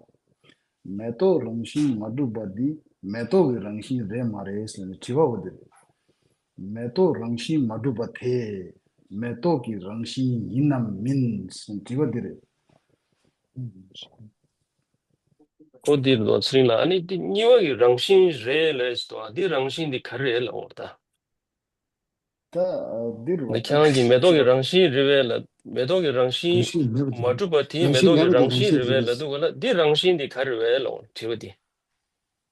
མེ་ཏོག་རང་བཞིན་མ་གྲུབ་པ་འདི་མེ་ཏོག་གི་རང་བཞིན་རེད་མ་རེད་ཟེར་ནས་དྲི་བ་བ་འདི་རེད། མེ་ཏོག་རང་བཞིན་མ་གྲུབ་པ་དེ་མེ་ཏོག་གི་རང་བཞིན་ཡིན་ནམ་མིན་ཟེར་ནས་དྲི་བ་འདི་རེད། ཨོ་འདིར་ལོ་ཚེ་རིང་ལགས། ཨ་ནི་འདི་གཉིས་པ་གི་རང་བཞིན་རེད་ལབ་སོང་། འདི་རང་བཞིན་འདི་ག་རེ་རེད་ལབ་འོ་ད། ད་འདིར་འདི་ཁྱེད་རང་གིས་མེ་ཏོག་གི་རང་བཞིན་རེད་པས་ལབ། མེ་ཏོག་གི་རང་བཞིན་རང་བཞིན་མེད་པ་དེ་མ་གྲུབ་པ་དེ་རང་མེ་ཏོག་གི་རང་བཞིན་རེད་པས་ལབ་འདུག་ག་ལ། འདི་རང་བཞིན་འདི་ག་རེ་རེད་ལབ་འོ་དྲི་བ་འདི།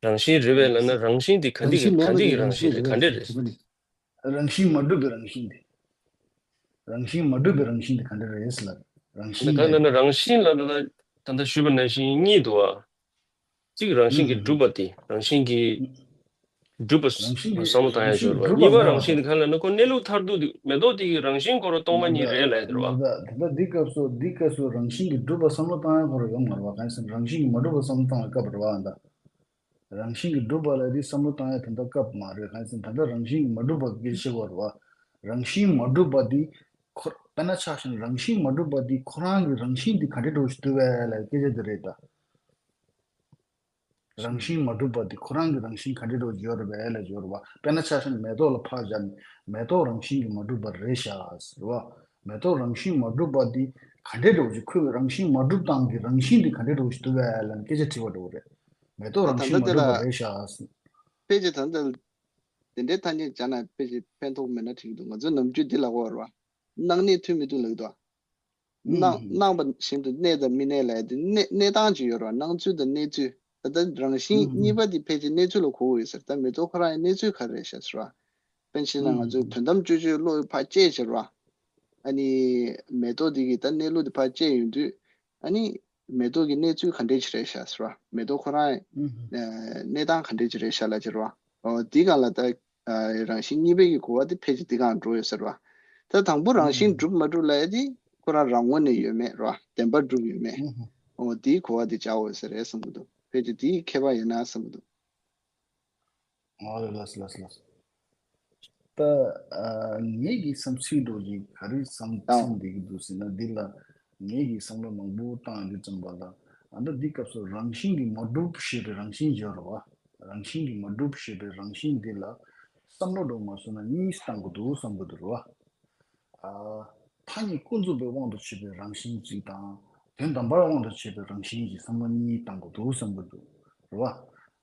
རང་བཞིན་རེད་པས་ལབ་ན་རང་བཞིན་འདི་ག་འདི་གི་ག་འདི་གི་རང་བཞིན་རེད། ག་འདྲ་རེད། རང་བཞིན་མ་གྲུབ་པའི་རང་བཞིན་དེ། རང་བཞིན་མ་གྲུབ་པའི་རང་བཞིན་དེ་ག་འདྲ་རེད་ཟེར་ལབ། རང་བཞིན་ག་ལབ་ན་རང་བཞིན་ལབ་ན་ད་ལྟ་ཞུས་པ་ནང་བཞིན་གཉིས་འདུག་བ། གཅིག་རང་བཞིན་གྱིས་གྲུབ་པ་དེ་རང་བཞིན་གྱིས་གྲུབ་པ་རང་བཞིན་གྱིས་བསམ་བློ་བཏང་ཡ་ཞོར་བ། གཉིས་པ་རང་བཞིན་དེ་ག་ལབ་ན་ཁོ་གནས་ལུགས་མཐར་ཐུག་དེ་མེ་ཏོག་དེ་གི་རང་བཞིན་ཁོ་རང་སྟོང་པ་ཉིད་རེད་ལབ་ཡ་དེ་རེད་བ། ད་ད་འདི་སྐབས་སུ་འདི་སྐབས་སུ་རང་བཞིན་གྱིས་གྲུབ་པ་བསམ་བློ་བཏང་ཡ་ཁོ་རང་ཡོང་མ་རེད་བ། གང་ཡིན་ཟེར་ན་རང་བཞིན་གྱིས་མ་གྲུབ་པ་བསམ་བློ་བཏང་བའི་སྐབས་རེད་བ་ད། རང་བཞིན་གྱིས་གྲུབ་པ་ལ་དེ་བསམ་བློ་བཏང་ཡ་དེ་འདྲ་སྐབས་མ་རེད། གང་ཡིན་ཟེར་ན་ད་ལྟ་རང་བཞིན་གྱིས་མ་གྲུབ་པ་གི་སྐད་ཆ་བཤད་དགོས་རེད་བ། རང་བཞིན་མ་གྲུབ་པ་འདི་ཁོ་དཔེར་ན་ཆ་བཞག་ན་རང་བཞིན་མ་གྲུབ་པ་འདི་ཁོ་རང་གི་རང་བཞིན་འདི་ག་འདྲ་འགྲོ་ཞིག་འདུག་བས་ལ་སྐད་ཆ་འདི་རེད་ད། རང་བཞིན་མ་གྲུབ་པ་འདི་ཁོ་རང་གི་རང་བཞིན་ག་འདྲ་འགྲོ་ཞིག་ཡོད་རེད་བས་ལ་ཡོད་རེད་བ། དཔེར་ན་ཆ་བཞག་ན་མེ་ཏོག་ལ་ཕར་བཞག་ནས་མེ་ཏོག་རང་བཞིན་གྱིས་མ་གྲུབ་པ་རེད་ཤག་ཟེར་བ། མེ་ཏོག་རང་བཞིན་མ་གྲུབ་པ་འདི་ག་འདྲ་འགྲོ་ཞིག་ཁོའི་རང་བཞིན་མ་གྲུབ་སྟངས་ཀྱི་རང་བཞིན་འདི་ག་འདྲ་འགྲོ་ཞིག་འདུག་བས་ལ་སྐད་ཆ་དྲི་བ་འགྲོ་གི་རེད། མེ་ཏོག་རང་བཞིན་མ་གྲུབ་པ་རེད་ཤག་ཟེར། ཕལ་ཆེར་ད་ལྟ་དེ་འདྲའི་ཐ་སྙད་སྦྱར་ན་ཕལ་ཆེར་ཕན་ཐོགས་མེད་ན་དྲན་གྱི་འདུག་ང་ཚོའི་ནམ་རྒྱུན་འདི་ལབ་ཀྱི་ཡོད་རེད་བ། སྣང་གནས་མཐུན་མི་མཐུན་ལབ་ཀྱི་འདུག་སྣང་སྣང་བ་བཞིན་དུ་གནས་དང་མི་གནས་ལབ་ཡ་དེ་གནས་གནས་སྟངས་ཅིག་ཡོད་རེད་བ། སྣང་ཚུལ་དང་གནས་ཚུལ། ད་ལྟ་རང་བཞིན་གཉིས་པ་དེ་ཕལ་ཆེར་གནས་ཚུལ་ལ་གོ་དགོས་ཡོད་ཟེར། ད་མེ་ཏོག་ཁོ་རང་ཡང་གནས་ཚུལ་ག་རེ་རེད་ཤག་ཟེར་བ། དཔེར་ན་ང་ཚོས་དོན་དམ་དཔྱོད་བརྗོད་བློ་ཡིས་ཕར་དཔྱད་ཟེར་བ། ཨ་ནི་མེ་ཏོག་འདི་གི་ད་གནས་ལུགས་འདི་ཕར་དཔྱད་ཡོང་དུས། ཨ་ནི་མེ་ཏོག་གི་གནས་ཚུལ་ག་འདྲས་ཅིག་རེད་ཤག་ཟེར་བ། མེ་ཏོག་ཁོ་རང་གནས་སྟངས་ག་འདྲས་ཅིག་རེད་ཤག་ལབ་ཟེར་བ། འོ་འདི་སྒང་ལ་ད་རང་བཞིན་གཉིས་པའི་གི་གོ་བ་དེ་ཕལ་ཆེར་འདི་སྒང་འགྲོ་ཡོད་ཟེར་བ། ད་དང་པོ་རང་བཞིན་གྲུབ་མ་གྲུབ་ལབ་ཡ་དེ་ཁོ་རང་རང་ངོས་ནས་ཡོད་མེད་རེད་བ། བདེན་པར་གྲུབ་ཡོད་མེད། འོ་འདིའི་གོ་བ་དེ་བྱ་འོས་ཟེར་རེད་བསམ་གྱི་འདུག་ཕལ་ཆེར་འདིའི་ཁྱད་པར་ཡིན་ན་བསམ་གྱི་འདུག་ཨོ་ལགས་ལགས་ལགས། ད་ཨ་ངེད་ཀྱི་བསམ་ཚུལ་འདྲ་ཞིག་ག་རེ་བསམ་བསམ་བསྡད་ཀྱི་འདུག་ཟེར་ན། འདི་ལ་ངེད་ཀྱིས་བསམ་བློ་མང་པོ་བཏང་ཡོང་དུས་ཙམ་པ་ལ། ཨ་ད་འདི་སྐབས་སུ་རང་བཞིན་གྱིས་མ་གྲུབ་ཞེས་པའི་རང་བཞིན་ཡོད་རེད་བ། རང་བཞིན་གྱིས་མ་གྲུབ་ཞེས་པའི་རང་བཞིན་འདི་ལ་བསམ་བློ་འདྲ་མ་བཟོས་ན་གཉིས་བཏང་དགོས་འདུག་བསམ་གྱི་འདུག་རེད་བ། ཨ་ཐ་སྙད་ཀུན་རྫོབ་པའི་དབང་དུ་བྱས་པའི་རང་བཞིན་གཅིག་དང་། དོན་དམ་པར་དབང་དུ་བྱས་པའི་རང་བཞིན་གྱི་བསམ་བློ་གཉིས་བཏང་དགོས་འདུག་བསམ་གྱི་འདུག་རེད་བ།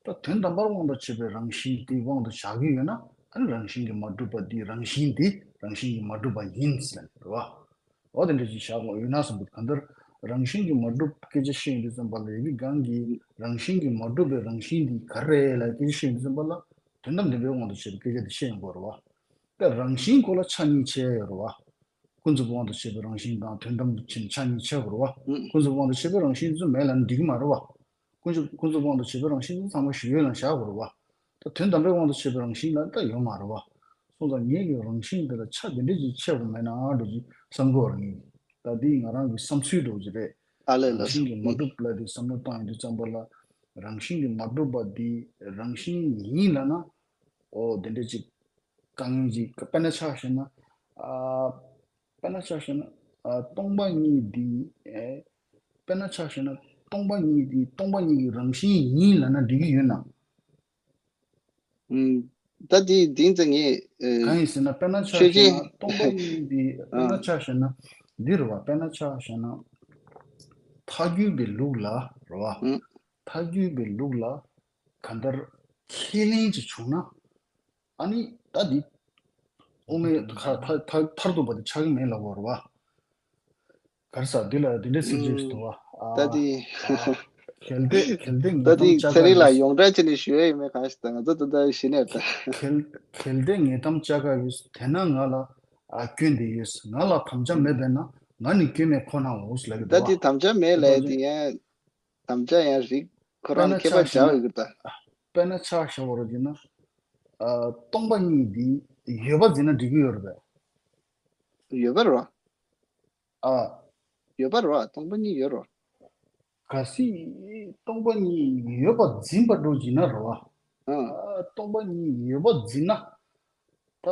ད་དོན་དམ་པར་དབང་དུ་བྱས་པའི་རང་བཞིན་དེ་དབང་དུ་བཞག་གི་ཡོད་ན། ཨ་ནི་རང་བཞིན་གྱིས་མ་གྲུབ་པ་འདི་རང་བཞིན་འདི་རང་བཞིན་གྱིས་མ་གྲུབ་པ་ཡིན་ཟེར་ནས་རེད་བ། འོ་དེ་འདྲ་ཅིག་བཞག་དགོས་ཡོད་ན་བསམ་གྱི་འདུག་གང་ལྟར་རང་བཞིན་གྱིས་མ་གྲུབ་སྐད་ཆ་བཤད་ཡོང་དུས་ཙམ་པ་ལ་ཡི་གེ་གང་གིས་རང་བཞིན་གྱིས་མ་གྲུབ་པའི་རང་བཞིན་འདི་ག་རེ་ལ་སྐད་ཆ་བཤད་ཡོང་དུས་ཙམ་པ་ལ་དོན་དམ་བདེན་པའི་དབང་དུ་བྱས་པའི་སྐད་ཆ་འདི་བཤད་ཡོང་དགོས་རེད་བ། ད་རང་བཞིན་ཁོ་ལ་ཆ་གཉིས་ཕྱེ་ཡོད་རེད་བ། ཀུན་རྫོབ་དབང་དུ་བྱས་པའི་རང་བཞིན་དང་དོན་དམ་དུ་ཕྱེ་ནས་ཆ་གཉིས་ཕྱེ་དགོས་རེད་བ། ཀུན་རྫོབ་དབང་དུ་བྱས་པའི་རང་བཞིན་ཚོ་མེད་ལབ་ན་འགྲིག་གི་མ་རེད་བ། ཀུན་རྫོབ་ཀུན་རྫོབ་དབང་དུ་བྱས་པའི་རང་བཞིན་ཚང་མ་ཞིག་ཡོད་ལ་བཞག་དགོས་རེད་བ། ད་དོན་དམ་པའི་དབང་དུ་བྱས་པའི་རང་བཞིན་ལ་ད་ཡོད་མ་རེད་བ། སོང་ཙང་ངེད་ཀྱི་རང་བཞིན་དེ་ལ་ཆ་དེ་འདྲ་ཅིག་ཕྱེ་དགོས་མེད་ན་འགྲོ་ཅིག་བསམ་གྱི་ཡོད་རེད། ངེད་ཀྱིས་ད་འདི་ང་རང་གི་བསམ་ཚུལ་འགྲོ་ཅིག་རེད། ཨ་ལས་རང་ལགས་སོ། བཞིན་གྱིས་མ་གྲུབ་ལབ་དེ་བསམ་བློ་བཏང་ཡོང་དུས་ཙམ་པ་ལ་རང་བཞིན་གྱིས་མ་གྲུབ་པ་འདི་རང་བཞིན་ཡིན་ལབ་ན། ཨོ་དེ་འདྲ་ཅིག་དཀའ་ངལ་ཅིག་དཔེར་ན་ཆ་བཞག་ན། ཨ་དཔེར་ན་ཆ་བཞག་ན་ཨ་སྟོང་པ་ཉིད་འདི་ཨེ། དཔེར་ན་ཆ་བཞག་ན་སྟོང་པ་ཉིད་འདི་སྟོང་པ་ཉིད་ཀྱི་རང་བཞིན་ཡིན་ལབ་ན་འགྲིག་གི་ཡོད་ན། ཨུམ། ད་དེ་དེང་ཙང་ངས་ཨེ། གང་ཡིན་ཟེར་ན་དཔེར་ན་ཆ་ཆོས་བཞག་ཅན། ན་སྟོང་པ་ཉིད་འདི་དཔེར་ན་ཨ། ཆ་བཞག་ན་འདི་རེད་བ། དཔེར་ན་ཆ་བཞག་ན་ཐལ་འགྱུར་གྱི་ལུགས་ལ་རེད་བ། ཨུམ། ཐལ་འགྱུར་གྱི་ལུགས་ལ་གང་ལྟར་ཁས་ལེན་ཅིག་བྱུང་ན། ཨ་ནི་ད་འདི་དབུ་མའི་ཁ་མཐར་མཐར་མཐར་ཐུག་པ་དེ་ཆགས་ཀྱི་མེད་ལབ་དགོས་རེད་བ། ག་རེ་ཟ་འདི་ལ་འདི་འདྲའི་སྲིད་ཇུས་ཤིག་འདུག་བ། ཨ། ད་དེ་ཨ། གལ་ཏེ་གལ་ཏེ་ད་ངེས་དེ་གཏམ་ཚེ་རིང་ལགས་ཡོངས་གྲགས་བྱས་ནས་ཞུ་ཡ་ཡིན་མེད་གང་ཞིག་ད་ང་ཚོ་ད་ལྟ་གཞི་ནས་ད། གལ་གལ་ཏེ་ངེས་གཏམ་བཅའ་ག་ཡོད་དེ་ན་ང་ལ་ཨ་སྐྱོན་དེ་ཡོད། ང་ལ་དམ་བཅའ་མེད་པས་ན་ང་ནི་སྐྱོན་མེད་ཁོ་ན་འོ་ལབ་ཀྱི་ད་འདུག་བ། དེ་དམ་བཅའ་མེད་ལབ་དེ་ཡང་དམ་བཅའ་ཡང་རིག་ཁོ་རང་དཔེར་ན་མཁས་པ་ཆ་བཞག་བཞག་ན་ཡོད་ཀྱི་ད། དཔེར་ན་ཆ་བཞག་པ་རེད་ན། ཨ་སྟོང་པ་ཉིད་འདི་ཡོད་པ་འཛིན་ན་འགྲིག་གི་ཡོད་རེད་པས། ཡོད་པ་རེད་བ། ཨ། ཡོད་པ་རེད་བ། སྟོང་པ་ཉིད་ཡོད་རེད་བ། གལ་སྲིད་སྟོང་པ་ཉིད་ཡོད་པ་འཛིན་པ་འགྲོ་བྱེད་ན་རེད་བ། ཨ། ཨ་སྟོང་པ་ཉིད་ཡོད་པ་འཛིན་ན། ད།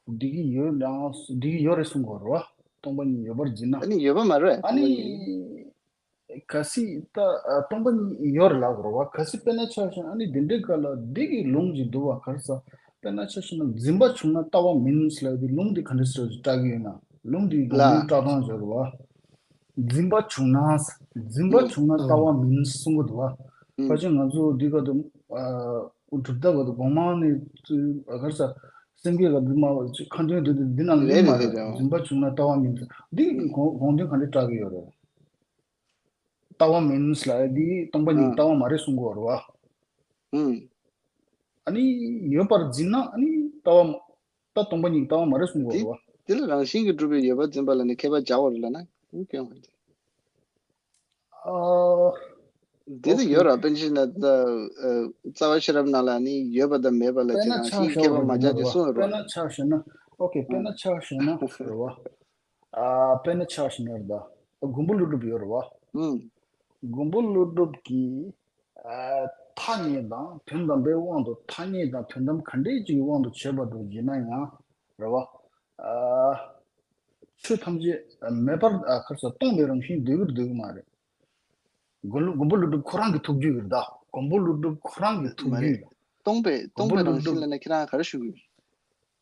འགྲིག་གི་ཡོད་ལ་འགྲིག་གི་ཡོད་རེད་གསུང་དགོས་རེད་བ། སྟོང་པ་ཉིད་ཡོད་པར་འཛིན་ན། ཨ་ནི་ཡོད་པ་མ་རེད་ཨ་སྟོང་པ་ཉིད། ནི། གལ་སྲིད་ད་སྟོང་པ་ཉིད་ཡོད་རེད་ལབ་དགོས་རེད་བ། གལ་སྲིད་དཔེར་ན་ཆ་བཞག་ན་ཨ་ནི་འདི་འདྲའི་སྐབས་ལ་འདི་གི་ལུང་ཅིག་འདུག་བ། ག་རེ་ཟ། དཔེར་ན་ཆ་བཞག་ན་འཛིན་པ་བྱུང་ན་ལྟ་བ་མིན་ཟེར་ལབ་དེ་ལུང་འདི་ག་འདྲ་ཟེར་བ་ཅིག་བཀྲལ་གི་ཡོད་ན་ལུང་འདི་དགོངས་ལ། དོན་བཀྲལ་སྟངས་ཅིག་ཡོད་རེད་བ། འཛིན་པ་བྱུང་ན། འཛིན་པ་ཨུ། བྱུང་ན་ལྟ་བ་མིན་གསུང་གི་འདུག་བ། ཨུ། ཕལ་ཆེར་ང་ཚོ་འདི་ག་དུ་ཨ་གྲུབ་མཐའ་ག་དུ་གོང་མ་ནས་ཚུར་ག་རེ་ཟ། སེམས་བསྐྱེད་ག་དུ་མ་ཁ་འདོན་དེ་དུ་འདི་ནང་རེད་ལུང་མ་རེད་རེད་རེད་རེད། ཨོ། འཛིན་པ་བྱུང་ན་ལྟ་བ་མིན། འདི་གོང་གོང་དོན་ག་འདྲ་བཀྲལ་གི་ཡོད་རེད། ལྟ་བ་མིན་ལབ་ཡ་འདི་སྟོང་པ་ཉིད་ཨ། ལྟ་བ་མ་རེད་གསུང་གི་ཡོད་རེད་བ། ཨུ། ཨ་ནི་ཡོད་པར་འཛིན་ན་ཨ་ནི་ལྟ་བ་མ། ད་སྟོང་པ་ཉིད་ལྟ་བ་མ་རེད་གསུང་གི་ཡོད་དེ་རེད་བ། དེ་ལ་རང་བཞིན་གྱིས་གྲུབ་པའི་ཡོད་པར་འཛིན་པ་ལ་ནི་མཁས་པ་བྱ་བ་རེད་ལབ་ན་ཨུ་སྐྱོན་མ་རེད། ཨ། དེ་ལ་ཡོད་ར། དཔེར་ན་ཆ་བཞག་ན་ད་ཨ་རྩ་བ་ཤེས་རབ་ནང་ལ་ནི་ཡོད་པ་དང་མེད་པ་ལ་དཔེར་ཅིག་ན་རང་ཆ་བཞག་བཞག་པ་རེད་ན་ར། གསུངས་ཡོད་ར། དཔེར་ན་ཆ་བཞག་ན། ཨོ་ཀེ། དཔེར་ན་ཆ་བཞག་ན་རེད་བ། ཨ་དཔེར་ན་ཆ་བཞག་ན་རེད་ད། མགོན་པོ་ཀླུ་སྒྲུབ་ཡོད་རེད་བ། ཨུ། མགོན་པོ་ཀླུ་སྒྲུབ་ཀྱིས་ཨ་ཐ་སྙད་དང་དོན་དམ་པའི་དབང་དུ། ཐ་སྙད་དང་དོན་དམ་ག་འདྲའི་ཅིག་གི་དབང་དུ་བྱས་པ་འགྲོ་བྱེད་ན་ཡང་རེད་བ། ཨ་ཆོས་ཐམས་ཅད་མེད་པར་ཨ་ག་རེ་ཟ་སྟོང་པའི་རང་བཞིན་སྡོད་ཀྱི་རེད་སྡོད་ཀྱི་མ་རེད། མགོན་མགོན་པོ་ཀླུ་སྒྲུབ་ཁོ་རང་གི་ཐུགས་རྒྱུད་ཀྱི་རེད་ད། མགོན་པོ་ཀླུ་སྒྲུབ་ཁོ་རང་གི་ཐུགས་མ་རེད། རྒྱུད། སྟོང་པའི་སྟོང་མགོན་པོ་པའི་ཀླུ་རང་སྒྲུབ་བཞིན་ལབ་ན་ཁྱེད་རང་ག་རེ་ཞུ་གི་ཡོད།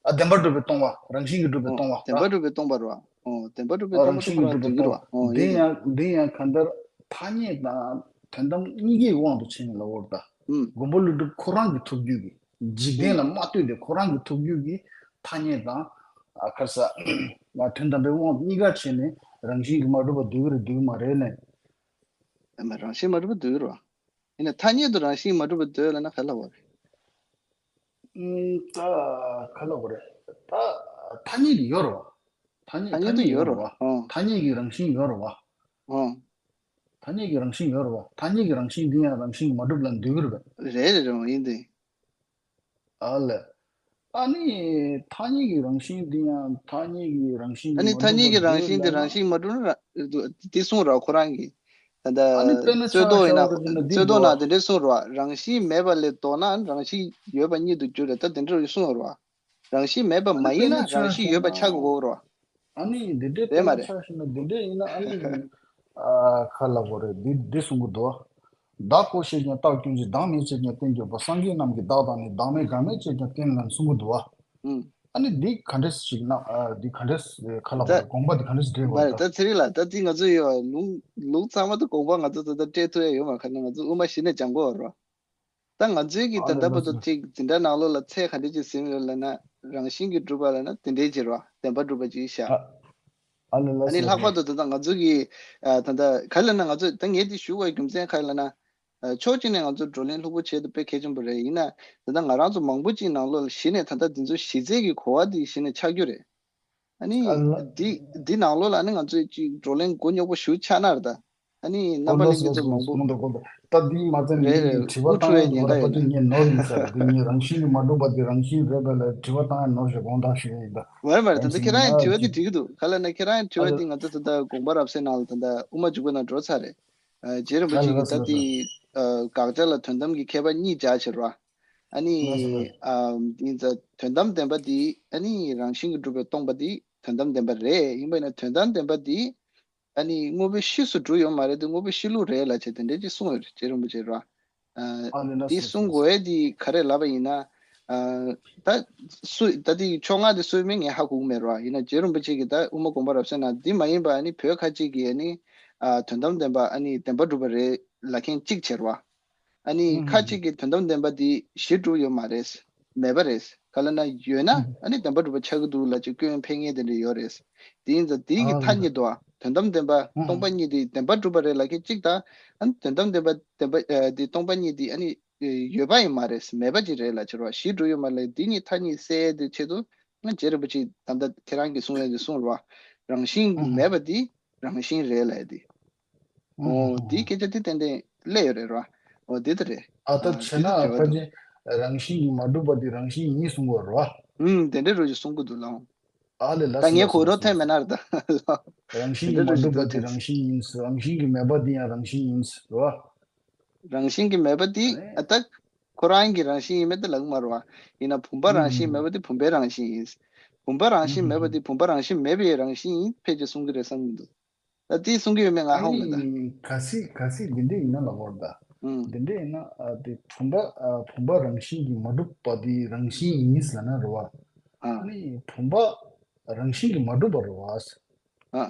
ཨ་བདེན་པར་གྲུབ་པའི་སྟོང་པ། རང་བཞིན་གྱིས་གྲུབ་པའི་ཨོ། སྟོང་པ། བདེན་པར་གྲུབ་པའི་སྟོང་པ་རེད་བ། ཨོ། བདེན་པར་གྲུབ་པའི་ཨོ། སྟོང་པ་རང་དེ་བཞིན་ཁོ་གྱིས་རང་གྲུབ་པའི་སྟོང་པ། ཡིན་ར། འདི་ཡང་འདི་ཡང་གང་ལྟར་ཐ་སྙད་དང་དོན་དམ་གཉིས་ཀའི་དབང་དུ་བྱས་ནས་ལབ་པ་རེད་ད། ཨུམ། མགོན་པོ་ཀླུ་སྒྲུབ་ཁོ་རང་གི་ཐུགས་རྒྱུད་ཀྱི། འཇིག་རྟེན་ལ་ཨུམ། མ་ལྟོས་ཏེ་ཁོ་རང་གི་ཐུགས་རྒྱུད་ཀྱི་ཐ་སྙད་དང་། ཨ་ག་རེ་ཟ། མ་དོན་དམ་པའི་དབང་གཉིས་ཀ་བྱས་ནས་རང་བཞིན་གྱིས་མ་གྲུབ་པ་སྡོད་ཀྱི་རེད་སྡོད་ཀྱི་མ་རེད་ལབ། ཨ་མ་རང་བཞིན་མ་གྲུབ་པ་སྡོད་ཀྱི་རེད་བ། ཡིན་ན་ཐ་སྙད་དུ་རང་བཞིན་མ་གྲུབ་པ་འདོད་ལབ་ན་ག་ལབ་པ་རེད། ཨུམ། ད་ག་ལབ་པ་རེད། ད་ཐ་སྙད་ཀྱི་ཡོད་རེད་བ། ཐ་སྙད་ཐ་ཐ་སྙད་སྙད་ཀྱི་ཡོད་ཡོད་རེད་རེད་བ། བ། ཨོ། ཐ་སྙད་ཀྱི་རང་བཞིན་ཡོད་རེད་བ། ཨོ། ཐ་སྙད་ཀྱི་རང་བཞིན་ཡོད་རེད་བ། ཐ་སྙད་ཀྱི་རང་བཞིན་འདི་ཡང་རང་བཞིན་མ་གྲུབ་ལབ་འདོད་ཀྱི་རེད་པས། རེད་རེད་རེད་བ་ཡིན་ཏེ། ཨ་ལས། ཨ་ནི་ཐ་སྙད་ཀྱི་རང་བཞིན་འདི་ཡང་ཐ་སྙད་ཀྱི་རང་བཞིན་ཨ་ནི་གྱིས་མ་ཐ་སྙད་ཀྱི་རང་བཞིན་དེ་རང་བཞིན་མ་གྲུབ་ན་ར་འདི་གསུངས་ར་ཁོ་རང་གིས། ད་ལྟ་ཨ་ནི་དཔེར་ན་རྩོད་ཆ་ཟློག་ཡིན་ན་བཞག་པ་རེད་ན་འདི་རྩོད་ཟློག་འདུག་ན་དེ་འདྲས་གསུངས་ར། རང་བཞིན་མེད་པ་ལས་ལྡོག་ན་རང་བཞིན་ཡོད་པ་ཉིད་དུ་འགྱུར་རེད་ད་དེ་འདྲས་གསུངས་ར། རང་བཞིན་མེད་པ་མ་ཡིན་ན་རང་བཞིན་ཡོད་པ་ཆགས་དགོས་ར། ཨ་ནི་འདི་འདྲའི་རེད་མ་དཔེར་ན་རེད། ཆ་བཞག་ན་འདི་འདྲའི་ཡིན་ན་ཨ་ནི། ཨ་ཁ་ལ་གོ་རེད་འདི་འདི་གསུང་གི་འདུག་བདག་གོ་ཤེས་ཀྱང་རྟག་སྐྱོན་ཅན། བདག་མེད་ཅེས་ཀྱང་བསྟན་གྱུར་པ། སངས་རྒྱས་རྣམས་ཀྱིས་བདག་དང་ནི། བདག་མེད་འགལ་མེད་ཅེས་ཀྱང་བསྟན་ལ་གསུང་གི་འདུག་བ། ཨུམ། ཨ་ནི་འདི་ག་འདྲས་ཞིག་ན་ཨ་འདི་ག་འདྲས་ཁ་ལ་གོ་ད་རེད་དགོངས་པ་འདི་ག་འདྲས་འགྲེལ་དགོས་མ་རེད་རེད་ད། ད་ཚེ་རིང་ལགས་ད་འདི་ང་ཚོ་ཡོད་ལུང་ལུང་ཚང་མ་ད་དགོངས་པ་ང་ཚོ་ད་ལྟ་སྤྲད་ཐུབ་ཡ་ཡོད་མ་རེད་ཁ་ན་ང་ཚོ་དབུ་མ་གཞི་ནས་སྦྱང་དགོས་རེད། ད་ང་ཚོའི་གི་ད་ལྟ་བར་དུ་ཅིག་འཛིན་གྲྭ་ནང་ལོགས་ལ་ཚད་ག་འདྲས་ཅིག་ཟིན་ཡོད་ལབ་ན། རང་བཞིན་གྱིས་གྲུབ་པ་ལབ་ན་དེ་འདྲས་ཅིག་རེད་བ། བདེན་པར་གྲུབ་པ་ཅིག་བཞག་ཨ་ནི་ལྷག་པར་དུ་ད་ལྟ་ང་ཚོ་གི་ད་ལྟ་ག་རེ་ལབ་ན། ང་ཚོ་ད་ངས་འདི་ཞུ་བའི་རྒྱུ་མཚན་ག་རེ་ལབ་ན། ཕྱོགས་གཅིག་ནས་ང་ཚོ་བགྲོ་གླེང་ལྷུག་པོ་བྱེད་དུ་དཔེ་གལ་ཆེན་པོ་རེད། ཡིན་ན་ད་ལྟ་ང་རང་ཚོ་མང་པོ་ཅིག་ནང་ལོགས་ལ་གཞི་ནས་ད་ལྟ་འདི་ཚོ་གཞི་རྩའི་གི་གོ་བ་འདི་གཞི་ནས་ཆགས་རྒྱུ་རེད། ཨ་ནི། ཨ་ལ། འདི་འདི་ནང་ལོགས་ལ་ཨ་ནི་ང་ཚོས་ཅིག་བགྲོ་གླེང་མགོ་རྙོག་པོ་ཞུ་ཆགས་ན་རེད་ད། ཨ་ནི་རྣམ་པ་ལྷན་རྒྱས་ཚོ་མང་པོ། ད་འདི་མ་ཚད་རེད་རེད། དྲི་བ་དབུ་ཁྲུད་ཡ་ཉེན་ཁ་ཡོད་ན། ངས་ནོར་ཡིན་ས་རེད། འདི་ངས་རང་བཞིན་གྱིས་མ་གྲུབ་པ་འདི་རང་བཞིན་རེད་པས་ལ་དྲི་བ་བཏང་ཡ་ནོར་ཞེས་དགོངས་དག་ཞུ་ཡ་ཡིན་ད། མ་རེད་མ་རེད། ད་ལྟ་ཁྱེད་རང་གི་དྲི་བ་འདི་འགྲིག་གི་འདུག་ག་ལབ་ན་ཁྱེད་རང་གི་དྲི་བ་འདི་ང་ཚོ་ད་ལྟ་དགོངས་པ་རབ་གསལ་ནང་ལ་ད་ལྟ་དབུ་མ་འཇུག་པ་ནང་འགྲོ་ཚར་རེད། རྗེ་རིན་པོ་ཆེ་གིས་ད་ལྟའི་དགག་བྱ་ལ་དོན་དམ་གྱི་ཁྱད་པར་གཉིས་སྦྱར་བྱས་རེད་བ། ཨ་ནི། ཨ་འདི་ཚོ་དོན་དམ་བདེན་པ་འདི་ཨ་ནི་རང་བཞིན་གྱིས་གྲུབ་པའི་སྟོང་པ་འདི་དོན་དམ་བདེན་པ་རེད། ཡིན་པ་ཡིན་ན་དོན་དམ་བདེན་པ་འདི་ཨ་ནི་དངོས་པོའི་གཤིས་སུ་གྲུབ་ཡོད་མ་རེད་དེ། དངོས་པོའི་གཤིས་ལུགས་རེད་ལབ་བྱས་དེ་འདྲས་ཅིག་གསུངས་ཡོད་རེད། རྗེ་རིན་པོ་ཆེས་རེད་བ། འདི་གསུང་དགོས་ཡས་འདི་ག་རེ་ལབ་པ་ཡིན་ན། ད་སུ་ད་འདི་ཕྱོགས་སྔ་འདི་སུ་ཡིན་མིན་ངས་ཧ་གོ་གི་མེད་རེད་བ། ཡིན་ན་རྗེ་རིན་པོ་ཆེ་གིས་ད་དབུ་མ་དགོངས་པ་རབ་གསལ་ནང་འདི་མ་ཡིན་པ་ཨ་ནི་བོད་ཁ་ཅིག་གིས་ཨ་ནི་དོན་དམ་བདེན་པ་ཨ་ནི་བདེན་པར་གྲུབ་པ་རེད་ལབ་མཁན་གཅིག་བྱས་རེད་བ། ཨ་ནི་ཁ་ཅིག་གིས་དོན་དམ་བདེན་པ་འདི་གཞིར་གྲུབ་ཡོད་མ་རེད། མེད་པ་རེད། ག་ལབ་ན་ཡོད་ན་ཨ་ནི་བདེན་པར་གྲུབ་པ་ཆགས་ཀྱི་འདུག་ལབ་ཅིག་སྐྱོན་ཕེབས་མཁན་དེ་འདྲ་ཡོད་རེད། དེ་ཡིན་ཙང་དེའི་གི་མཐའ་གཉིས་འདུག་ཨ། དོན་དམ་བདེན་པ་སྟོང་པ་ཉིད་དེ་བདེན་པར་གྲུབ་པ་རེད་ལབ་མཁན་གཅིག་དང་། ཨ་ནི་དོན་དམ་བདེན་པ་བདེན་པ་ཨ་དེ་སྟོང་པ་ཉིད་དེ་ཨ་ནི་ཡོད་པ་ཡིན་མ་རེད། མེད་པ་ཅིག་རེད་ལབ་ཕྱིར་བ། གཞི་གྲུབ་ཡོད་མ་རེད། དེ་གཉིས་མཐའ་གཉིས་སེལ་ཡས་དེ་ཆེད་དུ་ང་རྗེ་རིན་པོ་ཆེས་ད་ལྟ་ཁྱེད་རང་གིས་གསུང་ཡས་དེ་གསུངས་རེད་བ། རང་བཞིན་མེད་པ་དེ་རང་བཞིན་རེད་ལབ་ཡས་དེ། ཨོ་དེའི་སྐད་ཆ་དེ་ཏན་ཏན་སླེབས་ཡོད་རེད་ར། ཨོ་དེ་ལྟ་རེད། ཨ་ད་བྱས་ན་ཕལ་ཆེར་རང་བཞིན་གྱིས་མ་གྲུབ་པ་དེ་རང་བཞིན་ཡིན་གསུང་གི་ཡོད་རེད་བ། ཨུམ་དེ་འདྲ་རུ་ཅིག་གསུང་གི་འདུག་ལགས། ཨ་ལས་ལགས་སོ། ད་ངས་གོ་རོགས་ཐེབས་མེད་ན་རེད་ད། རང་བཞིན་གྱིས་མ་གྲུབ་པ་དེ་རང་བཞིན་ཡིན། རང་བཞིན་གྱིས་མེད་པ་དེ་ཡང་རང་བཞིན་ཡིན་རེད་བ། རང་བཞིན་གྱིས་མེད་པ་དེ་ཨ་ད་ཁོ་རང་གི་རང་བཞིན་ཡིན་མེད་དེ་ལབ་ཀྱི་མ་རེད་བ། ཡིན་ན་བུམ་པ་རང་བཞིན་མེད་པ་དེ་བུམ་པའི་རང་བཞིན་ཡིན། བུམ་པ་རང་བཞིན་མེད་པ་དེ་བུམ་པ་རང་བཞིན་མེད་པའི་རང་བཞིན་ཡིན་ཕལ་ཆེར་གསུང་གི་རེད་བསམ་གྱི་འདུག་ད་དེ་གསུང་གི་ཡོད་མེད་ང་ཧ་གོ་མེད་ད། ཨ་ནི་གལ་སྲིད་གལ་སྲིད་འདི་འདྲ་ཡིན་ན་ལབ་པ་རེད་ད། ཨུམ། འདི་འདྲ་ཡིན་ན་ཨ་དེ་བུམ་པ་ཨ་བུམ་པ་རང་བཞིན་གྱིས་མ་གྲུབ་པ་དེ་རང་བཞིན་ཡིན་ཟེར་ན་རེད་བ། ཨ། ཨ་ནི་བུམ་པ་རང་བཞིན་གྱིས་མ་གྲུབ་པ་རེད་བ། ཨ།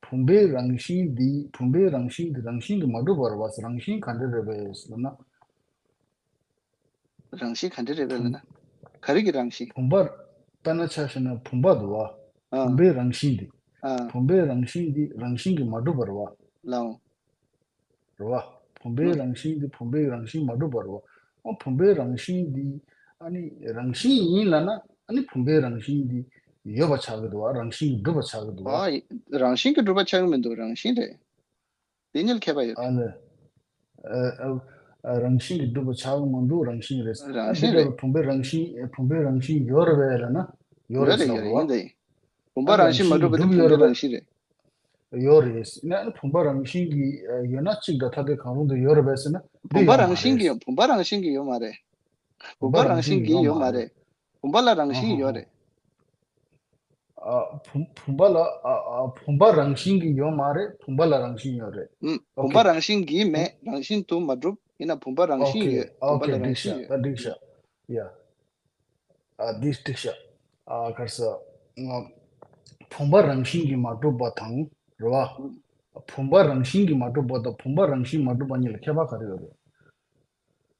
བུམ་པའི་རང་བཞིན་འདི་བུམ་པའི་རང་བཞིན་འདི་རང་བཞིན་གྱིས་མ་གྲུབ་པ་རེད་བ། རང་བཞིན་ག་འདྲ་རེད་པས་ཟེར་ན། རང་བཞིན་ག་འདྲ་རེད་པས་ལབ་ན། ག་རེ་གི་རང་བཞིན། བུམ་པ། དཔེར་ན་ཆ་བཞག་ན་བུམ་པ་འདུག་བ། ཨ། བུམ་པའི་རང་བཞིན་འདི། ཨ། བུམ་པའི་རང་བཞིན་འདི་རང་བཞིན་གྱིས་མ་གྲུབ་པ་རེད་བ། ལའོ། རེད་བ། བུམ་པའི་རང་བཞིན་འདི་བུམ་པའི་རང་བཞིན་མ་གྲུབ་པ་རེད་བ། ཨ་བུམ་པའི་རང་བཞིན་འདི་ཨ་ནི་རང་བཞིན་ཡིན་ལབ་ན་ཨ་ནི་བུམ་པའི་རང་བཞིན་འདི་ཡོད་པ་ཆགས་ཀྱི་འདུག་བ། རང་བཞིན་གྱིས་གྲུབ་པ་ཆགས་ཀྱི་འདུག་བ། ཨ། རང་བཞིན་གྱིས་གྲུབ་པ་ཆགས་ཀྱི་མི་འདུག་རང་བཞིན་རེད། དེ་གཉིས་ལ་ཁྱད་པར་ཡོད། ཨ་ལས། ཨ་ཨ་རང་བཞིན་གྱིས་གྲུབ་པ་ཆགས་ཀྱི་མི་འདུག་རང་བཞིན་རེད། རང་བཞིན་རེད། བུམ་པའི་རང་བཞིན་བུམ་པའི་རང་བཞིན་ཡོད་རེད་པས་ལབ་ན་ཡོད་རེད་ཟེར་བ། ཡོད་རེད་ཡིན་ད་ཡིན། བུམ་པ་རང་བཞིན་མ་གྲུབ་པ་དེ་བུམ་པའི་རང་བཞིན་རེད། ཡོད་རེད། ནས་ཨ་བུམ་པ་རང་བཞིན་གྱིས་ཡོད་ན་གཅིག་དང་ཐ་དད་གང་རུང་དུ་ཡོད་རེད་པས་ཟེར་ན་འདི་ཡོད་མ་རེད། བུམ་པ་རང་བཞིན་གྱིས་ཡོད་མ་རེད། བུམ་པ་རང་བཞིན་གྱིས་ཡོད་མ་རེད། བུམ་པ་ལ་རང་བཞིན་ཡོད་རེད། ཨ་བུམ་བུམ་པ་ལ་ཨ་ཨ་བུམ་པ་རང་བཞིན་གྱིས་ཡོད་མ་རེད། བུམ་པ་ལ་རང་བཞིན་ཡོད་རེད། ཨུམ། བུམ་པ་རང་བཞིན་གྱིས་མེད། རང་བཞིན་དུ་མ་གྲུབ། ཡིན་ན་བུམ་པ་རང་བཞིན་ཡོད། བུམ་པ་ལ་རང་བཞིན་ཡོད། ཨོ་ཁེ་ཨོ་ཁེ་འགྲིག་ཤག་ད་འགྲིག་ཤག་ཡ། ཨ་འདི་འགྲིག་ཤག་ཨ་ག་རེ་ཟེར། ང་བུམ་པ་རང་བཞིན་གྱིས་མ་གྲུབ་པ་དང་རེད་བ། ཨུམ། བུམ་པ་རང་བཞིན་གྱིས་མ་གྲུབ་པ་དང་བུམ་པ་རང་བཞིན་མ་གྲུབ་པ་གཉིས་ལ་ཁྱད་པར་ག་རེ་ཡོད་རེད།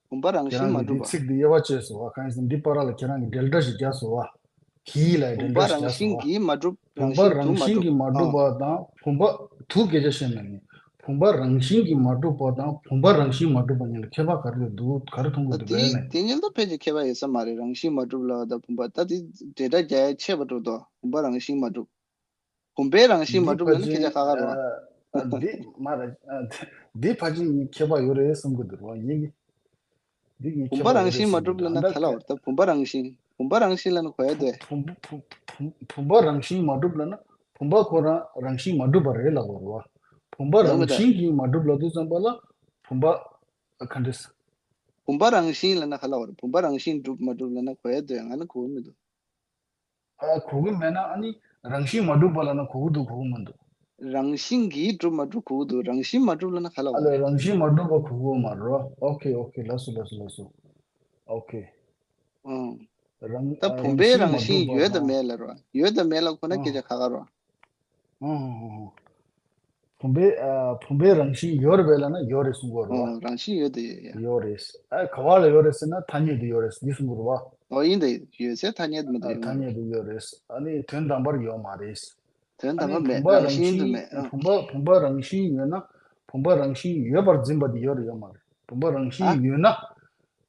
བུམ་པ་རང་བཞིན་མ་གྲུབ་པ། ཁྱེད་རང་གིས་འདི་ཚིག་འདི་དབྱེ་བ་བཅད་སོང་བ། གང་ཡིན་ཟེར་ན་འདི་བར་ལ་ཁྱེད་རང་གིས་འབྲེལ་སྒྲ་ཞིག་བརྒྱབ་སོང་བ། གྱིས་ལ་འབྲེལ་སྒྲ་ཞིག་བརྒྱབ་སོང་བ། བུམ་པ་རང་བཞིན་གྱིས་མ་གྲུབ། བུམ་པ་རང་བཞིན་དུ་མ་གྲུབ། རང་བཞིན་གྱིས་མ་གྲུབ་པ་དང་བུམ་པ་དུ་སྐད་ཆ་བཤད་མེད་ནི། བུམ་པ་རང་བཞིན་གྱིས་མ་གྲུབ་པ་དང་བུམ་པ་རང་བཞིན་མ་གྲུབ་པ་གཉིས་ལ་ཁྱད་པར་ག་རེ་འདུག་ག་རེ་མཐོང་གི་འདུག་གས་ནས། དེ་གཉིས་ལ་ཕལ་ཆེར་ཁྱད་པར་ཡོད་ས་མ་རེད། རང་བཞིན་མ་གྲུབ་ལབ་པ་དང་བུམ་པ། ད་དེ་འབྲེལ་སྒྲ་རྒྱག་ཡ་ཆད་པ་འགྲོ་འདུག་བུམ་པ་རང་བཞིན་མ་གྲུབ། བུམ་པའི་རང་བཞིན་མ་གྲུབ་ལབ་ན་སྐད་ཆ་ཁ་ཁ་རེད་བ། འདི་མ་རེད། འདི་ཕལ་ཆེར་ཁྱད་པར་ཡོད་རེད་བསམ་གི་འདུག་ར་ངེད་ཀྱིས། འདི་གི་ཁྱད་པར་ཡོད་རེད་བསམ་གི་འདུག་བུམ་པ་རང་བཞིན་མ་གྲུབ་ལབ་ན་ག་ལ་བར་ད་བུམ་པ་རང་བཞིན། བུམ་པ་རང་བཞིན་ལབ་ན་གོ་ཡ་དེ། བུམ་བུམ་བུམ་བུམ་པ་རང་བཞིན་མ་གྲུབ་ལབ་ན་བུམ་པ་ཁོ་རང་རང་བཞིན་མ་གྲུབ་པ་རེད་ལབ་དགོས་རེད་བ། བུམ་པ་རང་བཞིན་གྱིས་མ་གྲུབ་ལབ་དུས་ཙམ་པ་ལ་བུམ་པ་ག་འདྲས། བུམ་པ་རང་བཞིན་ལབ་ན་ག་ལ་བར་བུམ་པ་རང་བཞིན་གྲུབ་མ་གྲུབ་ལབ་ན་གོ་ཡ་དེ་ང་ནི་གོ་གི་མི་འདུག་ཨ་གོ་གི་མེད་ན་ཨ་ནི་རང་བཞིན་མ་གྲུབ་པ་ལབ་ན་གོ་གི་འདུག་གོ་གི་མི་འདུག་རང་བཞིན་གྱིས་གྲུབ་མ་གྲུབ་གོ་གི་འདུག་རང་བཞིན་མ་གྲུབ་ལབ་ན་ག་ལ་ཨ་བ་ལས་རེད། རང་བཞིན་མ་གྲུབ་པ་གོ་གི་མ་རེད། ཨོ་ཁེ་ཨོ་ཁེ་ལགས་སོ་ལགས་སོ་ལགས་སོ། ཨོ་ཁེ། ཨང་། རང་ད་ཨ་བུམ་རང་པའི་བཞིན་རང་མ་བཞིན་གྲུབ་པ་ཡོད་དང་དང་མེད་ལ་རེད་བ། ཡོད་དང་མེད་ལ་ཁོ་ན་ཨང་སྐད་ཆ་ཁ་ཁ་རེད་བ། ཨང་ཨང་ཨང་། བུམ་པའི་ཨ་བུམ་པའི་རང་བཞིན་ཡོད་རེད་པས་ལབ་ན་ཡོད་རེད་གསུང་གི་ཡོད་རེད་བ། ཨོ་རང་བཞིན་ཡོད་དེ་ཡོད་ཡ། ཡོད་རེད། ཨ་ག་བ་ལ་ཡོད་རེད་ཟེར་ན་ཐ་སྙད་དུ་ཡོད་རེད་འདི་གསུང་གི་ཡོད་རེད་བ། ཨོ་ཡིན་དེ་ཡོད་ཚད་ཐ་སྙད་དུ་མ་གཏོགས་ཨ་ཡོད་མ་ཐ་སྙད་དུ་ཡོད་རེད། ཨ་ནི་དོན་དམ་པར་ཡོད་མ་རེད། དོན་དམ་པ་མེད་རང་བཞིན་དུ་མེད། ཨ་བུམ་པ་བུམ་པ་རང་བཞིན་ཡོད་ན་བུམ་པ་རང་བཞིན་ཡོད་པར་འཛིན་པ་དེ་ཡོད་རེད་ཡོད་མ་རེད། བུམ་པ་རང་བཞིན་ཡོད་ན། ཨ་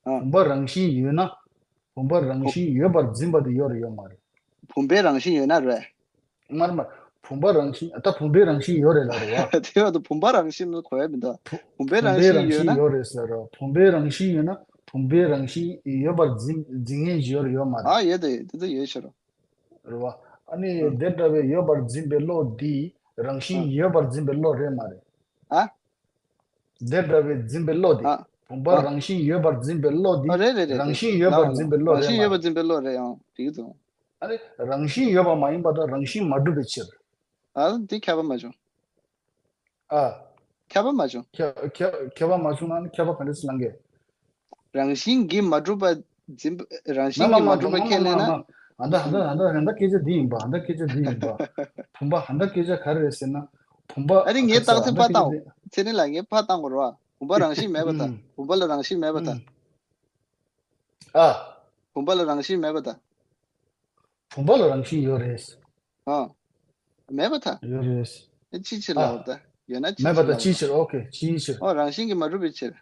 བུམ་པ་རང་བཞིན་ཡོད་ན། བུམ་པ་རང་བཞིན་ཡོད་པར་འཛིན་པ་དེ་ཡོད་རེད་ཡོད་མ་རེད། བུམ་པའི་རང་བཞིན་ཡོད་ན་རེད། མར་མར། བུམ་པ་རང་བཞིན་ད་བུམ་པའི་རང་བཞིན་ཡོད་རེད་ལབ་རེད་བ། དེ་བ་དུ་བུམ་པ་རང་བཞིན་ལ་གོ་ཡ་མི་འདུག་བུམ་པའི་རང་བཞིན་ཡོད་ན། ཡོད་རེད་ཟེར་རོ། བུམ་པའི་རང་བཞིན་ཡོད་ན་བུམ་པའི་རང་བཞིན་ཡོད་པར་འཛིན་འཛིན་མཁན་ཞིག་ཡོད་རེད་ཡོད་མ་རེད། ཨ་ཡོད་དེ་དེ་ཚོ་ཡོད་ཤག་རོ། རེད་བ། ཨ་ནི་དེ་འདྲ་བའི་ཡོད་པར་འཛིན་པའི་བློ་འདི་རང་བཞིན་ཡོད་པར་འཛིན་པའི་བློ་རེད་མ་རེད། ཨ། དེ་འདྲ་བའི་འཛིན་པའི་བློ་དེ་ཨ། བུམ་པ་ཨ། རང་བཞིན་ཡོད་པར་འཛིན་པའི་བློ་དེ་ཨ་རེད་རེད་རེད་རང་བཞིན་ཡོད་པར་འཛིན་པའི་བློ་རང་རེད་བཞིན་མ་ཡོད་པར་རེད། འཛིན་པའི་བློ་རེད་ཨང་དེ་གི་དང་། ཨ་ནི་རང་བཞིན་ཡོད་པ་མ་ཡིན་པ་དང་རང་བཞིན་མ་གྲུབ་པའི་ཕྱིར། ཨ་དེ་ཁྱབ་པ་མ་བྱུང་། ཨ། ཁྱབ་པ་མ་བྱུང་། ཁྱབ་ཁྱབ་ཁྱབ་པ་མ་བྱུང་ན་ནི་ཁྱབ་པ་ག་འདྲ་སེ་ལང་གི། རང་བཞིན་གྱིས་མ་གྲུབ་པ་འཛིན་པ་རང་བཞིན་གྱིས་མ་གྲུབ་པ་ཁས་ལེན་ན། ཨ་འདྲ་ཨ་འདྲ་ཨ་འདྲ་ཨ་འདྲ་སྐད་ཆ་འདི་ཡིན་པ་ཨ་འདྲ་སྐད་ཆ་འདི་ཡིན་པ། བུམ་པ་ཨ་འདྲ་སྐད་ཆ་ག་རེ་རེད་ཟེར་ན། བུམ་པ་ཨ་རི་ངའི་རྟགས་མཚན་ཕར་བཏང་། ཚེ་རིང་ལགས་ངའི་ཕར་བཏང་དགོས་རེད་བ། བུམ་པ་རང་བཞིན་མེད་པ་དང་བུམ་པ་ལ་རང་བཞིན་མེད་པ་དང་། ཨ། བུམ་པ་ལ་རང་བཞིན་མེད་པ་དང་། བུམ་པ་ལ་རང་བཞིན་ཡོད་རེད། ཨ། མེད་པ་དང་། ཡོད་རེད། ཨ་ཅི་ཕྱིར་ཨ། ལབ་པ་ད་ཡོད་ན་ཅི་མེད་པ་ཕྱིར་དང་ལབ་ཅི་པ་ཕྱིར་ཨོ་ཁེ་ཅི་ཕྱིར། ཨོ་རང་བཞིན་གྱིས་མ་གྲུབ་པའི་ཕྱིར།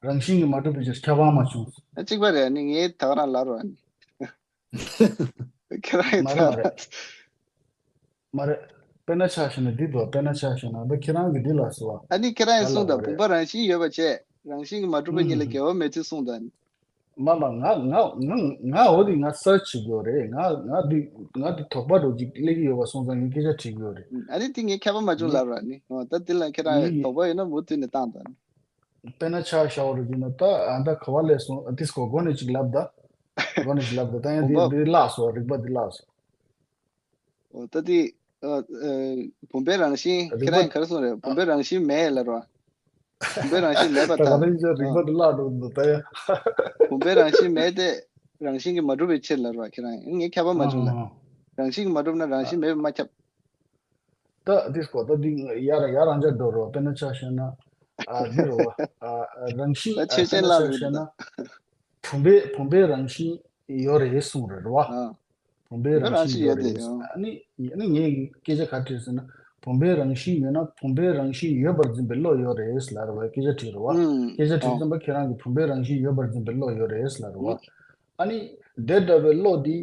རང་བཞིན་གྱིས་མ་གྲུབ་པའི་ཕྱིར་ཁྱབ་པ་མ་བྱུང་། ཨ་གཅིག་པ་རེད་ཨ་ནི་ངས་ད་ག་རང་ལབ་རོགས་ཨ་ནི། ཁྱེད་རང་ཡིན་མ་རེད་མ་རེད། མ་རེད། དཔེར་ན་ཆ་བཞག་ན་འདི་འདུག་དཔེར་ན་ཆ་བཞག་ན་ད་ཁྱེད་རང་གིས་འདི་ལབ་སོང་བ། ཨ་ནི་ཁྱེད་རང་ཡིན་གསུངས་དང་བུམ་པ་རང་བཞིན་ཡོད་པ་བྱས་རང་བཞིན་གྱིས་མ་གྲུབ་པ་གཉིས་ལ་འགལ་བ་མེད་ཚུལ་གསུངས་དང་ནི། མ་མ་ང་ང་ང་ང་འོ་དེ་ང་སར་ཆ་བྱེད་ཀྱི་ཡོད་རེད། ང་ང་འདི་ང་འདི་དོགས་པ་འདྲ་ཅིག་སླེབས་ཀྱི་ཡོད་པ་སོང་ཙང་ངས་སྐད་ཆ་དྲིས་ཀྱི་ཡོད་རེད། ཨ་ནི་དེ་ངས་ཁྱབ་པ་མ་བྱུང་ལབ་ར་ནི་ད་དེ་ལ་ཁྱེད་རང་དོགས་པ་ཡོད་ན་མུ་མཐུད་ནས་བཏང་དང་། དཔེར་ན་ཆ་བཞག་པ་རེད་ན་ད་ཨ་ད་ག་བ་ལས་སོང་ཨ་ཏིས་ཀོ་གོ་ནས་ཅིག་ལབ་ད། གོ་ནས་ཅིག་ལབ་ད་ད་ཡང་དེ་དེ་བརླག་སོང་རིག་པ་དེ་བརླག་སོང་། ཨོ་ད་དེ་བུམ་པའི་རང་བཞིན་ཁྱེད་རང་ག་རེ་གསུངས་རེད་བུམ་པའི་རང་བཞིན་མེད་ལ་རོ། བུམ་པའི་རང་བཞིན་མེད་པ་ད་ད་ག་ནས་ཅིག་རིག་པ་དེ་བརླག་འགྲོ་འདུག་ད་ཡང་། བུམ་པའི་རང་བཞིན་མེད་དེ་རང་བཞིན་གྱིས་མ་གྲུབ་པའི་ཕྱིར་ལ་རོ་ཁྱེད་རང་ངས་ཁྱབ་པ་མ་བྱུང་ལ། རང་བཞིན་གྱིས་མ་གྲུབ་ན་རང་བཞིན་མེད་པ་མ་ཁྱབ། ད་འདི་སྐོར་ད་འདི་ཡར་ཡར་རང་འཇགས་འགྲོ་རོགས་དཔེར་ན་ཆ་བཞག་ན། ཨ་འདི་རོ་བ། ཨ་རང་བཞིན་ད་ཨ་ཆོས་ཅན་དཔེར་ན་ལ་ཆ་རེད་བཞག་ན། ད། བུམ་པའི་བུམ་པའི་རང་བཞིན་ཡོད་རེད་གསུངས་རེད་རོ་བ། ཨ། བུམ་པའི་རང་བཞིན་ཡོད་རེད་ཨ་ནི་ཨ་ནི་ངས་སྐད་ཆ་ག་དྲིས་ཟེར་ན། བུམ་པའི་རང་བཞིན་ཡོད་ན་བུམ་པའི་རང་བཞིན་ཡོད་པར་འཛིན་པའི་བློ་ཡོད་རེད་ལབ་རེད་བ་སྐད་ཆ་དྲིས་རེད་བ། སྐད་ཆ་དྲིས་ཙམ་པ་ཁྱེད་རང་གིས་བུམ་པའི་རང་བཞིན་ཡོད་པར་འཛིན་པའི་བློ་ཡོད་རེད་ལབ་རེད་བ། ཨ་ནི་དེ་འདྲ་བའི་བློ་འདི་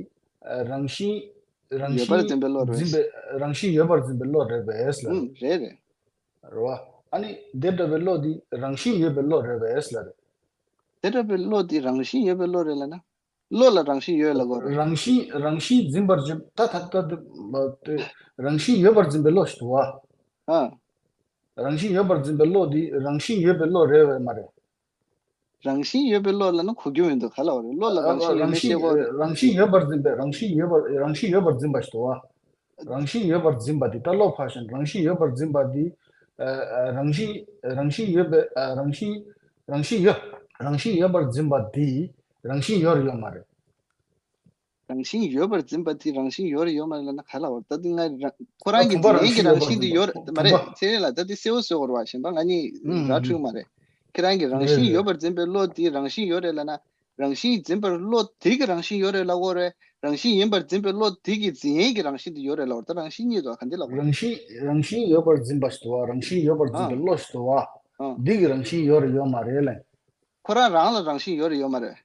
རང་བཞིན། རང་ཡོད་པར་བཞིན་འཛིན་པའི་བློ་རེད། འཛིན་པའི་རང་བཞིན་ཡོད་པར་འཛིན་པའི་བློ་རེད་པས་ལ། ཨུམ་རེད་རེད། རེད་བ། ཨ་ནི་དེ་འདྲ་བའི་བློ་འདི་རང་བཞིན་ཡོད་པའི་བློ་རེད་པས་ལ་རེད། དེ་འདྲ་བའི་བློ་འདི་རང་བཞིན་ཡོད་པའི་བློ་རེད་ལ་ན། བློ་ལ་རང་བཞིན་ཡོད་ལ་གོ་རེད། རང་བཞིན་རང་བཞིན་འཛིན་པར་བྱེད་ད་ད་ད་ད་རང་བཞིན་ཡོད་པར་འཛིན་པའི་བློ་ཞིག་འདུག་བ། ཨ། རང་བཞིན་ཡོད་པར་འཛིན་པའི་བློ་འདི་རང་བཞིན་ཡོད་པའི་བློ་རེད་པས་མ་རེད། རང་བཞིན་ཡོད་པའི་བློ་ལ་ནི་གོ་རྒྱུ་མི་འདུག་ག་ལ་བ་རེད་བློ་ལ་རང་བཞིན་ཡོད་མེད་ཤེས་དགོས་རེད། རང་བཞིན་ཡོད་པར་འཛིན་པའི་རང་བཞིན་ཡོད་པར་རང་བཞིན་ཡོད་པར་འཛིན་པ་ཞིག་འདུག་བ། རང་བཞིན་ཡོད་པར་འཛིན་པ་འདི་ལྟ་ལོག་ཕར་ཞོག་རང་བཞིན་ཡོད་པར་འཛིན་པ་འདི། རང་བཞིན་རང་བཞིན་ཡོད་པའི་རང་བཞིན་རང་བཞིན་ཡོད་རང་བཞིན་ཡོད་པར་འཛིན་པ་འདི་རང་བཞིན་ཡོད་རེད་ཡོད་མ་རེད། རང་བཞིན་ཡོད་པར་འཛིན་པ་དེ་རང་བཞིན་ཡོད་རེད་ཡོད་མ་རེད་ལབ་ན་ག་ལ་བར་ད་དེ་ང་རང་ཁོ་རང་གི་བུམ་པ་རང་འཛིན་གྱི་བཞིན་རང་ཡོད་པར་བཞིན་དུ་འཛིན་པ་ཡོད་རེད་བུམ་མ་པ་རེད་ཚེ་རིང་ལ་ད་དེ་གསལ་བོ་བཟོ་དགོས་རེད་བ་གཞན་པ་ང་གཉིས་ཨུམ་ར་འཁྲུལ་མ་རེད་ཁྱེད་རང་གི་རང་རེད་བཞིན་རེད་ཡོད་པར་འཛིན་པའི་བློ་དེ་རང་བཞིན་ཡོད་རེད་ལབ་ན་རང་བཞིན་འཛིན་པར་བློ་དེ་གི་རང་བཞིན་ཡོད་རེད་ལབ་དགོས་རེད་རང་བཞིན་ཡིན་པར་འཛིན་པའི་བློ་དེ་གི་འཛིན་ཡས་ཀྱི་རང་བཞིན་དུ་ཡོད་རེད་ལབ་དགོས་རེད་ད་རང་བཞིན་གཉིས་དོ་ག་འདི་ལབ་དགོས་རེད། རང་བཞིན་རང་བཞིན་ཡོད་པར་འཛིན་པ་ཞིག་འདུག་བ་རང་བཞིན་ཡོད་པར་འཛིན་པའི་བློ་ཞིག་འདུག་བ་འདི་གི་རང་བཞིན་ཡོད་རེད་ཡོད་མ་རེད་ལབ། ཁོ་རང་རང་ལ་རང་བཞིན་ཡོད་རེད་ཡོད་མ་རེད།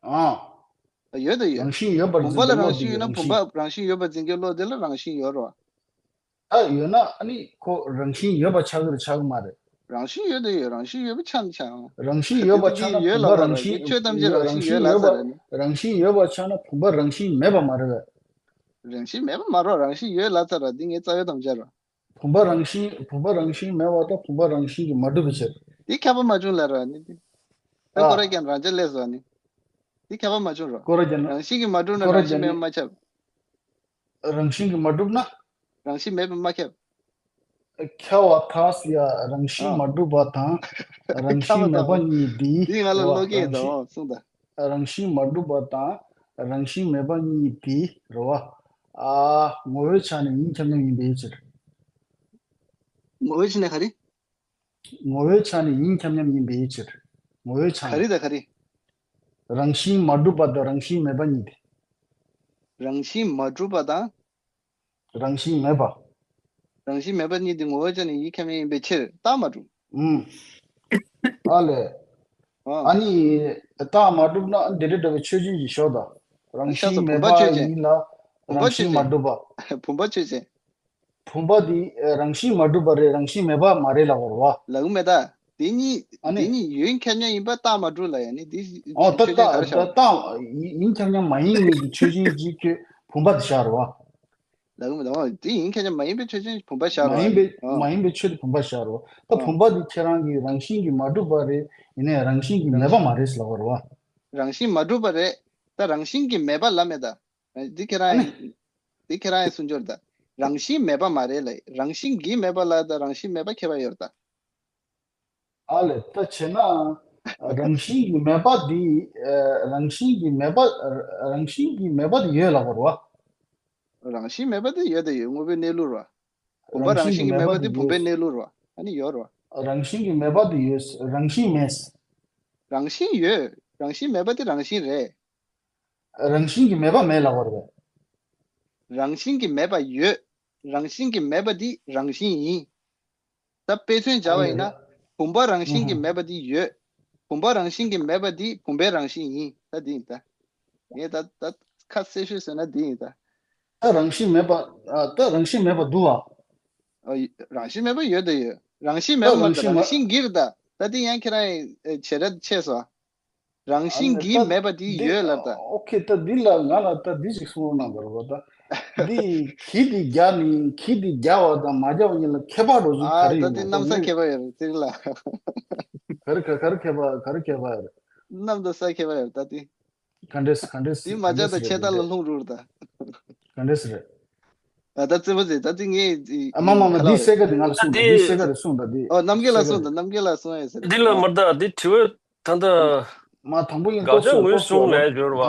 ཨང་། ཡོད་དོ་ཡོད། རང་བཞིན་ཡོད་པར་བུམ་པ་འཛིན་ལ་པའི་བློ་རང་བཞིན་དེ་ཡོད་ན་གི་རང་བུམ་བཞིན་པ་རང་བཞིན་ཡོད་པར་འཛིན་གྱི་བློ་དེ་ལ་རང་བཞིན་ཡོད་རོ། ཨ་ཡོད་ན་ཨ་ནི་ཁོ་རང་བཞིན་ཡོད་པ་ཆགས་ཀྱི་རེད་ཆགས་ཀྱི་མ་རེད། རང་བཞིན་ཡོད་དོ་ཡོད་རང་བཞིན་ཡོད་པ་ཆགས་ནི་ཆགས་ཡོང་། རང་བཞིན་ཡོད་པ་ཆགས་ན་ཡོད་བུམ་པ་ལ་རང་བཞིན་ཆོས་ཐམས་ཅད་རང་བཞིན་ཡོད་ལ་ཚར་རེད་ནི། རང་བཞིན་ཡོད་པ་ཆགས་ན་བུམ་པ་རང་བཞིན་མེད་པ་མ་རེད་པས། རང་བཞིན་མེད་པ་མ་རོ་རང་བཞིན་ཡོད་ལ་ཚར་ར་འདི་ངའི་རྩ་བའི་དམ་བཅའ་རོ། བུམ་པ་རང་བཞིན་བུམ་པ་རང་བཞིན་མེད་པ་དང་བུམ་པ་རང་བཞིན་གྱིས་མ་གྲུབ་པའི་ཕྱིར། འདི་ཁྱབ་པ་མ་བྱུང་ལབ་ར་ནི་འདི། ད་ཨ། སྐོར་ར་རྒྱན་རང་ཅག་ལས་སོ་ནི། འདི་ཁྱབ་པ་མ་བྱུང་རོ། སྐོར་ར་རྒྱན་ནི། རང་བཞིན་གྱིས་མ་གྲུབ་ན་སྐོར་ར་རང་བཞིན་རྒྱན་མེད་ནི། པ་མ་ཁྱབ། རང་བཞིན་གྱིས་མ་གྲུབ་ན། རང་བཞིན་མེད་པ་མ་ཁྱབ། ཁྱབ་པ་ཐག་སི་ཡ་རང་བཞིན་ཨ། མ་གྲུབ་པ་དང་། རང་ཁྱབ་བཞིན་མེད་པ་པ་དང་། གཉིས་འདི། འདི་ང་ལ་བློ་སྐྱེད་དང་གསུངས་ད། རང་བཞིན་མ་གྲུབ་པ་དང་རང་བཞིན་མེད་པ་གཉིས་དེ་རེད་བ། ཨ་ངོ་བོའི་ཆ་ནས་ཡིན་ཁྱབ་མཉམ་ཡིན་པའི་ཕྱིར། ངོ་བོའི་ཆ་ནས་ག་རེ། ངོ་བོའི་ཆ་ནས་ཡིན་ཁྱབ་མཉམ་ཡིན་པའི་ཕྱིར། ངོ་བོའི་ཆ་ག་ནས། རེ་དང་ག་རེ། རང་བཞིན་མ་གྲུབ་པ་དང་རང་བཞིན་མེད་པ་གཉིས་ཏེ། རང་བཞིན་མ་གྲུབ་པ་དང་། རང་བཞིན་མེད་པ། རང་བཞིན་མེད་པ་གཉིས་ཏེ་ངོ་བོའི་ཆ་ནས་ཡིན་ཁྱབ་མཉམ་ཡིན་པའི་ཕྱིར་རྟགས་མ་གྲུབ། ཨུམ། ཨ་ལས། ཨ་ནི། རྟགས་མ་གྲུབ་ན་འདི་འདྲ་འདྲ་བའི་ཆོས་ཅན་གྱི་ཞོག་དང་། རང་བཞིན་མེད་པ་ཡིན་ལ། རང་བཞིན་མ་གྲུབ་པ། བུམ་པ་ཆོས་ཅན། བུམ་པ་འདི་རང་བཞིན་མ་གྲུབ་པ་རེད། རང་བཞིན་མེད་པ་མ་རེད་ལབ་པ་རེད་བ། ལབ་ཀྱི་མེད་ད། དེ་གཉིས། ཨ་ནི། དེ་གཉིས་ཡིན་ཁྱབ་མཉམ་ཡིན་པ་རྟགས་མ་གྲུབ་ལ་ཡང་ནི་དེ་ཨོ་ད་ཆོས་ཅན་ག་རེ་ད་ད་བྱ་བ། རྟགས་ཡིན་ཁྱབ་མཉམ་མ་ཡིན་མིན་གྱི་ཆོས་ཅན་གྱི་ཁྱོད་བུམ་པ་དེ་བཞག་རེད་བ། ལབ་ཀྱི་མེད་ད། ཨོ་དེ་ཡིན་ཁྱབ་མཉམ་མ་ཡིན་པའི་ཆོས་ཅན་བུམ་པ་བཞག་རེད་བ། མ་ཡིན་པའི་ཨོ། མ་ཡིན་པའི་ཆོས་དེ་བུམ་པ་བཞག་རེད་བ། ད་ཨོ། བུམ་པ་དེ་ཁྱེད་རང་གི་རང་བཞིན་གྱིས་མ་གྲུབ་པ་རེད། ཡིན་ནའི་རང་བཞིན་གྱིས་མེད་པ་མ་རེད་ལབ་པ་རེད་བ། རང་བཞིན་མ་གྲུབ་པ་རེད། ད་རང་བཞིན་གྱིས་མེད་པ་ལབ་མེད་ད། འདི་ཁྱེད་རང་ཨ་ནི། ཡིན། འདི་ཁྱེད་རང་ཡིན་གསུང་སྦྱོར་ད། རང་བཞིན་མེད་པ་མ་རེད་ལ། རང་བཞིན་གྱིས་མེད་པ་ལ་ད་རང་བཞིན་མེད་པ་ཁྱད་པར་ཡོད་ད། ཨ་ལས་ད་བྱས་ན། རང་བཞིན་གྱིས་མེད་པ་འདི། རང་བཞིན་གྱིས་མེད་པ། རང་བཞིན་གྱིས་མེད་པ་འདི་ཡོད་ལབ་པ་རེད་བ། རང་བཞིན་མེད་པ་འདི་ཡོད་ད་ཡོད་དངོས་པོའི་གནས་ལུགས་རེད་བ། བུམ་པ་རང་བཞིན་གྱིས་མེད་པ་འདི་ཡོད། བུམ་པའི་གནས་ལུགས་རེད་བ། ཨ་ནི་ཡོད་རེད་བ། རང་བཞིན་གྱིས་མེད་པ་འདི་ཡོད། རང་བཞིན་མེད། རང་བཞིན་ཡོད། རང་བཞིན་མེད་པ་འདི་རང་བཞིན་རེད། རང་བཞིན་གྱིས་མེད་པ་མེད་ལབ་པ་རེད། རང་བཞིན་གྱིས་མེད་པ་ཡོད། རང་བཞིན་གྱིས་མེད་པ་འདི་རང་བཞིན་ཡིན། ད་དཔེ་མཚོན་བྱ་བ་ཡིན་ན། ཨ་ལས། བུམ་པ་རང་བཞིན་གྱིས་ཨུ་ཧུ། མེད་པ་འདི་ཡོད། བུམ་པ་རང་བཞིན་གྱིས་མེད་པ་འདི་བུམ་པའི་རང་བཞིན་ཡིན། ད་འདི་ཡིན་ད། ངས་ད་ད་ཁ་གསལ་ཤོས་ཟེར་ན་འདི་ཡིན་ད། ད་རང་བཞིན་མེད་པ། ཨ་ད་རང་བཞིན་མེད་པ་འདུག་ཨ། ཨ་ཡ། རང་བཞིན་མེད་པ་ཡོད་ད་ཡོད། རང་བཞིན་མེད་པ་ད་མ་རེད་ད། རང་བཞིན་མ། རང་བཞིན་གྱིས་རེད་ད། ད་འདི་ཡང་ཁྱེད་རང་ཡིན་ཨེ་བྱེ་བྲག་ཆད་སོང་། རང་བཞིན་གྱིས་མེད་པ་དེ་ཡོད་ལབ་ད། ཨོ་ཁེ་ད་འདི་ལ་ང་ལ་ད་འདི་ཞིག་གསུང་རོགས་གནང་དགོས་རེད་པ་ད། འདི་གྱིས་འདི་རྒྱག་ནི་གྱིས་འདི་རྒྱག་པ་དང་མ་རྒྱག་པ་གཉིས་ལ་ཁྱད་པར་འགྲོ་ཚུལ་ག་རེ་ཨ་ད་ཡོད་འདི་གནམ་ས་ད་ཁྱད་པར་ཡོད་རེད་ཚིག་ལ། ག་རེ་ག་ག་རེ་ཁྱད་པར་ག་རེ་ཁྱད་པར་ཡོད་རེད། གནམ་དང་ས་ཁྱད་པར་ཡོད་རེད་ད་འདི། ག་འདྲས་ག་འདྲས་འདི་མ་ག་འདྲས་བྱས་ད་ཆད་ལ་རེད་ལྷུང་རུ་རེད་ད། ག་འདྲས་རེད། ཨ་ད་བཙན་པོ་ཟེར་ད་འདི་ངས་ཨ་མ་མ་མ་འདི་གསལ་ཁ་འདི་ང་ལ་གསུངས་ད་འདི་གསལ་ཁ་རེད་གསུངས་ད་འདི་ཨོ་རྣམ་རྒྱལ་ལ་གསལ་ཁ་གསུངས་ད་རེད། རྣམ་རྒྱལ་ལ་གསུངས་ད་རྣམ་རྒྱལ་ལ་གསུངས་ཡ་ཟེར་འདི་ལ་མ་ད་འདི་དྲི་བ། ད་ལྟ། མ་དང་པོ་ཡིན་དགག་བྱ་ངོས་བཟུང་ལབ་ཡ་སྦྱོར་བ།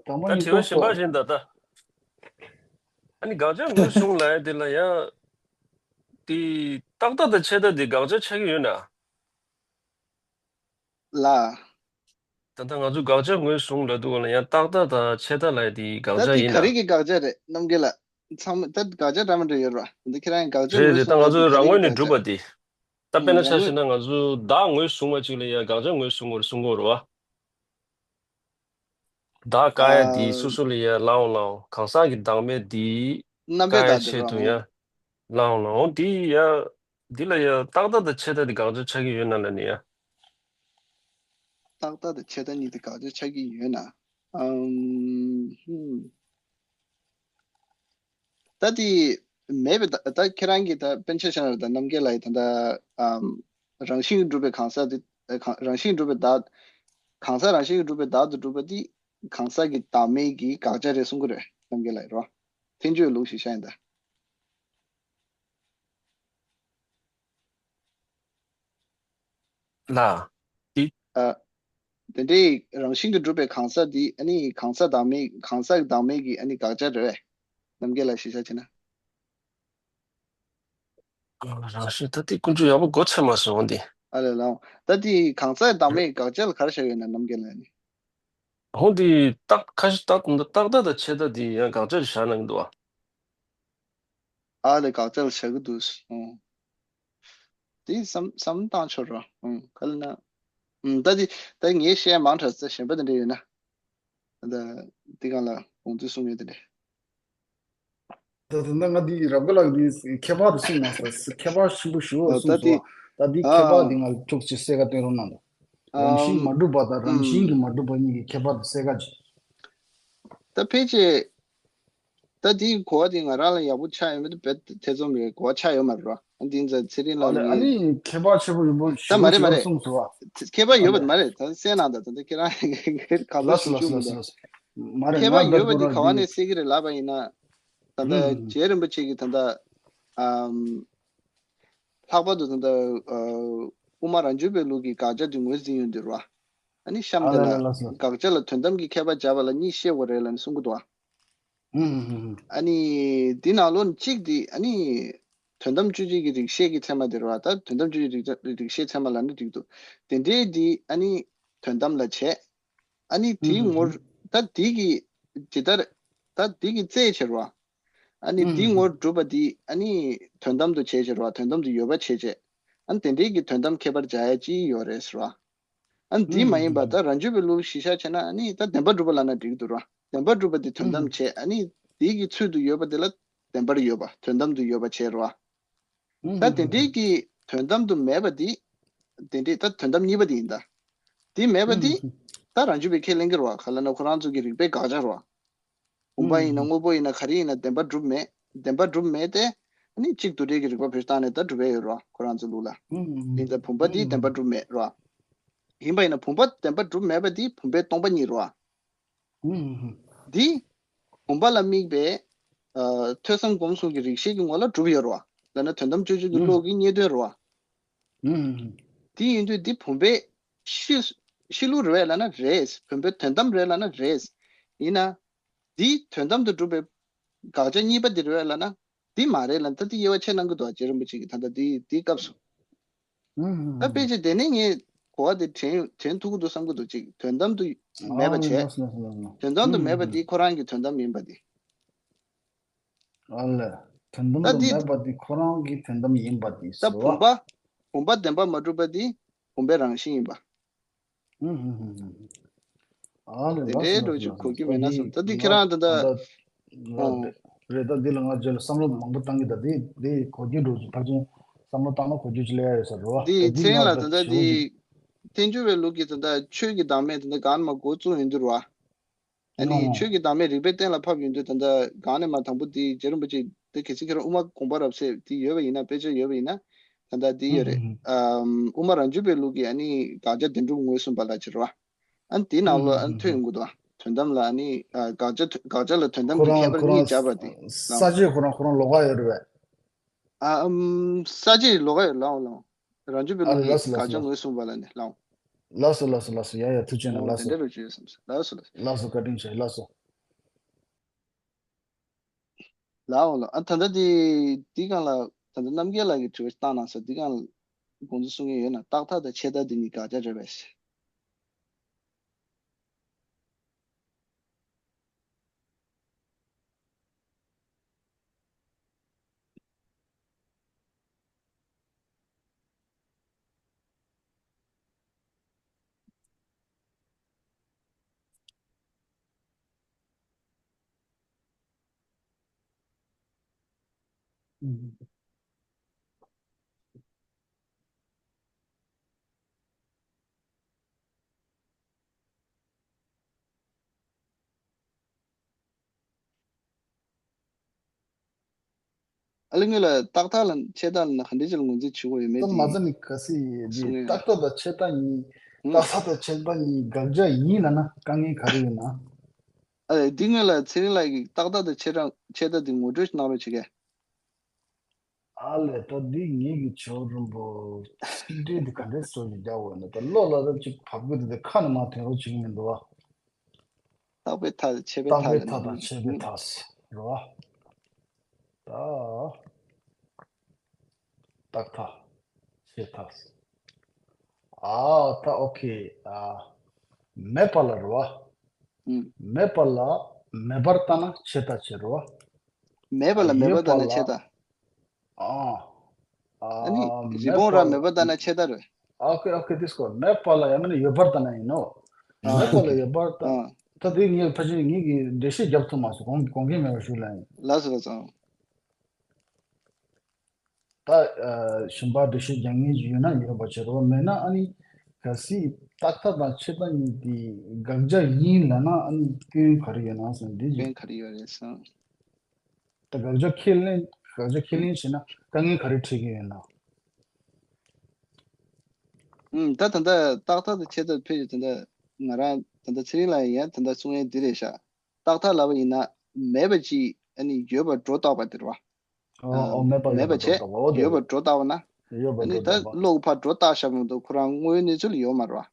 དང་པོ་ད་ཡིན་དྲི་བ་གཞན་པ་གཞན་ད་ལྟ། ཨ་ནི་དགག་བྱ་ངོས་བཟུང་ལབ་ཡ་དེ་ལ་ཡང་། དེ་རྟག་མཐའ་དང་ཆད་མཐའ་དེ་དགག་བྱ་ཆགས་ཀྱི་ཡོད་ན། ལ། ད་ལྟ་ང་ཚོ་དགག་བྱ་ངོས་བཟུང་ལབ་དུས་ལ་ཡང་རྟག་མཐའ་དང་ཆད་མཐའ་ལབ་ཡ་དེ་དགག་ད་བྱ་དེ་ཡིན་ན། ག་རེ་གི་དགག་བྱ་རེད་རྣམ་རྒྱལ་ལགས། ཚང་མ་ད་དགག་བྱ་འདྲ་མི་འདྲ་ཡོད་རེད་བ། འདི་ཁྱེད་རང་གི་དགག་བྱ་རེད་ངོས་རེད་ད་བཟུང་ང་ལབ་ཚོ་དུས་ག་རང་རེ་ངོས་གི་ནས་དགག་གྲུབ་པ་བྱ་དེ། ད་དཔེར་ན་ཆ་བཞག་ན་ང་ཚོ་བདག་ངོས་བཟུང་བ་གཅིག་ལ་ཡང་དགག་བྱ་ངོས་བཟུང་བར་གསུང་གི་རེད་བ། བདག་བཀག་ཡ་དེ་སོ་སོ་ལ་ཡང་ལའང་ལའང་གང་ཟག་གི་བདག་མེད་དེ་རྣམ་པའི་བཀག་ཡ་བདག་ཆེད་དུ་ཡང་ལའང་ལའང་དེ་ཡང་འདི་ལ་ཡང་རྟག་མཐའ་དང་ཆད་མཐའ་དེ་དགག་བྱ་ཆགས་ཀྱི་ཡོད་ན་ལབ་ནས་ཡང་། རྟག་མཐའ་དང་ཆད་མཐའ་གཉིས་དེ་དགག་བྱ་ཆགས་ཀྱི་ཡོད་ན། ཨམ། ཧུམ། ད་དེ་མེད་པའི་ད་ད་ཁྱེད་རང་གིས་ད་དཔེར་ཆ་བཞག་ན་ད་རྣམ་རྒྱལ་ལགས་ཀྱིས་ད་ལྟ་ཨམ། རང་བཞིན་གྱིས་གྲུབ་པའི་གང་ཟག་དེ་ཨ་གང་རང་བཞིན་གྱིས་གྲུབ་པའི་བདག་གང་ཟག་རང་བཞིན་གྱིས་གྲུབ་པའི་བདག་ཏུ་གྲུབ་པ་དེ་གང་ཟག་གི་བདག་མེད་ཀྱི་དགག་བྱ་རེད་གསུང་གི་རེད་རྣམ་རྒྱལ་ལགས་རོ། ཐལ་འགྱུར་ལུགས་ཤིག་བཞག་ཡིན་ད། ལ། འདི། ཨ། དེ་འདྲའི་རང་བཞིན་གྱིས་གྲུབ་པའི་གང་ཟག་འདི་ཨ་ནི་གང་ཟག་བདག་མེད་གང་ཟག་གི་བདག་མེད་ཀྱི་ཨ་ནི་དགག་བྱ་རེད་བས། རྣམ་རྒྱལ་ལགས་ཞིབ་ཆ་བྱས་ན། རང་བཞིན་ད་ལྟའི་ཀུན་སྤྱོད་ཡག་པོ་མགོ་ཚོས་མ་སོང་འདི། ཨ་ལས་ལའོ། ད་ལྟའི་གང་ཟག་གི་བདག་མེད་ཀྱི་དགག་བྱ་ལ་ག་རེ་བཞག་ཡོད་ན་རྣམ་རྒྱལ་ལགས་ནི། ཧོ་འདི་རྟག་ཁ་ཤས་རྟག་རྟག་མཐའ་དང་ཆད་མཐའ་འདི་ཡང་དགག་བྱ་ལ་བཞག་གནང་གི་འདུག་ཨ། ཨ་ལས་དགག་བྱ་ལ་བཞག་གི་འདུག་ཨོ། དེ་བསམ་བསམ་བཏང་ཆོག་རོ། ཨུམ་ག་ལ་ན། ཨུམ་ད་དེ་ད་ངས་བཤད་མང་དྲགས་ཚེ་གཞན་པ་དེ་འདྲ་ཡོད་ན། ད་དེ་གང་ལ་དགོངས་ཚུལ་གསུང་ཡོད་དེ་འདྲ། ད་ད་ད་ང་འདི་རབ་དགའ་ལགས་འདི་ཁྱད་པར་དུ་གསུངས་མ་སོང་ཁྱད་པར་ཆེན་པོ་ཞུ་བ་ཨོ་ད་གསུངས་དེ་སོང་ད་འདི་ཁྱད་པར་ཨམ་འདི་ང་ལ་ཅུག་ཅིག་གསལ་ཁ་སྟོན་རོགས་གནང་དང་། རང་བཞིན་ཨམ་མ་གྲུབ་པ་དང་རང་བཞིན་གྱིས་མ་གྲུབ་པ་གཉིས་ཀྱི་ཁྱད་པར་དུ་གསལ་ཁ་ཅིག་ད་ཕལ་ཆེར། ད་དེའི་གོ་བ་དེ་ང་རང་ལ་ཡག་པོ་ཆགས་ཡོད་མེད་དེ་རྦད་ཐེ་ཚོམ་རེད་གོ་བ་ཆགས་ཡོད་མ་རེད་རོ། ཨ་འདི་ཚ་ཚེ་རིང་ལགས་ཨ་ནི་ཨ་ནི་ཁྱད་པར་ཆེན་པོ་ཡོད་པོ་ད་མ་རེད་མ་རེད། གསུངས་སོང་བ། ཁྱད་པར་ཡོད་པ་མ་རེད་ད་གསན་གནང་ད་ད་ད་ཁྱེད་རང་ག་ཚོད་ལགས་ཞུ་ཞུ་མི་འདུག་ལགས་ལགས་ལགས་ལགས། མ་རེད་ཁྱད་པར་ཡོད་པ་འདི་ག་བ་ནས་གསལ་གི་རེད་ལབ་པ་ཡིན་ན། ད་ལྟ་ཨུམ་རྗེ་རིན་པོ་ཆེ་གིས་ད་ལྟ་ཨམ། ལྷག་པར་དུ་ད་ལྟ་ཨ། དབུ་མ་རང་རྒྱུད་པའི་ལུགས་ཀྱི་དགག་བྱ་དེ་ངོས་འཛིན་ཡོང་དུས་རོ། ཨ་ནི་གཤམ་དེ་ལ་ཨ་ལ་ལ་ལ་ལ། དགག་བྱ་ལ་དོན་དམ་གྱི་ཁྱད་པར་སྦྱར་བ་ལ་གཉིས་བཤད་དགོས་རེད་ལབ་ནས་གསུང་གི་འདུག་ཨ། ཨུམ་ཨུམ་ཨུམ། ཨ་ནི་འདི་ནང་ལོགས་ནས་གཅིག་དེ་ཨ་ནི་ དོན་དམ་དཔྱོད་བྱེད་ཀྱི་རིགས་ཤེས་ཀྱི་ཚད་མ་དེ་རེད་བ། ད་དོན་དམ་དཔྱོད་བྱེད་རིགས་རིགས་ཤེས་ཚད་མ་ལབ་ན་འགྲིག་འདུག་དེ་འདྲའི་དེ་ཨ་ནི་དོན་དམ་ལ་བྱས། ཨ་ནི་དེའི་ངོར་ད་དེ་གི་ཇི་ལྟར་ད་དེ་གི་རྩད་བྱེད་རེད་བ། ཨ་ནི་དེའི་ངོར་གྲུབ་པ་དེ་ཨ་ནི་དོན་དམ་དུ་བྱས་བྱས་རེད་བ། དོན་དམ་དུ་ཡོད་པ་བྱས་བྱས། ཨ་ནི་དེ་འདྲའི་གི་དོན་དམ་ཁྱད་པར་སྦྱར་ཡ་ཅི་ཡོད་རེད་ཟེར་བ། ཨ་ནི་དེ་མ་ཡིན་པ་ད་རང་རྒྱུད་པའི་ལུགས་གཞི་བཞག་བྱས་ན་ཨ་ནི་ད་བདེན་པར་གྲུབ་པ་ལབ་ན་འགྲིག་གི་འདུག་ར། བདེན་པར་གྲུབ་པ་དེ་དོན་དམ་བྱས། ཨ་ནི་དེ་གི་ཚུལ་དུ་ཡོད་པ་དེ་ལ་བདེན་པར་ཡོད་པ་དོན་དམ་དུ་ཡོད་པ་བྱས་ར། ད་དེ་འདྲའི་གི་དོན་དམ་དུ་མེད་པ་དེ། དེ་འདྲའི་ད་དོན་དམ་གཉིས་པ་དེ་ཡིན་ད། དེ་མེད་པ་དེ། ད་རང་རྒྱུད་པའི་ཁས་ལེན་གྱི་ར་བ། ག་ལབ་ན་ཁོ་རང་ཚོ་གི་རིགས་པའི་དགག་བྱ་ར་བ། བུམ་པ་ཡིན་ན་དངོས་པོ་ཡིན་ན་ག་རེ་ཡིན་ན་བདེན་པར་གྲུབ་མེད། བདེན་པར་གྲུབ་མེད་དེ། ཨ་ནི་གཅིག་དུ་འབྲེལ་གྱི་རིགས་པ་བེད་སྤྱོད་བཏང་ནས་ད་གྲུབ་པ་ཡོད་རེད་བ། ཁོ་རང་ཚོ་ལུགས་ལ། ཡིན་ད་བུམ་པ་དེ་བདེན་པར་གྲུབ་མེད་རེད་བ། ཡིན་པ་ཡིན་ན་བུམ་པ་བདེན་པར་གྲུབ་མེད་པ་དེ་བུམ་པའི་སྟོང་པ་ཉིད་རེད་བ། འདི་བུམ་པ་ལ་དམིགས་པའི་ཨ་ཐོས་བསམ་སྒོམ་གསུམ་གྱི་རིགས་ཤེས་ཀྱི་ངོ་ལ་གྲུབ་ཡོད་རེད་བ། ལབ་ན་དོན་དམ་དཔྱོད་བྱེད་ཀྱི་བློ་གི་རྙེད་དོན་རེད་བ། དེ་ཡིན་དུས་འདི་བུམ་པའི་གཤིས་གཤིས་ལུགས་རེད་བས་ལབ་ན་རེད། བུམ་པའི་དོན་དམ་རེད་ལབ་ན་རེད། ཡིན་ན། འདི་དོན་དམ་དུ་གྲུབ་པའི་དགག་བྱ་གཉིས་པ་འདི་རེད་ལབ་ན། འདི་མ་རེད་ལབ་ན་ད་འདི་དབྱེ་བ་ཕྱེ་གནང་གི་འདུག་རྗེ་རིན་པོ་ཆེ་གིས་ད་ལྟ་འདི་འདིའི་སྐབས་སུ། ད་དཔེ་ཆ་དེ་ནས་ངས་གོ་བ་དེ་དྲན་དྲན་ཐུབ་ཀྱི་འདུག་བསམ་གྱི་འདུག་ཅིག་དོན་དམ་དུ་མེད་པ་བྱས། དོན་དམ་དུ་མེད་པ་འདི་ཁོ་རང་གི་དོན་དམ་ཡིན་པ་འདི། ཨ་ལས། དོན་དམ་ད་དུ་འདི་མེད་པ་འདི་ཁོ་རང་གི་དོན་དམ་ཡིན་པ་འདི་ད་ཟེར་བ། བུམ་པ། བུམ་པ་བདེན་པ་མ་གྲུབ་པ་འདི་བུམ་པའི་རང་བཞིན་ཡིན་པ། ཨ་ལས། དེ་ལགས་འདྲའི་སོ་འགྲོ་ལགས་སོ་ཆུ་ལགས་གོ་སོ། རྒྱུ་མེད་ན་སོང་ད་འདི་ཁྱེད་རང་ད་ལྟ། ཨོ། རེད། ད་འདི་ལ་ང་རྗེས་ལ་བསམ་བློ་མང་པོ་བཏང་གི། ད་འདི་འདི་གོ་རྒྱུ་འགྲོ་རྒྱུ་ཕལ་ཆེར་བསམ་བློ་བཏང་ན་གོ་རྒྱུ་ཅིག་སླེབས་ཡ་ཡོད་ས་རེད་བ། འདི་ད་འདི་ཚེ་རིང་ལ་ད་ལྟ་ཞུ་འདི་གི་བསྟན་འགྱུར་བའི་ལུགས་ཀྱི་ད་ལྟ་ཆོས་ཀྱི་བདག་མེད་ད་ལྟ་གང་ནས་མ་འགོ་བཙུགས་ཡོང་དུས་རེད་བ། ཨ་ནི་ཆོས་ཀྱི་བདག་མེད་རིགས་པས་གཏན་ལ་ཕབ་ཡོང་དུས་ད་ལྟ་གང་ནས་མ་དང་པོ་འདི་རྗེ་རིན་པོ་ཆེ་འདི་གལ་སྲིད་ཁྱེད་རང་དབུ་མ་དགོངས་པ་རབ་གསལ་འདི་ཡོད་པ་ཡིན་ན། དཔེ་ཆ་ཡོད་པ་ཡིན་ན། ད་ལྟ་འདི་ཡོད་རེད། ཨམ། དབུ་མ་རང་རྒྱུད་པའི་ལུགས་ཀྱི་ཨ་ནི་དགག་བྱ་བདེན་གྲུབ་ངོས་བཟུང་པ་ལ་བྱེད་རོགས། ཨ་ནི་དེའི་ནང་ལོགས་ཨ་ནི་ཐོན་ཡོང་གི་འདུག་དོན་དམ་ལ་ཨ་ནི་ཨ་དགག་བྱ་དགག་བྱ་ལ་དོན་དམ་གྱི་ཁྱད་པར་གཉིས་སྦྱར་བ་དེ། ས་བཅད་ཁོ་རང་ཁོ་རང་ལོགས་ཀ་ཡོད་རེད་པས། ཨ་ཨམ། ས་བཅད་ལོགས་ཀ་ཡོད། ལའོ་ལའོ། རང་རྒྱུད་པའི་ཨ་ལུགས་ལགས་ཀྱི་སོ་ལགས་དགག་བྱ་ངོས་བཟུང་བ་ལ་ནི་ལའོ། ལགས་སོ་ལགས་སོ་ལགས་སོ། ཡ་ཡ་ཐུགས་རྗེ་གནང་། ཨོ་ལགས་དེ་འདྲ་སོ། རུ་བྱོས་སམ་སོ། ལགས་སོ་ལགས་སོ། ལགས་སོ། བཀའ་དྲིན་ཆེ། ལགས་སོ། ལའོ་ལའོ། ཨ་ད་ལྟ་དེ་དེའི་སྒང་ལ་ད་ལྟ་རྣམ་རྒྱལ་ལགས་ཀྱིས་དྲི་བ་བཏང་གནང་སོང་། དེའི་སྒང་ལ་དགོངས་ཚུལ་གསུང་མཁན་ཡོད་ན། རྟག་མཐའ་དང་ཆད་མཐའ་དེ་གཉིས་དགག་བྱ་རེད་པས། ཨ་ལེ་ངོས་ལ་རྟག་མཐའ་ལ་ཆད་མཐའ་ལ་ན་ག་འདྲ་ཅིག་ལ་ངོས་འཛིན་བྱེད་དགོས་ཡོད་མེད་ད་དེ་མ་ཚད་ནི་ག་སི་ཡི་གསུང་ཡོད། རྟག་མཐའ་དང་ཆད་མཐའ་གཉིས། ཨང་། རྟག་མཐའ་དང་ཆད་མཐའ་གཉིས་དགག་བྱ་ཡིན་ལབ་ན་དཀའ་ངལ་ག་རེ་ཡོད་ན། ཨ་ལེ་འདི་ངོས་ལ་ཚེ་རིང་ལགས་ཀྱིས་རྟག་མཐའ་དང་ཆད་མཐའ་ཆད་མཐའ་འདི་ངོ་སྤྲོད་གནང་རོགས་བྱེད་གས། ཨ་ལས། ད་འདི་ངེད་ཀྱི་ཇོ་རིན་པོ་ཚིག་འགྲེལ་འདི་ག་འདྲས་བཟོ་ཞིག་རྒྱག་འོས་ན། ད་བློ་ལ་རབ་ཅིག་བབས་ཀྱི་འདུག་དེ་ཁ་ནས་མར་ཐོན་རོགས་བྱེད་ཀྱི་མི་འདུག་བ། རྟག་པའི་མཐའ་ཆད་པའི་མཐའ། རྟག་པའི་མཐའ་དང་ཆད་པའི་མཐའ་རེད་བ། ད། རྟག་མཐའ། ཆད་མཐའ། ཨ་ད་ཨོ་ཁེ། ཨ། མེད་པ་ལ་རེད་བ། ཨུམ། མེད་པ་ལ་མེད་པར་ལྟ་ན་ཆད་མཐའ་ཆད་རེད་བ། མེད་པ་ལ་མེད་པར་ལྟ་ན་ཆད་མཐའ། ཨ། ཨ་ནི་ཨ་རི་བོང་རྭ་མེད་པར་ལྟ་ན་ཆད་མཐའ་རེད། ཨོ་ཁེ་ཨོ་ཁེ། དེ་སྐོར་མེད་པ་ལ་ཡང་མིན་ན་ཡོད་པར་ལྟ་ན་ཡིན་ནོ། ཨ། མེད་པ་ལ་ཡོད་པར་ལྟ། ཨ། ད་དེ་ངས་ཕལ་ཆེར་ངེད་ཀྱིས་འགྲེལ་བཤད་རྒྱབ་ཐུབ་མ་སོང་། དགོངས་དགོངས་འགལ་མེད་པར་ཞུ་ལ་ཡིན། ལགས་སོ་ལགས་སོ། ད་ཨ་གཞན་པ་འགྲེལ་བཤད་རྒྱག་མཁན་ཅིག་ཡོད་ན་ཡོད་པ་བྱེད་རོགས། མེད་ན་ཨ་ནི་གལ་སྲིད་རྟག་མཐའ་དང་ཆད་མཐའ་གཉིས་དེ་དགག་བྱ་ཡིན་ལབ་ན་ཨ་ནི་སྐྱོན་ག་རེ་ཡོད་ན་ཟེར་འདི་ཅིག་སྐྱོན་ག་རེ་ཡོད་རེད་ཟེར། ད་དགག་བྱ་ཁས་ལེན་དགག་བྱ་ཁས་ལེན་བྱས་ན་དཀའ་ངལ་ག་རེ་འཕྲད་ཀྱི་ཡོད་ན། ཨུམ། ད་ད་ལྟ་རྟག་མཐའ་དང་ཆད་མཐའ་ཕལ་ཆེར་ད་ལྟ་ང་རང་ད་ལྟ་ཚེ་རིང་ལགས་ཡིན་ཡང་ད་ལྟ་གསུང་ཡས་འདི་རེད་ཤག་རྟག་མཐའ་ལབ་པ་ཡིན་ན་མེད་པ་ཅིག་ཨ་ནི་ཡོད་པར་སྒྲོ་བཏགས་པ་དེ་རེད་བ། ཨོ་ཨོ། མེད་པ་མེད་པ་ཡོད་པར་བྱས་སྒྲོ་བཏགས་པ། ཨོ་དེ་ཡོད་པར་རེད། སྒྲོ་བཏགས་པ་ན། ཡོད་པར་ཨ་ནི་ད་སྒྲོ་བཏགས་པ། བློ་ཕར་སྒྲོ་བཏགས་བཞག་མི་འདུག་ཁོ་རང་དངོས་ཡོད་གནས་ཚུལ་ལ་ཡོད་མ་རེད་བ།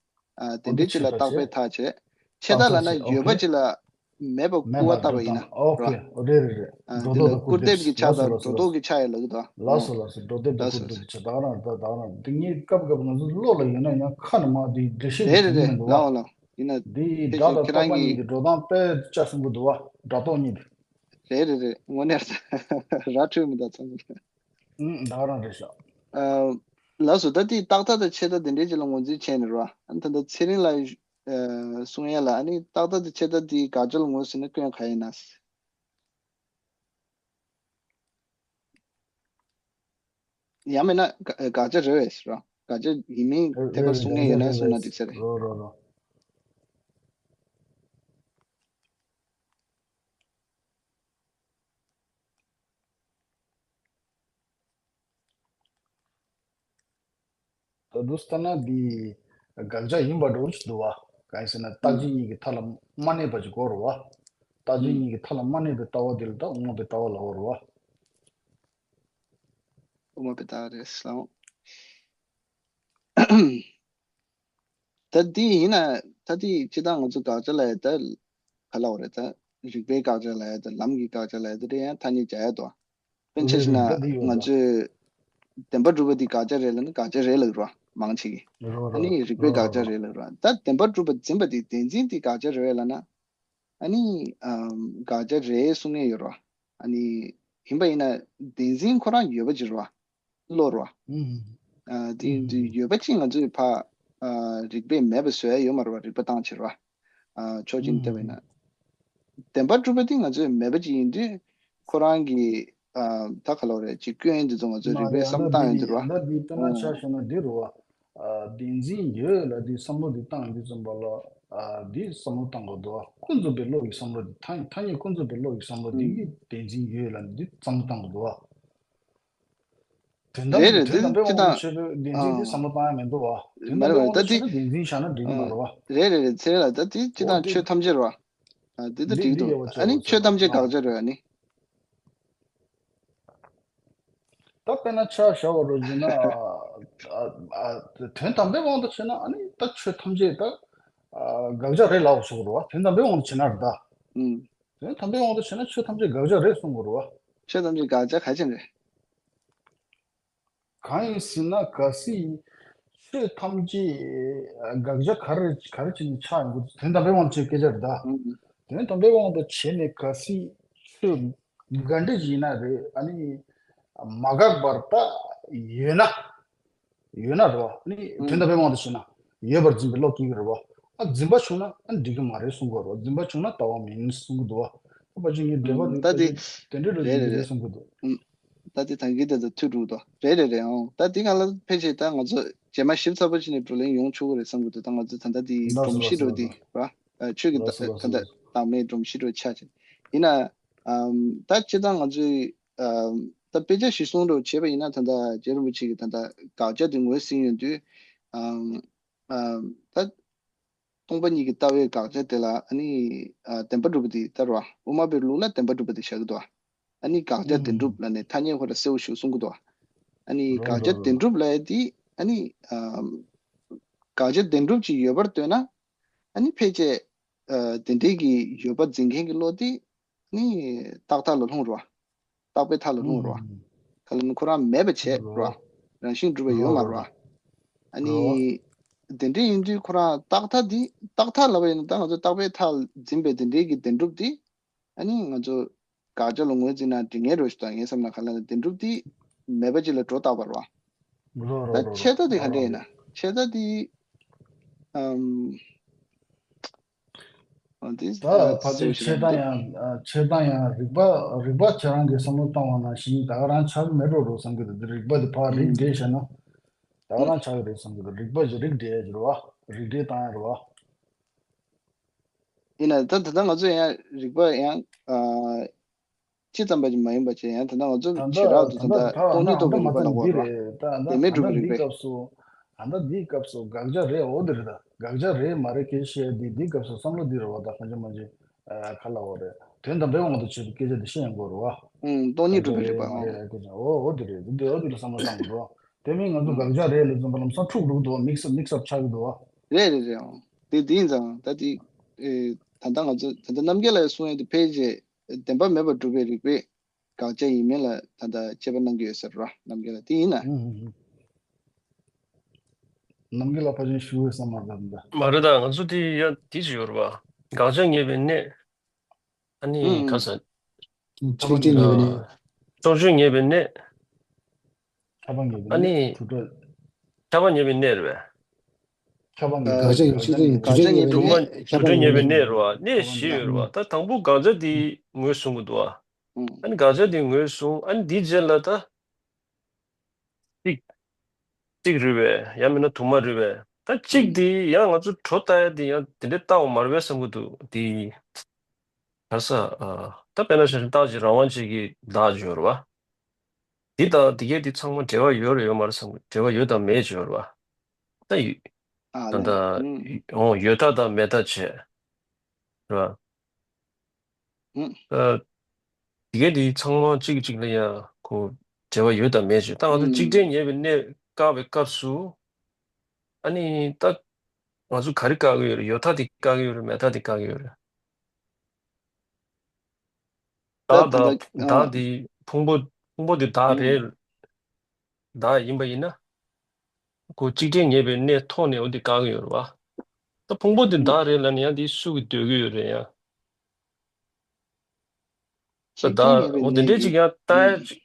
ཨ་དེ་ཨོ་དེ་འདྲའི་ཅིག་ལ་ཆད་པ་རྟག་པའི་བྱས། མཐའ་བྱས། ཆད་མཐའ་ལབ་ན་རྟག་མཐའ་བྱས། ཡོད་པ་ཨོ་ཁེ། ཅིག་ལ། མེད་པ་མེད་སྐུར་བ་པ་བཏབ་པ་ཡིན་ན། ཨོ་ཁེ། རེད་རེད་རེད། ཨ། སྒྲོ་འདི་ལ་འདོགས་དང་སྐུར་སྐུར་འདེབས་ཀྱི་ཆ་ལགས་སོ་དང་ལགས་སྒྲོ་སོ་ལགས་འདོགས་ཀྱི་ཆ་ཡ་ལབ་ཀྱི་འདུག་ལགས་སོ་ལགས་སོ། སྒྲོ་འདེབས་དང་ལགས་སོ་སྐུར་ལགས་འདེབས་ཀྱི་ཆ་ད་ག་རང་ད་ག་རང་འདི་ངའི་སྐབས་སྐབས་ང་ཚོ་བློ་ལ་ཡོད་ན་ཡང་ཁ་ནས་མར་འདི་འགྲེལ་བཤད་རེད་རེད་རེད། མི་འདུག་ལགས་ལགས། ཡིན་ན། འདི་ཕལ་སྒྲ་ཆེར་དང་ཁྱེད་རང་གི་པགས་པ་གཉིས་ཀྱི་འགྲོ་སྟངས་དཔེ་ལྕགས་སྲིན་པོ་འདུག་བ། སྒྲ་དོག་གཉིས་འདི། རེད་རེད་རེད། དངོས་གནས་ར་འཕྲོད་མི་འདུག་ཚང་མ། ཨང་། ད་ག་རང་རེད་ཤག་ཨ། ལགས་སོ། ད་དེ་རྟག་མཐའ་དང་ཆད་མཐའ་དེ་འདྲའི་ཅིག་ལ་ངོས་འཛིན་བྱས་ནས་ར། ཨ་ནི་ད་ལྟ་ཚེ་རིང་ལགས་ཨ་གསུང་ཡ་ལ། ཨ་ནི་རྟག་མཐའ་དང་ཆད་མཐའ་དེ་དགག་བྱ་ལ་ངོས་ཟིན་ན་སྐྱོན་ག་ཡིན་ན། ཡང་མིན་ན་དགག་དགག་བྱ་རེད་པས་ར། དགག་བྱ་ཡིན་མིན་ཐད་ཀར་གསུང་མཁན་ཡོད་ན་གསུང་ན་འགྲིག་ས་རེད། རོ་རོ་རོ། ད་དུ་ལྟ་ན་འདི་དགག་བྱ་ཡིན་པ་འདྲ་བོ་ཞིག་འདུག་བ། གང་ཡིན་ཟེར་ན་རྟག་གཅིག་གཉིས་ཀྱི་མཐའ་ལ་མ་གནས་པ་ཅིག་དགོས་རེད་བ། རྟག་གཅིག་གཉིས་ཀྱི་མཐའ་ལ་མ་གནས་པའི་ལྟ་བ་འདི་ལ་ད་དབུ་མ་པའི་ལྟ་བ་ལབ་དགོས་རེད་བ། དབུ་མ་པའི་ལྟ་བ་རེད་ལགས། ད་འདི་ཡིན་ན་ད་འདི་སྤྱིར་བཏང་ང་ཚོ་དགག་བྱ་ལབ་ཡ་ད་ག་ལབ་དགོས་རེད། ད་རིགས་པའི་དགག་བྱ་ལབ་ཡ་ད་ལམ་གྱི་དགག་བྱ་ལབ་ཡ་ད་དེ་ཡང་ཐ་སྙད་སྦྱར་ཡ་འདུག་དཔེར་ན་ཆ་བཞག་ན་ང་ཚོས་བདེན་པ་གྲུབ་པ་འདི་དགག་བྱ་རེད་ལབ་ན་དགག་བྱ་རེད་ལབ་རོ། མང་ཆེ་གིས་ཨ་ནི་རིགས་པའི་དགག་བྱ་རེད་ལབ་རོ། ད་བདེན་པ་གྲུབ་པ་འཛིན་པ་འདི་བདེན་འཛིན་འདི་དགག་བྱ་རེད་ལབ་ན། ཨ་ནི་ཨམ་དགག་བྱ་རེད་གསུང་མཁན་ཡོད་རོ། ཨ་ནི་ཡིན་པ་ཡིན་ན་བདེན་འཛིན་ཁོ་རང་ཡོད་པ་ཅིག་རོ། བློ་རོ། ཨ་དེ་དེ་ཡོད་པ་ཅིག་ང་ཚོས་ཕ་ཨ་རིགས་པས་མེད་པ་བཟོ་ཡ་ཡོད་མ་རེད་བ། རིགས་པ་བཏང་ཕྱིར་བ། ཨ་ཕྱོགས་གཅིག་ནས་བལྟས་པ་ཡིན་ན། བདེན་པར་གྲུབ་པ་དེ་ང་ཚོས་མེད་པ་ཅིག་ཡིན་དུས་ཁོ་རང་གི་ཨ་ད་ག་ལབ་རེད་ཅིག་སྐྱོན་ཡིན་དུས་ཙང་ང་ཚོས་རིགས་པས་བསམ་བློ་བཏང་ཡོང་དུས་རེད་བ། ཨ་འདི་དཔེར་ན་ཆ་བཞག་ན་འདི་རེད་བ། ཨ་བདེན་འཛིན་ཡོད་ལ་འདི་བསམ་བློ་འདི་བཏང་ཡོང་དུས་ཙམ་པ་ལ་ཨ་འདི་བསམ་བློ་བཏང་དགོས་འདུག་ཀུན་རྫོབ་པའི་བློ་ཡི་བསམ་བློ་འདི་ཐ་ཐ་སྙད་ཀུན་རྫོབ་པའི་བློ་ཡི་བསམ་བློ་འདི་གིས་བདེན་འཛིན་ཡོད་ལ་འདི་བསམ་བློ་བཏང་དགོས་འདུག་དོན་དམ་རེད་རེད། དོན་དམ་པའི་དབང་དུ་བྱས་པའི་བདེན་འཛིན་དེ་བསམ་བློ་བཏང་ཡ་མི་འདུག་བ། དོན་དམ་པའི་དབང་དུ་བྱས་ན་བདེན་འཛིན་བཞག་ན་འགྲིག་གི་མ་རེད་བ། རེད་རེད་རེད། ཚེ་རིང་ལགས་ད་དེ་སྤྱིར་བཏང་ཆོས་ཐམས་ཅད་རེད་བ། ཨ་དེ་ད་འགྲིག་འདུག་ཨ་ནི་ཆོས་ཐམས་ཅད་དགག་བྱ་རེད་ཨ་ནི། ད་དཔེར་ན་ཆ་བཞག་པ་རེད་ཟེར་ན། ཨ་ཨ་དོན་དམ་པའི་དབང་དུ་བྱས་ན་ཨ་ནི་ད་ཆོས་ཐམས་ཅད་ད་ཨ་དགག་བྱ་རེད་ལབ་ཆོག་གི་རེད་བ། དོན་དམ་པའི་དབང་དུ་བྱས་ན་རེད་ད། ཨུམ། དོན་དམ་པའི་དབང་དུ་བྱས་ན་ཆོས་ཐམས་ཅད་དགག་བྱ་རེད་གསུང་དགོས་རེད་བ། ཆོས་ཐམས་ཅད་དགག་བྱ་ག་ཅན་རེད། གང་ཡིན་ཟེར་ན་གལ་སྲིད་ཆོས་ཐམས་ཅད་དགག་བྱ་ག་རེ་ག་རེ་བྱས་ནས་ཆགས་ཡོང་གི་དོན་དམ་པའི་དབང་དུ་བྱས་སྐད་ཆ་རེད་ད། ཨུམ། དོན་དམ་པའི་དབང་དུ་བྱས་ནས་གལ་སྲིད་ཆོས་ག་འདྲ་ཞིག་ཡིན་ན་རེད་ཨ་ནི་མ་འགག་པར་ད་ཡོད་ན། ཡོད་ན་རེད་བ། ནི་དོན་དམ་པའི་དབང་དུ་བྱས་ན་ཡོད་པར་འཛིན་པའི་བློ་སྐྱེ་གི་རེད་བ། ཨ་འཛིན་པ་བྱུང་ན་ཨ་འགྲིག་གི་མ་རེད་གསུང་གི་རེད་བ། འཛིན་པ་བྱུང་ན་ལྟ་བ་མིན་གསུང་གི་འདུག་བ། ཨ་ཕལ་ཆེར་ངས་འགྲེལ་པ་ཨུམ། ད་དེ་དེ་འདྲའི་འགྲོ་རྒྱུ་རེད་འདུག་རེད་རེད། གསུང་གི་འདུག་ཨུམ། ད་དེ་ད་གིན་དེ་དང་མཐུན་འགྲོ་གི་འདུག་རེད་རེད་རེད། ཨང་ད་དེ་གང་ལ་ཕལ་ཆེར་ད་ང་ཚོ་རྗེས་མ་ཞིབ་ཚགས་པོ་བྱས་ནས་བགྲོ་གླེང་ཡོང་ཆོག་གི་རེད་བསམ་གི་འདུག་ད་ང་ཚོ་ད་ལྟ་དེ་ལགས་སོ་སྒྲོམ་གཞི་ལགས་སོ་འགྲོ་ལགས་དེ་སོ། ར། ཨ་ཆོས་ཀྱི་ད་ལགས་སོ་ལགས་སོ་ད་ལྟ་ལགས་སོ། བདག་མེད་སྒྲོམ་གཞི་འགྲོ་ཆགས་ཅིག་ཡིན་ན། ཨམ་ད་སྤྱིར་བཏང་ང་ཚོའི་ཨ་ད་དཔེ་ཆ་གཞིར་བཟུང་རུ་བྱས་པ་ཡིན་ན་ད་ལྟ་རྗེ་རིན་པོ་ཆེ་གིས་ད་ལྟ་དགག་བྱ་དེ་ངོས་ཟིན་ཡོང་དུས། ཨམ་ཨམ་ད་སྟོང་པ་ཉིད་ཀྱི་ལྟ་བའི་དགག་བྱ་དེ་ལ་ཨ་ནི་ཨ་བདེན་པ་གྲུབ་པ་དེ་ལྟར་བ་དབུ་མ་པའི་ལུགས་ལ་བདེན་པ་གྲུབ་པ་དེ་བཞག་གི་འདུག་ཨ་ནི་དགག་བྱ་བདེན་གྲུབ་ལབ་ནས་ཐ་སྙད་ཁོ་ར་གསལ་བོ་ཞིག་གསུང་གི་འདུག་ཨ་ནི་དགག་བྱ་བདེན་གྲུབ་ལབ་ཡ་དེ་ཨ་ནི་ཨམ་དགག་བྱ་བདེན་གྲུབ་ཅིག་ཡོད་པར་འདོད་ན། ཨ་ནི་ཕལ་ཆེར་ཨ་དེ་འདྲའི་གི་ཡོད་པ་འཛིན་མཁན་གྱི་བློ་དེ་ནི་རྟག་མཐའ་ལ་ལྷུང་རོ། རྟག་པའི་མཐའ་ལ་ལྷུང་རོ། ག་ལ་ནི་ཁོ་རང་མེད་པ་བྱས་རོ། རང་བཞིན་གྲུབ་པ་ཡོད་མ་རོ། ཨ་ནི་དེ་འདྲའི་ཡིན་དུས་ཁོ་རང་རྟག་མཐའ་འདི་རྟག་མཐའ་ལབ་པ་ཡིན་ན་ད་ང་ཚོ་རྟག་པའི་མཐའ་འཛིན་པའི་དེ་འདྲའི་གི་བདེན་གྲུབ་འདི་ཨ་ནི་ང་ཚོ་དགག་བྱ་ལ་ངོས་འཛིན་ན་འགྲིག་ངེས་རོ་ཞིག་དང་ངའི་བསམ་ན་ག་ལ་ནི་བདེན་གྲུབ་འདི་མེད་པ་ཅིག་ལ་སྒྲོ་བཏགས་པ་རོ། རོ་རོ་ད་རོ་རོ་ཆད་མཐའ་འདི་ག་འདྲ་ཡིན་ན་ཆད་མཐའ་འདི་ཨམ། འདི་ད་ཕལ་ཆེར་ཆད་མཐའ་ཡང་ཆད་མཐའ་ཡང་རིགས་པ་རིགས་པ་ཁྱེད་རང་གིས་བསམ་བློ་བཏང་བ་ནང་བཞིན་ད་ག་རང་ཆགས་ཀྱི་མེད་འགྲོ་རོ་བསམ་གྱི་འདུག་རིགས་པ་འདི་ཕར་རིགས་འགྲེ་བྱས་ན་ད་ག་རང་ཆགས་ཀྱི་རེད་བསམ་གྱི་འདུག་རིགས་པ་ཞིག་རིགས་འགྲེ་ཡ་ཅིག་རེད་བ། རིགས་འགྲེ་བཏང་ཡ་རེད་བ། ཡིན་ན་ད་ད་ལྟ་ང་ཚོ་ཡང་རིགས་པ་ཡང་ཅི་ཙམ་པ་ཅིག་མ་ཡིན་པ་བྱས་ཡང་ད་ལྟ་ང་ཚོ་ད་ལྟ་བྱེ་བྲག་ཏུ་ད་ད་ལྟ་ད་སྟོང་ཉིད་རྟོགས་པའི་རིགས་པ་ལ་གོ་རོ། ད་ལྟ་བདེན་མེད་གྲུབ་པའི་རིགས་པས། ད་ལྟ་འདིའི་སྐབས་སུ་ད་ལྟ་འདིའི་སྐབས་སུ་དགག་བྱ་རེད་འོ་དེ་རེད་ད། དགག་བྱ་རེད་མ་རེད་སྐད་ཆ་བཤད་ཡ་འདི་འདིའི་སྐབས་སུ་བསམ་བློ་འདི་རེད་བ་ད་གང་ཅི་མ་ཅི་ག་ལ་འོ་རེད། དོན་དམ་པའི་དབང་དུ་བྱས་པའི་སྐད་ཆ་འདི་བཤད་ཡོང་དགོས་རེད་བ། ཨུང་སྟོང་ཉིད་གྲུབ་པའི་རིགས་པའང་། རེད་རེད་སྐད་ཆ་འོ་འོ་དེ་རེད་འདི་འོ་དེ་ལ་བསམ་བློ་བཏང་དགོས་རེད་བ། དེ་མིན་ང་ཚོ་དགག་བྱ་རེད་ལབ་ཙམ་པ་ལམ་སང་འཁྲུག་འགྲོ་གི་འདུག་བ། མིག་སབ་མིག་སབ་ཆགས་ཀྱི་འདུག་བ། རེད་རེད་རེད་ཨང་། དེ་དེ་ཡིན་ཙང་ད་དེ་ཨེ་ ད་ལྟ་ང་ཚོ་ད་ལྟ་རྣམ་རྒྱལ་ལགས་གསུང་ཡས་དེ་ཕལ་ཆེར་བདེན་པ་མེད་པར་སྒྲུབ་པའི་རིགས་པའི་དགག་བྱ་ཡིན་མིན་ལ་ད་ལྟ་དཔྱད་པ་གནང་གི་ཡོད་ཟེར་རོ། རྣམ་རྒྱལ་ལགས་དེ་ཡིན་ན། ཨུ་ཧུ་ཧུ། རྣམ་རྒྱལ་ལགས་ཕལ་ཆེར་ཞུ་འོས་བསམ་མ་རེད་ད། མ་རེད་ད། ང་ཚོ་དེ་ཡ་དེ་ཅིག་ཡོད་རེད་པ། དགག་བྱ་ངེས་པའི་གནས། ཨ་ནི་ཨུ་ག་ས། ཆོས་ཅན་ངེས་པའི་གནས། ཕྱོགས་ཆོས་ངེས་པའི་གནས། ཁྱབ་པ་ངེས་པའི་ཨ་ནི་གནས། དུ་སྒྲ། ཁྱབ་པ་ངེས་པའི་གནས་རེད་པས། ཁྱབ་པ་ངེས་པའི་དགག་བྱ་ཡང་ཆོས་ཅན་ངེས་པའི་དུ་སྒྲ་ངེས་པའི་དུ་མ་གནས། དུ་ཁྱབ་པ་སྒྲ་ངེས་པའི་ངེས་པའི་གནས་རེད་པ། གནས་བཞི་ཡོད་རེད་པ། ད་དང་པོ་དགག་བྱ་དེ་ངོས་བཟུང་གི་འདུག་པ། ཨ་ནི་དགག་བྱ་དེ་ངོས་བཟུང་། ཨ་ནི་དེའི་རྗེས་ལ་ད། གཅིག་གཅིག་རེད་པས། ཡང་མིན་ན་དུ་མ་རེད་པས། ད་གཅིག་དེ་ཡང་ང་ཚོ་བྲོ་ལྟ་ཡ་དེ་ཡང་དེ་འདྲའི་ལྟ་བ་མ་རེད་པས་བསམ་གྱི་འདུག་དེ། ག་ས། ཨ། ད་དཔེར་ན་ཆ་བཞག་རྟགས་ཀྱི་རང་དབང་ཅན་གྱི་བདག་ཅིག་ཡོད་རེད་པ། འདི་དང་འདི་གའི་འདི་ཚང་མ་འབྲེལ་བ་ཡོད་རེད་ཡོད་མ་རེད་བསམ་གྱི། འབྲེལ་བ་ཡོད་དང་མེད་ཅིག་ཡོད་རེད་པ། ད་ཡོད། ཨ་ད་ལས། ད་ཨུམ། འོ་ཡོད་མཐའ་དང་མེད་མཐའ་བྱས། རེད་པ། ཨུམ། ཨ། འདི་གའི་འདི་ཚང་མ་གཅིག་གིས་གཅིག་ལ་ཡང་ཁོ་འབྲེལ་བ་ཡོད་དང་མེད་ཅིག། ད་ང་ཚོ་གཅིག་སྒྲིལ་ངེས་པའི་གནས་བཀག་པའི་སྐབས་སུ། ཨ་ནི་ད་ང་ཚོ་ག་རེ་བཀག་གི་ཡོད་རེད། ཡོད་མཐའ་དེ་བཀག་གི་ཡོད་རེད། མེད་མཐའ་དེ་བཀག་གི་ཡོད་རེད། ད་བདག་དང་ད་ད་ཨ། བདག་དེ་ཕུང་པོ། ཕུང་པོ་དེ་བདག་ཨུམ། རེད། བདག་ཡིན་པ་ཡིན་ན། ཁོ་གཅིག་སྒྲིལ་ངེས་པའི་གནས་ཐོག་ནས་འོ་དེ་བཀག་གི་ཡོད་རེད་པ། ད་ཕུང་པོ་དེ་ཨུམ། བདག་རེད་ལབ་ན་ཡང་དེ་སུ་གིས་འདོད་ཀྱི་ཡོད་རེད་ཡང་། ད་གཅིག་སྒྲིལ་ངེས་པའི་བདག་འོ་དེ་གནས་འདྲའི་ཅིག་ཀྱི་ཡང་ལྟ་ཡ་ཨུམ། ཅིག།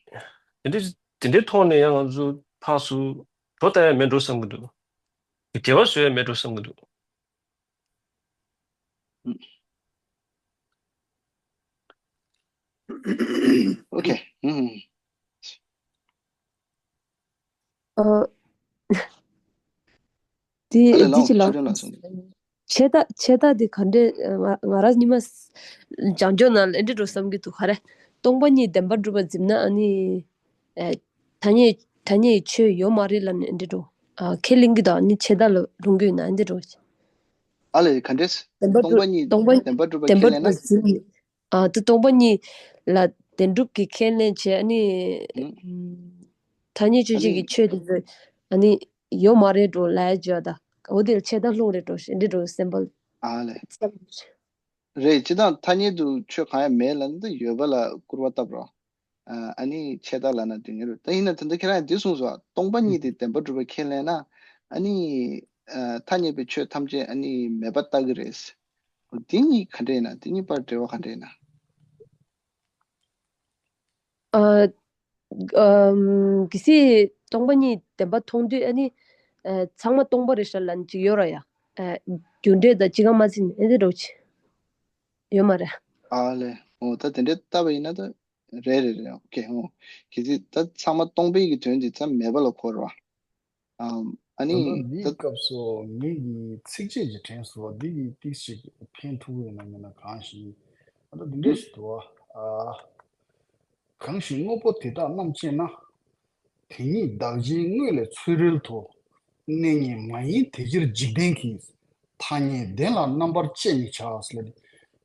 དེ་འདྲའི་དེ་འདྲའི་ཐོག་ནས་ཡང་ང་ཚོ་ཕར་ཚུར་བྲོ་ལྟ་ཡ་མེད་འགྲོ་བསམ་གྱི་འདུག། འབྲེལ་བ་བཟོ་ཡ་མེད་འགྲོ་བསམ་གྱི་འདུག། ཨོ་ཁེ། ཨ། དེ་ཨ་ལས། འདི་ལའོ་ཅི་ལ། ཆོས་སྒྲོན་ལགས་གསུངས། ཆད་ལྟ། ཆད་ལྟ་དེ་ག་འདྲས། ང་ང་རང་ཉི་མ་སྦྱང་འཇོག་ནང་ལ་འདི་འདྲས་འགྲོ་བསམ་གྱི་འདུག། ག་རེ། སྟོང་པ་ཉིད་བདེན་པར་གྲུབ་པར་འཛིན་ན་ཨ་ནི། ཨ། ཐ་སྙད། ཐ་སྙད་ཆོས་ཡོད་མ་རེད་ལབ་ནས་འདི་འདྲས་འགྲོ། ཨ། ཁས་ལེན་གྱི་དང་ནི་ཆད་ལྟ་ལ་ལྷུང་གི་ཡོད་ན་འདི་འདྲས་འགྲོ། ཨ་ལས། ག་འདྲས། བདེན་པར་སྟོང་པ་གྲུབ། ཉིད་སྟོང་པ། བདེན་པར་གྲུབ་པ་བདེན་ཁས་པར་ལེན་ན། གྲུབ་པར་འཛིན། ཨ། དེ་སྟོང་པ་ཉིད་ལ་བདེན་གྲུབ་ཀྱི་ཁས་ལེན་བྱས་ཨ་ནི། ཨུམ། ཐ་སྙད་དཔྱོད་བྱེད་ཀྱི་ཆོས་དེ་ཚོ་ཨ་ནི་ཡོད་མ་རེད་འགྲོ་ལབ་ཡ་བརྗོད་ད། འོ་དེ་ལ་ཆད་ལྟ་ལྷུང་རེད་འགྲོ་ཞེས་འདི་འགྲོ་སེམས་པ། ཨ་ལས། རེད། སྤྱིར་བཏང་ཐ་སྙད་དུ་ཆོས་གང་ཡང་མེད་ལབ་ན་ད་ཡོད་པ་ལ་སྐུར་བ་བཏབ་རོགས། ཨ་ནི་ཆད་ལྟ་ལབ་ན་དོན་གཉེར་རེད། ད་ཡིན་ན་ད་ལྟ་ཁྱེད་རང་ཡང་འདི་གསུངས་སོང་། སྟོང་པ་ཉིད་དེ་བདེན་པར་གྲུབ་པ་ཁས་ལེན་ན། ཨ་ནི། ཨ། ཐ་སྙད་པའི་ཆོས་ཐམས་ཅད་ཨ་ནི་མེད་པ་ལྟ་གི་རེད། འདི་གཉིས་ག་འདྲ་ཡིན་ན། འདི་གཉིས་བར་འབྲེལ་བ་ག་འདྲ་ཡིན་ན། ཨ། ཨམ། གལ་སྲིད་སྟོང་པ་ཉིད་བདེན་པ་མཐོང་དུས་ཨ་ནི། ཨ། ཚང་མ་སྟོང་པ་རེད་ཤག་ལབ་ནས་ཅིག་ཡོད་ར་ཡ། ཨ། རྒྱུ་འབྲས་དང་གཅིག་ཁ་མ་ཚིག་ནས་ཨེ་འདི་འདྲ་ཅིག་ཡོད་མ་རེད། ཨ་ལས། འོ་ད་དེ་འདྲའི་ལྟ་བ་ཡིན་ན་ད། རེད་རེད་རེད། ཨོ་ཁེ། འོ། གལ་སྲིད་ད་ཚང་མ་སྟོང་པའི་གི་དོན་དེ་ཚང་མེད་པ་ལ་གོ་ར་བ། ཨམ། ཨ་ནི། ད་ལྟ་འདིའི་ད་སྐབས་སུ་ངེད་ཀྱིས་ཚིགས་བཅད་ཅིག་དྲན་སོང་བ། འདི་གིས་ཏིག་ཙམ་ཕན་ཐོགས་ཡོད་ན་མེད་ན་གང་ཞིག། ཨ། ད་འདི་འདྲ་ཞིག་འདུག་བ། ཨ། གང་ཞིག་དངོས་པོ་དེ་དག་རྣམ་དཔྱད་ན། དེ་ཉིད་བདག་གཞན་དངོས་ལས་ཚུལ་རོལ་དུ། གནས་རྙེད་མ་ཡིན་དེ་ཕྱིར་འཇིག་རྟེན་གྱི། ཐ་སྙད་བདེན་ལ་རྣམ་པར་དཔྱད་མི་བྱ་ཟེར་ལབ་དེ།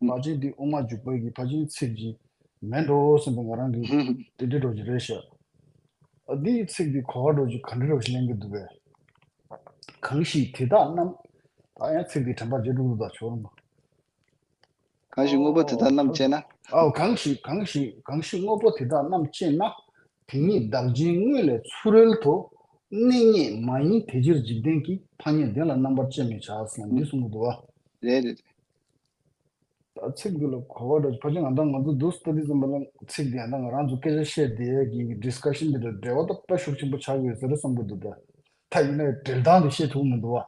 ཕལ་ཆེར་འདི་དབུ་མ་འཇུག་པའི་གི་ཕལ་ཆེར་ཚིག་ཅིག་མེད་འགྲོ་བསམ་པའི་ང་རང་གི་དེ་འདྲའི་འགྲོ་ཅིག་རེད་ཤག། ཨ། འདིའི་ཚིག་འདི་གོ་བ་འགྲོ་ཅིག་ག་འདྲ་འགྲོ་ཞིག་ལེན་གྱི་འདུག་པས། གང་ཞིག་དེ་དག་རྣམ། ད་ཡང་ཚིག་འདི་དྲན་པ་བརྗེད་འགྲོ་འདུག་ད་ཆོག་རུང་། ཨོ། གང་ཞིག་དངོས་པོ་དེ་དག་རྣམ་དཔྱད་ན། ཨོ། གང་ཞིག་གང་ཞིག་གང་ཞིག་དངོས་པོ་དེ་དག་རྣམ་དཔྱད་ན། དེ་ཉིད་བདག་གཞན་དངོས་ལས་ཚུལ་རོལ་དུ། གནས་རྙེད་མ་ཡིན་དེ་ཕྱིར་འཇིག་རྟེན་གྱི། ཐ་སྙད་བདེན་ལ་རྣམ་པར་དཔྱད་མི་བྱ་ཟེར་ནས་འདི་གསུང་གི་འདུག་བ། རེད་རེད་རེད། ད་ཚིག་འདི་ལ་གོ་བ་འདྲ་ཕལ་ཆེར་ང་དང་ང་ཚོ་འདུག་སྟ་དེ་ཙམ་པ་ལ་ཚིག་འདི་ཡང་ད་ང་རང་ཚོ་སྐད་ཆ་བཤད་བསྡད་ཀྱི་ཌི་སི་ཀ་ཤན་འདི་འདྲ་འབྲེལ་བ་ད་དཔེ་ཤུགས་ཆེན་པོ་ཆགས་ཡོད་ཟེར་བསམ་གི་འདུག་ད་ད་ཡིན་ན་འབྲེལ་སྟངས་དེ་ཤེས་ཐུབ་མི་འདུག་བ།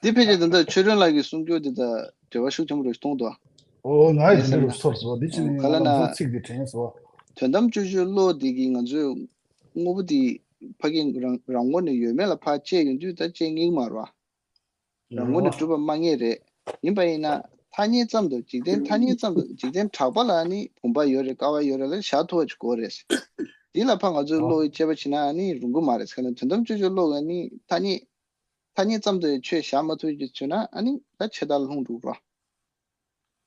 འདི་ཕལ་ཆེར་ད་ལྟ་ཆོས་སྒྲོན་ལགས་ཀྱིས་གསུང་རྒྱུ་འདི་དང་འབྲེལ་བ་ཤུགས་ཆེན་པོ་རེ་ཞིག་མཐོང་འདུག་བ། ཨོ། ང་ཡི་ངས་དེ་འདྲ་སེམས་རུ་ལ། ཚོར་སོང་། འདི་ཕྱི་ཨོ། ནས་ག་ལ་ང་ན། ཚོ་ཚིག་འདི་དྲན་སོང་། དོན་དམ་དཔྱོད་བརྗོད་བློ་འདི་གིས་ང་ཚོའི་དངོས་པོ་འདི་ཕ་གི་རང་རང་ངོས་ནས་ཡོད་མེད་ལ་ཕར་དཔྱད་ཡོང་དུས་ད་དཔྱད་ངེས་མ་རེད་བ། རང་ངོས་ནས་གྲུབ་པ་མ་ངེས་རེད། ཡིན་པ་ཡིན་ན་ཐ་སྙད་ཙམ་དུ། འཇིག་རྟེན་ཐ་སྙད་ཙམ་དུ། འཇིག་རྟེན་གྲགས་པ་ལ་ནི་བུམ་པ་ཡོད་རེད། ཀ་བ་ཡོད་རེད་ལ་བཞག་ཐུབ་པ་ཅིག་དགོས་རེད། འདི་ལ་ཕར་ང་ཚོའི་བློ་ཡིས་དཔྱད་པ་བྱེད་ན་ནི་རུང་གི་མ་རེད། ག་ལ་དོན་དམ་དཔྱོད་བརྗོད་བློ་གིས་ནི་ཐ་སྙད། ཐ་སྙད་ཙམ་དུ་ཆོས་བཞག་མ་ཐུབ་ཀྱི་བྱུང་ན་ཨ་ནི་ད་ཆད་ལྟ་ལ་ལྷུང་འགྲོ་རོ།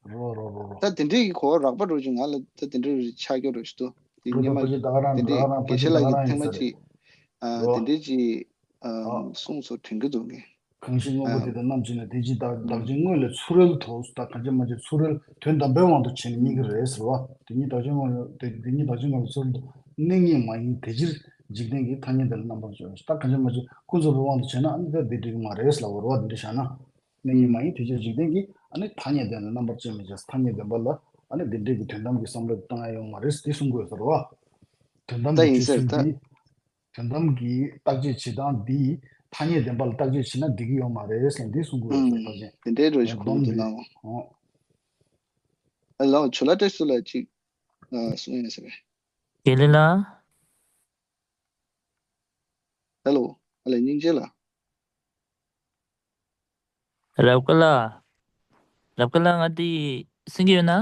རོ་རོ་རོ་རོ། ད་དེ་འདྲའི་གི་གོ་བ་རགས་པ་འགྲོ་ཅིག་ང་ལ་ད་དེ་འདྲ་རེ་ཆགས་ཀྱི་རོ་ཞིག་འདུག། དེ་རོ་སྔོན་མ་ད་ཕ་གི་ད་ག་རང་དེ་ད་ག་འདྲའི་རང་དགེ་ཕ་གི་བཤེས་ད་ལགས་ག་ཀྱིས་རང་ཡིན་ཐེངས་མ་ས་རེད། གཅིག་ཨ། རོ། དེ་འདྲའི་གཅིག་ཨ། ཨ། གསུངས་སོ་དྲན་གྱི་འདུག་ངས། གང་ཞིག་དངོས་པོ་དེ་དག་རྣམ་བཅད་ནས། དེ་ཕྱིར་བདག་བདག་གཅིག་དངོས་ལས་ཚུ་རོལ་དུ། ད་གང་ཅི་མ་ཅི་ཚུ་རོལ་དོན་དམ་པའི་དབང་དུ་བྱས་ནས་རྨི་གི་རེད་ཟེར་བ། དེ་ཉིད་བདག་གཅིག་དངོས་ལས་དེ་དེ་ཉིད་བདག་གཅིག་དངོས་ལས་ཚུ་རོལ་དུ། གནས་ངེས་མ་ཡིན་དེ་ཕྱིར་འཇིག་རྟེན་གྱི། ཐ་སྙད་དེ་ལ་རྣམ་པར་དཔྱོད་པའི་ཕྱིར། ད་གང་ཅི་མ་ཅི་ཀུན་རྫོབ་པའི་དབང་དུ་བྱས་ན་ཨ་ནི་ད་དེ་འགྲིག་གི་མ་རེད་ལབ་པ་རེད་བ། དེ་འདྲ་བཞག་ན། གནས་ངེས་མ་ཡིན་དེ་ཕྱིར་འཇིག་རྟེན་གྱི། ཨ་ནི་ཐ་སྙད་དེ་ལ་རྣམ་པར་དཔྱོད་མི་བྱེད། ཐ་སྙད་བདེན་པ་ལ་ཨ་ནི་དེ་འདྲའི་གི་དོན་དམ་གྱི་བསམ་བློ་བཏང་ཡ་ཡོང་མ་རེད་དེ་གསུང་དགོས་ཟེར་བ། དོན་དམ་ད་གྱི་ཡིན་ཆོས་ཟེར་ཚུལ་ད། འདི། དོན་དམ་གྱི་བརྟག་དཔྱད་བྱེད་སྟངས་འདི་ཐ་སྙད་བདེན་པ་ལ་བརྟག་དཔྱད་བྱེད་ན་འགྲིག་གི་ཡོད་མ་རེད་ལབ་འདི་གསུང་དགོས་ཡོད་ཟེར་བ་ཅན། དེ་འདྲའི་རོ་ཞིག་གོ་འདུག་ལགས། ཨོ། ཨ་ལགས་ཇོ་ལགས་བཀྲ་ཤིས་བདེ་ལེགས་ཅིག་ཨ་གསུང་ཡ་ཟེར་བས། དགེ་ལེགས་ལགས། ཧེ་ལོ། ཨ་ལས་སྙིང་རྗེ་ལགས། རབ་དགའ་ལགས། རབ་དགའ་ལགས་ང་འདི་གསན་གྱི་ཡོད་ན།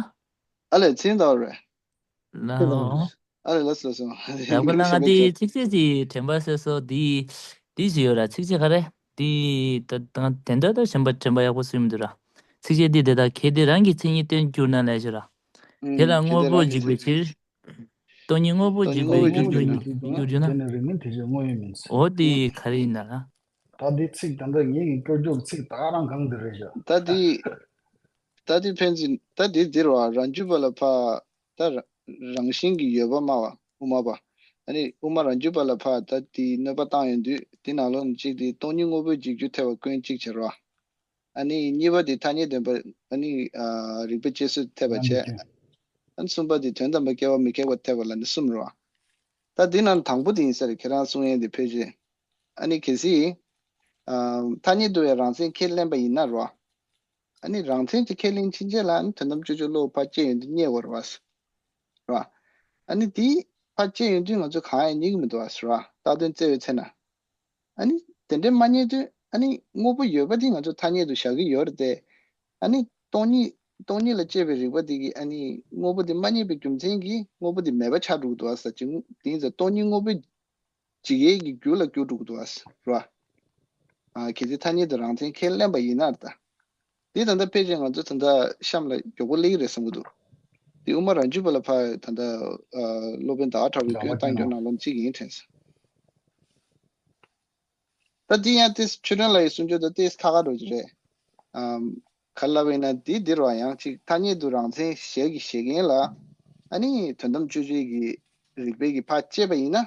ཨ་ལས་མཚན་དང་རེད། ལའོ། ཨ་ལས་ལགས་སོ་སོ། རབ་དགའ་ལགས་ང་འདི་ཚིགས་བཅད་ཅིག་དྲན་པ་གསོས་སོ། འདི་འདི་ཞིག་ཡོད་ར། ཚིགས་བཅད་ག་རེ་འདི་ད་ད་དེ་འདྲ་ད་གཞན་པ་དྲན་པ་ཡག་པོ་སུ་ཡིན་མི་འདུག་ར། ཚིགས་བཅད་འདི་དེ་དག་གལ་ཏེ་རང་གི་མཚན་ཉིད་སྟོན་གྱུར་ན་ལས་ཞེས་ར། དེ་ལ་དངོས་པོ་འཇིག་པའི་ཕྱིར། སྟོང་ཉིད་དངོས་པོ་འཇིག་པའི་རྒྱུར་གྱུར་ན། རྒྱུར་གྱུར་ན། དེ་ནི་རིགས་མིན་དེ་བཞིན་དངོས་ཡོད་མིན། འོ་དེ་ག་རེ་ཡིན་ན་ར། ད་འདི་ཚིག་ད་ལྟ་ངེད་ཀྱི་སྐྱོར་སྐྱོར་ཚིག་ད་ག་རང་གང་འདི་རེད་ཤག་ད་འདི། ད་འདི་ཕན་ཚུན་ད་འདི་འདིར་བ་རང་རྒྱུད་པ་ལ་ཕ། ད་ར་རང་བཞིན་གྱིས་ཡོད་པ་སྨྲ་བ་དབུ་མ་པ། ཨ་ནི་དབུ་མ་རང་རྒྱུད་པ་ལ་ཕ་ད་འདི་གནོད་པ་བཏང་ཡོང་དུས་འདི་ནང་ལོགས་ནས་གཅིག་འདི་སྟོང་ཉིད་དངོས་པོའི་འཇིག་རྒྱུ་ཐེ་བ་སྐོན་གཅིག་བྱེད་རོགས། ཨ་ནི་གཉིས་པ་དེ་ཐ་སྙད་བདེན་པ། ཨ་ནི་ཨ་རིགས་པས་དཔྱད་བཟོད་ཐེབས་པ་བྱས། ཨ་ནི་གསུམ་པ་དེ་དོན་དམ་པར་སྐྱེ་བ་མི་ཁེགས་པ་ཐེབས་པ་ལ་ནི་གསུམ་རེད་བ། ད་འདི་ནང་དང་པོ་དེ་ཡིན་ས་རེད། ཁྱེད་རང་གསུང་ཡས་དེ་ཕལ་ཆེར། ཨ་ནི་གལ་སྲིད། ཨ་ཐ་སྙད་དུ་ཡང་རང་མཚན་ཁས་ལེན་པ་ཡིན་ན་རེད་བ། ཨ་ནི་རང་མཚན་གྱི་ཁས་ལེན་ཕྱིན་ཆད་ལ་ཨ་ནི་དོན་དམ་དཔྱོད་བརྗོད་བློ་ཕར་སྐྱེ་ཡོང་དུས་རྙེད་དགོས་རེད་བ། རེད་བ། ཨ་ནི་དེ་ཕར་སྐྱེ་ཡོང་དུས་ང་ཚོ་གང་ཡང་རྙེད་ཀྱི་མི་འདུག་བ་རེད་བ། བཏགས་དོན་བཙལ་བའི་ཚེ་ན། ཨ་ནི་དེ་འདྲའི་མ་རྙེད་དུས་ཨ་ནི་དངོས་པོ་ཡོད་པ་དེ་ང་ཚོ་ཐ་སྙད་དུ་བཞག་གི་ཡོད་རེད་དེ། ཨ་ནི་སྟོང་ཉིད་སྟོང་ཉིད་ལ་དཔྱད་པའི་རིགས་པ་དེ་གིས་ཨ་ནི་དངོས་པོ་དེ་མ་རྙེད་པའི་རྒྱུ་མཚན་གྱིས་དངོས་པོ་དེ་མེད་པ་ཆགས་འགྲོ་གི་འདུག་ཨ་ཟེར་གྱི། དེ་ཡིན་ཙང་སྟོང་ཉིད་དངོས་པོའི་འཇིག་ཡས་ཀྱི་རྒྱུ་ལ་གྱུར་འགྲོ་གི་འདུག་ཨ་ཟེར་བ། ཨ་གལ་སྲིད་ཐ་སྙད་དུ་རང་མཚན་ཁས་ལེན་པ་ཡིན་ན་ད། དེ་ད་ལྟ་ཕལ་ཆེར་ང་ཚོ་ད་ལྟ་གཤམ་ལ་མགྱོགས་པོ་སླེབས་ཀྱི་རེད་བསམ་གྱི་འདུག་དེ་དབུ་མ་རང་རྒྱུད་པ་ལ་ཕར་ད་ལྟ་ཨ་སློབ་དཔོན་ཟླ་བ་གྲགས་པའི་སྐྱོན་བཏང་རྒྱུ་ནང་ལོགས་གཅིག་ཡིན་དྲན་སོང་། ད་འདི་ཡང་ཏིས་ཆོས་སྒྲོན་ལགས་ཡི་གསུང་ཆོས་དང་ཏིས་ཁ་ཁ་འགྲོ་གི་རེད། ཨམ། ག་ལབ་ཡིན་ན་འདི་འདིར་བ་ཡང་ཅིག་ཐ་སྙད་དུ་རང་མཚན་ཞལ་གྱིས་བཞེས་མཁན་ལ། ཨ་ནི་དོན་དམ་དཔྱོད་བརྗོད་ཀྱི་རིགས་པའི་གི་ཕར་བཅད་པ་ཡིན་ན།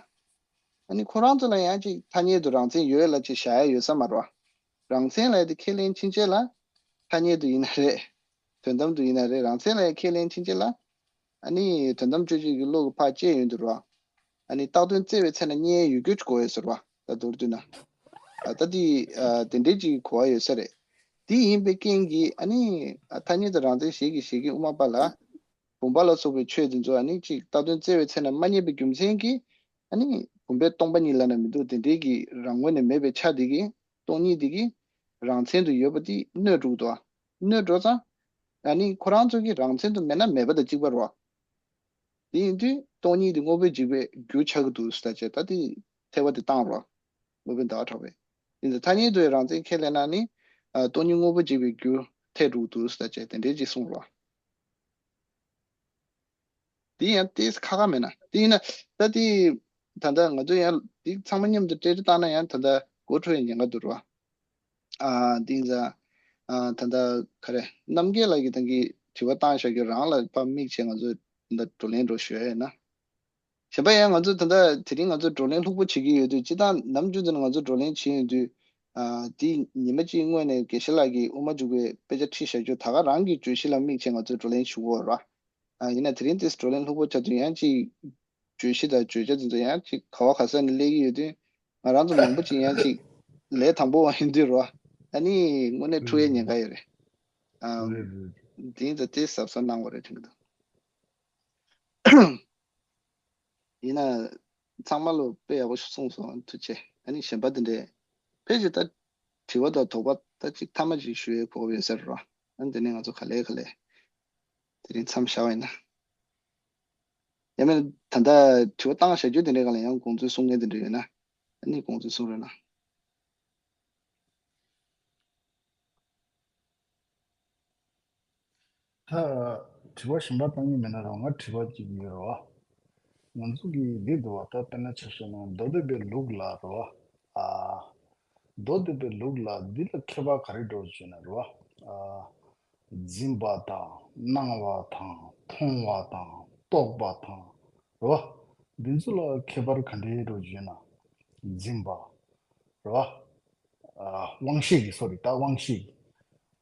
ཨ་ནི་ཁོ་རང་ཚོ་ལ་ཡང་ཅིག་ཐ་སྙད་དུ་རང་མཚན་ཡོད་ལ་ཅིག་བཞག་ཡ་ཡོད་ས་མ་རེད་བ། རང་མཚན་ལབ་ཡ་དེ་ཁས་ལེན་ཕྱིན་ཆད་ལ། ཐ་སྙད་དུ་ཡིན་ན་རེད། དོན་དམ་དུ་ཡིན་ན་རེད། རང་མཚན་ལ་ཡང་ཁས་ལེན་ཕྱིན་ཆད་ལ། ཨ་ནི་དོན་དམ་དཔྱོད་བརྗོད་ཀྱི་བློ་གི་ཕར་བཅད་ཡོང་དུས་རེད་བ། ཨ་ནི་བཏགས་དོན་བཙལ་བའི་ཚེ་ན་རྙེད་ཡོད་རྒྱུ་ཅིག་དགོས་ཡོད་ཟེར་བ། ད་མདོར་བསྡུས་ན། ཨ་ད་དེ་ཨ་དེ་འདྲའི་ཅིག་གོ་བ་ཡོད་ས་རེད། དེ་ཡིན་པའི་རྐྱེན་གྱིས་ཨ་ནི་ཨ་ཐ་སྙད་དུ་རང་མཚན་ཞལ་གྱིས་བཞེས་མཁན་དབུ་མ་པ་ལ། བུམ་པ་ལ་སོགས་པའི་ཆོས་དེ་ཚོ་ཨ་ནི་ཅིག་བཏགས་དོན་བཙལ་བའི་ཚེ་ན་མ་རྙེད་པའི་རྒྱུ་མཚན་གྱིས། ཨ་ནི་བུམ་པས་སྟོང་པ་ཉིད་ལབ་ན་མི་འདུག་དེ་འདྲའི་གི་རང་ངོས་ནས་མེད་པའི་ཆ་དེ་གིས། སྟོང་ཉིད་དེ་གིས་རང་མཚན་དུ་ཡོད་པ་དེ་གནོད་འགྲོ་གི་འདུག་ཨ། གནོད་འགྲོ་ཙང་། ཨ་ནི་ཁོ་རང་ཚོ་གིས་རང་མཚན་དུ་མེད་ན་མེད་པ་དང་གཅིག་པ་རེད་བ། དེ་ཡིན་དུས་སྟོང་ཉིད་དེ་དངོས་པོའི་འཇིག་པའི་རྒྱུ་ཆགས་ཀྱི་འདུག་ཟེར་བྱས་ད་དེ་ཐེ་བ་དེ་བཏང་རོགས། སློབ་དཔོན་ཟླ་བ་གྲགས་པས། ཡིན་ཙང་ཐ་སྙད་དུ་ཡང་རང་མཚན་ཁས་ལེན་ན་ནི། ཨ་སྟོང་ཉིད་དངོས་པོ་འཇིག་པའི་རྒྱུ་ཐེ་འགྲོ་གི་འདུག་ཟེར་བྱས་དེ་འདྲའི་ཅིག་གསུངས་རོགས། དེ་ཡང་ཏོག་ཙམ་ཁག་ཁག་མེད་ན་དེ་ཡིན་ན་ད་དེ། ད་ལྟ་ང་ཚོ་ཡང་དེ་ཚང་མ་མཉམ་དུ་སྤྲད་རེས་བཏང་ན་ཡང་ད་ལྟ་འགོ་འཕྲོ་ཡི་ཉེན་ཁ་འདུག་རོགས། ཨ་དེང་སང་། ཨ་ད་ལྟ་ག་རེ་རྣམ་རྒྱལ་ལགས་ཀྱིས་ད་གིན་དྲི་བ་བཏང་བཞག་རྒྱུ་རང་ལ་ཕར་དམིགས་བྱས་ང་ཚོས་ད་ལྟ་བགྲོ་གླེང་འགྲོ་ཞུ་ཡ་ཡིན་ན། གཞན་པ་ཡང་ང་ཚོ་ད་ལྟ་དེ་རིང་ང་ཚོ་བགྲོ་གླེང་ལྷུག་པོ་བྱེད་ཀྱི་ཡོད་དུས་སྤྱིར་བཏང་ནམ་རྒྱུན་དུ་ང་ཚོ་བགྲོ་གླེང་བྱེད་ཡོང་དུས། ཨ་དེ་ཉི་མ་གཅིག་སྔོན་ནས་དགེ་བཤེས་ལགས་ཀྱིས་དབུ་མ་འཇུག་པའི་དཔེ་ཆ་ཁྲིད་བཞག་རྒྱུ་ད་ག་རང་གི་བརྗོད་གཞི་ལ་དམིགས་བྱས་ང་ཚོ་བགྲོ་གླེང་ཞུ་གི་ཡོད་རེད་བ། ཨ་ཡིན་ན་དེ་རིང་དེ་བགྲོ་གླེང་ལྷུག་པོ་ཆགས་དུས་ཡང་ཅིག་བརྗོད་གཞི་དང་བརྗོད་བྱ་དེ་ཚོ་ཡང་ཅིག་ག་བ་ག་ས་ནས་སླེབས་ཀྱི་ཡོད་དུས། ང་རང་ཚོ་མང་པོ་ཅིག་ཡང་ཅིག་ལས་དང་པོ་བ་ཡིན་དུས་རོ། ཨ་ནི་དངོས་གནས་འཁྲུག་ཡའི་ཉེན་ཁ་ཡོད་རེད། ཨམ། རེད་རེད། དེ་ཡིན་ཙང་དེ་གཟབ་གཟབ་གནང་དགོས་རེད་དྲན་གྱི་འདུག་ཡིན་ན། ཚང་མ་ལོ་དཔེ་ཡག་པོ་ཞིག་གསུངས་སོང་ཐུགས་རྗེ་ཆེ། ཨ་ནི་གཞན་པ་དེ་འདྲས། ཕལ་ཆེར་ད། དྲི་བ་དང་དོགས་པ་ད་ཅིག་མཐའ་མ་ཅིག་ཞུ་ཡའི་གོ་སྐབས་ཡོད་ས་རེད་རོ། ཨ་ནི་དེ་ནས་ང་ཚོ་ག་ལེ་ག་ལེ། དེ་རིང་མཚམས་བཞག་པ་ཡིན་ན། ཡང་མིན་ད་ལྟ་དྲི་བ་བཏང་བཞག་རྒྱུ་དེ་འདྲའི་སྒང་ལ་ཡང་དགོངས་ཚུལ་གསུང་མཁན་དེ་འདྲ་ཡོད་ན། ཨ་ནི་དགོངས་ཚུལ་གསུང་རོགས་གནང་། ད་དྲི་བ་གཞན་པ་བཏང་གི་མེད་ན་རོགས། ང་དྲི་བ་གཅིག་ཡོད་རོགས། ང་ཚོ་གི་འདི་འདུག་བ། ད་དཔེར་ན་ཆ་བཞག་ན་མདོ་སྡེ་པའི་ལུགས་ལ་རོགས། ཨ། མདོ་སྡེ་པའི་ལུགས་ལ་འདི་ལ་ཁྱད་པར་ག་རེ་འགྲོ་ཞེ་ན་རེད་བ། ཨ། འཛིན་པ་དང་སྣང་བ་དང་མཐོང་བ་དང་རྟོག་པ་དང་རེད་བ། འདི་ཚོ་ལ་ཁྱད་པར་ག་འདྲའི་འགྲོ་ཞེ་ན། འཛིན་པ་རེད་བ། ཨ། དབང་ཤེས་ཀྱི་སོ་རེད་ད། དབང་ཤེས་ཀྱི་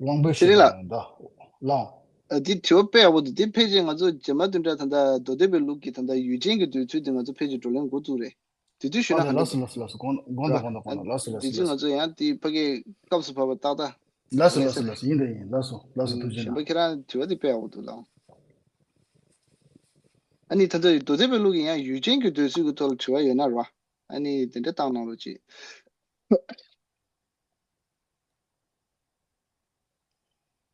དབང་པོའི་ཤེས་ལ་ཡང་ད་ལའང་། ཨ། འདི་དྲི་བ་དཔེ་ཡག་པོ་འདུག་འདི་ཕལ་ཆེར་ང་ཚོ་རྗེས་མ་དེ་འདྲ་ད་ལྟ་མདོ་སྡེ་པའི་ལུགས་ཀྱི་ད་ལྟ་ཡུལ་ཅན་གྱི་འདོད་ཚུལ་དེ་ང་ཚོ་ཕལ་ཆེར་བགྲོ་གླེང་འགོ་བཙུགས་རེད། དེ་དུས་ཞུ་ན་ཨ་ལ་ལགས་སོ་ལགས་སོ་ལགས་སོ། དགོངས་དགོངས་དག་དགོངས་དག་དགོངས་དག་ལགས་སོ་ལགས་སོ་དེ་ལགས་ཚོ་སོ། ཡང་དེ་ཕ་གི་སྐབས་སུ་བབས་པ་ཏག་ཏག་ལགས་སོ་ངས་ལགས་སོ་ཟེར། ལགས་སོ། ཡིན་ད་ཡིན། ལགས་སོ་ལགས་སོ། ཨུམ། ཐུགས་རྗེ་གཞན་པ་གནང་། ཁྱེད་རང་དྲི་བ་དེ་དཔེ་ཡག་པོ་འདུག་ལགས། ཨ་ནི་ད་ལྟ་མདོ་སྡེ་པའི་ལུགས་ཀྱི་ཡང་ཡུལ་ཅན་གྱི་འདོད་ཚུལ་གྱི་ཐོག་ལ་དྲི་བ་ཡོད་ན་རོ། ཨ་ནི་དེ་འདྲ་བཏང་གནང་རོགས་གྱིས།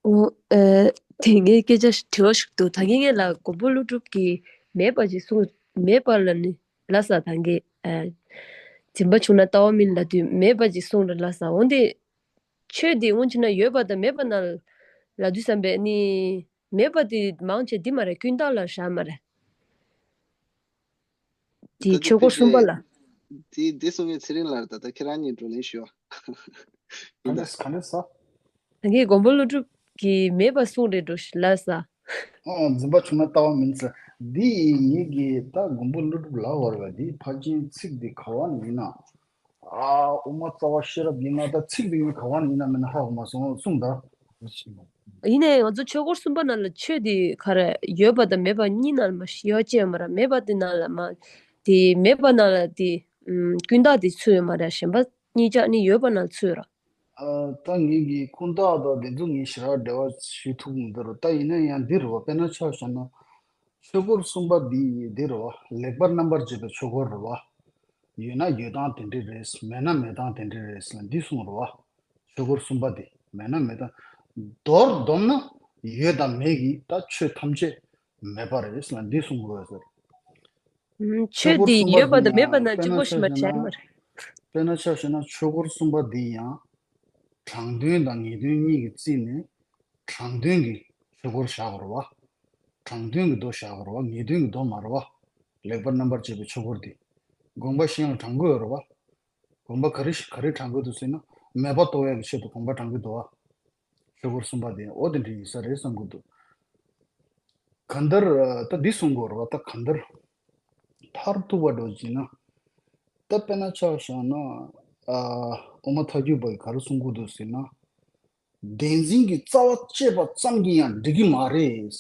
ཨོ། ཨེ། དེ་ངས་སྐད་ཆ་ཞིག་དྲི་བ་ཞིག་འདུག་ད་གིན་ངས་ལ་མགོན་པོ་ཀླུ་སྒྲུབ་ཀྱིས་མེད་པ་ཅིག་གསུངས། མེད་པ་ལ་ནི་ལ་ས་ད་གིན། ཨེ། འཛིན་པ་བྱུང་ན་ལྟ་བ་མིན་ལབ་དུས་མེད་པ་ཅིག་གསུངས་རེད་ལ་ས། འོན་ཏེ་ཆོས་འདི་སྔོན་ཆད་ན་ཡོད་པ་དང་མེད་པ་ན་ལབ་དུས་བསམ་པས་ནི་མེད་པ་དེ་མང་ཆེ་འདི་མ་རེད། ཀུན་བརྟགས་ལ་བཞག་མ་རེད། དེ་ད་ཆོས་འཁོར་གསུམ་པ་ལ། དེ་དེ་གསུང་མཁན་ཚེ་རིང་ལགས་རེད། ད་ད་ཁྱེད་རང་གཉིས་བགྲོ་གླེང་ཞུ་བ། ག་འདྲས་ག་འདྲས་ཟ། ད་གིན་མགོན་པོ་ཀླུ་སྒྲུབ་ཀྱིས་མེད་པ་གསུངས་རེད་འགྲོ་ལ་ས། ཨོ། འཛིན་པ་བྱུང་ན་ལྟ་བ་མིན་ཟེར། འདི་ཡིན་ངེད་ཀྱིས་ད་མགོན་པོ་ཀླུ་སྒྲུབ་ལབ་པ་རེད་པ། འདི་ཕལ་ཆེར་ཚིག་འདི་ག་བ་ནས་ཡིན་ན། ཨ། དབུ་མ་རྩ་བ་ཤེས་རབ་ཡིན་ན་ད་ཚིག་འདི་ངས་ག་བ་ནས་ཡིན་ན་མིན་ན་ཧ་གོ་མ་སོང་གསུངས་ད། ཡིན་ནའི་ང་ཚོ་ཆོས་འཁོར་གསུམ་པ་ནང་ལ་ཆོས་དེ་ག་རེ་ཡོད་པ་དང་མེད་པ་གཉིས་ནང་ལ་མ་ཤེས་ཡོད་ཅེས་མ་ར། མེད་པ་དེ་ནང་ལ་མ། དེ་མེད་པ་ནང་ལ་དེ་ཀུན་བརྟགས་དེ་ཚུད་ཡོད་མ་ར། གཞན་པ་གཉིས་ཆ་ནི་ཡོད་པ་ནང་ཚུད་ར། ཨ། ད་ངེད་ཀྱིས་ཀུན་བརྟགས་དང་དེ་ཚོ་ངས་ཞེ་དྲག་འབྲེལ་བ་ཞུ་ཐུབ་མི་འདུག་ར། ད་ཡིན་ན་ཡང་འདི་རེད་བ། དཔེར་ན་ཆ་བཞག་ན། ཆོས་འཁོར་གསུམ་པ་འདི་འདི་རེད་བ། ལེགས་པར་རྣམ་པར་འབྱེད་པའི་ཆོས་འཁོར་རེད་བ། ཡོད་ན་ཡོད་སྟངས་དེ་འདྲ་རེད། མེད་ན་མེད་སྟངས་དེ་འདྲ་རེད་ལ་འདི་གསུངས་རེད་བ། ཆོས་འཁོར་གསུམ་པ་འདི་མེད་ན་མེད་སྟངས། མདོར་བསྡོམས་ན་ཡོད་དང་མེད་ཀྱི་ད་ཆོས་ཐམས་ཅད་མེད་པ་རེད་ལ་འདི་གསུངས་དགོས་ཟེར། ཆོས་འཁོར་འདི་གསུམ་པ་ཡོད་པ་དང་འདི་མེད་པ་ཡང་ན་དཔེར་གཅིག་ན་པོ་ཞིག་མ་ཆ་བཞག་ན། འདྲ་མ་རེད། དཔེར་ན་ཆ་བཞག་ན་ཆོས་འཁོར་གསུམ་པ་འདི་ཡང་དྲང་དོན་དང་ངེས་དོན་གཉིས་ཀྱིས་བརྩིས་ནས་དྲང་དོན་གྱི་ཆོས་འཁོར་བཞག་དགོས་རེད་བ། དྲང་དོན་གྱི་མདོ་བཞག་དགོས་རེད་བ། ངེས་དོན་གྱི་མདོ་མ་རེད་བ། ལེགས་པར་རྣམ་པར་འབྱེད་པའི་ཆོས་འཁོར་འདི། དགོངས་པ་གཞན་ལ་དྲང་དགོས་ཡོད་རེད་བ། དགོངས་པ་ག་རེ་ག་རེ་དྲང་དགོས་འདུག་ཟེར་ན་མེད་པ་རྟོགས་ཡག་གི་ཆེད་དུ་དགོངས་པ་དྲང་གི་འདུག་བ། ཆོས་འཁོར་གསུམ་པ་དེ་འོ་དེ་འདྲ་ཡིན་ས་རེད་བསམ་གྱི་འདུག་གང་ལྟར་ད་འདི་གསུང་དགོས་རེད་བ། ད་གང་ལྟར་མཐར་ཐུག་པ་འགྲོ་བྱས་ན། ད་དཔེར་ན་ཆ་བཞག་ན། ཨ། དབུ་མ་ཐལ་འགྱུར་བ་ཡིས་ག་རེ་གསུང་གི་འདུག་ཟེར་ན། བདེན་འཛིན་གྱི་རྩ་བ་བཅད་པ་ཙམ་གྱིས་ཡང་འགྲིག་གི་མ་རེད།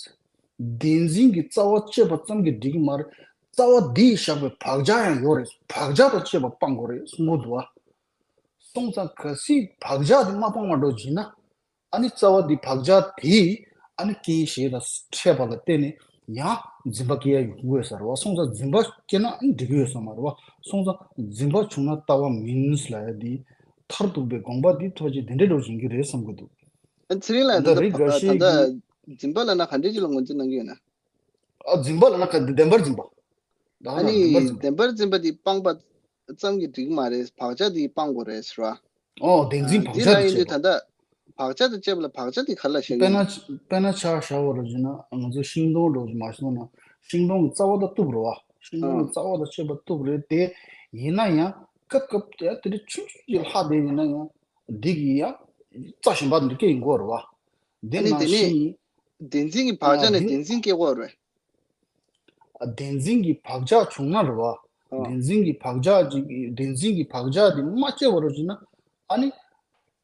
བདེན་འཛིན་གྱི་རྩ་བ་བཅད་པ་ཙམ་གྱིས་འགྲིག་གི་མ་རེད། རྩ་བ་འདིས་བཞག་པའི་བག་ཆགས་ཡང་ཡོད་རེད། བག་ཆགས་དང་བཅས་པ་སྤང་དགོས་རེད་གསུང་གི་འདུག་བ། སོང་ཙང་གལ་སྲིད་བག་ཆགས་དེ་མ་སྤངས་པ་འགྲོ་བྱས་ན། ཨ་ནི་རྩ་བ་འདི་བག་ཆགས་དེས་ཨ་ནི་རྐྱེན་ཞེས་དང་འཕྲད་པ་ལ་བརྟེན་ནས་ཡང་འཛིན་པ་སྐྱེ་ཡ་ཡོང་གི་ཡོད་ས་རེད་བ། སོང་ཙང་འཛིན་པ་སྐྱེ་ན་ཨ་ནི་འགྲིག་གི་ཡོད་ས་མ་རེད་བ། སོང་ཙང་འཛིན་པ་བྱུང་ན་ལྟ་བ་མིན་ལབ་ཡ་འདི་མཐར་ཐུག་པའི་དགོངས་པ་འདི་ཐོག་ཅིག་དེ་འདྲའི་འགྲོ་བཞིན་གྱི་རེད་བསམ་གྱི་འདུག་ཨ། ཚེ་རིང་ལགས། ད་ད་ལྟ་རིགས་འགའ་ད་ཤས་ད་ལྟ་ཀྱིས། འཛིན་པ་ལབ་ན་ག་འདྲས་ཅིག་ལ་ངོས་འཛིན་གནང་གི་ཡོད་ན། ཨ། འཛིན་པ་ལབ་ན་ག་བདེན་པར་འཛིན་པ། ད་ཨ་ནི་བདེན་པར་འཛིན་པ། བདེན་པར་འཛིན་པ་འདི་སྤངས་པ་ཙམ་གྱིས་འགྲིག་མ་རེད། བག་ཆགས་འདི་སྤང་དགོས་རེད་ཟེར་བ། ཨོ། བདེན་འཛིན་བག་འདི་ཆགས་ལ་དང་ཡིན་དུས་བཅས་ད་ལྟ་བག་ཆགས་དང་བཅས་པ་ལ་བག་ཆགས་འདི་ག་ལ་བཞག་གི་ཡོད་ན། དཔེར་ན་དཔེར་ན་ཆ་བཞག་པ་རེད་ཟེར་ན་ང་ཚོ་ཤིང་སྡོང་འདྲ་བོ་ཞིག་མར་སོང་ན་ཤིང་སྡོང་གི་རྩ་བ་དང་གཏུབ་རེད་བ། ཤིང་སྡོང་གི་རྩ་བ་དང་བཅས་པ་གཏུབ་རེད་དེ། ཡིན་ན་ཡང་སྐབས་སྐབས་དེ་དེ་འདྲ་ཆུང་ཆུང་ཅིག་ལྷག་བསྡད་ཡིན་ན་ཡང་འདི་གི་ཡང་རྩ་གཞན་པ་འདི་སྐྱེ་ཡོང་གི་རེད་བ། དེ་ཨ་ནི་ནང་དེ་ནས་བཞིན། བདེན་འཛིན་གྱི་བག་ཆགས་ནས་བདེན་འཛིན་སྐྱེ་གི་ཡོད་རེད། བདེན་འཛིན་གྱི་བག་ཆགས་བྱུང་ན་རེད་བ། ཨ། བདེན་འཛིན་གྱི་བག་ཆགས་ཅིག་བདེན་འཛིན་གྱི་བག་ཆགས་དེ་མ་སྐྱེ་བ་རེད་ཟེར་ན་ཨ་ནི།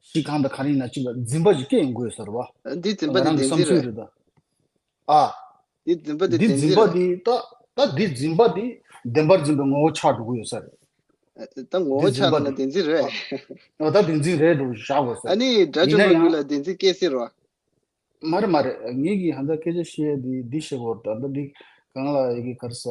ཤི་གང་དང་ག་རེ་ཡིན་ན་གཅིག་ལ་འཛིན་པ་ཅིག་སྐྱེ་ཡོང་གི་ཡོད་ས་རེད་བ། འདི་འཛིན་པ་ང་རང་གི་བསམ་ཚུལ་རེད་ད། ཨ། འདི་འཛིན་པ་དེ་འདི་བདེན་འཛིན་འཛིན་པ་རེད། དེ་ད་ད་འདི་འཛིན་པ་དེ་བདེན་པར་འཛིན་པའི་ངོ་བོ་ཆགས་འགྲོ་གི་ཡོད་ས་རེད། ད་ངོ་བོ་འདི་འཛིན་ཆགས་པ་ལ་དེ། བདེན་འཛིན་རེད། ཨ། ད་བདེན་འཛིན་རེད་འགྲོ་བཞག་དགོས་ས་ཨ་རེད། ནི་དགྲ་བཅོམ་ཡིན་ན་པའི་ཡང་ལུགས་ལ་བདེན་འཛིན་སྐྱེ་སྲིད་རོ། མ་རེད་མ་རེད། ངེད་ཀྱིས་ཧན་ད་སྐད་ཆ་བཤད་ཡ་དེ་འདི་བཤད་དགོས་རེད། ད་ལྟ་འདི་གང་ལ་ཡི་གེ་ག་རེ་ཟ།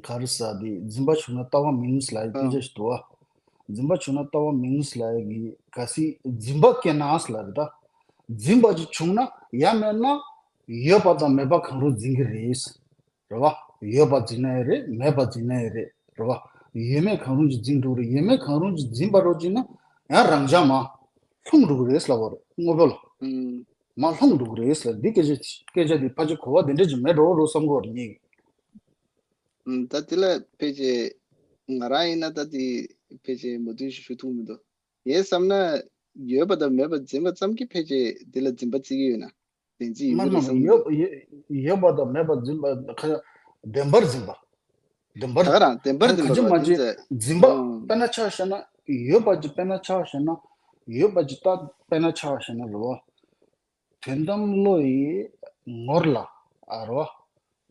ག་རེ་ཟ་དེ་འཛིན་པ་བྱུང་ན་ལྟ་བ་མིན་ལབ་ཡ་སྐད་ཆ་ཞིག་འདུག་བ། འཛིན་པ་བྱུང་ན་ལྟ་བ་མིན་ལབ་ཡ་གི་གལ་སྲིད་འཛིན་པ་སྐྱེ་ན་ལབ་རེད་ད། འཛིན་པ་ཅིག་བྱུང་ན་ཡང་མེད་ན་ཡོད་པ་དང་མེད་པ་གང་རུང་འཛིན་གྱི་རེད། རེད་བ། ཡོད་པ་འཛིན་ན་ཡང་རེད། མེད་པ་འཛིན་ན་ཡང་རེད། རེད་བ། ཡོད་མེད་གང་རུང་ཅིག་འཛིན་འགྲོ་གི་རེད། ཡོད་མེད་གང་རུང་ཅིག་འཛིན་པ་རོ་ཅིག་ན་ཡང་རང་འཇགས་མ་ལྷུང་འགྲོ་གི་རེད་ལབ་པ་རེད་དངོས་པོ་ལ། ཨུམ། མ་ལྷུང་འགྲོ་གི་རེད་ལབ། འདི་སྐད་ཆ་སྐད་ཆ་འདི་ཕལ་ཆེར་གོ་བ་འདི་འདྲ་ཅིག་མེད་འགྲོ་རོ་བསམ་གི་ཡོད་རེད་ངས། ཨུམ། ད་དེ་ལ་ཕལ་ཆེར་ང་རང་ཡིན་ན་ད་དེ་ཕལ་ཆེར་མོས་མཐུན་ཞུ་ཐུབ་མི་འདུག་ངས་བསམ་ན་ཡོད་པ་དང་མེད་པ་འཛིན་པ་ཙམ་གྱིས་ཕལ་ཆེར་འདི་ལ་འཛིན་པ་བརྩི་གི་ཡོད་ན། བདེན་འཛིན་ཡིན་མ་མིན་རེད་བསམ་གི་འདུག་ཡོད་ཡོད་ཡོད་པ་དང་མེད་པ་འཛིན་པ་ཁ་བདེན་པར་འཛིན་པ། བདེན་པར། ད་ག་རང་བདེན་པར་ད་འཛིན་པ་ག་ཅི་རེད་མ་བ་དེ་ཅི་ཚེ། འཛིན་པ། ཨང་། དཔེར་ན་ཆ་བཞག་ན་ཡོད་པ་ཅི་དཔེར་ན་ཆ་བཞག་ན་ཡོད་པ་ཅི་ད་དཔེར་ན་ཆ་བཞག་ན་རེད་བ། དོན་དམ་བློ་ཡི་ངོར་ལ་ཨ་རེད་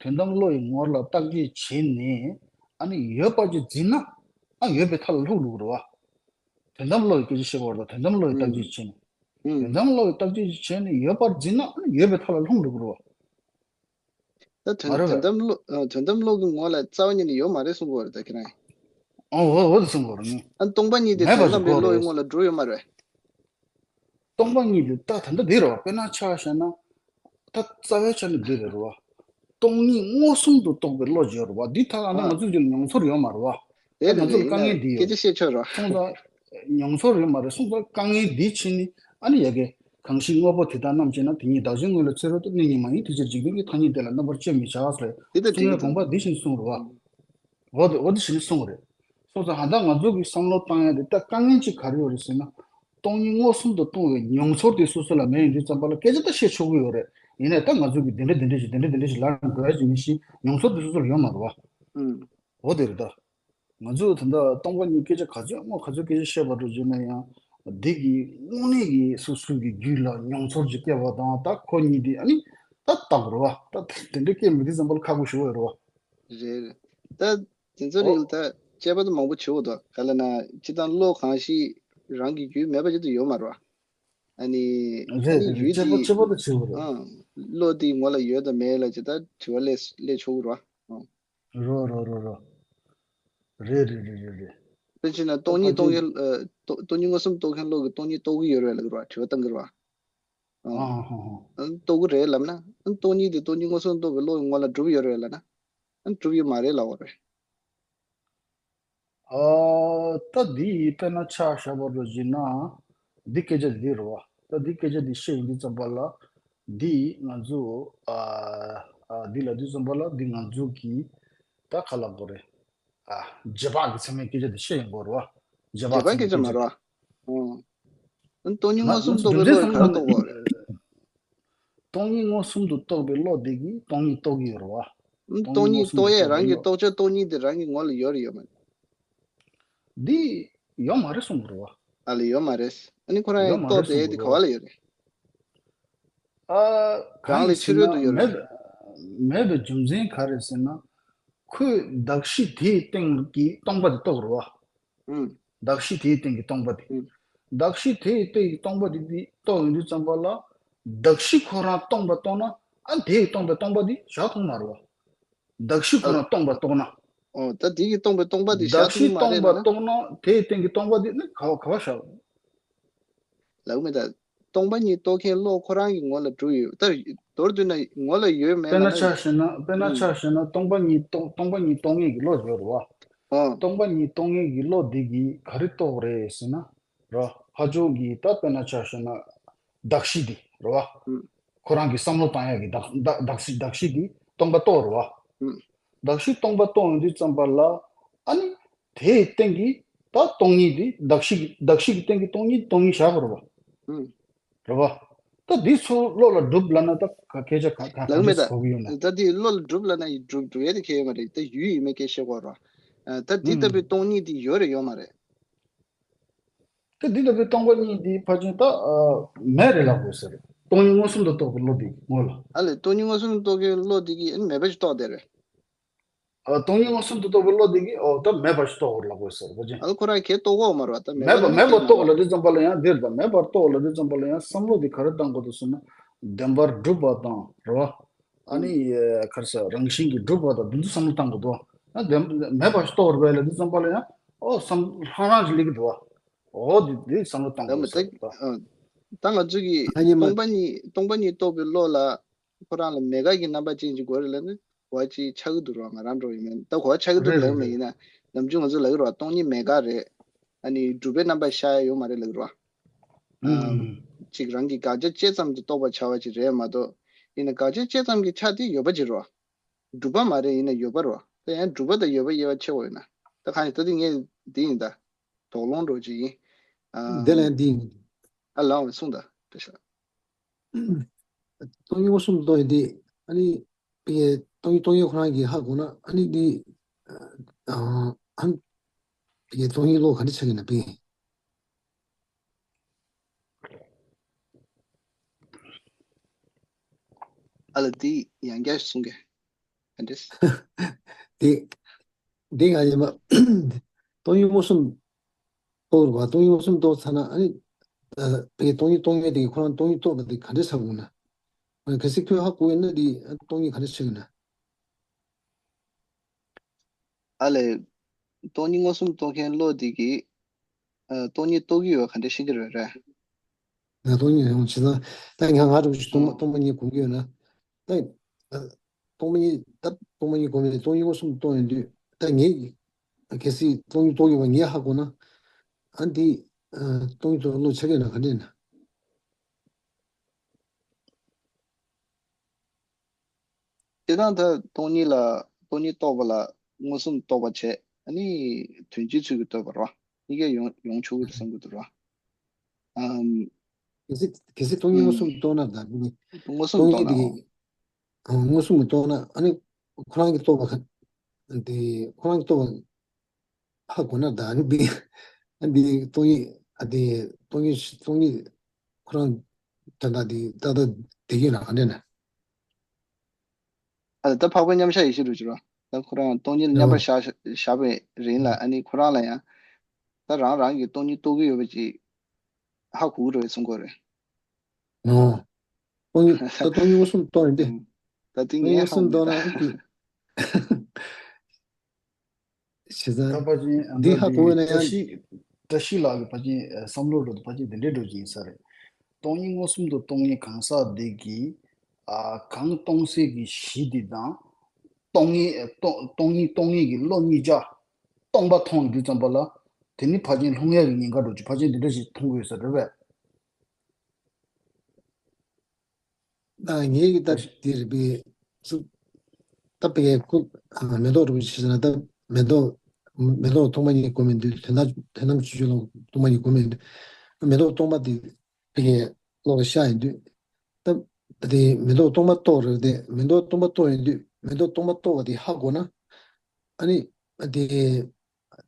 བ། དོན་དམ་བློ་ཡི་ངོར་ལ་བརྟག་དཔྱད་བྱས་ནས་ཨ་ནི་ཡོད་པ་ཅི་འཛིན་ན་ཨ་ཡོད་པའི་མཐའ་ལ་ལྷུང་འགྲོ་གི་རེད་བ། དོན་དམ་བློ་ཡི་སྐད་ཆ་བཤད་པ་རེད་ད་དོན་དམ་བློ་ཡི་བརྟག་དཔྱད་བྱས་ནས། ཨང་། དོན་དམ་བློ་ཡི་བརྟག་དཔྱད་བྱས་ནས་ཡོད་པར་འཛིན་ན་ཨ་ནི་ཡོད་པའི་མཐའ་ལ་ལྷུང་འགྲོ་གི་རེད་བ། ད་དོན་མ་རེད་དོན་པས། དམ་བློ་ཨ་དོན་དམ་བློ་གི་ངོ་ལ་རྩ་བ་ཉིད་ནས་ཡོད་མ་རེད་གསུང་གི་ཡོད་རེད་ད་ཁྱེད་རང་། ཨོ་ཨོ་ཨོ་དེ་གསུང་གི་ཡོད་རེད་ངས། ཨ་སྟོང་པ་ཉིད་དེ་མེད་པ་དོན་དམ་ཞིག་པའི་གོ་བློ་ཡི་རེད། ངོ་ལ་གྲུབ་ཡོད་མ་རེད། སྟོང་པ་ཉིད་དེ་ད་ད་ལྟ་དེ་རེད་བ། དཔེར་ན་ཆ་བཞག་ན་ད་རྩ་བའི་ཆ་ནས་འདི་རེད་བ། སྟོང་ཉིད་མངོན་སུམ་དུ་རྟོགས་པའི་བློ་ཅིག་ཡོད་རེད་བ། འདི་ད་ལྟ་ང་ཨ་ཚོའི་རྒྱུད་ལ་མྱོང་ཚོར་ཡོད་མ་རེད་བ། ད་རེད་ང་རེད་ཚོ་ལ་རེད་དཀའ་ཡིན་ན་ངལ་འདི་ཡོད་སྐད་རེད། ཆ་བཤད་ཆོག་རེད་བ། སོང་ཙང་མྱོང་ཚོར་ཡོད་མ་རེད། སོང་ཙང་དཀའ་ངལ་འདི་ཕྱིན་ནས་ཨ་ནི་ཡ་གི་གང་ཞིག་དངོས་པོ་དེ་དག་རྣམས་བྱས་ན། དེ་ཉིད་བདག་གཞན་དངོས་ལ་ཚོད་རབ་ཏུ་གནས་ཉིད་མ་ཡིན། དེ་ཕྱིར་འཇིག་རྟེན་གྱི་ཐ་སྙད་དེ་ལ་རྣམ་པར་དཔྱད་མི་བྱ་ཟེར། འདི་ལྟར་གསུང་བའི་དགོངས་པ་འདི་བཞིན་གསུངས་རེད་བ། འོ་དེ་འོ་དེ་བཞིན་གསུངས་རེད། སོང་ཙང་ཧ་ད་ང་ཚོ་གི་བསམ་བློ་བཏང་ཡ་དེ་ད་དཀའ་ངལ་ཅིག་ག་རེ་ཡོད་རེད་ཟེར་ན། སྟོང་ཉིད་མངོན་སུམ་དུ་མཐོང་བའི་མྱོང་ཚོར་དེ་སོ་སོ་ལ་མེད་ཡིན་དུས་ཙམ་པ་ལ་སྐད་ཆ་ད་བཤད་ཆོག་གི་ཡོད་རེད། ཡིན་ནའི་ད་ང་ཚོ་གི་དེ་འདྲ་དེ་འདྲ་ཞིག་དེ་འདྲ་དེ་འདྲ་ཞིག་ལབ་དགོས་ཡ་ཅིག་མི་ཤེས། མྱོང་ཚོར་དེ་སོ་སོ་ལ་ཡོད་མ་རེད་བ། ཨང་། འོ་དེ་རེད་ད། ང་ཚོས་ད་ལྟ་སྟོང་པ་ཉིད་སྐད་ཆ་ག་ཚོད་སྔོན་ག་ཚོད་སྐད་ཆ་བཤད་པ་འགྲོ་བྱས་ན་ཡང་། འདི་གི་དངོས་གནས་ཀྱི་སོ་སོ་གི་རྒྱུད་ལ་མྱོང་ཚོར་ཅིག་སྐྱེ་བ་དང་ད་ཁོ་གཉིས་དེ་ཨ་ནི་ད་ལྟ་བུ་རེད་བ། ད་དེ་འདྲ་སྐྱེ་མི་དུས་ཙམ་པ་ལ་ཁག་པོ་ཞེ་པོ་ཡོད་རེད་བ། རེད་རེད། ད་དེ་ཚོ་ཨོ། རིང་ད་དཔྱད་པ་ད་མང་པོ་བྱེད་འོ་ད་ག་ལ་ན་སྤྱིར་བཏང་བློ་གང་ཞིག་རང་གི་རྒྱུད་མེད་པ་ཅིག་ད་ཡོད་མ་རེད་བ། ཨ་ནི་ཨ་རེད་ནི་རེད་རེད། ཡུལ་དཔྱད་པ་དཔྱད་པ་ད་བྱེད་དགོས་རེད། ཨང་། བློ་དེ་ངོ་ལ་ཡོད་དང་མེད་ལ་ཅིག་ད་དྲི་བ་སླེབས་སླེབས་ཆོག་གི་རེད་བ། ཨང་། རོ་རོ་རོ་རོ། རེད་རེད་རེད་རེད་རེད། དཔེར་བྱས་ན་སྟོང་ད་ཉིད་ཕལ་སྟོང་ཆེར་ཨ་སྟོ་སྟོང་ཉིད་མངོན་སུམ་རྟོགས་མཁན་བློ་གིས་སྟོང་ཉིད་རྟོགས་ཀྱི་ཡོད་རེད་ལབ་ཀྱི་རེད་བ། དྲི་བ་བཏང་གི་རེད་བ། ཨང་། ཨ་ཧ་ཧ། ཨ་རྟོགས་ཀྱི་རེད་ལབ་ན་ཨ་སྟོང་ཉིད་དེ་སྟོང་ཉིད་མངོན་སུམ་རྟོགས་པའི་བློ་གི་ངོ་ལ་གྲུབ་ཡོད་རེད་ལབ་ན་ཨ་གྲུབ་ཡོད་མ་རེད་ལབ་པ་རེད། ཨ་ད་འདི་ཡི་དཔེར་ན་ཆ་བཞག་པ་རུ་བཞིན་ན་འདི་སྐད་ཆ་འདི་རེད་བ། ད་འདི་སྐད་ཆ་འདི་བཤད་ཡོང་དུས་ཙམ་པ་ལ་འདི་ང་ཚོ་ཨ་ཨ་འདི་ལབ་དུས་ཙམ་པ་ལ་འདི་ང་ཚོ་གི་ད་ག་ལབ་དགོས་རེད། ཨ་རྗེས་དཔག་གི་ཚད་མའི་སྐད་ཆ་འདི་བཤད་ཡོང་དགོས་རེད་བ། རྗེས་དཔག་རྗེས་དཔག་ཚད་མའི་སྐད་ཆ་སྐད་མ་ཆ་རེད་བ། ཨོ། ཨ་སྟོང་ཉིད་མངོན་སུམ་རྟོགས་པའི་བློ་ཡིས་ག་རེ་རྟོགས་པ་རེད། སྟོང་ཉིད་མངོན་སུམ་དུ་རྟོགས་པའི་བློ་དེ་གིས་སྟོང་ཉིད་རྟོགས་ཀྱི་ཡོད་རེད་བ། སྟོང་ཉིད་རྟོགས་ཡས་རང་གི་རྟོགས་བྱ་སྟོང་ཉིད་དེ་རང་གི་ངོ་ལ་ཡོད་རེད་ཡོད་མ་རེད། འདི་ཡོད་མ་རེད་གསུང་གི་རེད་བ། ཨ་ལས་ཡོད་མ་རེད། ཨ་ནི་ཁོ་རང་ཡོད་ཡང་མ་རེད་རྟོགས་བསྡད་གསུང་ཡས་དེ་གི་ག་རེད་བ། པ་ལ་ཡོད་རེད། ཨ། གང་རང་ལ་ཡིན་ཕྱི་ཟེར་རོལ་ན་དུ་ཡོད་མེད་རེད། པའི་མེད་པའི་རྒྱུ་མཚན་ག་རེ་ཟེར་ན། ཁོས་གདགས་གཞི་དེའི་སྟེང་གི་སྟོང་པ་དེ་རྟོགས་རེད་བ། ཨུམ། གདགས་གཞི་དེའི་སྟེང་གི་སྟོང་པ་དེ། ཨུམ། གདགས་གཞི་དེའི་སྟེང་གི་སྟོང་པ་དེ་དེ་རྟོགས་ཡོང་དུས་ཙམ་པ་ལ། གདགས་གཞི་ཁོ་རང་སྟོང་པ་རྟོགས་ན་ཨ་དེའི་སྟོང་པའི་སྟོང་པ་དེ་བཞག་ཐུབ་མ་རེད་བ། གདགས་གཞི་ཁོ་ཨ། རང་སྟོང་པ་རྟོགས་ན། ཨོ་ད་དེ་གི་སྟོང་པའི་སྟོང་པ་དེ་བཞག་གདགས་གཞི་ཐུབ་མ་སྟོང་རེད་པ་ལབ་ན། རྟོགས་ན་དེའི་སྟེང་གི་སྟོང་པ་དེ་ནི་ག་བ་ག་བ་བཞག་ལབ་མེད་ད། སྟོང་པ་ཉིད་རྟོགས་མཁན་བློ་ཁོ་རང་གི་ངོ་ལ་གྲུབ་ཡོད། ད་མདོར་བསྡུས་ན་ངོ་ལ་ཡོད་མེད་དཔེར་ན་ལབ་ན། ཆ་བཞག་ན་དཔེར་ན་ཨུམ། ཆ་བཞག་ན་སྟོང་པ་ཉིད་རྟོགས་སྟོང་པ་ཉིད་རྟོགས་མཁན་གྱི་བློ་ཡོད་རེད་བ། ཨོ། སྟོང་པ་ཉིད་རྟོགས་མཁན་གྱི་བློ་འདི་གིས་ག་རེ་རྟོགས་རེད་ཟེར་ན། རོ། ཧ་ཅང་གི་ད་དཔེར་ན་ཆ་བཞག་ན་གདགས་གཞི་འདི་རེད་བ། ཨུམ། ཁོ་རང་གི་བསམ་བློ་བཏང་ཡག་གི་གདགས་གདགས་གདགས་གཞི་གདགས་གཞི་འདི་སྟོང་པ་རྟོགས་རེད་བ། ཨུམ། གདགས་གཞི་སྟོང་པ་རྟོགས་ཡོང་དུས་ཙམ་པ་ལ་ཨ་ནི་དེའི་སྟེང་གི་ད་སྟོང་ཉིད་འདི་གདགས་གཞི་གི་གདགས་གཞི་གི་སྟེང་གི་སྟོང་ཉིད་སྟོང་ཉིད་བཞག་དགོས་རེད་བ། ཨུམ། རེད་བ། ད་འདི་ཚོ་བློ་ལ་སྒྲུབ་ལབ་ན་ད་ག་སྐད་ཆ་ག་ག་ལབ་ག་མེད་འདྲས་ད། གོ་གི་ཡོད་ན། ད་འདི་བློ་ལ་སྒྲུབ་ལབ་ན་ཡི་སྒྲུབ་སྒྲུབ་ཡས་དེ་ཁེལ་ཡོད་མ་རེད། ད་ཡུལ་ཡིན་མེད་སྐད་བཤད་དགོས་རེད་བ། ད་འདི་ལྟ་བུའི་ཨུམ། སྟོང་ཉིད་འདི་ཡོད་རེད་ཡོད་མ་རེད། ད་འདི་ལྟ་བུའི་སྟོང་པ་ཉིད་འདི་ཕལ་ཆེར་ད་ཨ་མེད་རེད་ལབ་དགོས་ཟེར། སྟོང་ཉིད་མངོན་སུམ་དུ་རྟོགས་པའི་བློ་འདི་ངོ་ལ། ཨ་ལས་སྟོང་ཉིད་མངོན་སུམ་དུ་རྟོགས་པའི་བློ་འདི་གིས་ཨ་ནི་མེད་པ་ཞིག་རྟོགས་བསྡད་རེད། ཨ་སྟོང་ཉིད་མངོན་སུམ་དུ་རྟོགས་པའི་བློ་འདི་གིས་ཨོ་ད་མེད་པ་ཞིག་རྟོགས་དགོས་ལབ་དགོས་ཟེར་བ་ཅན། ཨ་ཁོ་རང་གས་རྟོགས་དགོས་མ་རེད་བ། ད་མེད་མེད་པ་པ་མེད་པ་རྟོགས་ལབ་དུས་ཙམ་པ་ལ་ཡང་འདིར་ད་མེད་པར་རྟོགས་ལབ་དུས་ཙམ་པ་ལ་ཡང་བསམ་བློ་འདི་ག་རེ་བཏང་དགོས་འདུག་ཟེར་ན། བདེན་པར་གྲུབ་པ་དང་རེད་བ། ཨ་ནི་ཨ་ག་རེ་ཟེར་རང་བཞིན་གྱིས་གྲུབ་པ་དང་འདི་ཚོ་བསམ་བློ་བཏང་དགོས་འདུག་ཨ་བདེན་མེད་པ་ཞིག་རྟོགས་རེད་པས་ལབ་དུས་ཙམ་པ་ལ་ཡང་ཨོ་བསམ་ལྷང་ལྷང་ཞིག་སླེབས་ཀྱི་འདུག་བ། ཨོ་འདི་འདི་བསམ་བློ་བཏང་ད་མ་དགོས་ཟེར་ད་བ། ཨ་ད་ང་ཚོ་གིས་ཨ་ནི་མ་སྟོང་པ་ཉིད་སྟོང་པ་ཉིད་རྟོགས་པའི་བློ་ལ་ཁོ་རང་ལ་མེད་དགག་གི་རྣམ་པ་ཅན་ཅིག་དགོས་རེད་ལབ་ན་གོ་བ་ཅིག་ཆགས་ཀྱི་འདུག་རོགས། ང་རང་འགྲོ་ཡིན་མིན་ད་གོ་བ་ཆགས་ཀྱི་འདུག་རེད་ལབ་མ་རེད་ཡིན་ན། ནམ་རྒྱུན་ང་ཚོ་ལབ་ཀྱི་རོགས་སྟོང་ཉིད་མེད་དགག་རེད། ཨ་ནི་སྒྲུབ་པའི་རྣམ་པ་ཤར་ཡ་ཡོད་མ་རེད་ལབ་ཀྱི་རོགས། ཨ་ཨུམ། ཅིག་རང་གི་དགག་བྱ་བཅད་ཙམ་དུ་རྟོགས་པར་བྱ་བ་ཅིག་རེད་མ་གཏོགས། ཡིན་ན་དགག་བྱ་བཅད་ཙམ་གྱི་ཆ་དེ་ཡོད་པ་ཅིག་རོགས། སྒྲུབ་པ་མ་རེད་ཡིན་ན་ཡོད་པ་རོགས། ད་ཡང་སྒྲུབ་པ་དང་ཡོད་པ་དབྱེ་བ་ཕྱེ་དགོས་ཡོད་ན། ད་གང་ཡིན་ད་དེ་ངས་འདི་ཡིན་ད། དོགས་སློང་འགྲོ་ཅིག་ཡིན། ཨ། དེ་ལ་འདི་ཡིན། ཨ་ལའང་གསུངས་དང་། བཀྲ་ཤིས། སྟོང་ཉིད་མངོན་སུམ་རྟོགས་ཡོད་དེ། ཨ་ནི། པའི་སྟོང་ཉིད་རྟོགས་ཡོད་ཁོ་རང་གིས་ཧ་གོ་ན། ཨ་ནི་འདི། ཨ་ཨ་ནི། པའི་སྟོང་ཉིད་བློ་ག་འདྲ་ཆགས་ཀྱི་ན་པའི། ཨ་ལ་དེ་ཡང་བསྐྱར་གསུང་གི། ཨ་འདྲེས། དེ། དེ་ང་ཡིན་པ། སྟོང་ཉིད་མངོན་སུམ་རྟོགས་རུ་བ། སྟོང་ཉིད་མངོན་སུམ་རྟོགས་ཚར་ན། ཨ་ནི། ཨ། པའི་སྟོང་ཉིད་རྟོགས་མཁན་དེ་གིས་ཁོ་རང་སྟོང་ཉིད་རྟོགས་པ་དེ་ག་འདྲས་ཆགས་དགོས་ན། ཨ་ནི་གལ་སྲིད་ཁོས་ཧ་གོ་ཡོད་ན་དེ་སྟོང་ཉིད་ག་འདྲས་ཆགས་ཡོད་ན། ཨ་ལས། སྟོང་ཉིད་མངོན་སུམ་རྟོགས་མཁན་བློ་དེ་གིས། ཨ། སྟོང་ཉིད་རྟོགས་ཀྱི་ཡོད་པ་ག་འདྲ་ཤེས་ཀྱི་རེད་རེད། ང་སྟོང་ཉིད་ཡོང་བྱས་ཙང་། ད་ང་ང་རུ་སྟོང་པ་སྟོང་པ་ཉིད་སྒོམ་གྱི་ཡོད་ན། ད། ཨ། སྟོང་པ་ཉིད་ད་སྟོང་པ་ཉིད་སྒོམ་ནས་སྟོང་ཉིད་མངོན་སུམ་རྟོགས་ཡོང་དུས། ད་ངས། གལ་སྲིད་སྟོང་ཉིད་རྟོགས་ཡོད་པ་ངས་ཧ་གོ་ན། ཨ་འདི། ཨ། སྟོང་ཉིད་རྟོགས་བློ་ཆགས་ཀྱི་ཡོད་ན་ག་འདྲས་ན། སྤྱིར་བཏང་ད་སྟོང་ཉིད་ལ། སྟོང་ཉིད་རྟོགས་པ་ལ་མངོན་སུམ་རྟོགས་པ་བྱས། ཨ་ནི་དོན་སྤྱིའི་ཚུལ་གྱིས་རྟོགས་པ་རེད་བ། གཉིས་ཀ་ཡོང་ཡོང་ཆོག་གི་རེད་བསམ་གྱི་འདུག་རེད་བ། ཨམ། གལ་སྲིད་གལ་སྲིད་སྟོང་ཉིད་མངོན་སུམ་ཨུམ། རྟོགས་ན་ད་ནི། མངོན་སུམ་སྟོང་ཉིད་རྟོགས་ན། དེ་གི། ཨ། མངོན་སུམ་རྟོགས་ན། ཨ་ནི་ཁོ་རང་གིས་རྟོགས་པ་ག་དེ་ཁོ་རང་གིས་རྟོགས་པ་ཧ་གོ་ན། ད་ཨ་ནི་འདི། ཨ་འདི་སྟོང་ཉིད། ཨ་འདི་སྟོང་ཉིད་སྟོང་ཉིད་ཁོ་རང་དོན་དག་འདི་ཏག་ཏག་བསྡད་ཀྱི་ཡོད་ན་ག་འདྲས་ན། ཨ། ད་འཕགས་པའི་མཉམ་གཞག་ཡེ་ཤེས་རུ་གྱུར་བ། ད་ཁོ་རང་སྟོང་ཉིད་ལ་མཉམ་པར་ཨོ། བཞག་བཞག་པའི་རིང་ལ། ཨ་ནི་ཁོ་རང་ལ་ཡང་། ད་རང་རང་གིས་སྟོང་ཉིད་རྟོགས་ཀྱི་ཡོད་པ་ཅིག་ཧ་གོ་གི་རེད་གསུང་གི་རེད། ཨོ། སྟོང་ཉིད། ད་སྟོང་ཉིད་མངོན་སུམ་རྟོགས་ཡོང་དུས། ཨུམ། ད་དེ་སྟོང་ཉིད་ངས་མངོན་ཧ་གོ་སུམ་མེད་རྟོགས་ན། ད། ཨ་ནི་དེ། བྱས་ཙང་། ད་ཕལ་ཆེར་ཨ་འདི་ད་ཧ་གོ་དེ་ན་བཀྲ་ཡང་། ཤིས། བཀྲ་ཤིས་ལགས་ཀྱིས་ཕལ་ཆེར་བསམ་བློ་འགྲོ་དུས་ཕལ་ཆེར་འདི་འདྲའི་འགྲོ་གི་ཡིན་ས་རེད། སྟོང་ཉིད་མངོན་སུམ་དུ་རྟོགས་མཁན་གང་ཟག་དེ་གིས། ཨ། གང་སྟོང་གསལ་གྱི་གཞི་དེ་དང་། སྟོང་ཉིད། སྟོང་སྟོང་ཉིད་སྟོང་ཉིད་ཀྱི་བློ་གཉིས་ཆ་སྟོང་པ་མཐོང་དུས་ཙམ་པ་ལ། དེ་ནི་ཕལ་ཆེར་ལྷུང་ཡག་གི་ཉེན་ཁ་འགྲོ་གི། ཕལ་ཆེར་འདི་འདྲ་ཞིག་མཐོང་གི་ཡོད་ས་རེད་པས། ད་ངེད་ཀྱི་ད་དེ་རེད་པས། ཚུགས། ད་པའི་ཁུ། ཨ། མེ་ཏོག་རུ་ཞིག་ཟེར་ན། ད་མེ་ཏོག་མེ་ཏོག་སྟོང་པ་ཉིད་སྒོམ་མི་འདུག་དོན་དམ་དོན་དམ་ཆོས་ཅན་བློ་སྟོང་པ་ཉིད་སྒོམ་མི་འདུག་མེ་ཏོག་སྟོང་པ་དེ་པའི་བློ་ལ་ཤར་ཡོང་དུས། ད་དེ་མེ་ཏོག་སྟོང་པ་རྟོགས་རེད་དེ། མེ་ཏོག་སྟོང་པ་རྟོགས་ཡོང་དུས། མེ་ཏོག་སྟོང་པ་རྟོགས་པ་དེ་ཧ་གོ་ན། ཨ་ནི་དེ།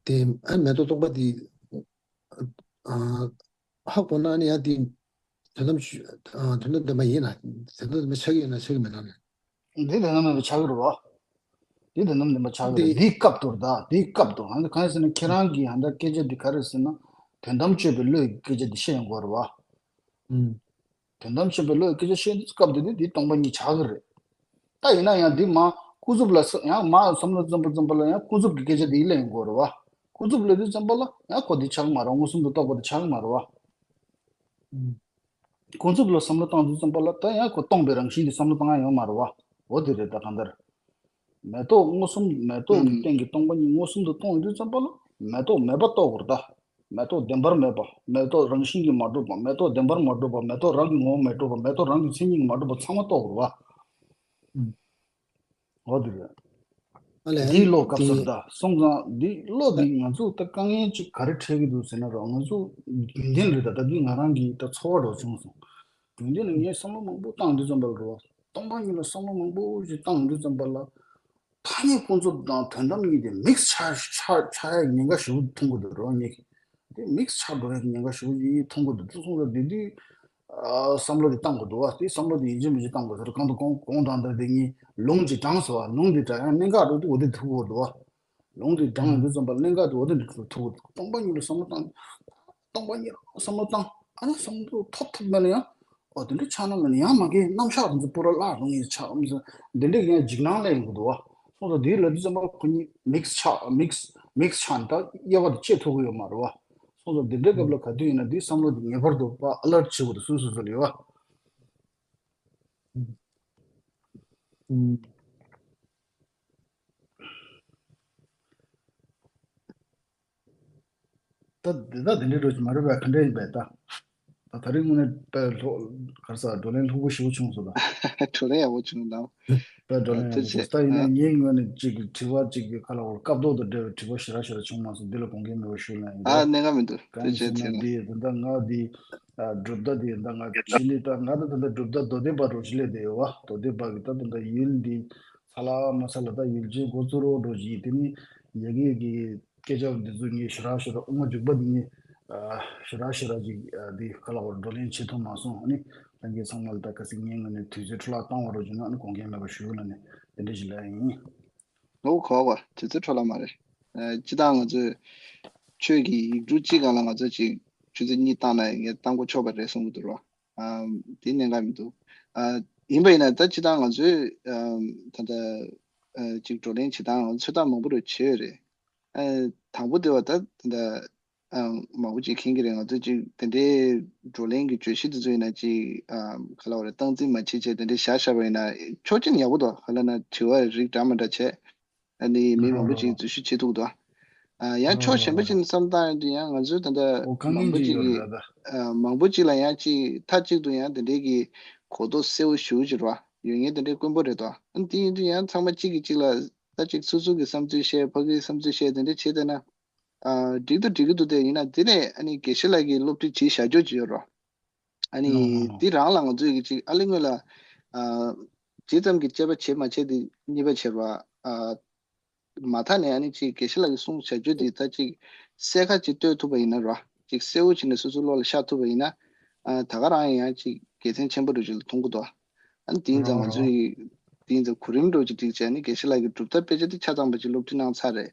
དེ། ཨ། མེ་ཏོག་སྟོང་པ་དེ། ཨ། ཧ་གོ་ན་ནི་ཡང་དེ་དོན་དམ་ཆོས། ཨ། དོན་དམ་བདེན་པ་ཡིན་ན། དོན་དམ་བདེན་པ་ཆགས་ཀྱི་ཡོད་ན་ཆགས་ཀྱི་མེད་ན་ནི། འདི་དོན་དམ་མེད་པ་ཆགས་ཀྱི་རེད་བ། འདི་དོན་དམ་བདེན་པ་ཆགས་ཀྱི་རེད། དེ། འདིའི་སྐབས་དུ་རེད་ད། དེའི་སྐབས་དུ། ཨ་ནི་གང་ཡིན་ཟེར་ན། ཁྱེད་རང་གིས་ཧ་ད་སྐད་ཆ་འདི་ག་རེ་ཟེར་ན། དོན་དམ་དཔྱོད་པའི་བློའི་སྐད་ཆ་འདི་བཤད་ཡོང་གི་རེད་བ། ཨུམ། དོན་དམ་དཔྱོད་པའི་བློའི་སྐད་ཆ་བཤད་དུས་སྐབས་དེ་ནི་འདི་སྟོང་པ་ཉིད་ཆགས་ཀྱི་རེད། ད་ཡིན་ན་ཡང་འདི་མ་ཀུན་རྫོབ་ལ་ས་ཡང་མ་བསམ་བློ་བརྩམས་པ་བརྩམས་པ་ལ་ཡང་ཀུན་རྫོབ་ཀྱི་སྐད་ཆ་འདི་གླེང་དགོས་རེད་བ། ཀུན་རྫོབ་ལབ་དུས་ཙམ་པ་ལ་ཡང་ཁོ་འདི་ཆགས་ཀྱི་མ་རེད། མངོན་སུམ་དུ་རྟོགས་པ་འདི་ཆགས་ཀྱི་མ་རེད་བ། ཀུན་རྫོབ་ལ་བསམ་བློ་བཏང་དུས་ཙམ་པ་ལ་ད་ཡང་ཁོ་སྟོང་པའི་རང་བཞིན་འདི་བསམ་བློ་བཏང་ཡ་ཡོད་མ་རེད་བ། འོ་དེ་རེད། ད་གང་ལྟར། མེ་ཏོག་མངོན་སུམ། མེ་ཏོག་གི་སྟེང་གི་སྟོང་པ་ཉིད་མངོན་སུམ་དུ་རྟོགས་ཡོང་དུས་ཙམ་པ་ལ། མེ་ཏོག་མེད་པ་རྟོགས་དགོས་རེད་ད། མེ་ཏོག་བདེན་པར་མེད་པ། མེ་ཏོག་རང་བཞིན་གྱིས་མ་གྲུབ་པ། མེ་ཏོག་བདེན་པར་མ་གྲུབ་པ། མེ་ཏོག་རང་གི་ངོ་བོ་མ་གྲུབ་པ། མེ་ཏོག་རང་གི་མཚན་ཉིད་ཀྱིས་མ་གྲུབ་པ་ཚང་མ་རྟོགས་དགོས་རེད་བ། ཨུམ། འོ་དེ་རེད། ཨ་ལས། འདིའི་བློ་སྐབས་སུ་རེད་ད། སོང་ཙང་འདི་བློ་འདི་ང་ཚོ་ད་དཀའ་ངལ་ཅིག་ག་རེ་འཕྲད་ཀྱི་འདུག་ཟེར་ན། རོ། ང་ཚོ་རྒྱུན་ལྡན་རེད་ད། ད་འདི་ང་རང་གི་ད་ཚོར་བ་འདྲ་བྱུང་སོང་། རྒྱུན་ལྡན་ནས་ངས་བསམ་བློ་མང་པོ་བཏང་དུས་ཙམ་པ་ལ་རོ། སྟོང་པ་ཉིད་ལ་བསམ་བློ་མང་པོ་ཞིག་བཏང་དུས་ཙམ་པ་ལ། ཐ་སྙད་ཀུན་རྫོབ་དང་དོན་དམ་གཉིས་དེ་མིག་སི་ཆགས་ཆགས་ཆགས་ཡ་ཉེན་ཁ་ཞེ་པོ་མཐོང་གི་འདུག་རོ། ངས་དེ་མིག་སི་ཆགས་འགྲོ་ཡ་ཉེན་ཁ་ཞེ་པོ་ཞིག་མཐོང་གི་འདུག་སོང་ཙང་དེ་དུས། ཨ། བསམ་བློ་དེ་བཏང་དགོས་འདུག་བ། དེ་བསམ་བློ་དེ་ཡིན་གཅིག་མིན་གཅིག་བཏང་དགོས་ཟེར། གང་དུ་གོང་གོང་དང་འདིར་དེ་གཉིས་ལུང་གཅིག་དྲངས་སོང་བ། ལུང་དེ་དྲངས་ཡང་གནད་འགག་འགྲོ་དུས་འོ་དེ་ཐུག་དགོས་འདུག་བ། ལུང་དེ་དྲངས་ཡོང་དུས་ཙམ་པ་ལ་གནད་འགག་དེ་འོ་དེ་འདྲ་ཐུག་དགོས་འདུག་སྟོང་པ་ཉིད་ལ་བསམ་བློ་བཏང་། སྟོང་པ་ཉིད་ལ་བསམ་བློ་བཏང་། ཨ་ནི་བསམ་བློ་ཐོབ་ཐོབ་མེད་ན་ཡང་། འོ་དེ་འདྲ་ཆགས་ན་མེད་ན་ཡང་མ་གི་རྣམ་གཞག་དེ་ཚོ་པུ་ར་བརླག་འགྲོ་ངེས་ཆགས་འམ་ཟེར། འདི་འདྲའི་ཡང་འཇིགས་སྣང་སླེབས་ཡོང་གི་འདུག་བ། སོང་ཙང་འདིའི་ལབ་དུས་ཙམ་པ་ཁོ་གཉིས་མིག་སི་ཆགས། མིག་སི་མིག་སི་ཆགས་ནས་ད་དབྱེ་བ་དེ་ཕྱེ་ཐུབ་ཀྱི་ཡོད་མ་རེད་བ། སོང་ཙང་འདི་འདྲའི་སྐབས་ལ་ག་དུས་ཡིན་ན་འདིའི་བསམ་བློ་འདི་ངེས་པར་དུ་ཕར་ཨ་ལར་ཊི་བྱེད་དགོས་འདུག་སོ་སོ་སོ་ལ་ཡོད་བ། ཨུམ། ད་འདི་ད་འདི་འདྲའི་འགྲོ་གི་མ་རེད་པས། ག་འདྲ་ཡིན་པས་ད། ད་ད་རིང་དངོས་གནས་དཔེ་ལྷོ་ག་རེ་ཟ་བགྲོ་གླེང་ལྷུག་པོ་ཞེ་པོ་བྱུང་སོང་ད། བགྲོ་གླེང་ཡག་པོ་བྱུང་ད། པའི་བགྲོ་གླེང་ཡག་པོ་ཐུགས་རྗེ་ཆེ། ད་ཡིན་ནའི་ཨ། ངའི་ངོས་ནས་ཅིག་དྲི་བ་ཅིག་གི་ཁ་ལ་བར་སྐབས་ཐོག་དང་འབྲེལ་བའི་དྲི་བ་ཞེ་དྲག་ཞེ་དྲག་བྱུང་མ་སོང་། འདི་ལ་དགོངས་འགལ་མེད་པ་ཞུ་ལ་ཡིན། ཨ་གནད་འགག་མི་འདུག་གང་ཡིན་ཟེར་ན་འདི་ད་ལྟ་ང་འདི་སྒྲུབ་ཟླ་འདི་ད་ང་ཕྱི་ལི་ད་ང་ད་ད་ལྟ་སྒྲུབ་ཟླ་མདོ་སྡེ་པ་འགྲོ་ཞིག་སླེབས་བསྡད་ཡོད་བ། མདོ་སྡེ་པ་གི་ད་ད་ལྟ་ཡུལ་འདི་ཚ་ལ་མ་ཚ་ལ་ད་ཡུལ་ཅན་འགོ་བཙུགས་རོགས་འགྲོ་ཞིག་ཡིན། དེ་ནི་ཡ་གི་གི་སྐད་ཆ་འདི་ཚོ་ངས་ཞེ་དྲག་ཞེ་དྲག་དབུ་མ་འཇུག་པ་འདི་ངས་ཞེ་དྲག་ཞེ་དྲག་ཅིག་འདི་ག་ལ་བར་བགྲོ་གླེང་བྱེད་ཐུབ་མ་སོང་། ཨ་ནི་ལྷན་རྒྱས་ཚང་མ་ལ་ད་ག་ཚོད་ངའི་ངོས་ནས་དུས་ཚོད་འཕྲོ་བརླག་བཏང་བ་རོགས་བྱུང་ན་ཨ་ནི་དགོངས་འགལ་མེད་པ་ཞུ་ལ་ནས་དེ་འདྲ་ཞིག་ལབ་ཡིན། ལོ་གོ་བ་དུས་ཚོད་འཕྲོ་བརླག་མ་རེད། སྤྱི་བཏང་ང་ཚོས་ཆོས་ཀྱི་ཡིག་འབྲུ་གཅིག་སྒང་ལ་ང་ཚོས་ཅིག་ཆུ་ཚོད་གཉིས་བཏང་ན་ངས་བཏང་གོ་ཆོག་པ་རེད་གསུང་གི་འདུག་རོགས། དེ་གནད་འགག་མི་འདུག་ཡིན་པ་ཡིན་ན་ད་སྤྱི་བཏང་ང་ཚོས་ད་ལྟ་ཅིག་བགྲོ་གླེང་བྱེད་སྟངས་ང་ཚོས་ཚོད་ལྟ་མང་པོ་རེ་བྱས་ཡོད་རེད། དང་པོ་དེ་བ་ད་ད་ལྟ་མང་པོ་ཅིག་མཁྱེན་གྱི་རེད། ང་ཚོས་ཅིག་དེ་འདྲའི་བགྲོ་གླེང་གི་བརྗོད་གཞི་དེ་ཚོ་ཡིན་ན་ཅིག་ག་ལ་བ་རེད། སྟངས་འཛིན་མ་བྱེད་བྱས་དེ་འདྲའི་བཞག་བཞག་པ་ཡིན་ན་ཆོག་ཅིག་ཡག་པོ་འདུག་ག་ལ་ན་དྲི་བ་རིགས་འདྲ་མ་འདྲ་བྱས། ཨ་ནི་མི་མང་པོ་ཅིག་འཛུལ་ཞུགས་བྱེད་ཐུབ་འདུག་ཨ་ཡང་ཕྱོགས་གཞན་པ་ཅིག་ནས་བསམ་བཏང་ཡོང་དུས་ཡང་ང་ཚོའི་ད་ལྟ་མང་པོ་ཅིག་གིས་མང་པོ་ཅིག་ལ་ཡང་ཅིག་མཐའ་གཅིག་ཏུ་ཡང་དེ་འདྲའི་གི་གོ་རྟོགས་གསལ་བོ་ཞུ་བཞིན་རོགས་ཡོད་ངེས་དེ་འདྲའི་དཀོན་པོ་རེད་དོ། ཨ་ནི་དེ་ཡིན་དུས་ཡང་ཚང་མ་གཅིག་གིས་གཅིག་ལ་ད་ཅིག་སོ་སོ་གི་བསམ་ཚུལ་བཤད་ཕ་གིའི་བསམ་ཚུལ་བཤད་དེ་འདྲ་བྱེད་བསྡད་ན་ཨ་འགྲིག་ཏུ་འགྲིག་གི་འདུག་དེ་ཡིན་ན་དེ་ནས་ཨ་ནི་དགེ་བཤེས་ལགས་ཀྱིས་སློབ་ཁྲིད་བྱེད་བཞག་རྒྱུ་ཅིག་ཡོད་རོགས། ཨ་ནི་འདི་རང་ལ་ང་ཚོས་ཀྱི་ཅིག་ཨ་ལེ་སྔོན་ལ་ཨ་ཇི་ཙམ་གྱི་དཔྱད་པ་བྱེད་མ་བྱེད་དེ་གཉིས་པ་བྱེད་པ་ཨ་མ་མཐའ་ནས་ཨ་ནི་ཅིག་དགེ་བཤེས་ལགས་ཀྱིས་གསུངས་བྱ་རྒྱུ་དེ་ད་ཅིག་གསལ་ཁ་ཅིག་གཏོད་ཐུབ་པ་ཡིན་ན་རོ། ཅིག་གསལ་བོ་བྱས་ནས་སོ་སོའི་བློ་ལ་ཤར་ཐུབ་པ་ཡིན་ན་ཨ་ད་ག་རང་ཡང་ཅིག་དགེ་མཚན་ཆེན་པོ་འདྲ་ཅིག་ལ་མཐོང་གི་འདུག་ཨ་ནི་དེ་ཡིན་ཙང་ང་ཚོས་དེ་ཡིན་ཙང་གོ་རིམ་འདྲ་ཅིག་སྒྲིག་བྱས་ནས་དགེ་བཤེས་ལགས་ཀྱི་གྲུབ་མཐའ་དཔེ་ཆ་དེ་ཆ་ཚང་པ་ཅིག་སློབ་ཁྲིད་གནང་ཚར་རེད།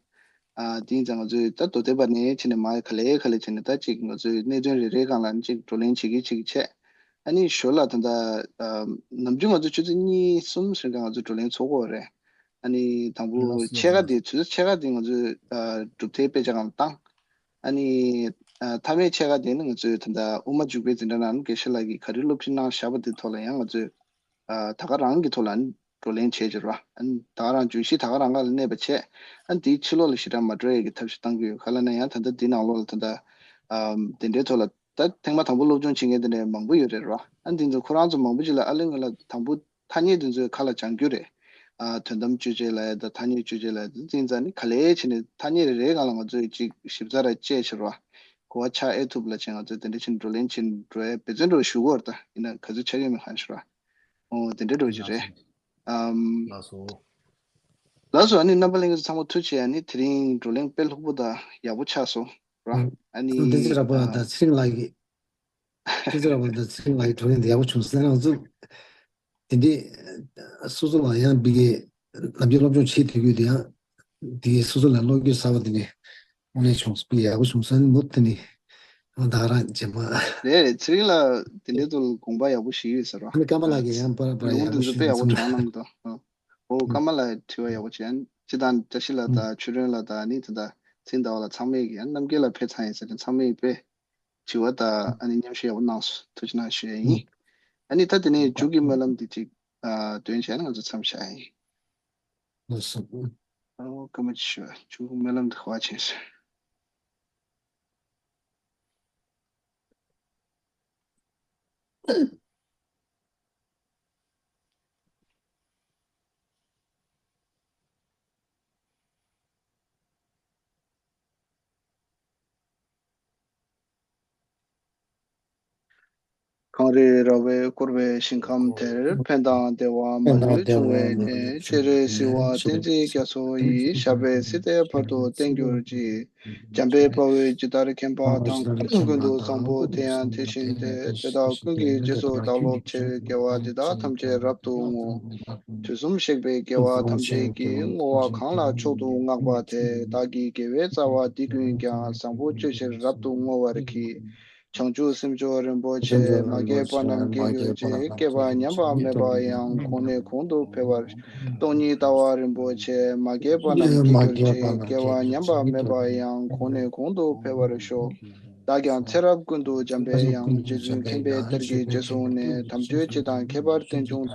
ཨ་དེ་ཡིན་ཙང་ང་ཚོས་ད་མདོ་སྡེ་པ་ནས་བྱས་ནས་མར་ག་ལེ་ག་ལེ་བྱས་ནས་ད་ཅིག་ང་ཚོས་གནད་དོན་རེ་རེའི་སྒང་ལ་ཅིག་བགྲོ་གླེང་བྱེད་ཀྱི་བྱེད་ཀྱི་བྱས། ཨ་ནི་ཞོར་ལ་ད་ལྟ་ཨ་ནམ་རྒྱུན་ང་ཚོ་ཆུ་ཚོད་གཉིས་གསུམ་ཟིན་ག་ང་ཚོ་བགྲོ་གླེང་ཚོགས་ཀྱི་ཡོད་རེད། ཨ་ནི་དང་པོ་ལགས་སོ་ཕྱེད་ཀ་ལགས་དེ་ཆུ་ཚོད་ཕྱེད་ཀ་དེ་ང་ཚོས་ཨ་གྲུབ་མཐའི་དཔེ་ཆ་སྒང་ལ་བཏང་། ཨ་ནི་ཨ་མཐའ་མའི་ཕྱེད་ཀ་དེ་ནི་ང་ཚོས་ད་ལྟ་དབུ་མ་འཇུག་པའི་འཛིན་གྲྭ་ནང་དགེ་བཤེས་ལགས་ཀྱིས་ག་རེ་སློབ་ཁྲིད་གནང་བཞག་པ་དེ་ཐོག་ལ་ཡང་ང་ཚོས་ཨ་ད་ག་རང་གི་ཐོག་ལ་ཨ་ནི་བགྲོ་གླེང་བྱས་ཕྱིར་རོ། ཨ་ནི་ད་ག་རང་བརྗོད་གཞི་ད་ག་རང་སྒང་ལ་གནས་པ་བྱས། ཨ་ནི་དེའི་ཕྱི་ལོགས་ལ་ཞེ་དྲག་མ་འགྲོ་ཡས་ཀྱི་ཐབས་ཤེས་གཏང་གི་ཡོད། ག་ལ་ན་ཡང་ད་ལྟ་འདི་ནང་ལོགས་ལ་ད་ལྟ་ཨ་དེ་འདྲའི་ཐོག་ལ་ད་ཐེངས་མ་དང་པོ་སློབ་སྦྱོང་བྱེད་མཁན་དེ་འདྲ་མང་པོ་ཡོད་རེད་རོ། ཨ་ནི་དེ་ཚོ་ཁོ་རང་ཚོ་མང་པོ་ཅིག་ལ་ཨ་ལེ་སྔོན་ལ་དང་པོ་ཐ་སྙད་དེ་ཚོའི་ཁ་ལ་སྦྱང་རྒྱུ་རེད། ཨ་དོན་དམ་དཔྱོད་བྱེད་ལབ་ཡ་དང་ཐ་སྙད་དཔྱོད་བྱེད་ལབ་ཡ་དེ་ཚོ་ཡིན་ཙང་ནི་ག་ལེ་བྱས་ནས་ཐ་སྙད་རེ་རེའི་སྒང་ལ་ང་ཚོས་ཅིག་ཞིབ་ཚགས་ར་དཔྱད་ཕྱིར་རོ། གོ་བ་ཆགས་ཨེ་ཐུབ་ལ་བྱས་ང་ཚོས་དེ་འདྲ་བྱས་ནས་བགྲོ་གླེང་བྱེད་འགྲོ་ཡ་འབད་བརྩོན་འགྲོ་ཞུ་གི་ཡོད་རེད། ད་ཡིན་ན་ག་ཚོད་ཆགས་ཀྱི་མེད་གང་ཤེས་ར། ཨོ་དེ་འདྲའི་འགྲོ་གི་རེད། ཨམ། ལགས་སོ། ལགས་སོ། ཨ་ནི་རྣམ་པ་ལྷན་རྒྱས་ཚོ་ཚང་མ་ཐུགས་རྗེ་ཆེ། ཨ་ནི་དེ་རིང་བགྲོ་གླེང་དཔེ་ལྷུག་པོ་དང་ཡག་པོ་ཆགས་སོང་ར། ཨ་ནི་བསྟན་འཛིན་རབ་དང་ཚེ་རིང་ལགས་ཀྱིས་བསྟན་འཛིན་རབ་དང་ཚེ་རིང་ལགས་ཀྱི་བགྲོ་གླེང་འདི་ཡག་པོ་བྱུང་སོང་། ང་ཚོ་དེ་འདྲའི་སོ་སོ་ལ་ཡང་འབི་གའི་ནམ་རྒྱུན་སློབ་སྦྱོང་བྱེད་དུས་དུས་དེ་ཡང་དེའི་སོ་སོ་ལ་བློ་འགྱོད་ཟ་བ་དེ་ནི་དངོས་གནས་བྱུང་སོང་། ཡག་པོ་བྱུང་སོང་། ཨ་ནི་མུ་མཐུད་ནས་ང་ད་ག་རང་རྗེས་མ་རེད་རེད། ཚེ་རིང་ལགས་དེ་འདྲའི་ཐོག་ལ་དགོངས་པ་ཡག་པོ་ཞིག་ཡོད་ཟེར་བ། ཨ་ནི་ཀརྨ་ལགས་ཀྱིས་ཡང་པར་པར་ལུང་ཡག་དེ་པོ་ཚོ་དཔེ་ཞིག་ཡག་པོ་གསུངས་དྲངས་གནང་གི་འདུག་ཨོ་ཀརྨ་ལགས་དྲི་བ་ཡག་པོ་བྱས། ཨ་ནི་སྤྱི་བཏང་བཀྲ་ཤིས་ལགས་དང་ཆོས་སྒྲོན་ལགས་དང་ཨ་ནི་ད་ལྟ་ཚེ་རིང་ཟླ་བ་ལགས་ཚང་མས་ཀྱི་ཨ་ནི་རྣམ་རྒྱལ་ལགས་ཕེབས་ཚར་ཡིན་ཟེར་ཏེ་ཚང་མས་དཔེ་དྲི་བ་དང་ཨ་ནི་མཉམ་ཞུགས་ཡག་པོ་གནང་སོང་། ཐུགས་རྗེ་གནང་ཞུ་ཡ་ཡིན། ཨ་ནི་ད་དེ་ནས་མཇུག་གི་སྨོན་ལམ་འདི་ཅིག་ཨ་འདོན་བྱས་ན་ང་ཚོ་མཚམས་བཞག་ཡིན། ལགས་སོ། ཨོ་སྐར་མ་ཅིག་ཞུ་བ་མཇུག་གི་སྨོན་ལམ་འདི་ག་བ་བྱས་སོང་། གངས་རི་ར་བས་བསྐོར་བའི་ཞིང་ཁམས་དེར། ཕན་དང་བདེ་བ་མ་ལུས་འབྱུང་བའི་གནས། སྤྱན་རས་གཟིགས་དབང་བསྟན་འཛིན་རྒྱ་མཚོ་ཡི། ཞབས་པད་སྲིད་མཐའི་བར་དུ་བརྟན་གྱུར་ཅིག། འཇམ་དཔལ་དཔའ་བོས་ཇི་ལྟར་མཁྱེན་པ་དང་། ཀུན་ཏུ་བཟང་པོ་དེ་ཡང་དེ་བཞིན་ཏེ། དེ་དག་ཀུན་གྱི་རྗེས་སུ་བདག་སློབ་ཕྱིར། དགེ་བ་འདི་དག་ཐམས་ཅད་རབ་ཏུ་བསྔོ། དུས་གསུམ་གཤེགས་པའི་རྒྱལ་བ་ཐམས་ཅད་ཀྱིས། བསྔོ་བ་གང་ལ་མཆོག་ཏུ་བསྔགས་པ་དེས། བདག་གི་དགེ་བའི་རྩ་བ་འདི་ཀུན་ཀྱང་། བཟང་པོ་སྤྱོད་ཕྱིར་རབ་ཏུ་བསྔོ་བར་བགྱི། བྱང་ཆུབ་སེམས་མཆོག་རིན་པོ་ཆེ། མ་སྐྱེས་པ་རྣམས་སྐྱེ་གྱུར་ཅིག། སྐྱེས་པ་ཉམས་པ་མེད་པ་ཡང་། གོང་ནས་གོང་དུ་འཕེལ་བར་ཤོག། སྟོང་ཉིད་ལྟ་བ་རིན་པོ་ཆེ། མ་སྐྱེས་པ་རྣམས་སྐྱེ་གྱུར་ཅིག། སྐྱེས་པ་ཉམས་པ་མེད་པ་ཡང་། གོང་ནས་གོང་དུ་འཕེལ་བར་ཤོག། བདག་ཀྱང་ཚེ་རབས་ཀུན་ཏུ་འཇམ་པའི་དབྱངས། རྗེ་བཙུན་མཁྱེན་པའི་གཏེར་གྱི་རྗེས་བཟུང་ནས། དམ་ཆོས་སྤྱི་དང་ཁྱད་པར་རྟེན་འབྱུང་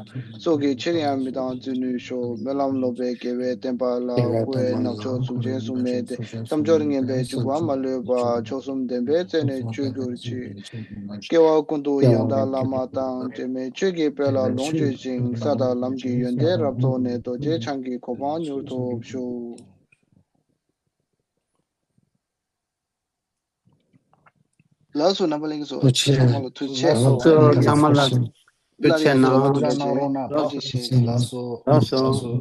སོགས་ཀྱི་ཕྱིར་ཡང་མི་ལྡང་རྩིས་ནུས་ཤོག་སྨོན་ལམ་ལོག་པའི་དགེ་བའི་བསྟན་པ་ལ། དབུལ་བའི་ནག་ཕྱོགས་གཟུགས་ཅན་གཟུགས་མེད་དེ། དཀོན་མཆོག་ངན་པའི་འཇུག་པ་མ་ལུས་པ། མཆོག་གསུམ་བདེན་པའི་རྩལ་ནི་སྤྱོད་གྱུར་ཅིག་སྐྱེ་བ་ཀུན་ཏུ་ཡང་དག་བླ་མ་དང་། འབྲལ་མེད་ཆོས་ཀྱི་དཔལ་ལ་ལོངས་སྤྱོད་ཅིང་། ས་དང་ལམ་གྱི་ཡོན་ཏན་རབ་རྫོགས་ནས། རྡོ་རྗེ་འཆང་གི་གོ་འཕང་མྱུར་ཐོབ་ཤོག་ལགས་སོ། རྣམ་པ་ལྷན་རྒྱས་ཚོ་ཐུགས་རྗེ་ཆེ། ཚང་མ་ལ་ཐུགས་རྗེ་ཆེ། ཚང་མ་ལ་ཐུགས་རྗེ་ཆེ་གནང་རོགས་གནང་། ཐུགས་རྗེ་ཆེ། ལགས་སོ། ལགས་སོ། ལགས་སོ།